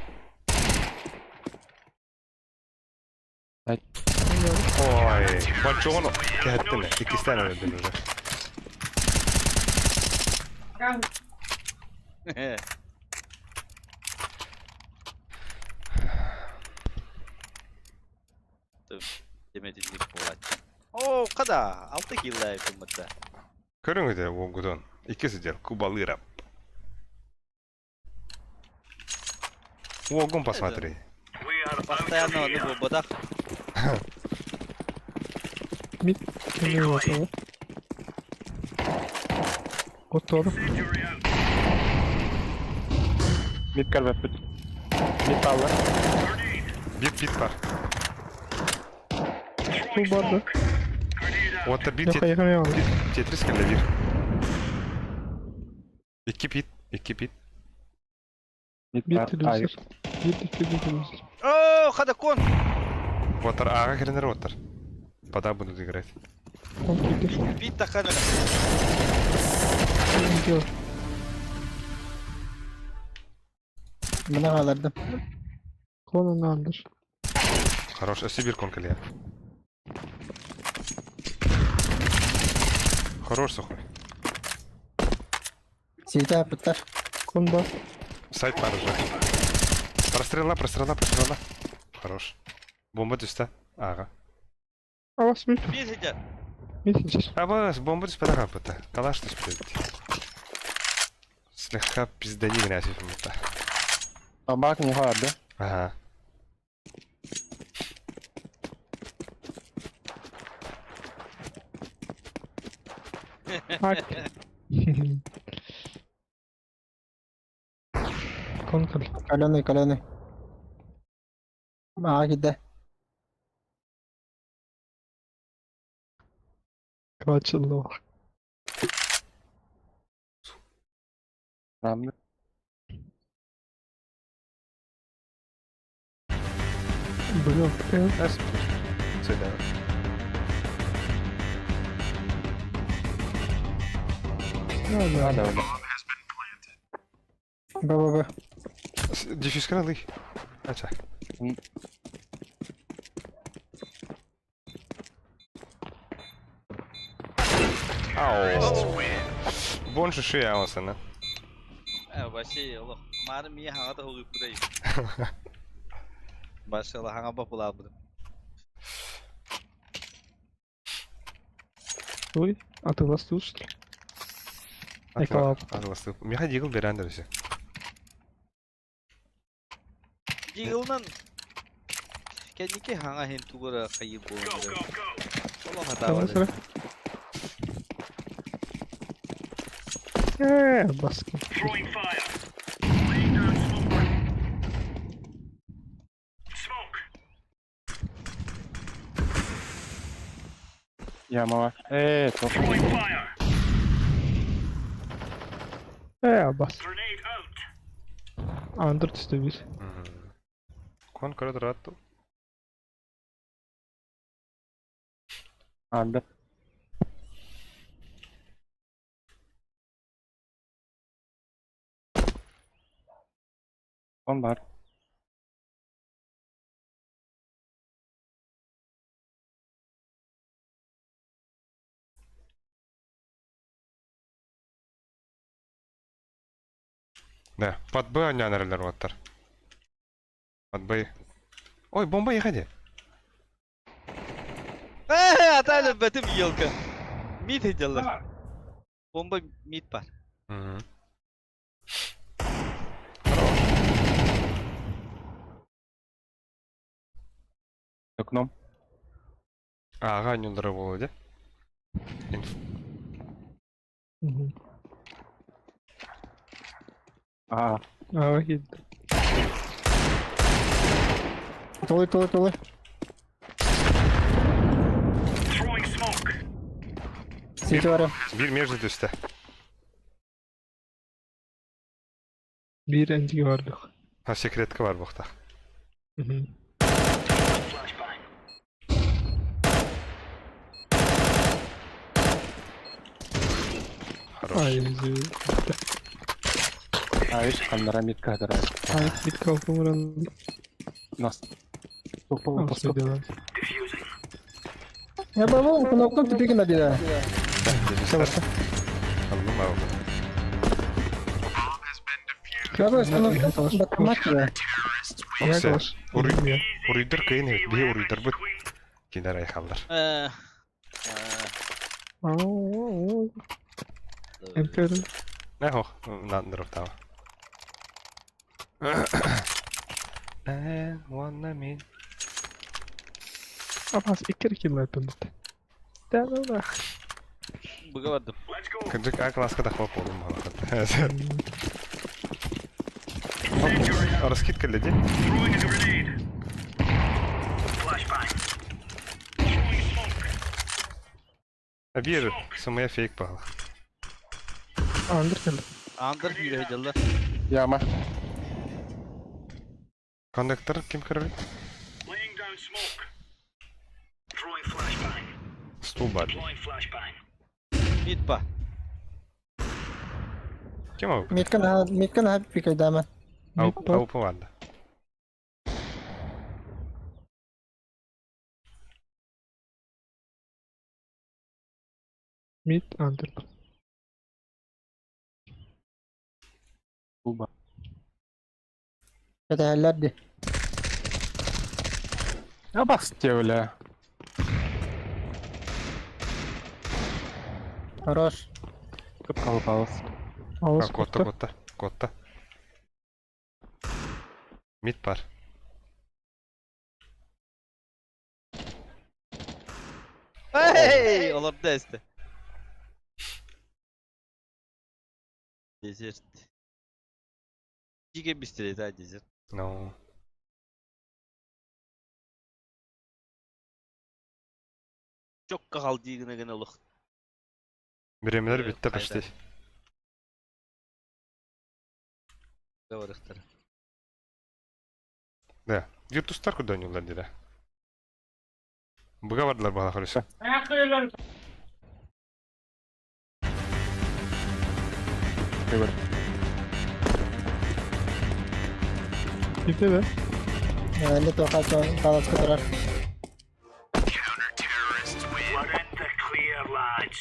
Ай. Ой, бальчоғын кәһәттеме? Икистән өлдüm уже. Деметинник болат. О, када, 6 килла yapılмытта. Көрүңү оңгудон. Икки сидел, кубалырап. Огун посмотри. Постоянно оны бу бодак. Мид кеме отоо. Отоо. Мид көрбөппүт. Мид алды. Бир пит бар. Бу барды. Отыр бир Жапай кеме алды. тетрис келе бир. Икки пит, икки пит. Мид Бир бар. телевизор. Бир телевизор. О, када кон. Отыр ага киренер отыр. Пода будут играть. Он кийди. Питта када. Дело. Мына қалардым. Клон андыр. Хорош, өсі бир кон келе. Хорош сухой. Сейте апыттар. Клон бар. Сайт бар уже. Прострела, прострела, прострела. Хорош. Бомба түсті. Ага. Авас мид. Бир сидер. Мид сейчас. Аба, бомба түспеді қапыты. Калаш түспеді. Слегка пиздани грязь это. Бак не да? Ага. Ак. Кон кал. Каленый, каленый. Мага кидде. Квачылы. Рамны. Блок. Сюда. Да, да. Да, да. Б, Б, Б. Дефьюз кралы. Ача. Ау. Бонши ши аосана. Э, вообще, олох. Мары мия хаҥа да хугуппутай. Башала хаҥа бапылаабытым. Ой, а ты вас слушали? Айкалап. Атыласты. Миха дигл берен дөрүсү. Дигылнан кэнники хаҥа хин тугура хайы буолар. Олох хатаабат. Э, баски. Ямава. Э, топ. Э, бас. Андыр түсті бір. Кон көрө турат. Андыр. Он бар. Да, под Б анянерлер оттар. Под Б. Ой, бомба ехали. Э, атайлы бэтим елка. Мид хеделлер. Бомба мид бар. Окном. Ага, анюндары болу, Инф. А. А, кетті. Толы, толы, толы. Сити бар. Bir между түсті. Bir энтиге бардық. Ha, секретка бар бұқта. Хорош. Ай, өзі. А, видишь, камера митка дара. Ай, бит калпымыран. Нас. Тупо Я бабу, кнопку тупик на беда. Аллым ау. Я кнопку Оксе. Уруйдыр кыйын эбит, бии уруйдыр бут. Кинер айхаллар. Э. Эмпер. Нахох, надырып тава. Э, уанна мен. Апас, иккер килл айпындыт. Да, да, да. Буга бардым. Кырдык А класска да хоп болдум балакат. Раскидка леди. Бир, самая фейк пала. Андыр келді. Андыр хүйрө хеделлер. Яма. Коннектор ким көрөр? Стул бар. Мид ба. Ким ау? Митка на, митка на пикай дама. Ау, ау пованда. Мид андыр. Куба. Кәтәһәлләр А басте, бля. Хорош. Көп қалып алыс. Алыс Котта, котта, котта. Мид бар. Эй, олар да эсте. Дезерт. Жиге бистирет, а дезерт. No. Çok кахал дигіне гына лох. Биремелер битте почти. Говорыхтар. Да. Виртустар куда ойнуулар дире. Буга бардылар бала көрүсө. Битті да? Әлі тоқа талас көтөрөр. We're in the clear, lads.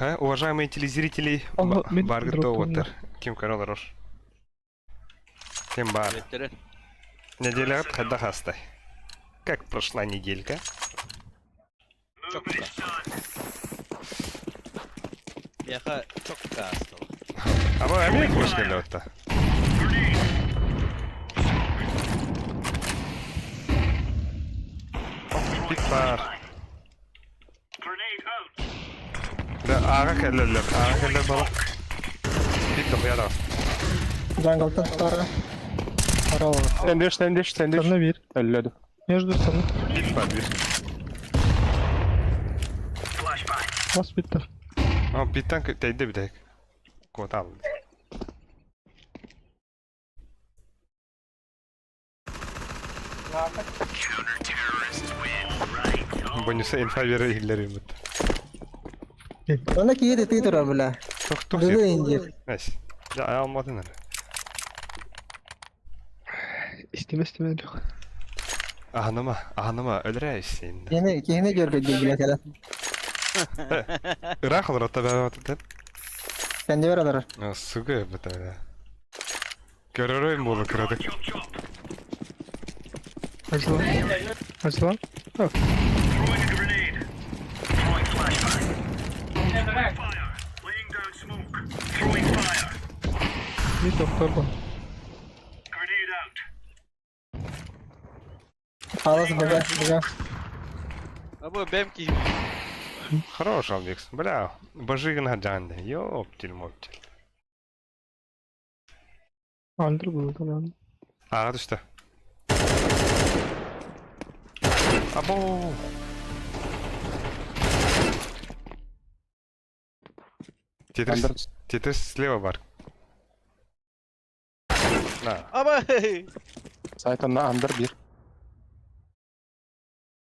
Ха, уважаемые телезрители, Ага, мин баргыт дроптунна. тоҕуттар. Ким көрө олорор? Ким бар? Бүттөрүн. Неделяҕыт хайдах ааста? Как прошла неделька? Чокка. Миэхэ чокка астала. Аба эмиэ курс кэллэ отта. Пик бар. Да, ааҕа кэллэллэр, ааҕа кэллэр бала. Пик дохуя даҕас. Джанглтан тутара. Хорош. Сендиш, сендиш, сендиш. Сарна bir. Өллөдү. Между сарна. Пик бар bir. Бас bitti. Ama pitten teyde bir tek. Kota aldı. Бонуса инфа бере иһиллэр бут. Она киһи тыы турар бля. Тух тух Дылы сир. индир. Найс. Я алмадын әле. İsteme isteme yok. Аһыныма, аһыныма, өлөрәйсин. Киһини киһини көргө бля кэлэн. Ыраах олоротта бәбәтен. Кэнди бар олорор. Суга бит әле. Көрөрөм болу кырадык. Acılan. Acılan. Bir doktor var. Халас бага бага. Абы бэм ки. Хорош, Албекс. Бля, бажыгын хаджанды. Ёптель моптель. Aldır bunu tamam. Аға түсті. Або. Андыр Тетрис, Тетрис слева бар. На. Абы. Сайтонна андыр бир.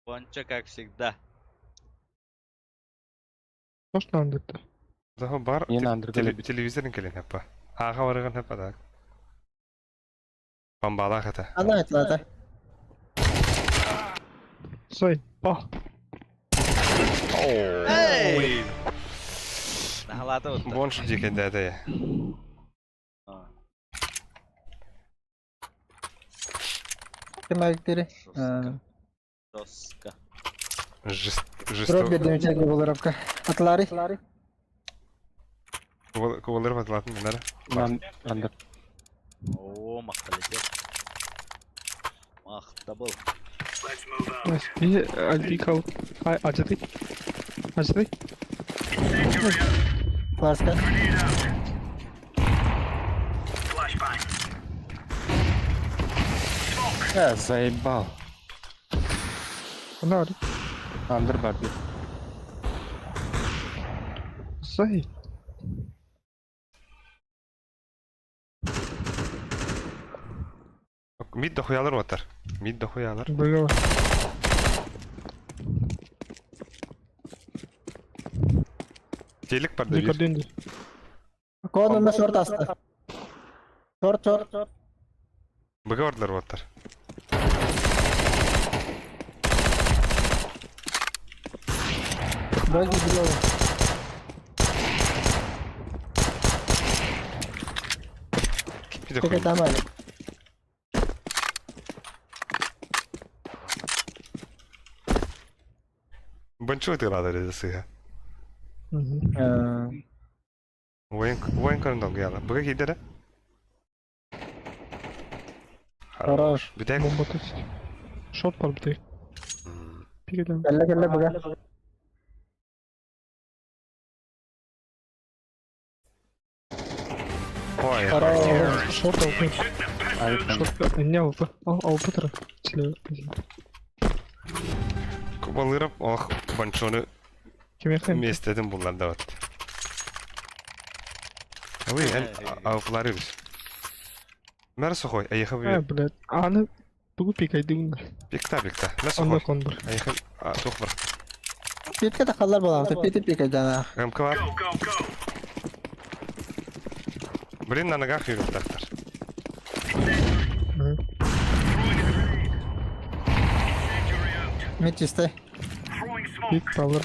Бонча как всегда. Точно andırdı. Daha бар. Yine андыр Теле- келе. Телевизорын келен хапа. Аға барыгын хапа да. Бамбала хата. Ана айтылата. Сой. Bah. Эй! Нахалата вот. Бонш декенде әдәйі. Ким айктери? Жестко. Жест... Дроп Жесто... бердим чеги болоровка. Атлари. Кубалыр батылатын нары. Андыр. О, мақталетет. Мақтабыл. Nice. Bir albi kal. Ay acıdı. Acıdı. Флашка. Я заебал. Ne var? Андыр бар бир. Сой. Мид дохуялар батар. Мид дохуялар. Böyle var. Телек бар да бир. Yukarı döndü. Код на шорт аста. Шорт шорт. Быга бардылар батар. Бөз било. Bir de Теке koyun. тамали. Бончу тыгылады dedi сыга. Hı hı. Воен воен көрүндөн кыяла. Быга кийдере. Хорош. Бүтәк. Bomba tut. Short var bir tek. Bir gidelim. Кэллэ кэллэ бага. Ой. Хорош. Short altı. Short ne oldu? Al altı taraf. Silah. Кубалырып, ох, бончуну Kim yakın? местедин булар да бат. Ой, эн ауфларыбыз. Мэр сухой, айхы Ha блядь. Аны тугу пикайды bunlar. Пикта, пикта. Мэр Onda сухой. kondur. Айхы тух бар. Питке тахаллар болар. Пити пика жана. Гамка бар. Блин, на ногах юрит тактар. Hı. Мид чистой. Big power.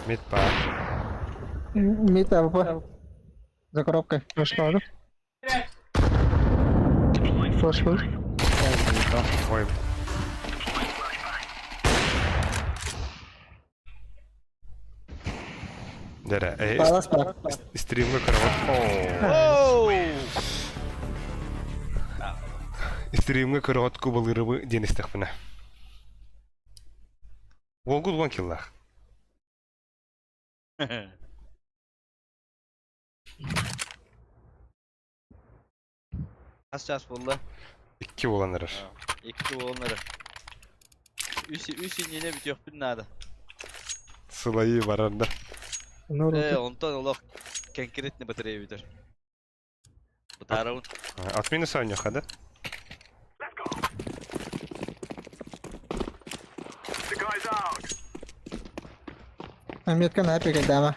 Мид баар. Мид АВП. За коробкой. Флешладым. Флешлар. Ой. Дэрэ, э, Палас бар. стримҥэ көрөҕүт. Оу! Стримҥэ көрөҕүт кубалыырыбы диэн истэхпинэ. Уолгут уон киллаах. Хас час буолла? Икки буолан эрэр. Икки буолан эрэр. Үс үс иннинэ бүтүөхпүн наада. Сылайыы барар да. Э, онтон олох конкретно батарея бүтэр. Бытаарабын. От минуса оонньуохха да? Метка на эпике дама.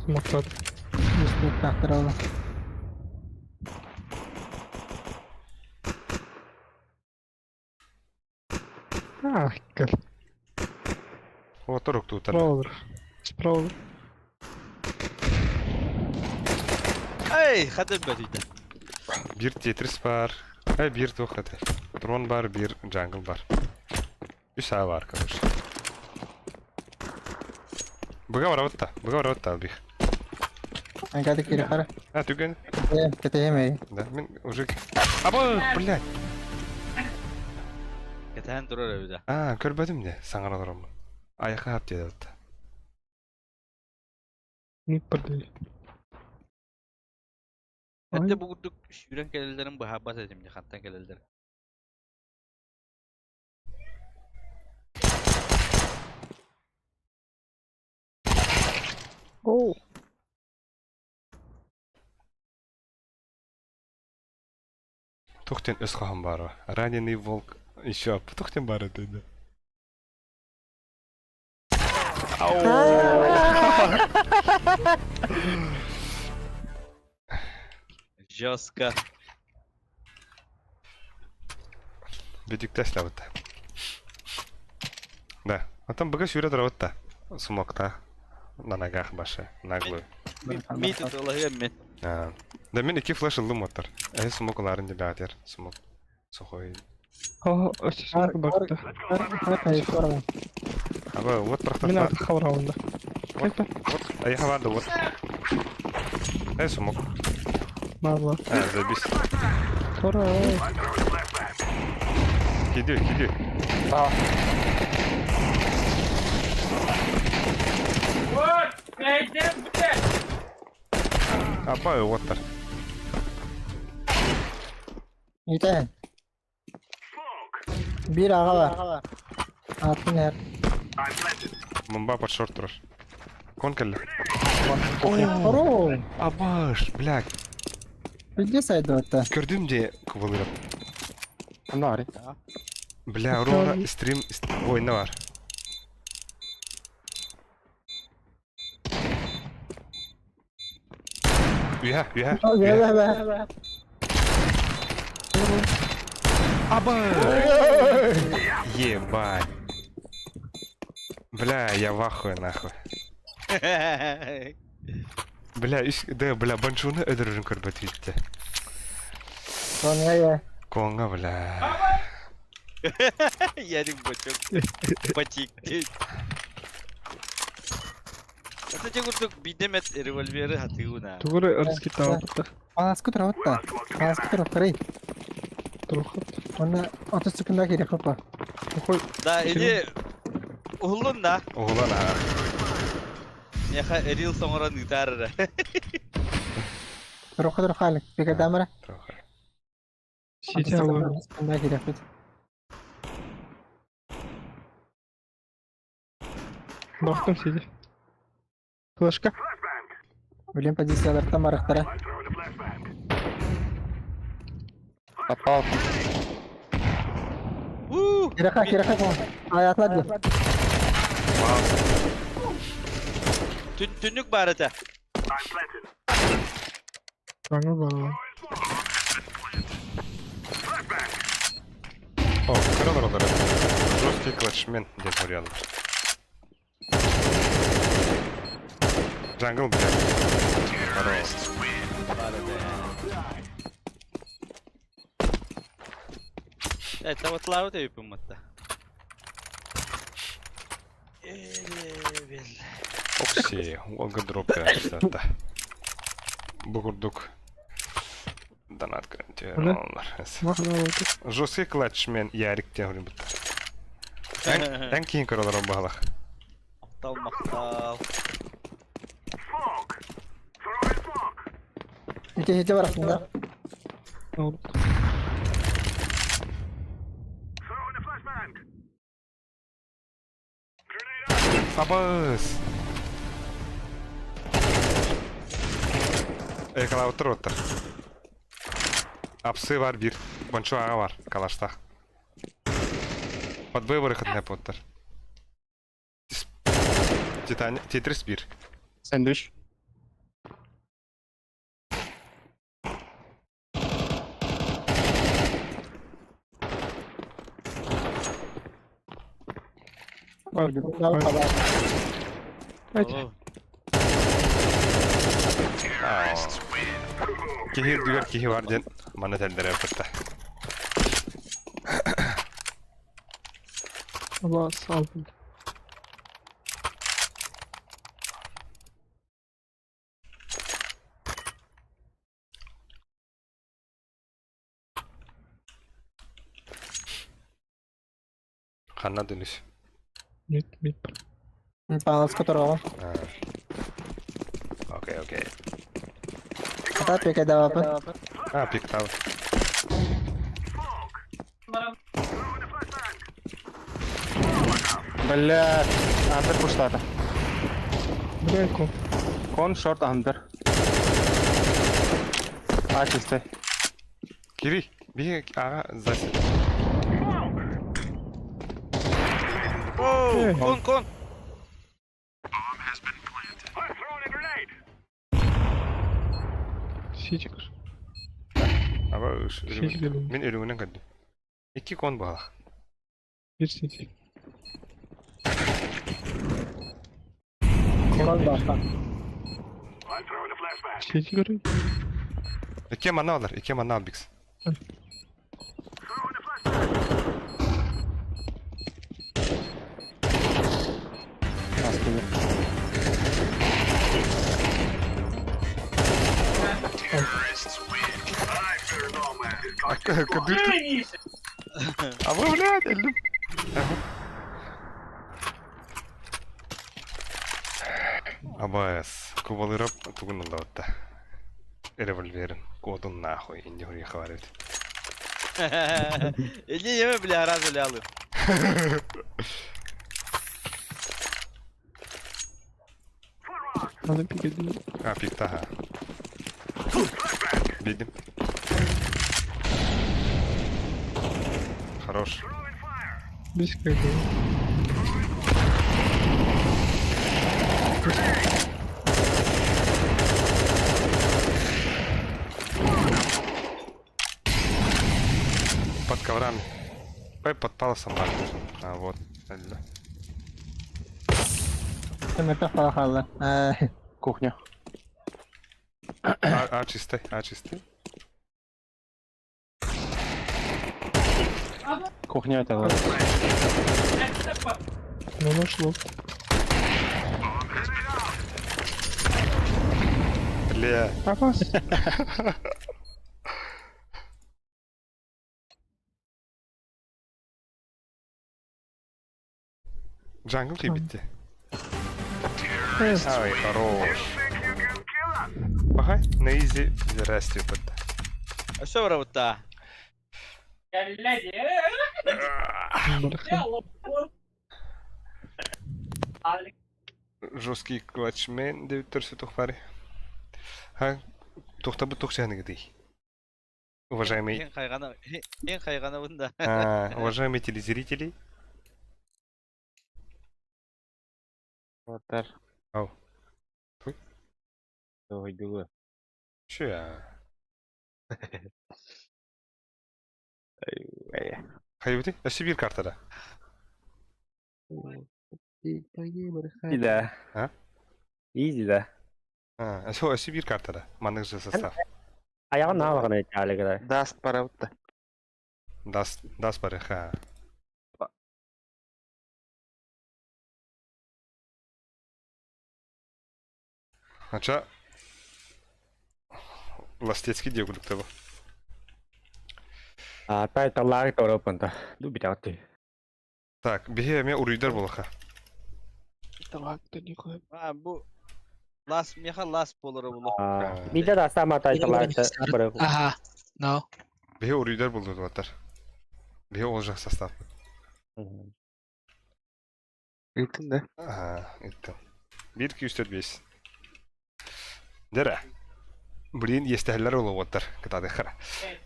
Смоктады. Үстүк А, кел. О, торук туутар. Справа olur. Справа olur. Эй, хатын бөтүйдэ. Биир Тетрис бар. Э, биир туох этэй. Трон бар, биир джангл бар. Үс аа бар, короче. Быга барабыт та. Быга барабыт та бих. Ангады кири хара. А, түгэн. Кэтэһэмэй. Да, мин уже... Аба, блядь. Кэтэһэн турар эбитэ. А, көрбөтүм де, саҥара олороммун. Айака хап диэбит. Мид барды. Эрдэ бу курдук сүүрэн кэлэллэрин быһаарбат этим дии хантан кэлэллэр. Оу. Туох диэн өс хаһан баара. Раненый волк еще туох диэн баар этэ да. Жестко. Бүдүктэс лабыта. Да. Оттон быга сүүрэ турабыт да. Смокта. На ногах башы. Наглую. Мид ытылаһыам мин. А, Да мин икки флеш ыллым оттор. Э смок ыларын деп баатер. Смок. Сухой. Ха, өссө смок бакты. Аба, вот Мин прохтар. артық хабарабында. Вот, вот, айха барды, вот. Э, смок. Мазла. А, забись. Тора. Киди, киди. А. Аба, оттар. Үтэ. Биир аҕа бар. Атын эр. Мумба под шорт турар. Кон кэллэ. Хороо. Абаш, блядь. Билде сайдыбатта. Көрдүм де кубалырып. Нари. Бля, Aurora стрим ой, не бар. Үһэ, үһэ. Үһэ. Аба! Ебать. Бля, я в ахуе нахуй. Бля, үс, да, бля, баншуны өдөрүн көрбөт витте. Коңа Конга, бля. Ярик бачок. Батик. Это те курдук бидемет револьверы хатыгуна. Тугуры ырыс табытта. Паласка турабытта. Паласка турап карай. Турухат. Онна 30 секунда керек хопа. Ухой. Да, или Уһуллун да. Уһулан а. Меха рил соңорон гитара. Туруха турухалык. Бека дамара. Сити алып. Секунда керек бит. Бактым сити. Флешка. Билем позициялардан барыктара. Попал. Кираха, кираха кон. Аятлар ди. Түннүк бар это. Жаңыл бар. О, көрө олоролор. Жесткий клатчмен деп көрüyorlar. Jungle, блядь. Хорош. Это вот лавы ты выпуматта. Окси, уолга дроп кэлээччилэртэ. Бу курдук донат көрөн Жесткий клатчмен Ярик диэн хоруйбуттар. Эн киин көрөлөр баһалах. Махтал, махтал. Ити ити барахтында. Абыс! Экалаутыр оттар. Апсы бар бир. Бончу аға бар, калаштах. Под выборы хатна поттар. Титани... Тетрис бир. Сэндвич. Киһи үрдүгэр киһи бар диэн маны этэллэрэ кытта. Allah sağ olun. Ханна дүнүс. Mid mid. Палас которого. Окей, окей. Ата пека давапы. А, пиктал. Бля, андер пуштата. Бля, кон. Кон шорт андер. А, чистый. Кири, би ага, засед. Оу, кон, кон. Сичик. Аба, Сичик. мен өлүгүнэн көрдүм. Икки кон буолла. Bir сичик. Кон баха. Сичик көрүн. Икки манна алар, икки манна ал бикс. А вы, блядь, эллим. АБС. Кубалырап тугун ыллабытта. Револьверин. Кодун нахуй. Инди хуй хаварит. Иди еме, бля, раз лялы. Надо пикать. А, пикта, ага. Видим. Хорош. Без как Под коврами. Ой, под паласом бар. А, вот. Көмөтөх палахалла. Кухня. А, а чистый, а чистый. Кухня это. Ну нашло. Бля. Апас. Jungle битти. Ай, хорош. Ага, на изи здрасте бытта. А что работа? Жесткий клатчмен девиттер тухпари. Ха, тухта бу тухчаны гдей. Уважаемые, Ең хайғана, ең хайғана бұнда. а, уважаемые телезрители, Оттар. Ау. Туй? Дойдулы. Че я? Хайбути? Өссө биир картада. Изи да. А? Изи да. А, өссө өссө биир картада. Маннык же состав. Аяҕын наалаҕына италигыра. Даст барабыт да. Даст, даст бары, ха. Ача Ластецкий диэгулукта бу. А тай таллаах торопунта. Ду битаҕытты. Так, биһи эмиэ уруйдар булаха. А бу лас меха лас болора булу. Биде да сама тай таллаах бары. Аха. No. Биһи уруйдар булдулар. Биһи олжақ состав. Ыытын да. Ага, ыттым. 1, 2, 3, 4, 5. Дэрэ. Блин, естәһэллэр олуоттар кытаадыхара.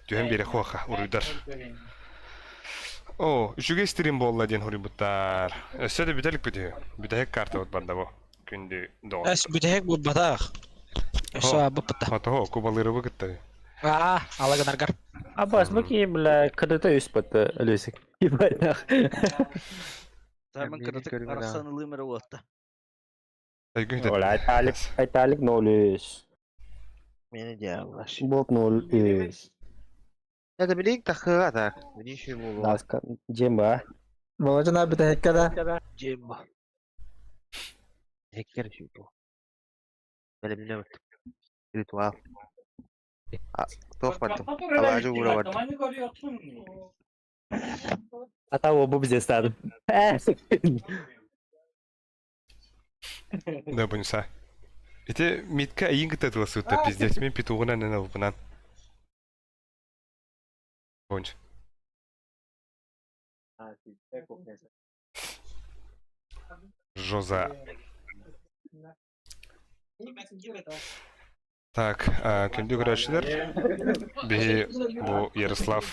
Түһэн биэрэ хуаха, уруйдар. О, үчүгэй стрим буолла диэн хоруйбуттар. Өссө да бүтэлик бүтү. Бүтэһик картабыт барда бу. Күндү доҕор. Эс бүтэһик буолбатах. Өссө быппыта. Отоһо, кубалыырыбы кытта. Аа, ала гынаргар. Абас бу ки бля кдт үс бытты өлөсүк. Ебать. Таман кыратык арахсан ылыым эрэ уотта. Оля, Айталик, Айталик 0-3. Мени дьааллар. Бот 0-3. Это билик тахыга так. Билиши болу. Даска, Джемба. Боложана бүтэһиккэ да. Джемба. Хеккер шүту. Белемне бит. Ритуал. Туох бардым. Алаажы уура бардым. Ата бу бизе стадым. Да, бунса. Ити митка эйин кытта тыласытта пиздец мен петугунан нена лупунан. Бунч. Жоза. Так, күндү көрөөчүлөр, биһи бу Ярослав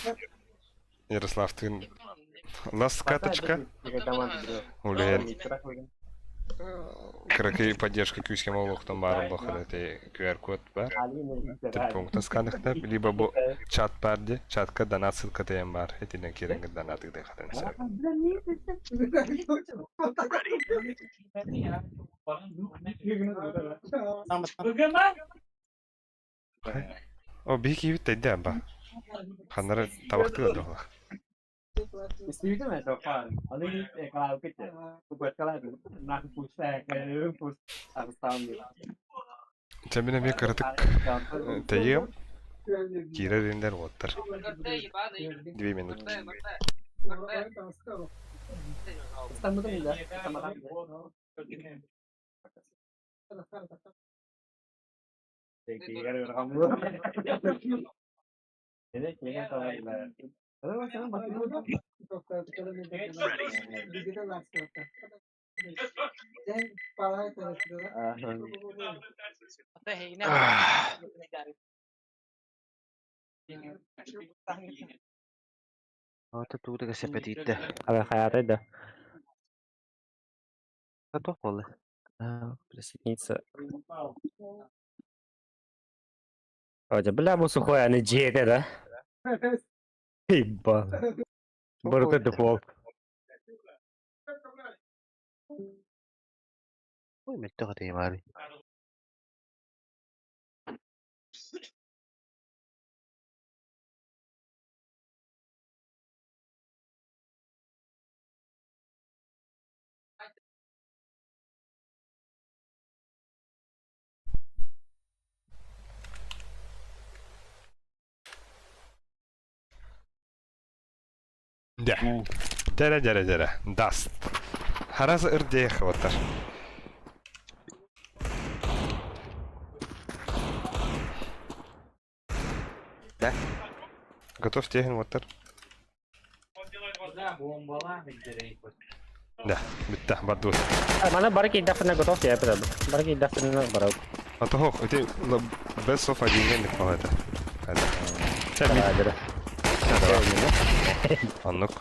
Ярославтыын лас каточка улэһэн кыракый поддержка күүскэ олохтон баарын бохор эти QR-код бар. Телефоҥҥутун сканыхтар, либо бу чат бар ди, чатка донат ссылка тайан бар. Итинэн киирэҥҥит донат ыытыаххытын сөп. О, биһи киһибит тайда ба. Ханнары табахтыга доҕолох. Чэ мин эмиэ кыратык тэйиэм. Киирэр индер уоттар. Две минутки. Ата тугу да сэпэтиитте. Ала хаяры да. Готов болы. Присоединиться. Отя, бля, бу сухой, а не джете, да? Ебан. Барыта дефолт. Ой, мөттөҕө тыймаары. Дэ. Дэрэ дэрэ дэрэ. Даст. Хараз ырдеэх оттар. Да. Готов техин оттар. Да, бүтті, бардуут. Мана бары кийдэхпинэ готов я правда. Бары кийдэхпинэ бары. А то хох, ити best of один балата. Чэ, мид. Оннук.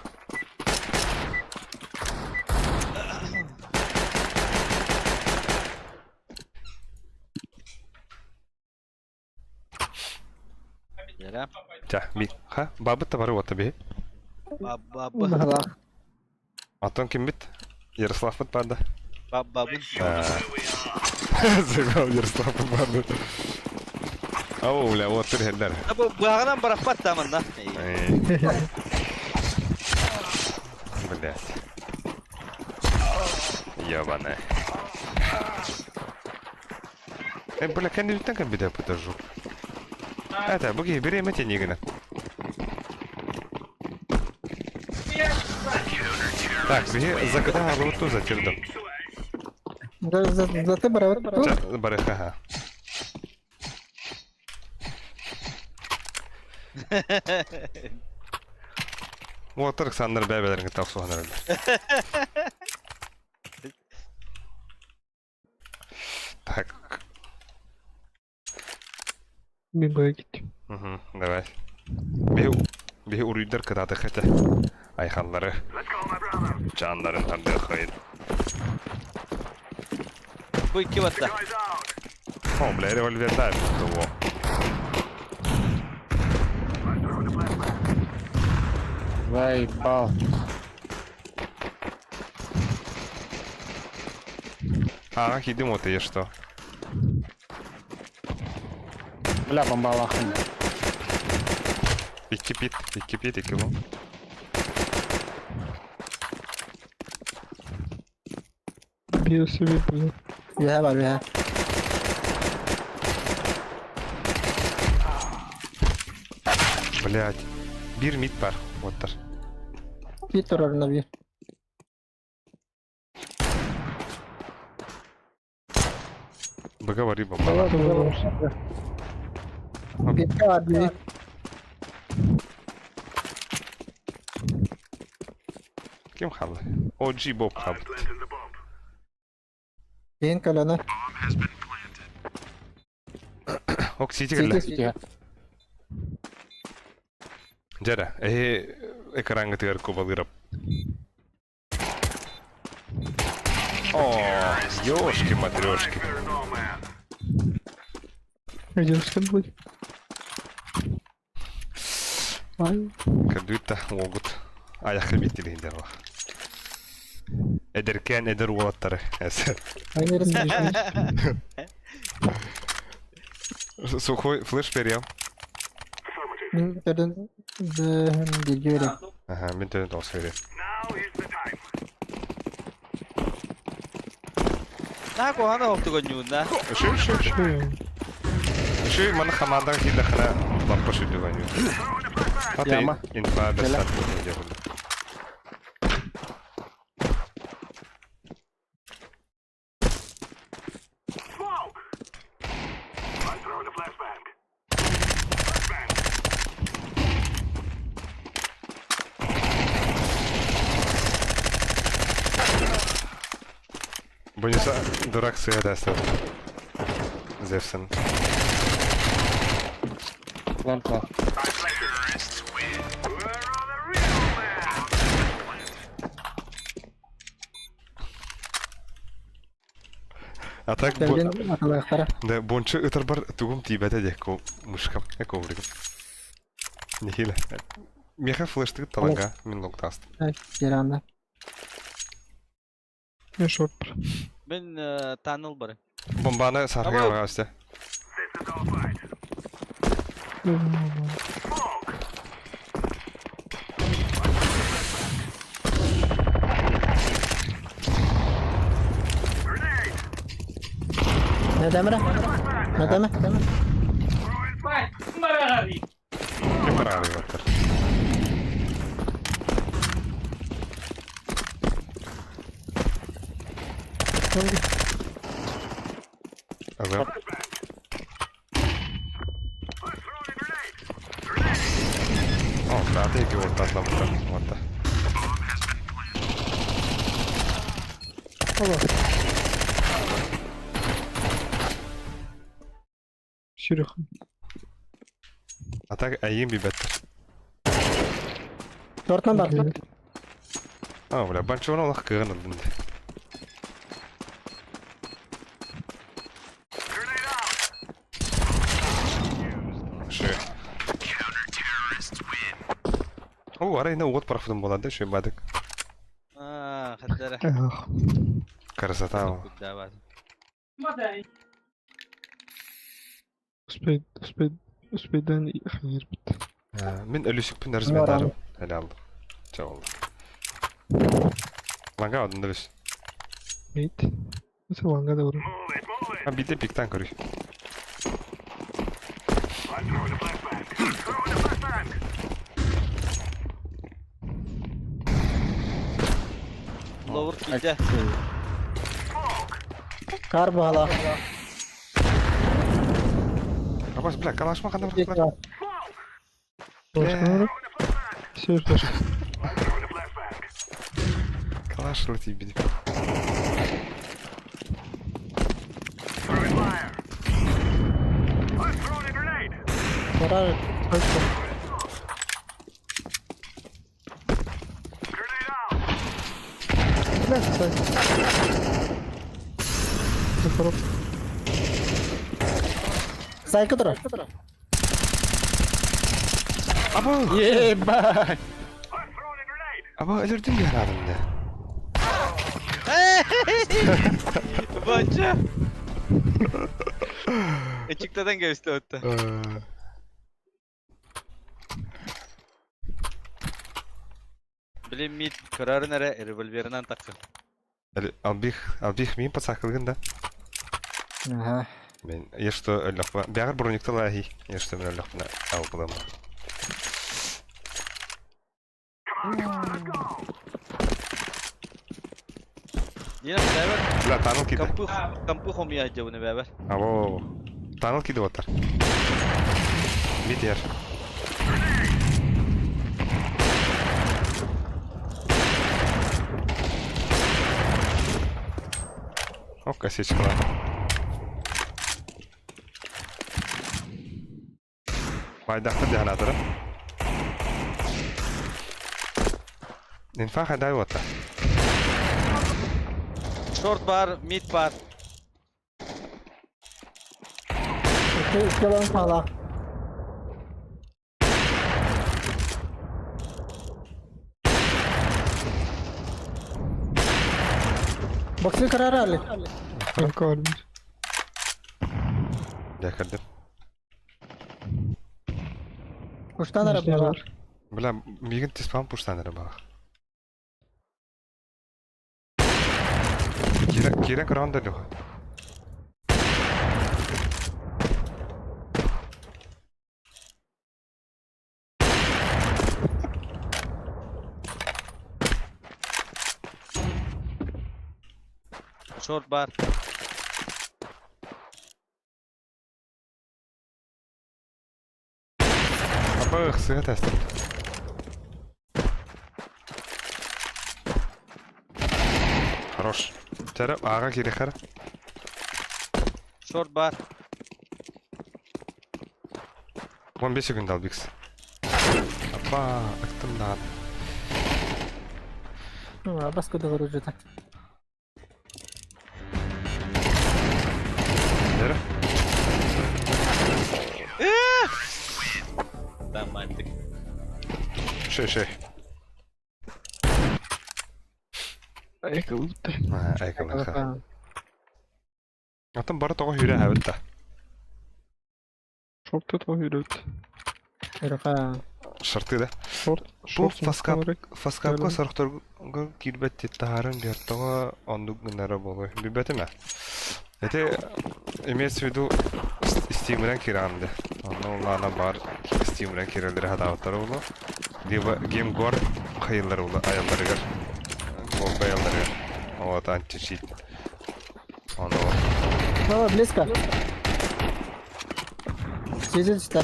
Yere. Чэ, ми. Ха, бабыт та бары ота би. Баб баб. Антон ким бит? Ярослав бит барды. Баб бабын. Заебал Ярослав Бабаны. Ау, бля, вот түрһэллэр. Бу быһаҕынан барахпат да манна. Блять. Ебаная. Э, бля, кэннибиттэн кэлбитэ подожду. Это, бу киһи бириэмэ тэнигинэ. Так, биһи закыта хаалыбыт затирдым. Заты барабыт ту. Барыха, ха. Уолаттар Александр бэйэ-бэйэлэрин кытта охсуһан эрэллэр. Так. Мен бая кеттим. Угу, давай. Биһи биһи уруйдар кытаатых этэ. Айхаллары. Чааннарын тардыаххайын. Бу икки батта. О, бля, револьверда того. Заебал. А, кидым вот и что? Бля, бомбалахын. Икки пит, икки пит, икки лом. Биир себе бля. Үөһэ бар үөһэ. Блять. Бир мид бар. Оттар. Биир турарына биир. Договори бомбала. Бииргэ бар биир. Ким хаалла? OG Боб хаалбыт. Киин көлөнө. Ок, сити кэллэ. Сити. Дьэрэ, эһи экраҥҥытыгар кубалыырап. О, ёшки матрешки. Девушка будет. Ай. Көрдүүт да уолгут айахха биттилиһин дьарла. Эдэркээн эдэр уолаттары. Сухой флеш берем. Мин төрдүн бөһүн Ага, мин төрдүн тоҕус берем. Наһаа куһаҕан оһохтуган ньуунна. Үшүй, үшүй, үшүй. Үшүй, маны хамаандаҕа киирдэххинэ лаппа сүрдүк оонньуур. Ата Яма. инфа Кэлэ. достаточно диэбил. Бонуса дурак сыа да Зевсен. План, план. А так бу Кэлин аталаахтара. да бончу ытарбар тугум тиибэтэ диэкко мышкам эковригым. Нехилэ. Меха флештыгыт таланга мин локтаст. Керанна. Мен шорт бар. Мин таныл бар. Бомбаны саргы Ама- барга Нөдәмірі? Нөдәмі? Ким барары баттар. Ага. О, да, ты его татламыттар. Вот. Сүрэх. А так айым бибеттер. Тортан бар. А, бля, банчуна олох кыгын ылдын. Шö. О, арайна уот парафтын болады, шö бадык. Аа, хаттара. Ах. Красота. Кудда бар. Успей, успей, успейдан хайырбыт. Мин өлүсүкпүн разминарым. Эле алдым. Чэ болду. Ланга одун да бис. Мейт. Осы ланга да бар. А биде пиктан көрүй. Ловур киирдэ. Кар баҕалаах. Абас, бля, калашма ханна бырахтылар? Флешка Все, флешка. Калаш летит бит. Барар. Бля, кстати. Сайка турар. Аба! Ебать! Аба, өлөрдүм диэн аадым да. Бача. Ычыктадан кэбистэ отта. Били мид көрөрүн эрэ револьверынан тахсар. Албих, албих мин пацакылгын да. Ага. Мен ешто өллөхпө. Бягыр броникта лахи. Ешто мен өллөхпүнэ албылам. Нина бэбэр. Бля, таныл киди. Компы компы хомуя дьабыны бэбэр. Або. Таныл киди оттар. Мид ер. О, косичка. Байдахтыр диһанатыры. Инфа хадай ота. Шорт бар, мид бар. Икки хаалаах. Боксы карарали. Ланга бар бир. Дякырдым. Куштан ара бар. Бля, мигин тиспан пуштан бах. Кира, кира кранда леха. Шорт бар. Апа сыга тестим. Хорош. Тәрі аға керек қара. Шорт бар. 15 секунд ал бикс. Апа, ыктым да. Баска да оружие. Бері. Тамантик. Шей, шей. Айка ылбытта. Айкалаха. Атын бары тоғы хүрі әбітті. Шорт тоғы хүрі Өрөха. Шырты да. Шорт. Бу фаскап, фаскапка сорохторго киирбэт титтаһарын биэртэҕэ оннук гынара буолуо. Билбэтим ээ. Ити имеется в виду Steam'den киранды. Онно улаана бар Steam'den кирэллэри хатаабыттара буолуо. Либо GameGuard хайыллар буолуо айалларыгар. Буолба айалларыгар. Вот античит. Ону Мама близко. Сидит сюда.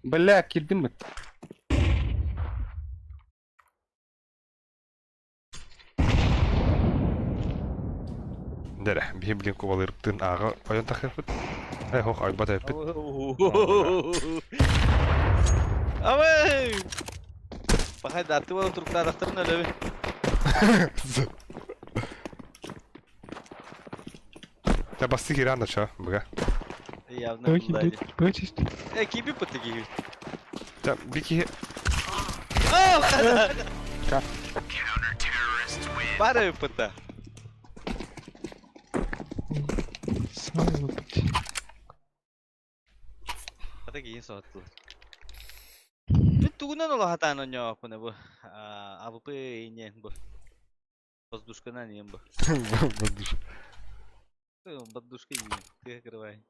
Бля, кирдим бит. Дэрэ, биһи билин кубалыырыптыын ааҕа ойон тахыппыт. Э, хох, айбат эппит. Абай! Пахай даты болу туруктаадахтарын өлөбү. Та басты киран да ча, быга. Явно Давай булдайды. кип, быга чисто. Э, киби пыты киби. Bir киһи Бары ыппыта. Самый лупить. Ата киһи соһуттулар. Мин тугунан олохатаан онньооппуна бу АВП инен бу. Воздушканан иен бу. Воздушка. Воздушка иен. Тыа кырвай.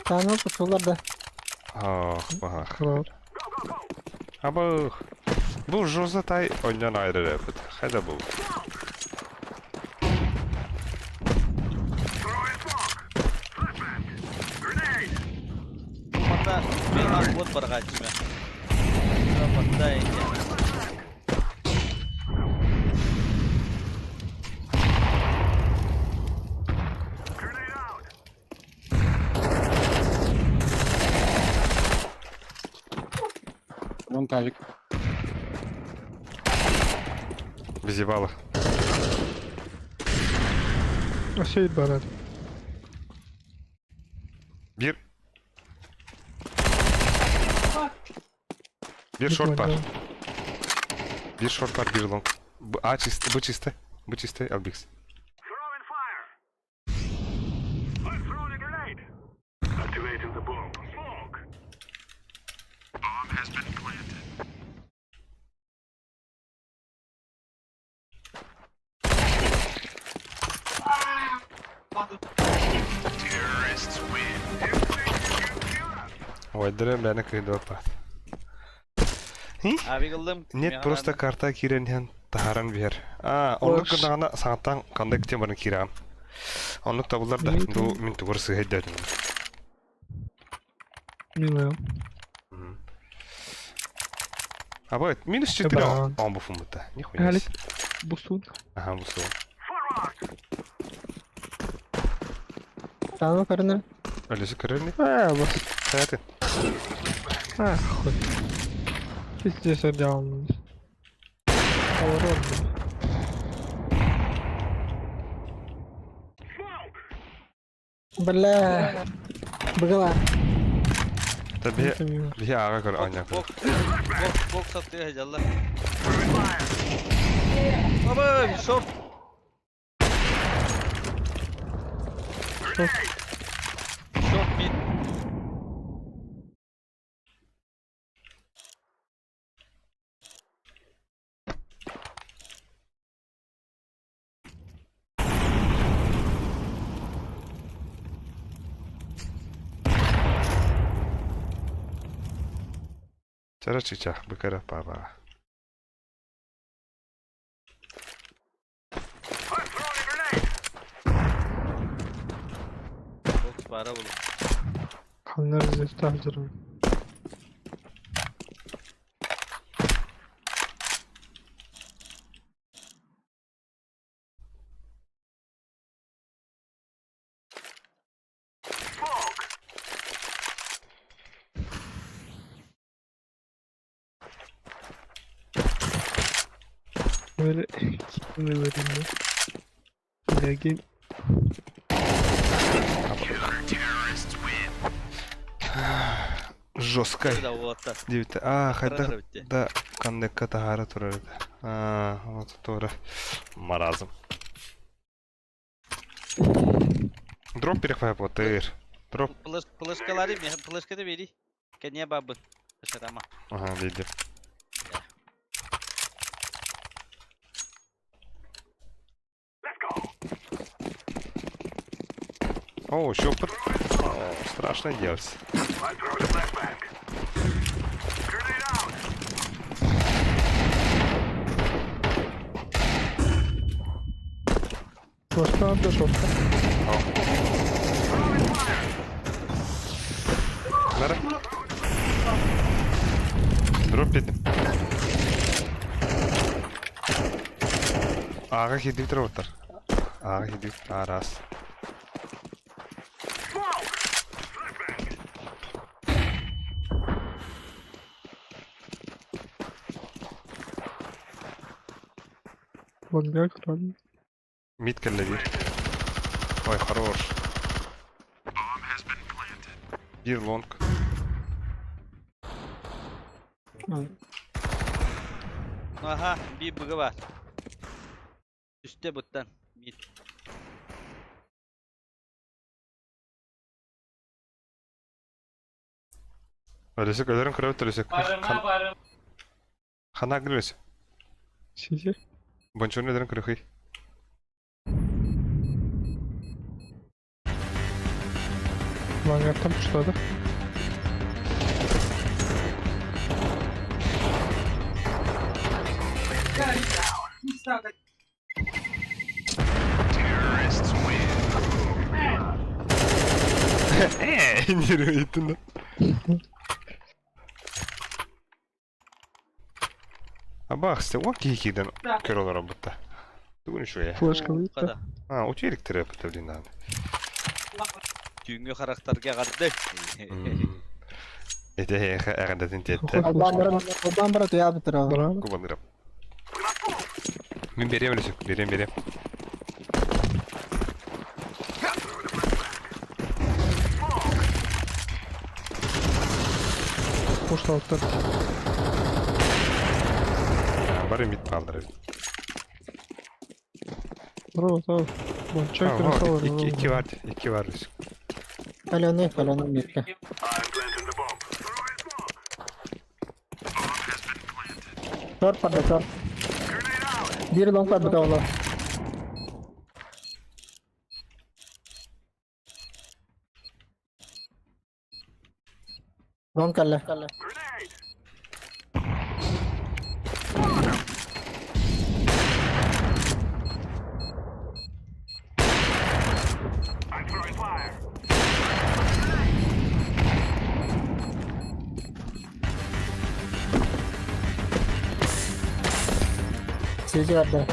Тааны тутулар да. Ах, бах. Крар. Абых. Бу жоза тай оннан айрыр эбит. Хайда бу. Манна мен арбот баргааччы Манна инен. Вон тазик. Безебало. А все барат. Bir. Bir short бар. Bir short бар, bir long. Б- А чисто, Б чисто. Б чисто, Албикс. Throwing fire. I'm throwing a grenade. Activating the bomb. Smoke. Bomb has been planted. Terrorists win. Ойдыры бәні кыйды опат. Аби кылдым. Нет, просто карта кирен тахаран бер. А, онлук кырдағана сағаттан қандай күтен барын кирам. Онлук табылар да, ду мин тугыр сыгай дәдім. Милая. Аба, минус 4 Баран. он буфун бұта. Нихуя. Алик. себе. Бусун. Ага, бусун. Тааны көрүнөр. Әлесі көрер не? А, бас. Сәті. А, хуй. Пиздец, идеально. Поворот, блин. Бля. Быгыла. Та бе, Это мимо. бе аға көр аня көр. Бок бок бок сатты жалла. Баба, шорт. Шорт. Шорт мид. Чара чичах, быкара папа. I'm throwing a grenade. Бокс бара бул. Хангар здесь так Smoke. Böyle kimle vereyim ya. Леги. Жесткай. Да уолаттар. Дебит. А, хайда. Каранар битте. Да, кандекка тахара турар edi. А, вот тура. Маразм. Дроп перехват потыр. Дроп. Плеш плешкалары плешка да бери. Кене бабы. Шарама. Ага, дейdi. Let's go. О, еще под... О, страшно делать. I'm throwing a flashbang. Grenade out. Просто надо жестко. Nere? Дроп dedim. Ağa gidip droplar. Ağa gidip aras. Smoke. Flashbang. Лонга кран. Мид келле bir. Ой, хорош. Bir long. Аха, биир быга бар. Үстэ буттан. Биир. Өлөсүк өлөрүн көрөбүт өлөсүк. Хана гырыс. Сизи. Бончону өлөрүн көрөхүй. Лангартан пушлады. Нервийтин. Абах, сте о киһи киирден көр олорор бутта. Тугун үчүгэй. Флешка выйдет. Хада. А, утиэлик терапевт блин надо. Түүҥҥү харахтарга эҕэрдэ. Ити эһиэхэ эҕэрдэтин тиэттэ. Албан баран, албан баран туйаабыттар ол. Браво. Кубалырым. Мин берем өлөсүк, берем, берем. Пушлауттар. Бары мид баалар эбит. Браво, браво. Бончой красава. Икки икки бар, икки бар өлөсүк. Каленый, каленый митка. Тор падда, тор. Биир лонг падда ола. Лонг калла. Сизи барда.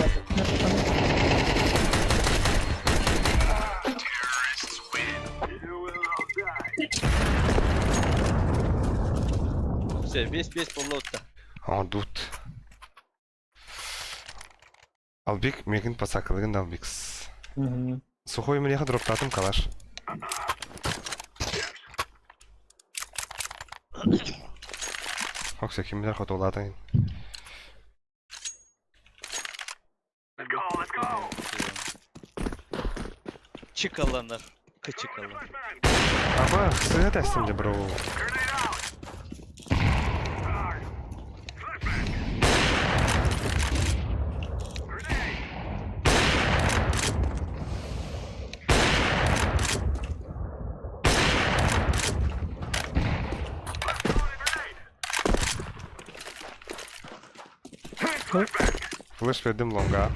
Все, бес-бес боллоутта. А, дут. Албик, мегин пасакылыгын Албикс. Сухой млеха дроптатым калаш. Окса, кимдер хотолатын. Чыкаланар. Кычыкаланар. Аба, сыга тәстім де бро. Флеш бердим лонга.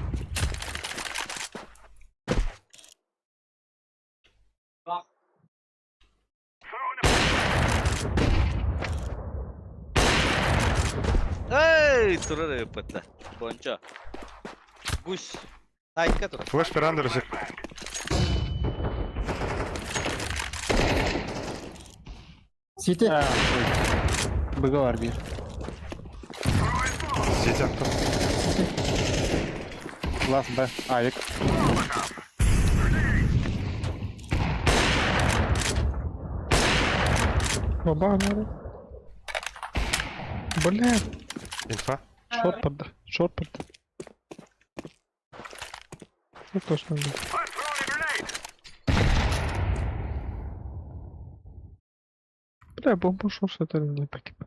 Эй, турар ыппытта. Бончо. Гусь. Тайка турар. Флеш берандыр өсек. Сити. Быга бар биир. Сети аттым. Лас Б. Авик. Баба, надо. Бля, Инфа. шорт падда. Шорт падда. Ну точно, да. Бля, бомбу шорт это не погиб.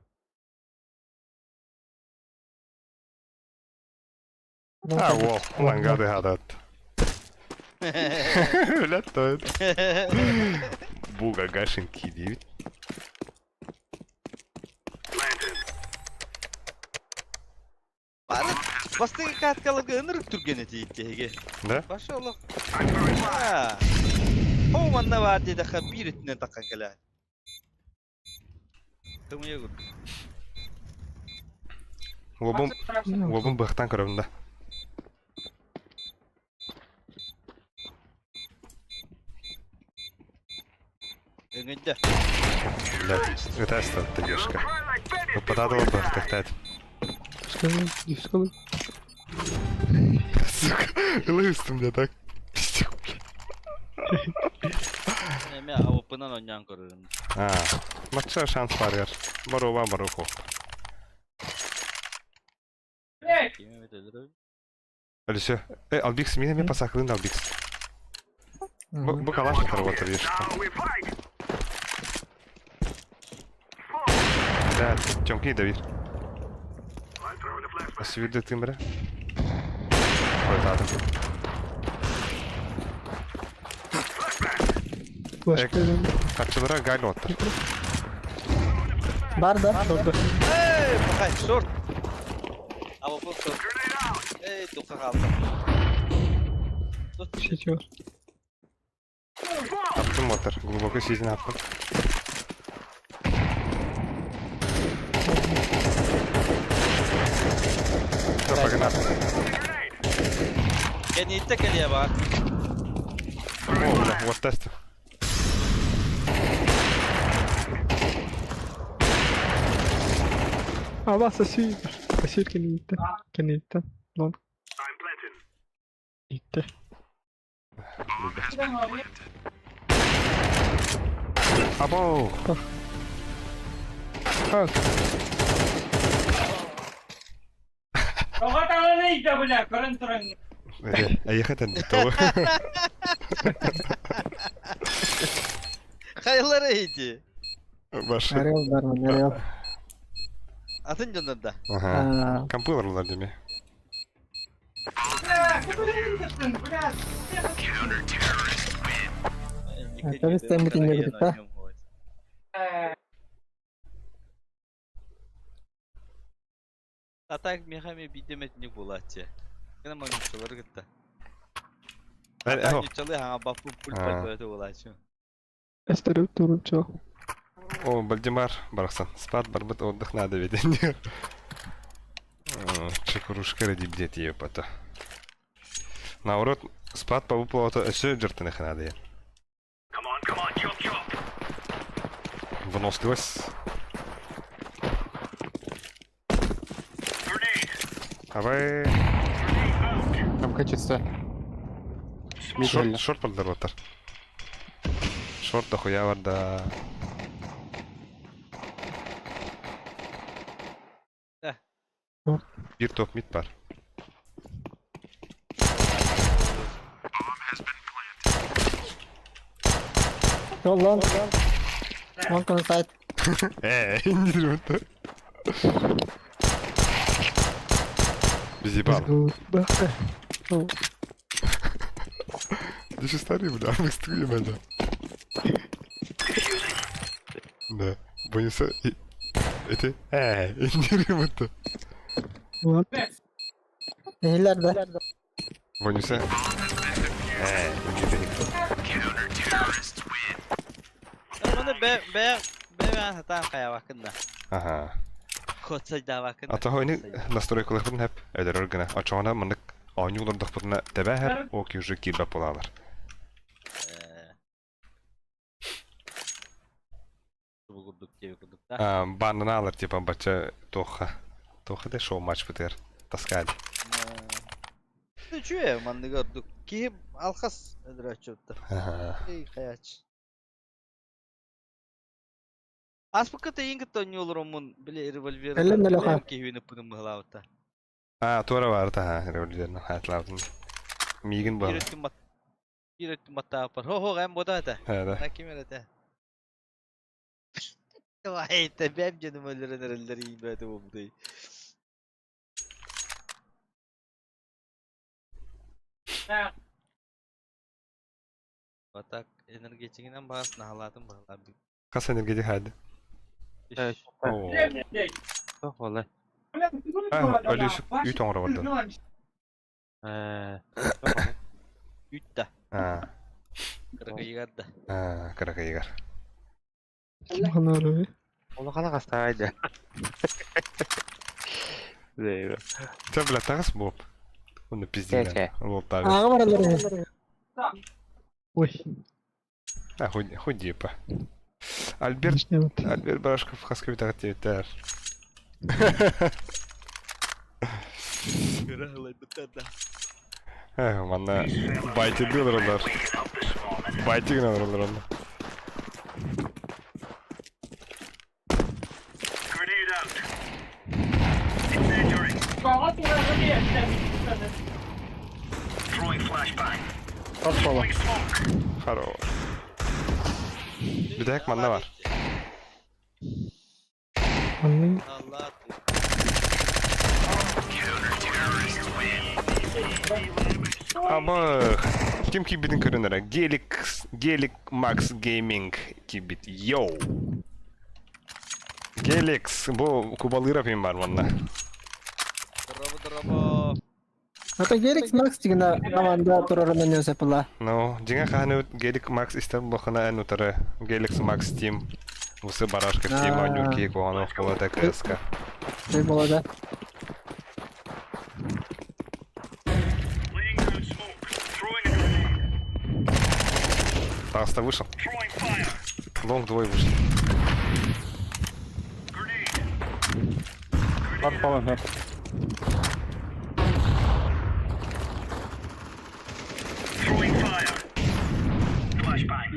А, вол, лангады гадат. Бля, то это. Буга гашенки девять. Бары бастыгы каткалыгы ынырык түрген этийтеге. Да? Башы олох. О, манна бар деди ха бир үтүнен таккан келе. Тымыя кур. Лобум, лобум быхтан көрөбүн да. Өңөндө. Бля, это это девушка. Выпадала быхтахтать. Скажи, дискалы. Сука, лыстым мне так. Пиздец, бля. Эме авыпынан оньян көрөрүм. А, матча шанс баргар. Баруба баруху. Кими эмит өлөрөбүн. Алисё. Э, Албикс, мин эмиэ пасаклын Албикс. Бу, бу калаш работает, видишь. Да, Тёмкин давир. Свирды тымра. Ой, да, Хачылара гайл оттар. Бар да. Эй, пахай, шорт. А вот шорт. Эй, туха қалды. Сетер. Аптым отыр. Глубоко сизин аптым. Погнал. Кәнетті кәле бар. О, бля, вот тест. Абаса сүйір. Асир кенетті. Кенетті. Лон. Итте. Або! А, Әйехет әнді тоғы. Қайлар ейді. Башы. Орел бар мен, орел. Атын жондарда. Ага. Компьютерлар деме. Террорист эмитин кебит да. Атак мехами бидеметник булатчы. Кена манчылар гытта. Нучалы хаңа бапу пуль пальпөтө булатчы. Эстереп турунчо. О, Бальдемар барахсан. Спад барбыт отдых надо ведь. Чекурушка ради бдет ее пата. Наоборот, спад по выплату өсө жыртыны ханады. Выносливость. Давай. Там качество. Шорт, шорт балдар Шорт дохуя бар да. Bir топ мид бар. Жол лонг. Лонг он сайт. Э, индирмedi. Безебал. Ты же старый, бля, мы струем это. Да, боюсь, это... Индирмedi. Ладно. Нehirler да. Боюсь. Индирмedi. Оны бе бе бе хатан кая вакында. Ага. Код сайда вакында. Ата хойны настройкаларбын хеп өдөрөр гына. Ачоона мынык оонньуулар тэбэһэр о кюжы киирбэт буолалар. Баннаналар типа бача тоха. Тоха де шоу матч бытыр. Таскали. Чүе манныгы ордук. Киһи алхас өдөрөчөттө. Эй, хаяч. Аспыкы тейин кытта ньолоромун биле револьвер. Эллен нелеха. Киһини пунун быһылаабыта. А, туора бар та револьверна хатлабын. Мигин бар. Бир өттүн бат. Бир өттүн баттаап бар. Хо-хо, эм бода это. Да. Ким это? Вай, тебем жаным өлөрөн эрелер ийбэти болду. Атак энергетигинен баас нахалатын баалар. Хас энергетик хады. О. Ох, А, өлүс үт оңро барды. Үт да. А. Кыракыйгар да. А, кыракыйгар. Ким ханары? Улахана кастайды. Тэ бля тагыс боп. Оны пиздин. Лол табы. Ага баралар. Ой. А, хуй хуй Альберт, Альберт Барашков хаска битагат диэбиттэр. Э, манна байти дылырылар. Байти гына онда. Throwing flashbang. Шорт пола. Throwing smoke. Хорош. Бүтэһик манна бар. Манны Allah. Абых. Ким киирбитин көрөн эрэ. Гелик, Гелик Макс Гейминг киирбит. Йоу. Геликс, бу Кубалыров им бар манна. Дроба дроба. Это Геликс Макс дигена команда турарынан нөсө пыла. Ну, дьиҥэ хаһан Гелик Макс истэр буоллаххына эн утары Геликс Макс Team Усы Барашков Team оонньуур киһи куһаҕан ох буолла КСК. Үй болады. Laying down smoke. Throwing a grenade. Таста вышел. Throwing fire. Лонг двое вышли. Grenade. Шорт пола. Throwing fire. Flashbang.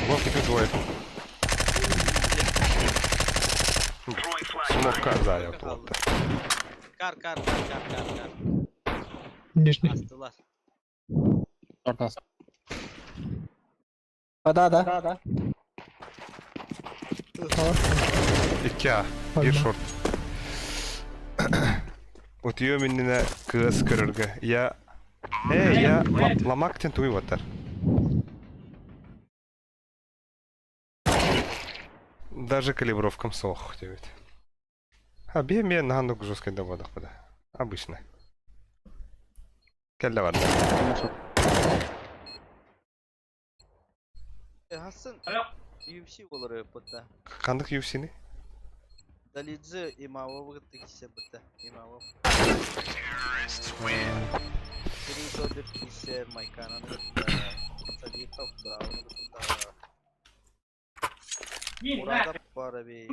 Лонг теперь двое. Throwing flashbang. Смокка за буолла. Кар кар кар кар кар кар. Нижний. Астылар. Шорт ас. Да, да. Икки А. Биир шорт. Утуйуом иннинэ кыыс көрөргө. Я... Э, я ламак диэн тугуй уоттар. Даже калибровкам суох диэбит. А биэ эмиэ наһаа жесткай да буоллахпына. Обычно. Кэллэ барда. Хасын UFC болар өпөттө. Ханнык UFC-ни? Далидзе Имамов кытта бытта. Имамов. Крито деп кисе Майкананы кытта. Садиков Брауны кытта. Мурадов бар эбит.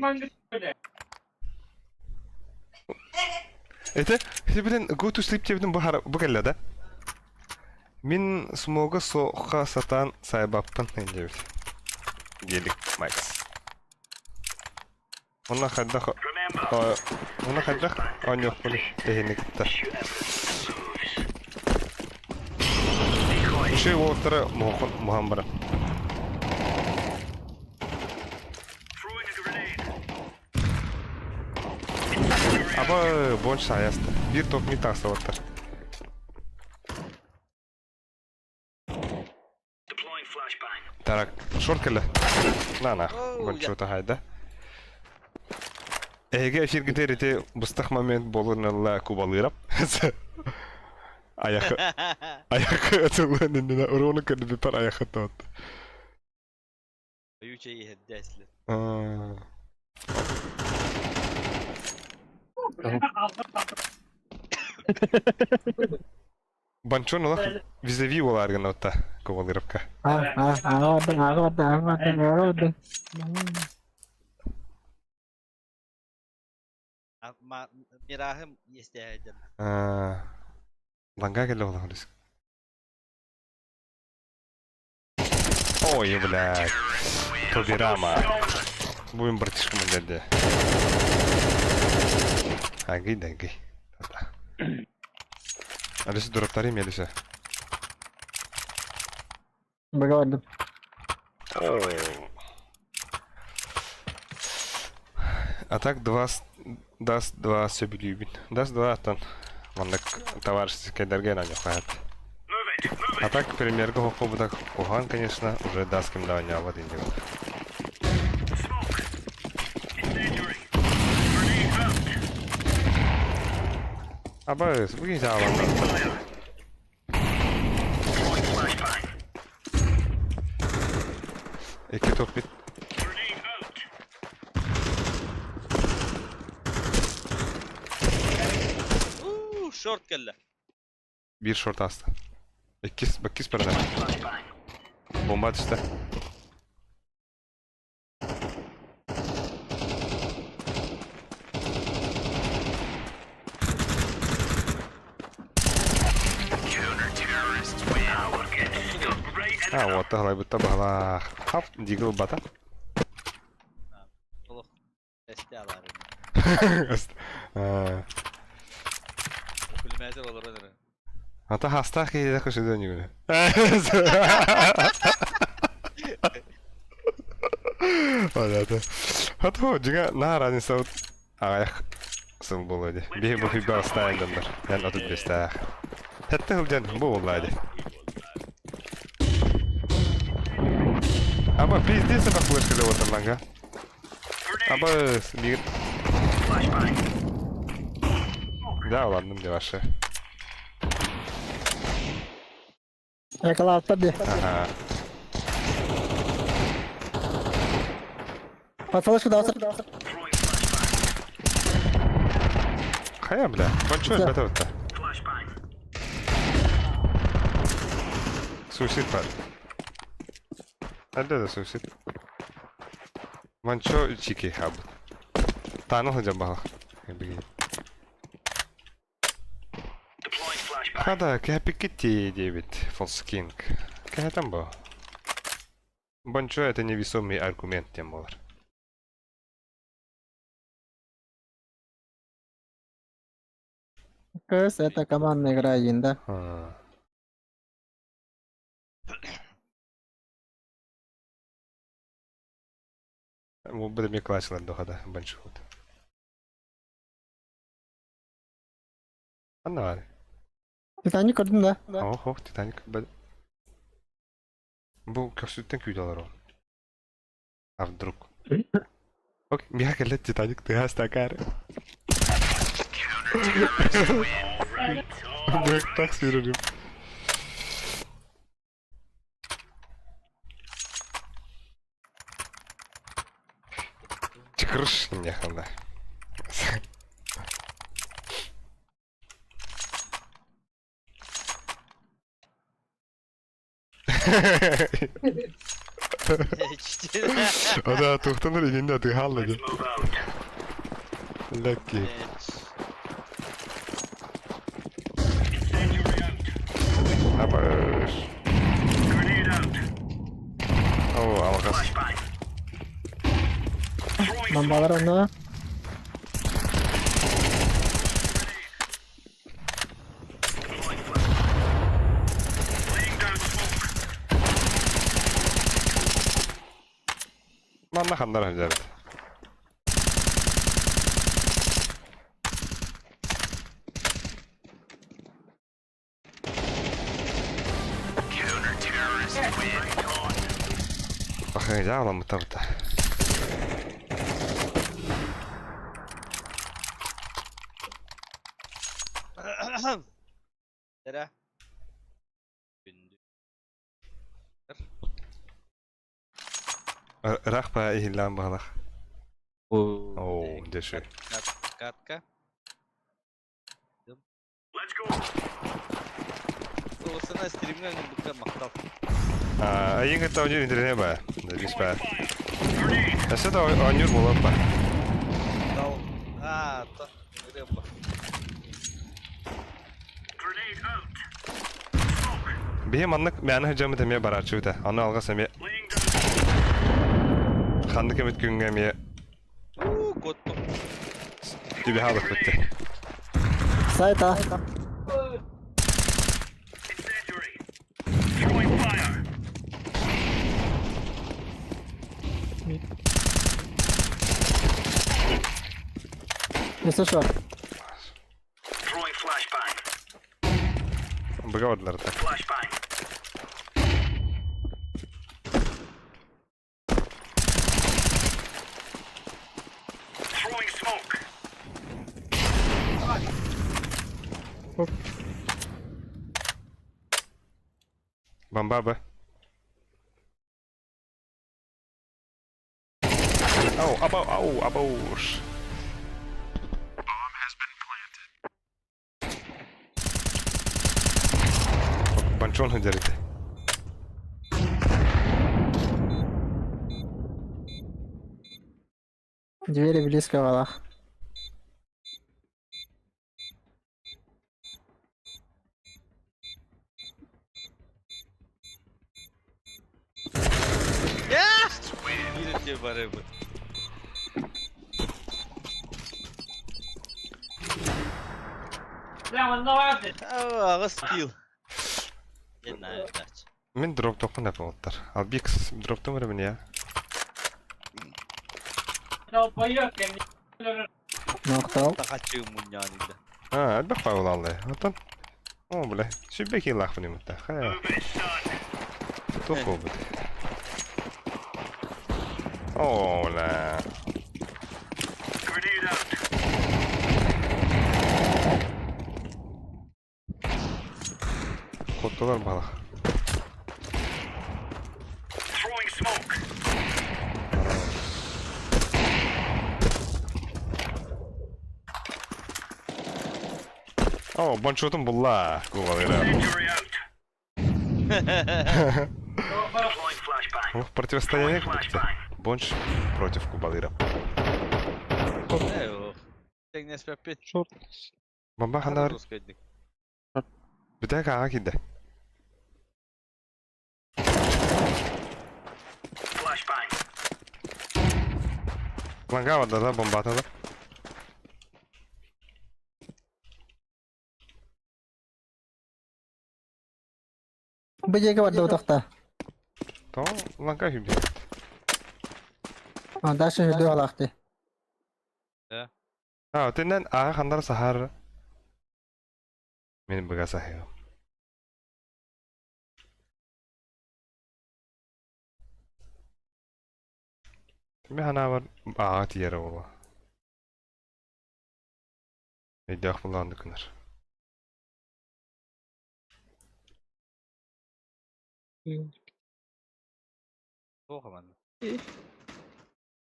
Это, билин go to sleep диэбитин бу бу кэллэ да? Мин смога соха сатан сайбаппын диэбит. Гелик Макс. Онно хайдах Remember, онно хайдах оонньуохпун эһини кытта. shoot everything that moves. Decoy. Үчүгэй уолаттара муһан баран. Throwing a grenade. Аба бонч саяста. Биир топ ми тахсыбаттар. Deploying flashbang. Тарак, шорт кэллэ. На на, Оу, бончута хайда. Эһиги эфиргитер ити быстах момент буолун кубалыырап. Аяхы аяхы ытыллан иннинэ уруону көрдүбүппэр аяхы тоот. Юче иһэрдээслер. Аа. Банчон олох визави буолааргын отта кубалыырапка. А, а, а, а, а, а, а, а, Мирахым естээден. Аа. Ланга кэллэ олох Ой, блядь. Тобирама. Будем братишкам дядя. Агый да агый. Алиса дураптары Алиса. Бага А так два даст два сөбүлүүбүн. Даст два аттан. Маннык товарищ кэдэрген аньохаат. Move it. Move А it. так примерга хохобутак куһаҕан, конечно, уже даст ким да оонньообот инде. Smoke. Incendiary. Grenade out. Аба, бүгүн саалан. Fire. Throwing flashbang. Икки топ мид. Grenade out. Уу, шорт кэллэ. Биир шорт ааста. Иккис, баккис барда. Flashbang. Бомба түстэ. Counter-terrorists win. Now we're getting stuck right in А, вот таһалайбытта баһалаах. Хап, дигл бата. Олох эсте алар. Аа. Мэтер олорон эрэ. Ата хастаах киһи көсүдөн югүнэ. Понятно. Хато дьиҥэ наар разница аҕыйах сыл буолуо дии. Биһи бу хүйбэ астаайын дьоннор. Эн 35-тээх. Сэттэ сылдьан бу буоллаа дии. Аба пиздец это флешка деп отырланга. Аба биир Да, ладно, мне ваше. Экалааттар дии. Ага. Пацалышка да Хайа, бля. Большой это вот. Суицид бар. Әлде да суицид. Манчо чики хаб. Тану хадя бахах. Хада, кэпикити девит, фолскинг. Кэ там бо? Банчо это невесомый аргумент тем болар. КС это командная игра один, да? А. Бу бир классилар дохада банчо. Анна бар. Титаник көрдүм да? Ох, ох, Титаник. Бу көксүттен күйдалар ол. А вдруг? Ок, миха келет Титаник ты стакар. Бэк так сүйрүрүм. Чыкырыш неханда. Ада тухтаныр ининде тыхаллы. Лаки. Абаш. О, алгас. Бомбалар онно. Манна хандар хандар. Бахын жаалам табыта. Эрэ. Күндү. Рахпа ихиллаан баалах. Оо, дэши. Катка. Осына стримҥэ ыҥырбыкка махтал. Айын кытта онньуур интернет ба. Дэгис ба. Өссө да онньуур буолуох ба. Махтал. Аа, то ырыам ба. Биһи маннык мээнэ сылдьаммыт эмиэ барааччыбыт ээ. Ону алҕас эмиэ ханнык эмит күҥҥэ эмиэ Уу, куоттум. түбэһэ алыппыт дии. Сайта. Если что. Быга бардылар так. Бомба Б. Ау, абау, ау, абауш. Банчон хадерите. Двери близко валах. Биир өттө барыбыт. Аҕыс килл. Мин дроптохпун да буолтар. Албикс дроптум эрэ мин я. Махтал. Тахаччы мунньаан илдэ. А, элбэх павлаллы. Отон. О, бля, сүбэ киилаахпын имитта. Хайа. Туох буолбут? О, бля. Куттулар балах. О, бончуотун булла. Кубалыра. Ох, противостояние курдук. Бонч против Кубалыра. Тэҥнэспэппит. Шорт. Бомба ханна Бүтэк аға киирдэ. Ланга барда бомбата да. Бу диэки барда утахта. То ланга хүбү. А дальше хүлүү алаахты. А, отиннен аға хандар сахар. Мен быга сахыгым. Ми хана бар аға тиере була. Өйдөөх булаанды кынар. Туох манна.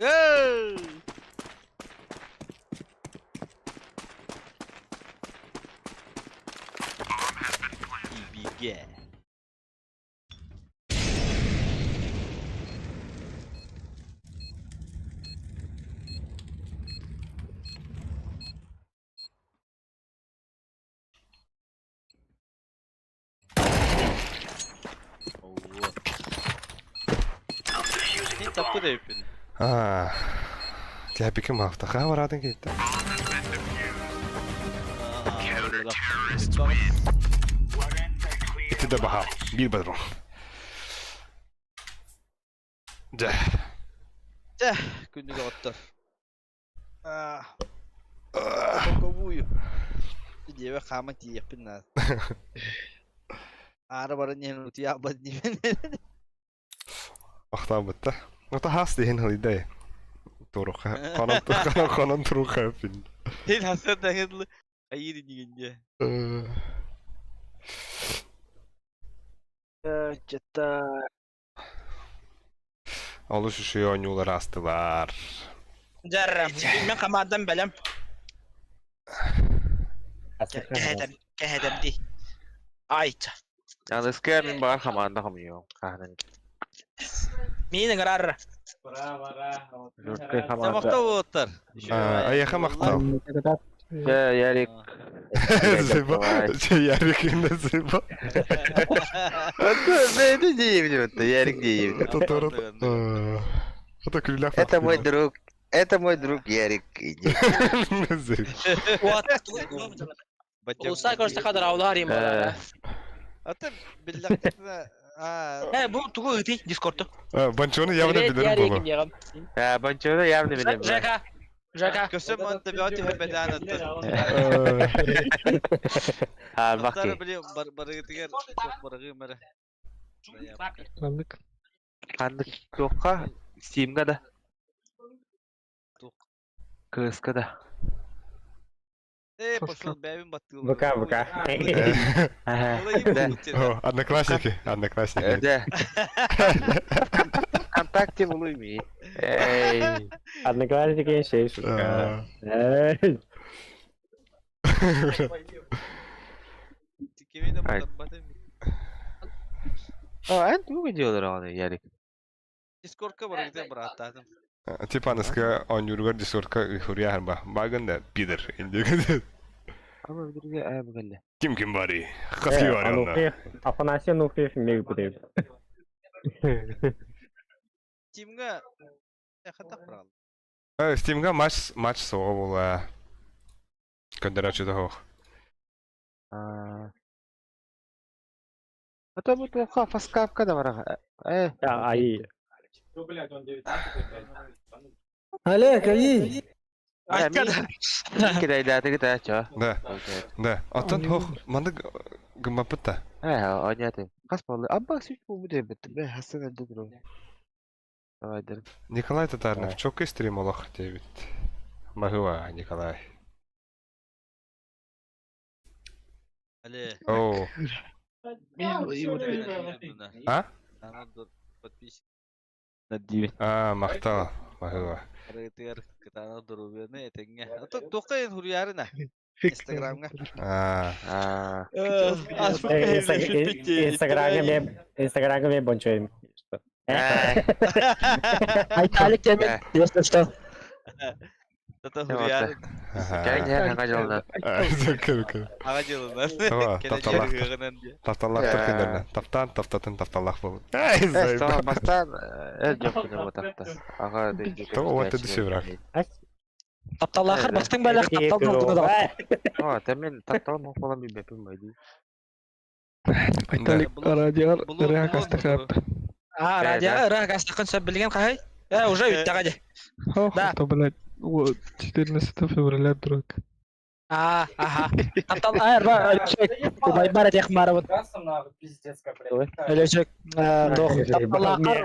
Эй! Ибиге. Мин таппыт эбиппин. Аа. Кэпиким автаха баратын кетти. Ити да баха. Биир бадрон. Дьэ. Дьэ, күндү доҕоттор. Токобую. Дьиэбэ хаама тиийиэхпин наада. Аара баран иһэн утуйаабат диибин. Ахтаабытта. Ото хаас диһин халыйдай. Туруха. Хонон хонон хонон туруха пин. Хин хасан дагыдлы. Айыр дигенде. Чета. Олус үчүгэй оонньуулар аастылар. Дьэр, мен хамаадам бэлэм. Кэһэтэм, кэһэтэм дии. Айт. Аныска мин баар хамаанда хомуйуом. Хаһанан. Миин ыҥырар. Журткай хамаанда. Махтал уолаттар. Айаха махтал. Дьэ, Ярик. Зыба. Ярик инде зыба. Это диебит, Ярик диебит. Это тоже. Это күллэх. Это мой друг. Это мой друг Ярик. Улуста көрсө кадыр им балара. Аты биллэхтэринэ Э, бу тугу ыытый Дискорду. Банчоны явно билэрим буолуо. Банчоны явно билэрим. Жека. Жека. Көсө манта бөтү хөбөдаан аттар. А, баки. Били барыгытыгар барыгы мэрэ. Ханнык. Ханнык туохха? Steam'га да. КСК да. Э, пошел бэбин баттыл. ВК, ВК. Да. Одноклассники, одноклассники. Да. ВКонтакте булуйми. Эй. Одноклассники еще шутка. Эй. А, это тугу делал аны, Ярик. Дискордка барыгыты бараттадым. Типа аныска оонньууругар Дискордка хуруйа ба. Багын да пидор. Ама билге аа бүгелле. Ким ким барый? Хаски бар онда. Афанасий Ануфриев мег бутайып. Тимга хата брал. Стимга матч матч соға була. Көндөрөчү да хох. А то бу туохха фаскапка да бараха. Э. Ай. Олег, ай. Кидайдаатыгыт аа чо. Да. Да. Оттон хох маннык гыммаппыт да. Ээ, оньяты. Хас боллу? Абба сүт бу дебит. Бе хасан элде туру. Давайдыр. Николай Татарнов, чоккай стрим олох диэбит. Маһыва, Николай. Але. Оо. А? Подписчик. А, махтал. Маһыва. Арыгытыгар кытаанах доруобуйаны этэҥҥэ. А то туохха иһин хуруйаарына? Инстаграмҥа. А. Инстаграмҥа мен Инстаграмҥа мен бончойум. Айталик диэмин, если что. Тата хуруйаарын. Кэҥ аҕа дьолунан. Аҕа дьолунан. Тава, Кэлэ дьиэ диye. Тапталлаахтар күннэринэ. Таптаан таптатын тапталлаах буолун. Бастаан эр дьон күнэ буотахта. Аҕа Тоҕо уот түсүбүрак. Тапталлаахар бастыҥ бэлэх таптал долгуна даҕаны. Оо, тэмин таптал мохполан билбэппин бай дии. Айталик радиоҕар ырыа кастахаапта. А, радиоҕа ырыа кастаххын сөп билигин хаһый? Э, уже бүттэҕэ дии. Да. блядь, вот 14 февраля, дурак. А, ага. Таптал, а, Өлөчөк, убайбар этиэх маарабын. Өлөчөк, дох, тапталаахар,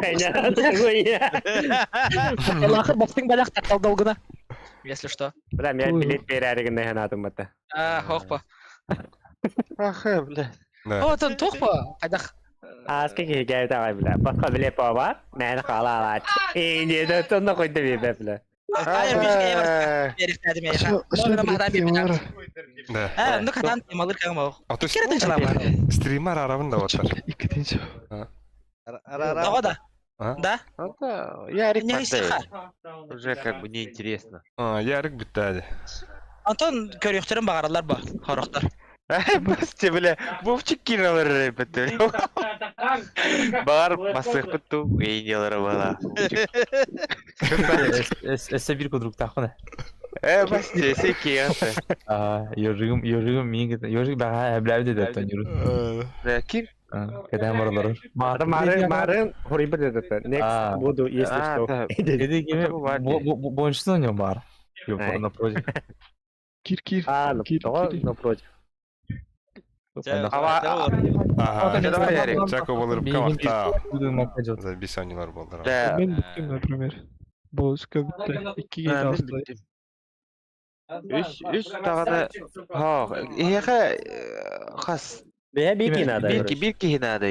тапталаахар бастыҥ бэлэх таптал долгуна. Если что. Бля, мен билет берәригин наһанаатым бата. А, хохпа. Ахы, бля. О, тон тухпа. Хайдах. Ааска киһи кээбит аҕай бля. Басқа билет бар, мэн халаалаат. Ини да тонна койду бибе бля. Да. Э, ну катан темалыр кагым ох. А то Керетин чалама. стримар арабын да отар. Иккитинчи. Тоҕо да? Да? Ярик Не Мандей. Уже как бы неинтересно. А, Ярик бүттәди. Антон көрүөхтөрүн баҕараллар ба, хорохтор. Басте, бля, Вовчик кинолар репетте. Бар басыхпыт ту эйнелары бала. Өссө бир кудруктаахпын. Э, басте, секиянты. Ёжигим, ёжигим миин ёжиг баҕа эблээбит эдеттен юрут. Ким? Кэтээн баралар. Мары, мары, хуриба дедетте. Next буду, если что. Деди кими бончусун у него бар. Напротив. Кир, кир. А, напротив. Ага, Давай, Ярик. Чако болырып камакта. За бисонилар болдыр. Мен бүттүм, например. Болушка бүттү. Иккиге алыстай. Үс, үс тағаны... Ха, иһиэхэ хас. Бэйэ бир киһи наада. Бир бир киһи наада.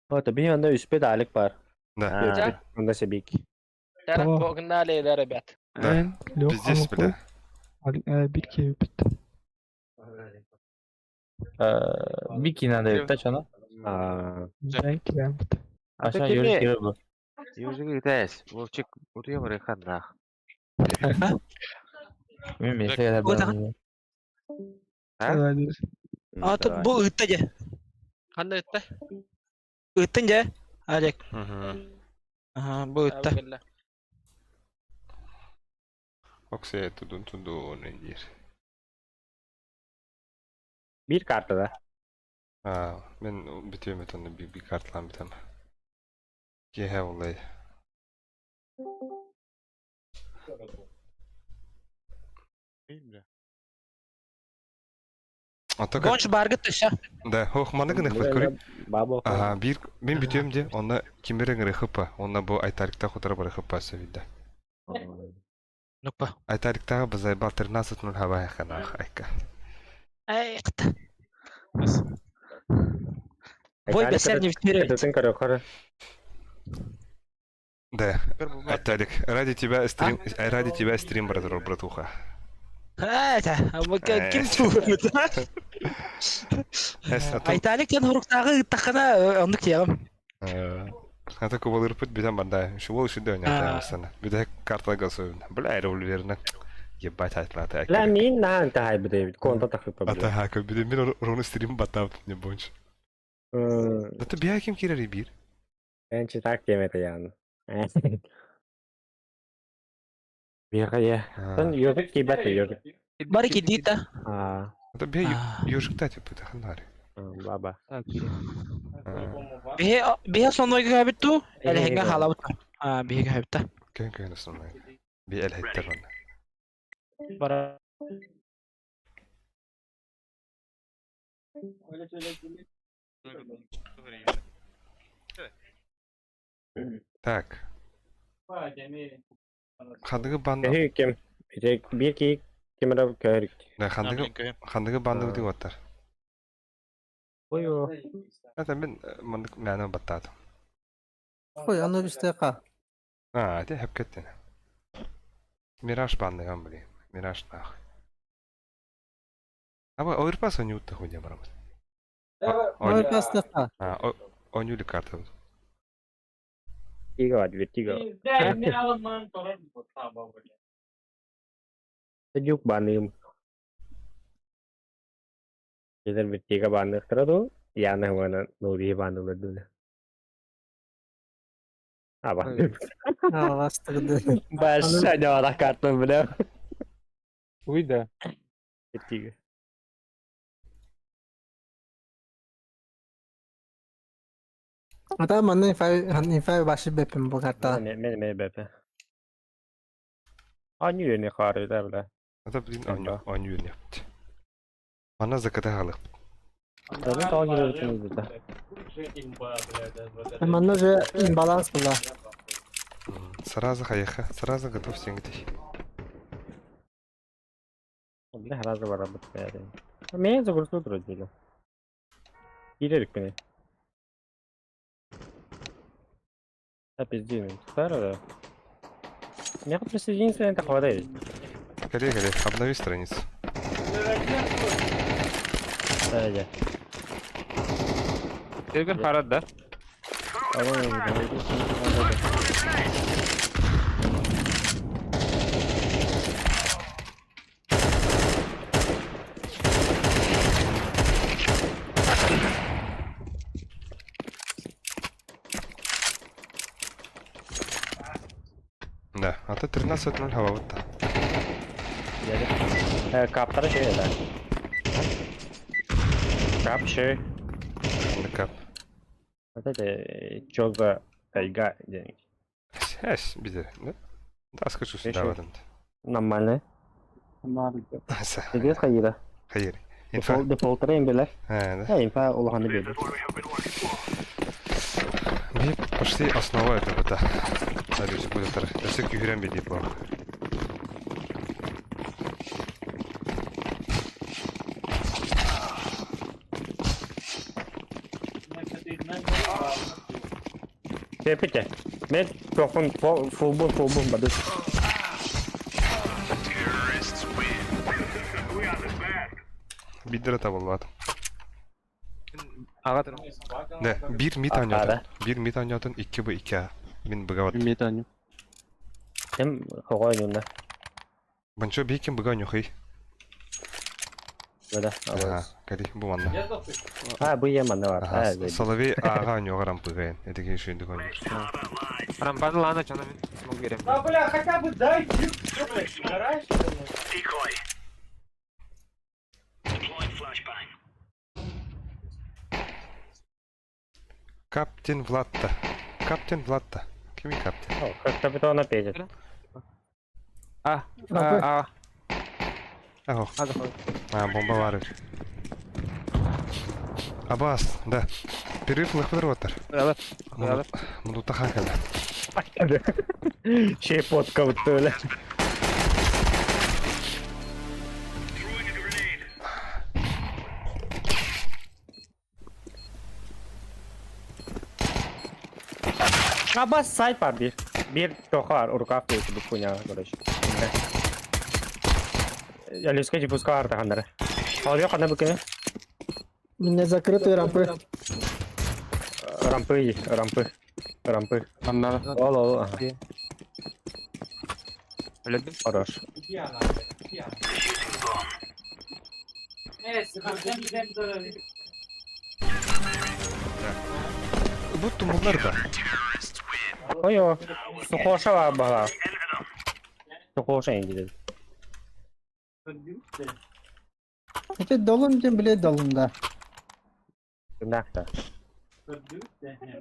Вот, би онда үспет алик бар. Да. Онда себик. Погнали, да, ребят. Да. Пиздец, бля. Бир киһи бүттү. Бир киһи наада эбит чана. Мен килэм бүттү. Аша ёжиг кире бу. Ёжиг итәс. Вовчик утуя бар ханнах. Мен месеге да А тут бу ытта же. Ханда ытта? Ыттын же, Олег. Ага, бу ытта. Оксе тудун тудун диир. Бир карта да. А, мен бүтүөм этен би би карталан бүтөм. Киһэ олай. А то как... Гонч баргыт төсө. Да, хох маны гына хват көрүп. Бабо. Ага, бир мен бүтүөм де, онна кимберен рыхыпа, онна бу айтарикта хутара бар рыхыпа сөйдө. Нукпа. Айтариктага базай бал 13.0 хаба ханах айка. Ай, кыта. Бой бесер не вперед. Этин көрө Да, Айталик, ради тебя стрим, ради тебя стрим, братуха, братуха. Это, ким туһут? Айталик тен хуруктагы ыттахына оннук тиягым. А то кубалырпыт бүтән банда. Шу бол шүндө ойната астана. Бүтә карта гасы. Бля, револьверна. Ебать айтлата. Бля, мин наан тахай бит. Конта тахып. Ата хака бит мин рону стрим батап не больше. Да ты бия ким кирер бир? Эн читак темете ян. Бияка я. Тон ёжик кибет ёжик. Бары кидита. А, Это бе ёжикта типа таханнари. баба. Биһи биһи основнойга кэбит ту, элэһиҥҥэ хаалабыт. А, биһи кэбит та. Көн көн основной. Би элһиттер онна. Бара. Так. Хандыгы бан Эһи ким? Ити бир ки кимера көрүк. Да хандыгы хандыгы банды дип аттар. Ой о. Это мен мындык мәне баттадым. Ой, аны бистека. А, это хеп кеттен. Мираж банныган блин. Мираж нах. Аба ойрпас они утта хуйня барамыз. Ой, пастека. А, онюли карта. Тига var, bir tiga. Juк баным. इधर मिट्टी का बांध करा दो या ना हुआ ना नूरी बांध उलट А, बांध Аластырды. Большая дала карта, бля. Уй да. Миттига. Ата манна инфа башы бепим бу карта. Мен мен мен бепе. Они не хары да, бля. Это блин оню оню не. Мана заката халык. Даже того не да. Манна же имбаланс була. Сразу хаяха, сразу готов сенгдей. Бля, разы бар работает. Мен загрузку вроде. Кирилл мени. Да пизди, старый, да. Меня присоединиться это хватает. Коллега, коллега, обнови страницу. Да, да. Телгер харат да. Да, а то 13.0 хава вот так. Каптар şey да. Кап şey. Кап. Вот это чё за тайга денег? Эс, биде, да? Да, скажу сюда в этом. Нормально. Здесь хайра. Хайр. Инфа. Дефолт трейн билер. А, да. Инфа улаханы билер. Би почти основа это вот, да. Надеюсь, будет вторых. Да все кюхерем биди плохо. Пепите. Мен тоқын фулбун фулбун баду. Биддера табылбат. Ага турам. Да, бир мит анятын. Бир мит анятын 2 б 2 а. Мин быгават. Мит аню. Кем хогой нюнда. Банчо биким быга нюхай. Да, да. Кали бу манна. А, бу е манна бар. Соловей ага нюга рампыгайын. Этиге шүйүндүк ойнор. Рампаны лана чана мен смог берем. А, бля, хотя бы дай, ты, блядь, стараешься? Каптин Владта. Каптин Владта. Кими каптин? О, как капитан опять. А, а, а. Ах. А, бомба бар. Абас, да. Перерыв лыхпыдыр оттар. Муну тахан калды. Шей потка вот төле. Абас сайт бар бир. Бир тохар рукав дейт бу хуйня, короче. Я лиска дипуска арта хандара. Ал yok ана бүкене. Меня закрытые рампы. Рампы, рампы. Рампы. Анда. Ол, ол. ага. Өлөдүм. Хорош. Бу тумулар да. Ой, о. Сухоша бар бала. Сухоша инди. Ити долун диэн билэ долун да. Кымнаахта.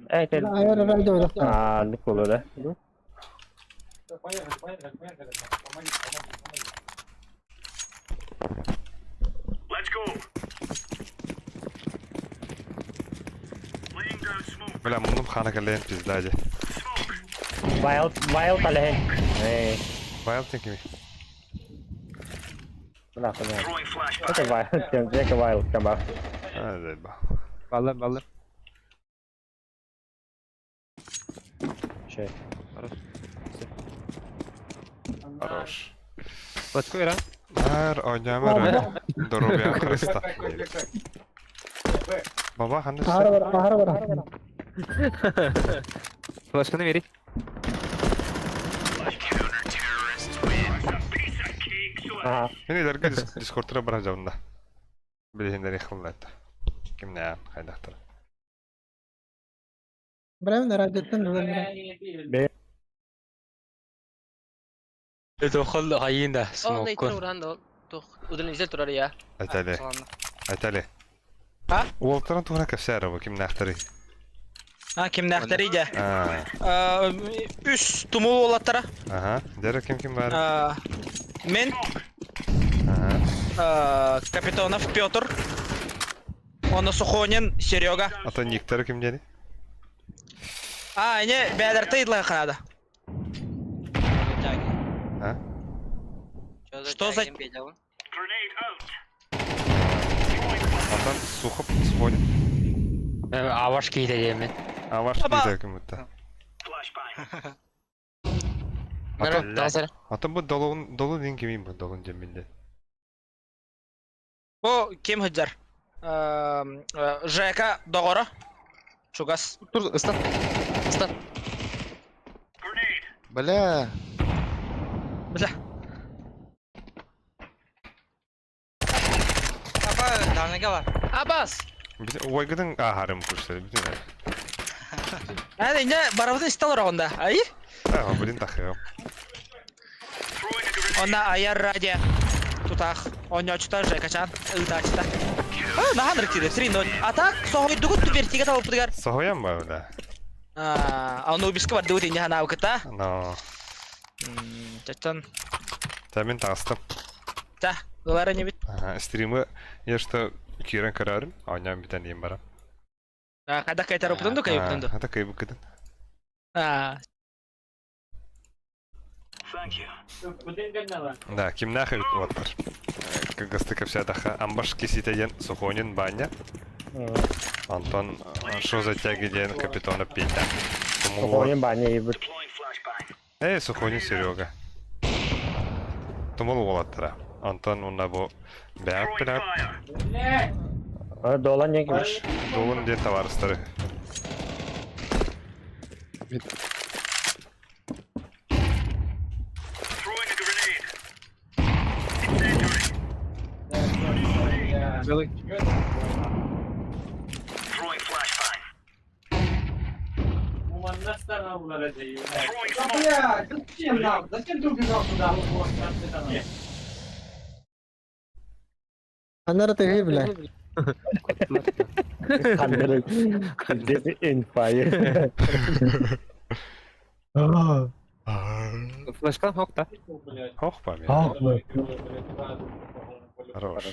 Э, тел. Айар радио олохтон. Аа, ник болу да. Let's go. Laying down smoke. Бля, муннум хана кэллээн пизда дьэ. Wild, wild алehen. Эй, Wild тин кими? бля, хуйня. Throwing flashbang. Это wild, тем, жека wild камба. А, заебал. Баллар, баллар. Че? Хорош. Let's go, Иран. Нар оñамар Доробья Христа. Баба ханды Ахара бар, ахара бар. Флешканы бери. Piece of cake, so Ага. Мин илэргэ дискордтара бара жабында. Билиһиннэри хыллайта. Кимнээн хайдахтар. Брэм радиоттан ылан. Бе. Тохол хайында Ол не туран да тух удалнизел турар я. Айтали. Айтали. А? Уолтарын туһуна кэпсээр бу кимнээхтэри. А кимнээхтэрий дьэ. Аа. Үс тумул уолаттара. Аха. Дэрэ ким ким бар? Мен Аха. Капитонов Петр. Оны Сухонин Серега. Ата никтары ким диэни? А, не, бәдәрті идлай канада. А? Что за... Grenade out. Антон Сухов Сухонин. Аваш кейде демен. Аваш Аба. кейде ким бутта. Flashbang. Ата Тасыр. Ата бу долун долун дин кимин бу долун жеминде. Бу ким хыджар? Жека Догора. Чугас. Тур, ыстан. Ыстан. Grenade. Бля. Бля. Абас. Ойгыдың ахарым күрсө бүтүн. Әне, не, барабытын исталар онда. Ай? А, блин тахыгым. Throwing a grenade. Онна аяр радио. Тутах. Онночута Жекачан. Ытачта. А, нахан рыктиде 3-0. А так, соһойдугут вертиге талыптыгар. Соһоян ба бля. А, Анубиска бар дыбыт инне ханаабыкыта. Но. Чачан. Та мен тагыстым. Та, ылара не бит. Ага, стримы я что кирен карарым, оñам битен дейм бара. А, кайда кайтар опытынду, кайыптынду. Ата кайып кытын. А, Thank you. Да, кимнах уоттар. Кыргызты кэпсэтэххэ Амбаш киситэ диэн Сухонин Баня. Антон шо затяги диэн Капитонов Петя. Сухонин Баня ебут. Deploying flashbang. Э, Сухонин Серега. Тумул уолаттара. Антон уонна бу бэйэт Throwing билэр fire. Долан не кимиш. Долун диэн табаарыстары. Throwing a grenade. Incendiary. Throwing flashbang. Throwing smoke. Анара ты бля. This in fire. Флешкан хокта. Ох, память. Хорош.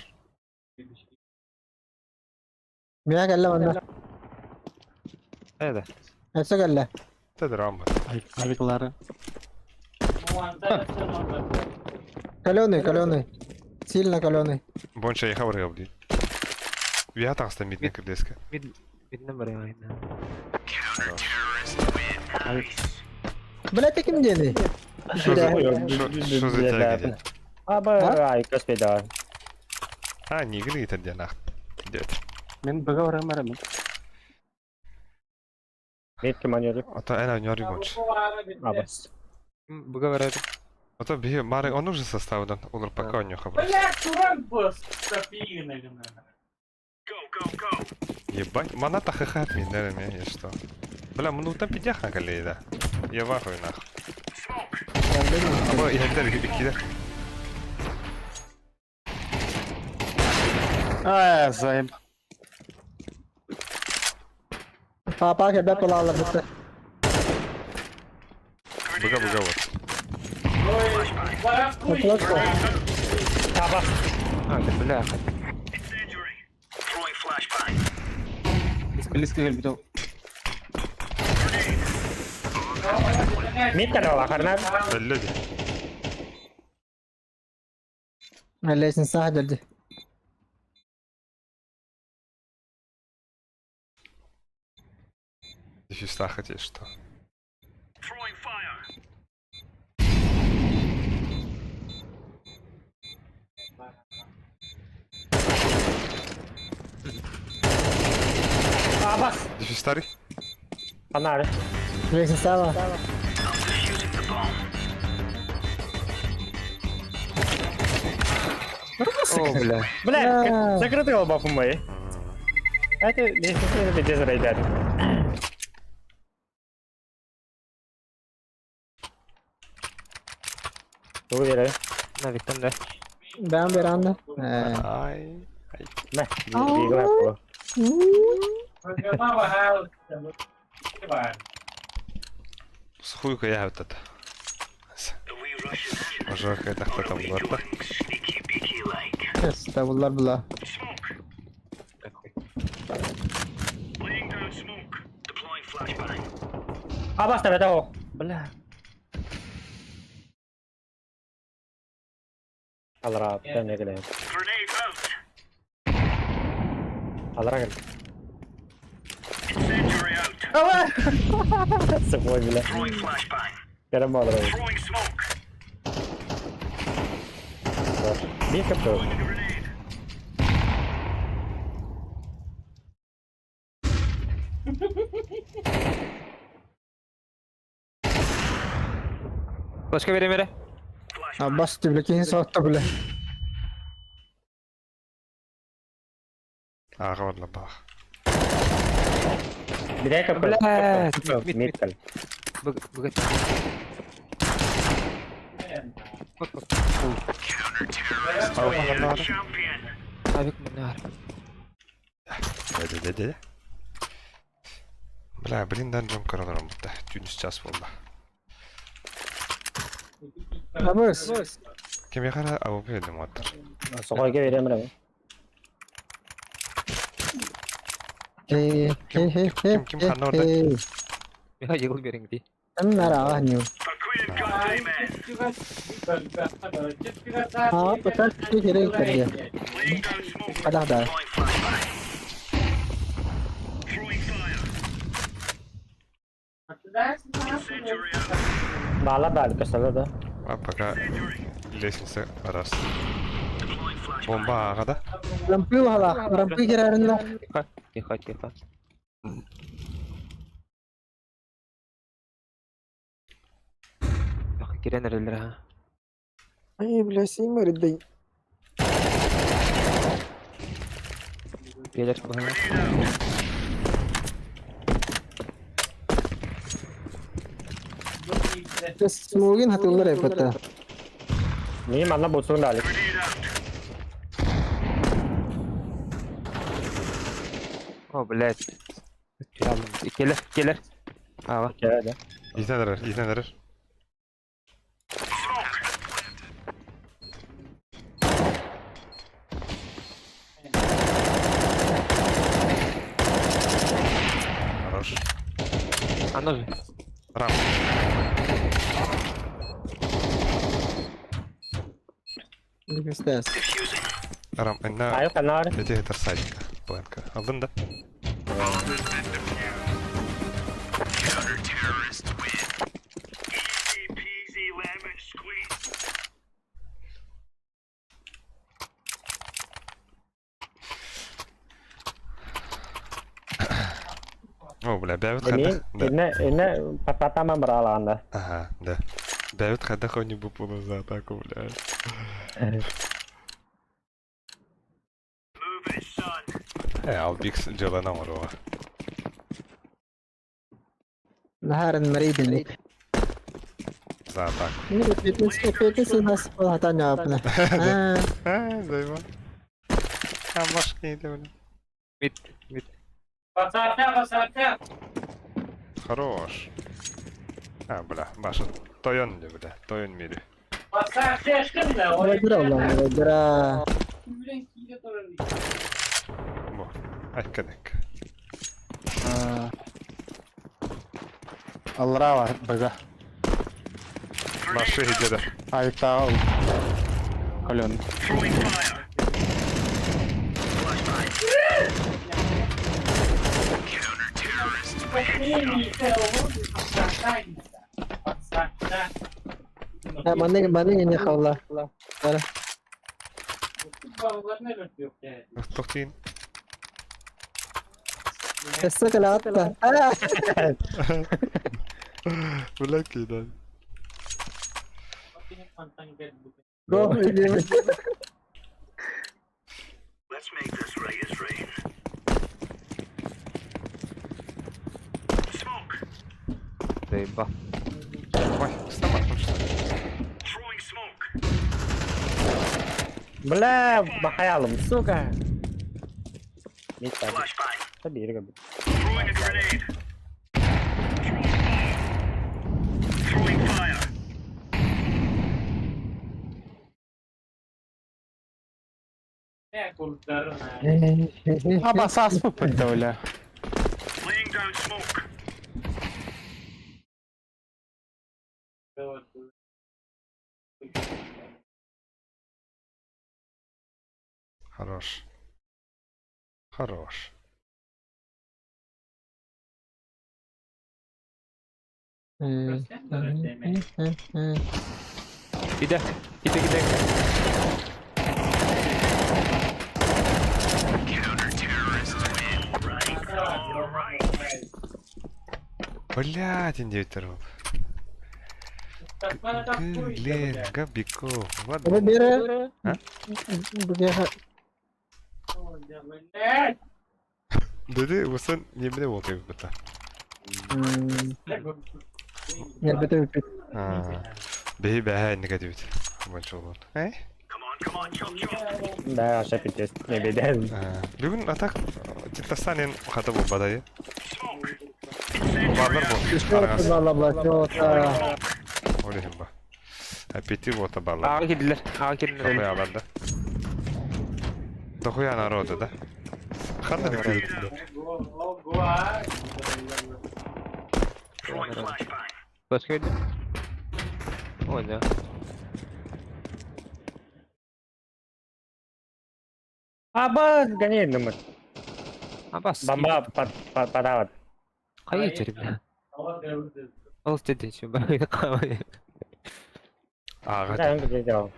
Мия кэллэ манна. Эде. Өссө кэллэ. Это драма. Авиклары. Каленый, каленый. Сильно каленый. Больше я хабар говорит. Я так стамит на крылеске. Мид миднен бар яйна. Бля, ты ким диэний? Что за что за тяги? Аба, ай, каспеда. А, не игры это где нах. Дед. Мен быга барам барам. Метки манеры. А то она не больше. Абас. Буга барар. А то би Мары он уже составдан улар пока не хабар. Go, go, go. Ебать, маната хахат ми, наверное, я что. Бля, ну там пидяха колей, да. Я вахуй нах. Smoke. Аба, я кидер, кидер. А, займ. Папа кэлбэт буолаллар бытта. Быга быга вот. Отлично. Таба. А, да бля. Throwing flashbang. Близко кэлбит. Мид кэлэ харнар. Өллө дии. Лестница дерди. Дефистах эти что? Throwing fire. Абас. Дефистари? Анар. Лестница I'm defusing the bomb. О, бля. Бля, закрытый лобов мой. Это лестница пиздец рейдер. Тугу бере. Навиктан да. Бэм беранна. Ай. Мә, бигла бу. Схуйка я вот это. Are we rushing in? Ажарка это Or кто are там we бар да? going sneaky beaky like? Табыллар була. Smoke. Laying down smoke. Deploying flashbang. Абас табета о. Бля. Алра, тәне геле. Grenade out. Алра гел. Incendiary out. Сыпой, бля. Throwing flashbang. Керем алра. Throwing smoke. Бир кепте. Grenade. Başka biri biri. Аббас түблекин соотто биле. Ага, ладно, бах. Бирә кепте. Бля. Мид, Мид мид. кел. Б, б, Champion. Авик минар. Да, да, да, да. Бля, блин, данжом коронаром будто. Тюнис час болды. Абыс. Кем яхара АВП дем аттар. Сокойга берем бре. Э, Ким- э, ким- ким ханна орда? э. Миха егыл бериң ди. Ким ара ню. For Queen and country, men. А, пока керек берге. Laying down smoke. Када да. Deploying flashbang. Throwing fire. Incendiary out. Бала бал кесале да. А пока лестница раз. Deploying flashbang. Бомба ага да? Рампы ала, рампы кереринде. Тихо, тихо, тихо. Бак кирен эрелер ha. Ай, бля, симер дей. Келер бага. Смогин хатылар эпата. Мин манна бутсун дали. Grenade out. О, блядь. Келер, келер. Ава. Келе да. Итен эрер, итен эрер. Smoke. Хорош. Аны же. Рам. Ликстес. Defusing. Рам, инна Аю канар. эти это садика. Планка. Алдын да? Easy peasy lemon squeeze. О, бля, бәбит Мин хадах. Да. инне инне папатама браланда. Ага, да. Бәбит хадах он не була за атаку, бля. Move it, son. Э, Албикс дела намарова. Нахарен маридин. За атаку. Петес, петес нас хатаня апна. А, А, займа. Башка бля. Мид, мид. Хорош. А, бля, Баша, тойон де, бля, тойон мире. Выиграл, выиграл. Бо, айкадек. Аллара бар, бага. Башы хиджеда. Айтау. Колен. Маннык маннык не хавла. Тохтин. Эссе калатта. Бля, кидай. Го. Let's make this right as rain. Smoke. Заебал. Ой, вставай, ну что? Throwing smoke. Бля, бахаялым, сука. Мид так. Flashbang. Да бери, как бы. Throwing a grenade. Throwing fire. Throwing fire. Аба сас пыппыт бля. Laying down smoke. Хорош. Хорош. Иди, иди, иди. Блядь, индивидуал. Блин, Габиков. Ладно. Выбирай. А? Dedi, usan yemin oldu bu da. Я бетер Бей бәһә негатив. Больше Э? Come on, come on, chop chop. Да, вообще пиздец, не беда. Бүгін атак Титастанин хаты бу бадайы. Smoke. Барлар бу. Арагас. Бла-бла-бла. Олехим ба. Аппетит вот баллар. Аға келділер, аға келділер. Дохуя алар да. Дохуя народу, да? Ханна дикти. Throwing flashbang. Başka öldü. Ой, да. Аба, гони, думаю. Абас. Бомба под, под, подават. Қай жер, бля? Ол істеді, еще қалай. Ага. Да, он где делал.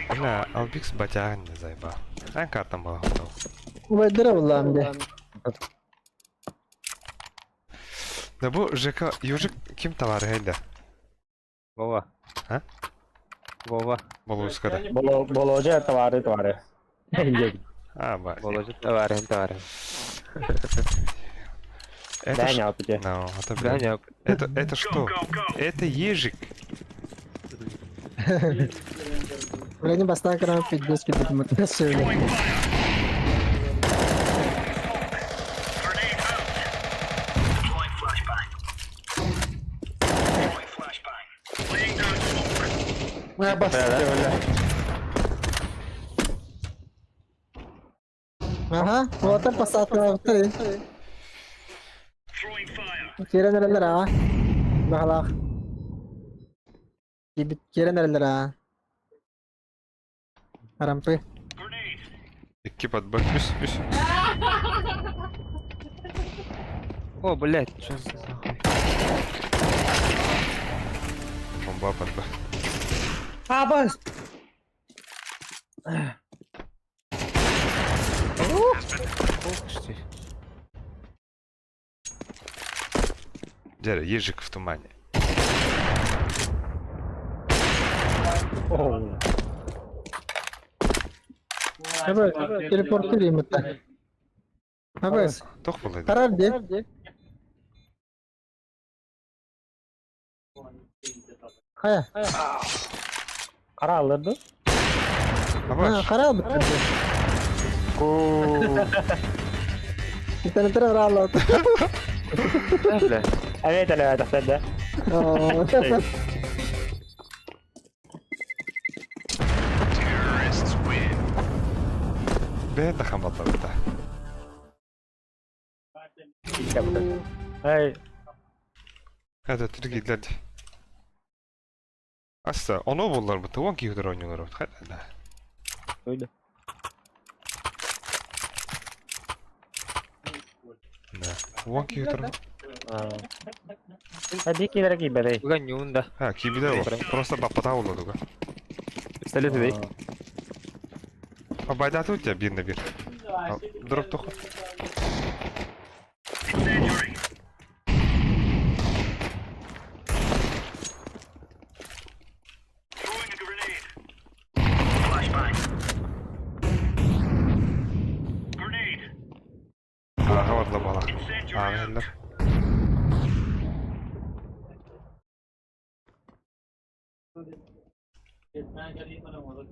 Бля, Албикс батягын не зайба. Ан картам была. Выиграл, ламде. Да бу ЖК Южик ким товары хейде? Вова. А? Вова. Болускада. Боло, боложе товары, товары. А, ба. Боложе товары, товары. Это Да, ш- не опыте. No, это, Да, блин. не Это, это что? Go, go. Это ежик. Бля, не бастан крам пиздец кидет мотоцикл. Throwing fire. Grenade out. Deploying flashbang. Throwing flashbang. Laying down smoke. Аба бля. Ага, вот это посадка. Throwing fire. Кирен эрелер а. Бахалах. Кибит кирен эрелер а. Арампы. Grenade. Икки подбор. Үс, үс. О, блядь, что за нахуй? Бомба подбор. Аба! Ох ты. Дядя, ежик в тумане. Оу. Аба, телепорт это. Аба, Тох был карар де. Хая. Қара алырды. Абаш. Харал бит. Интернеттер харал. Evet evet evet да. Бэйэн да хамбаллабыта. Эй. Это түргилер. Аса, оно боллар бу туган киһи оонньуулар бут хайда. Өйдө. Да. Уон киһи турар. Hadi килер киберей. Бүгін юында. Ha, кибиде ол. Просто баппата болду дуга. Пистолет дей. А байдаты у тебя бир на бир. Дроп тоху. Throwing a grenade. Flashbang. Grenade. Ага, барла бала. Incendiary Ага, out. хеллер.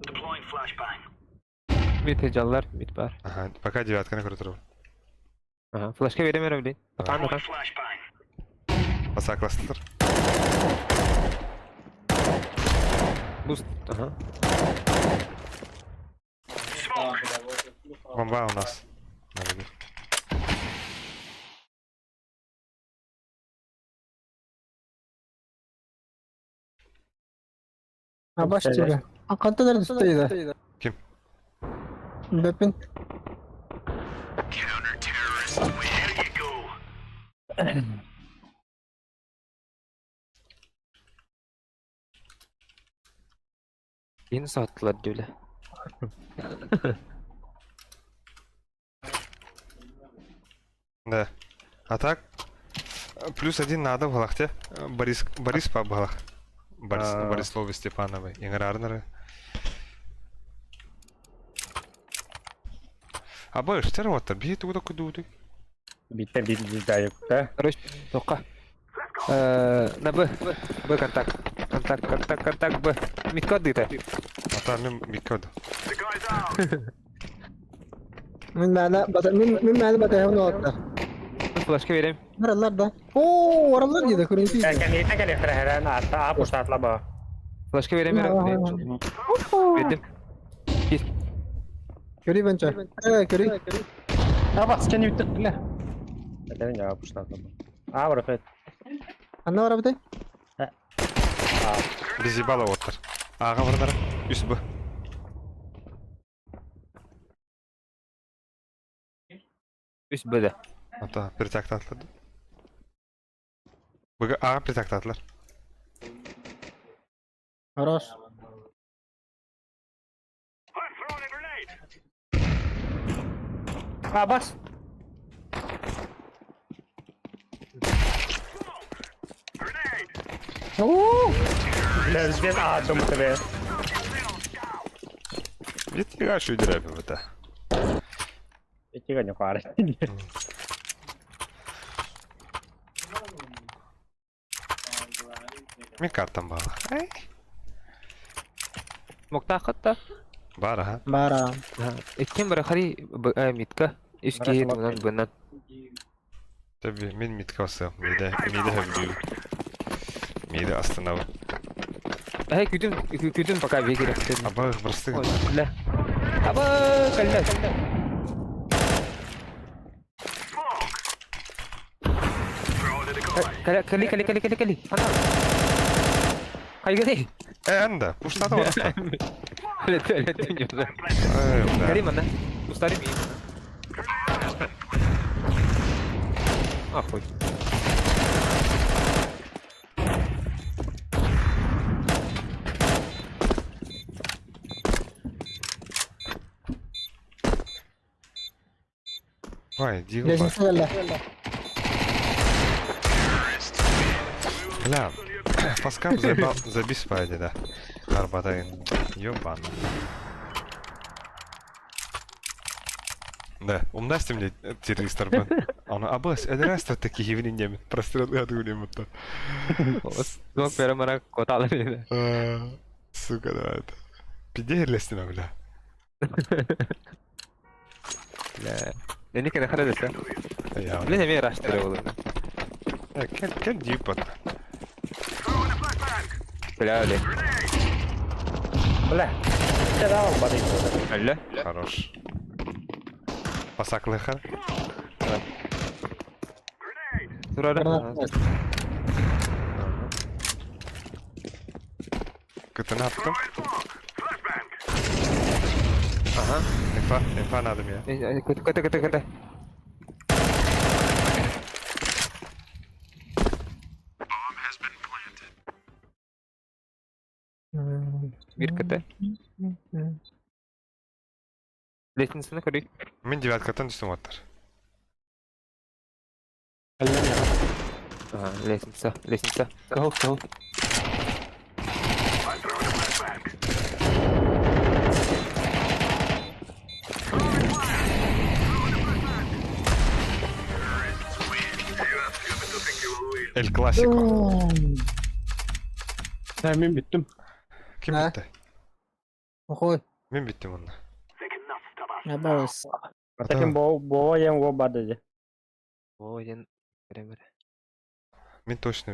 Deploying flashbang. Мит жаллар, мит бар. Ага, пока девятканы көрө турабын. Ага, флешка берем блин. Атан Throwing атан. flashbang. Басакластылар. Буст. Ага. Smoke. Бомба у нас. Надо бить. Абаш тебе. А кантан түсті Ким? Бепин. Counter-terrorists win. There you go. Yeni sattılar diyorlar. Да. А так, плюс один надо в Галахте. Борис, Борис по Галах. Борис, А. Бориславе Степановой. Инграрнеры. А бэш, тервата, бей туда куда ты. Битте бит дайык да. Короче, тоққа. На Б. Б контакт. Контакт, контакт, контакт Б. Митка дыта. А там мен микоду. The guy's out. Мин мәне бата мин мин мәне бата хәм отта. Флешка берем. Баралар да. О, баралар диде күренеп. Кәне кәне хәрән ата апуштатла ба. Флешка берем берем. Бердим. Көрей бенче. Э, көрей. Абас кені бітті бля. Кәне я апуштатла ба. А, бара Анна бара бите. Без ебала оттар. Ага, вардар. Үс Б. Үс Б да. Ата, притактатлар. Б ага притактатлар. Хорош. I'm throwing a grenade. Абас. Grenade. О! Бля, без атом тебе. Бит гашу деревья это. Итига не пары. Мен картам бала. Эй. Мокта хатта. Бар, ага. Бара. Иккен бара хари митка. Үс киһи тунан бынан. Tabii мен митка басам. Миде, миде хөбдүү. Миде останавы. Эй, күтүм, күтүм пока бекер. Аба бырсты. Бля. Аба, калла. Throw the decoy. Кали, кали, кали, кали, кали, кали. Ана. Кайгы Э, анда, пуштата барыста. Лет, лет, не знаю. Э, бля. Кали мана. Устари ми. Ахуй. Вай, дигл бар. Лестница кэллэ. Бля, Паскап забал, забис спайди, да. Арбатайн. Ёбан. Да, умдастым мне террористар бан. Аны абас, эдерастар таки хивни немет. Прострел гадули мутта. Смок берем мара коталы. Сука, да это. Пидерлестина, бля. Бля. Эни кene хара десе. Я. Мен эме раштыры болду. Кел, кел дип бат. Бля, бля. Бля. Чарал барый. Алло. Хорош. Пасаклыха. Турара. Кытын аттым. Ага. Инфа, инфа надо мне. Көтө көтө көтө көтө. Бир көтө. Лестницаны көрүй. Мен девяткаттан түстүм аттар. Ага, лестница, лестница. Кого, кого? Эль Классико. Ha, мен биттим. Ким Ha? битти? Охой. Мен биттим онда. Ябабыз. Таким бо бо ен го барды. О, ден. Бре, бре. Мен точно.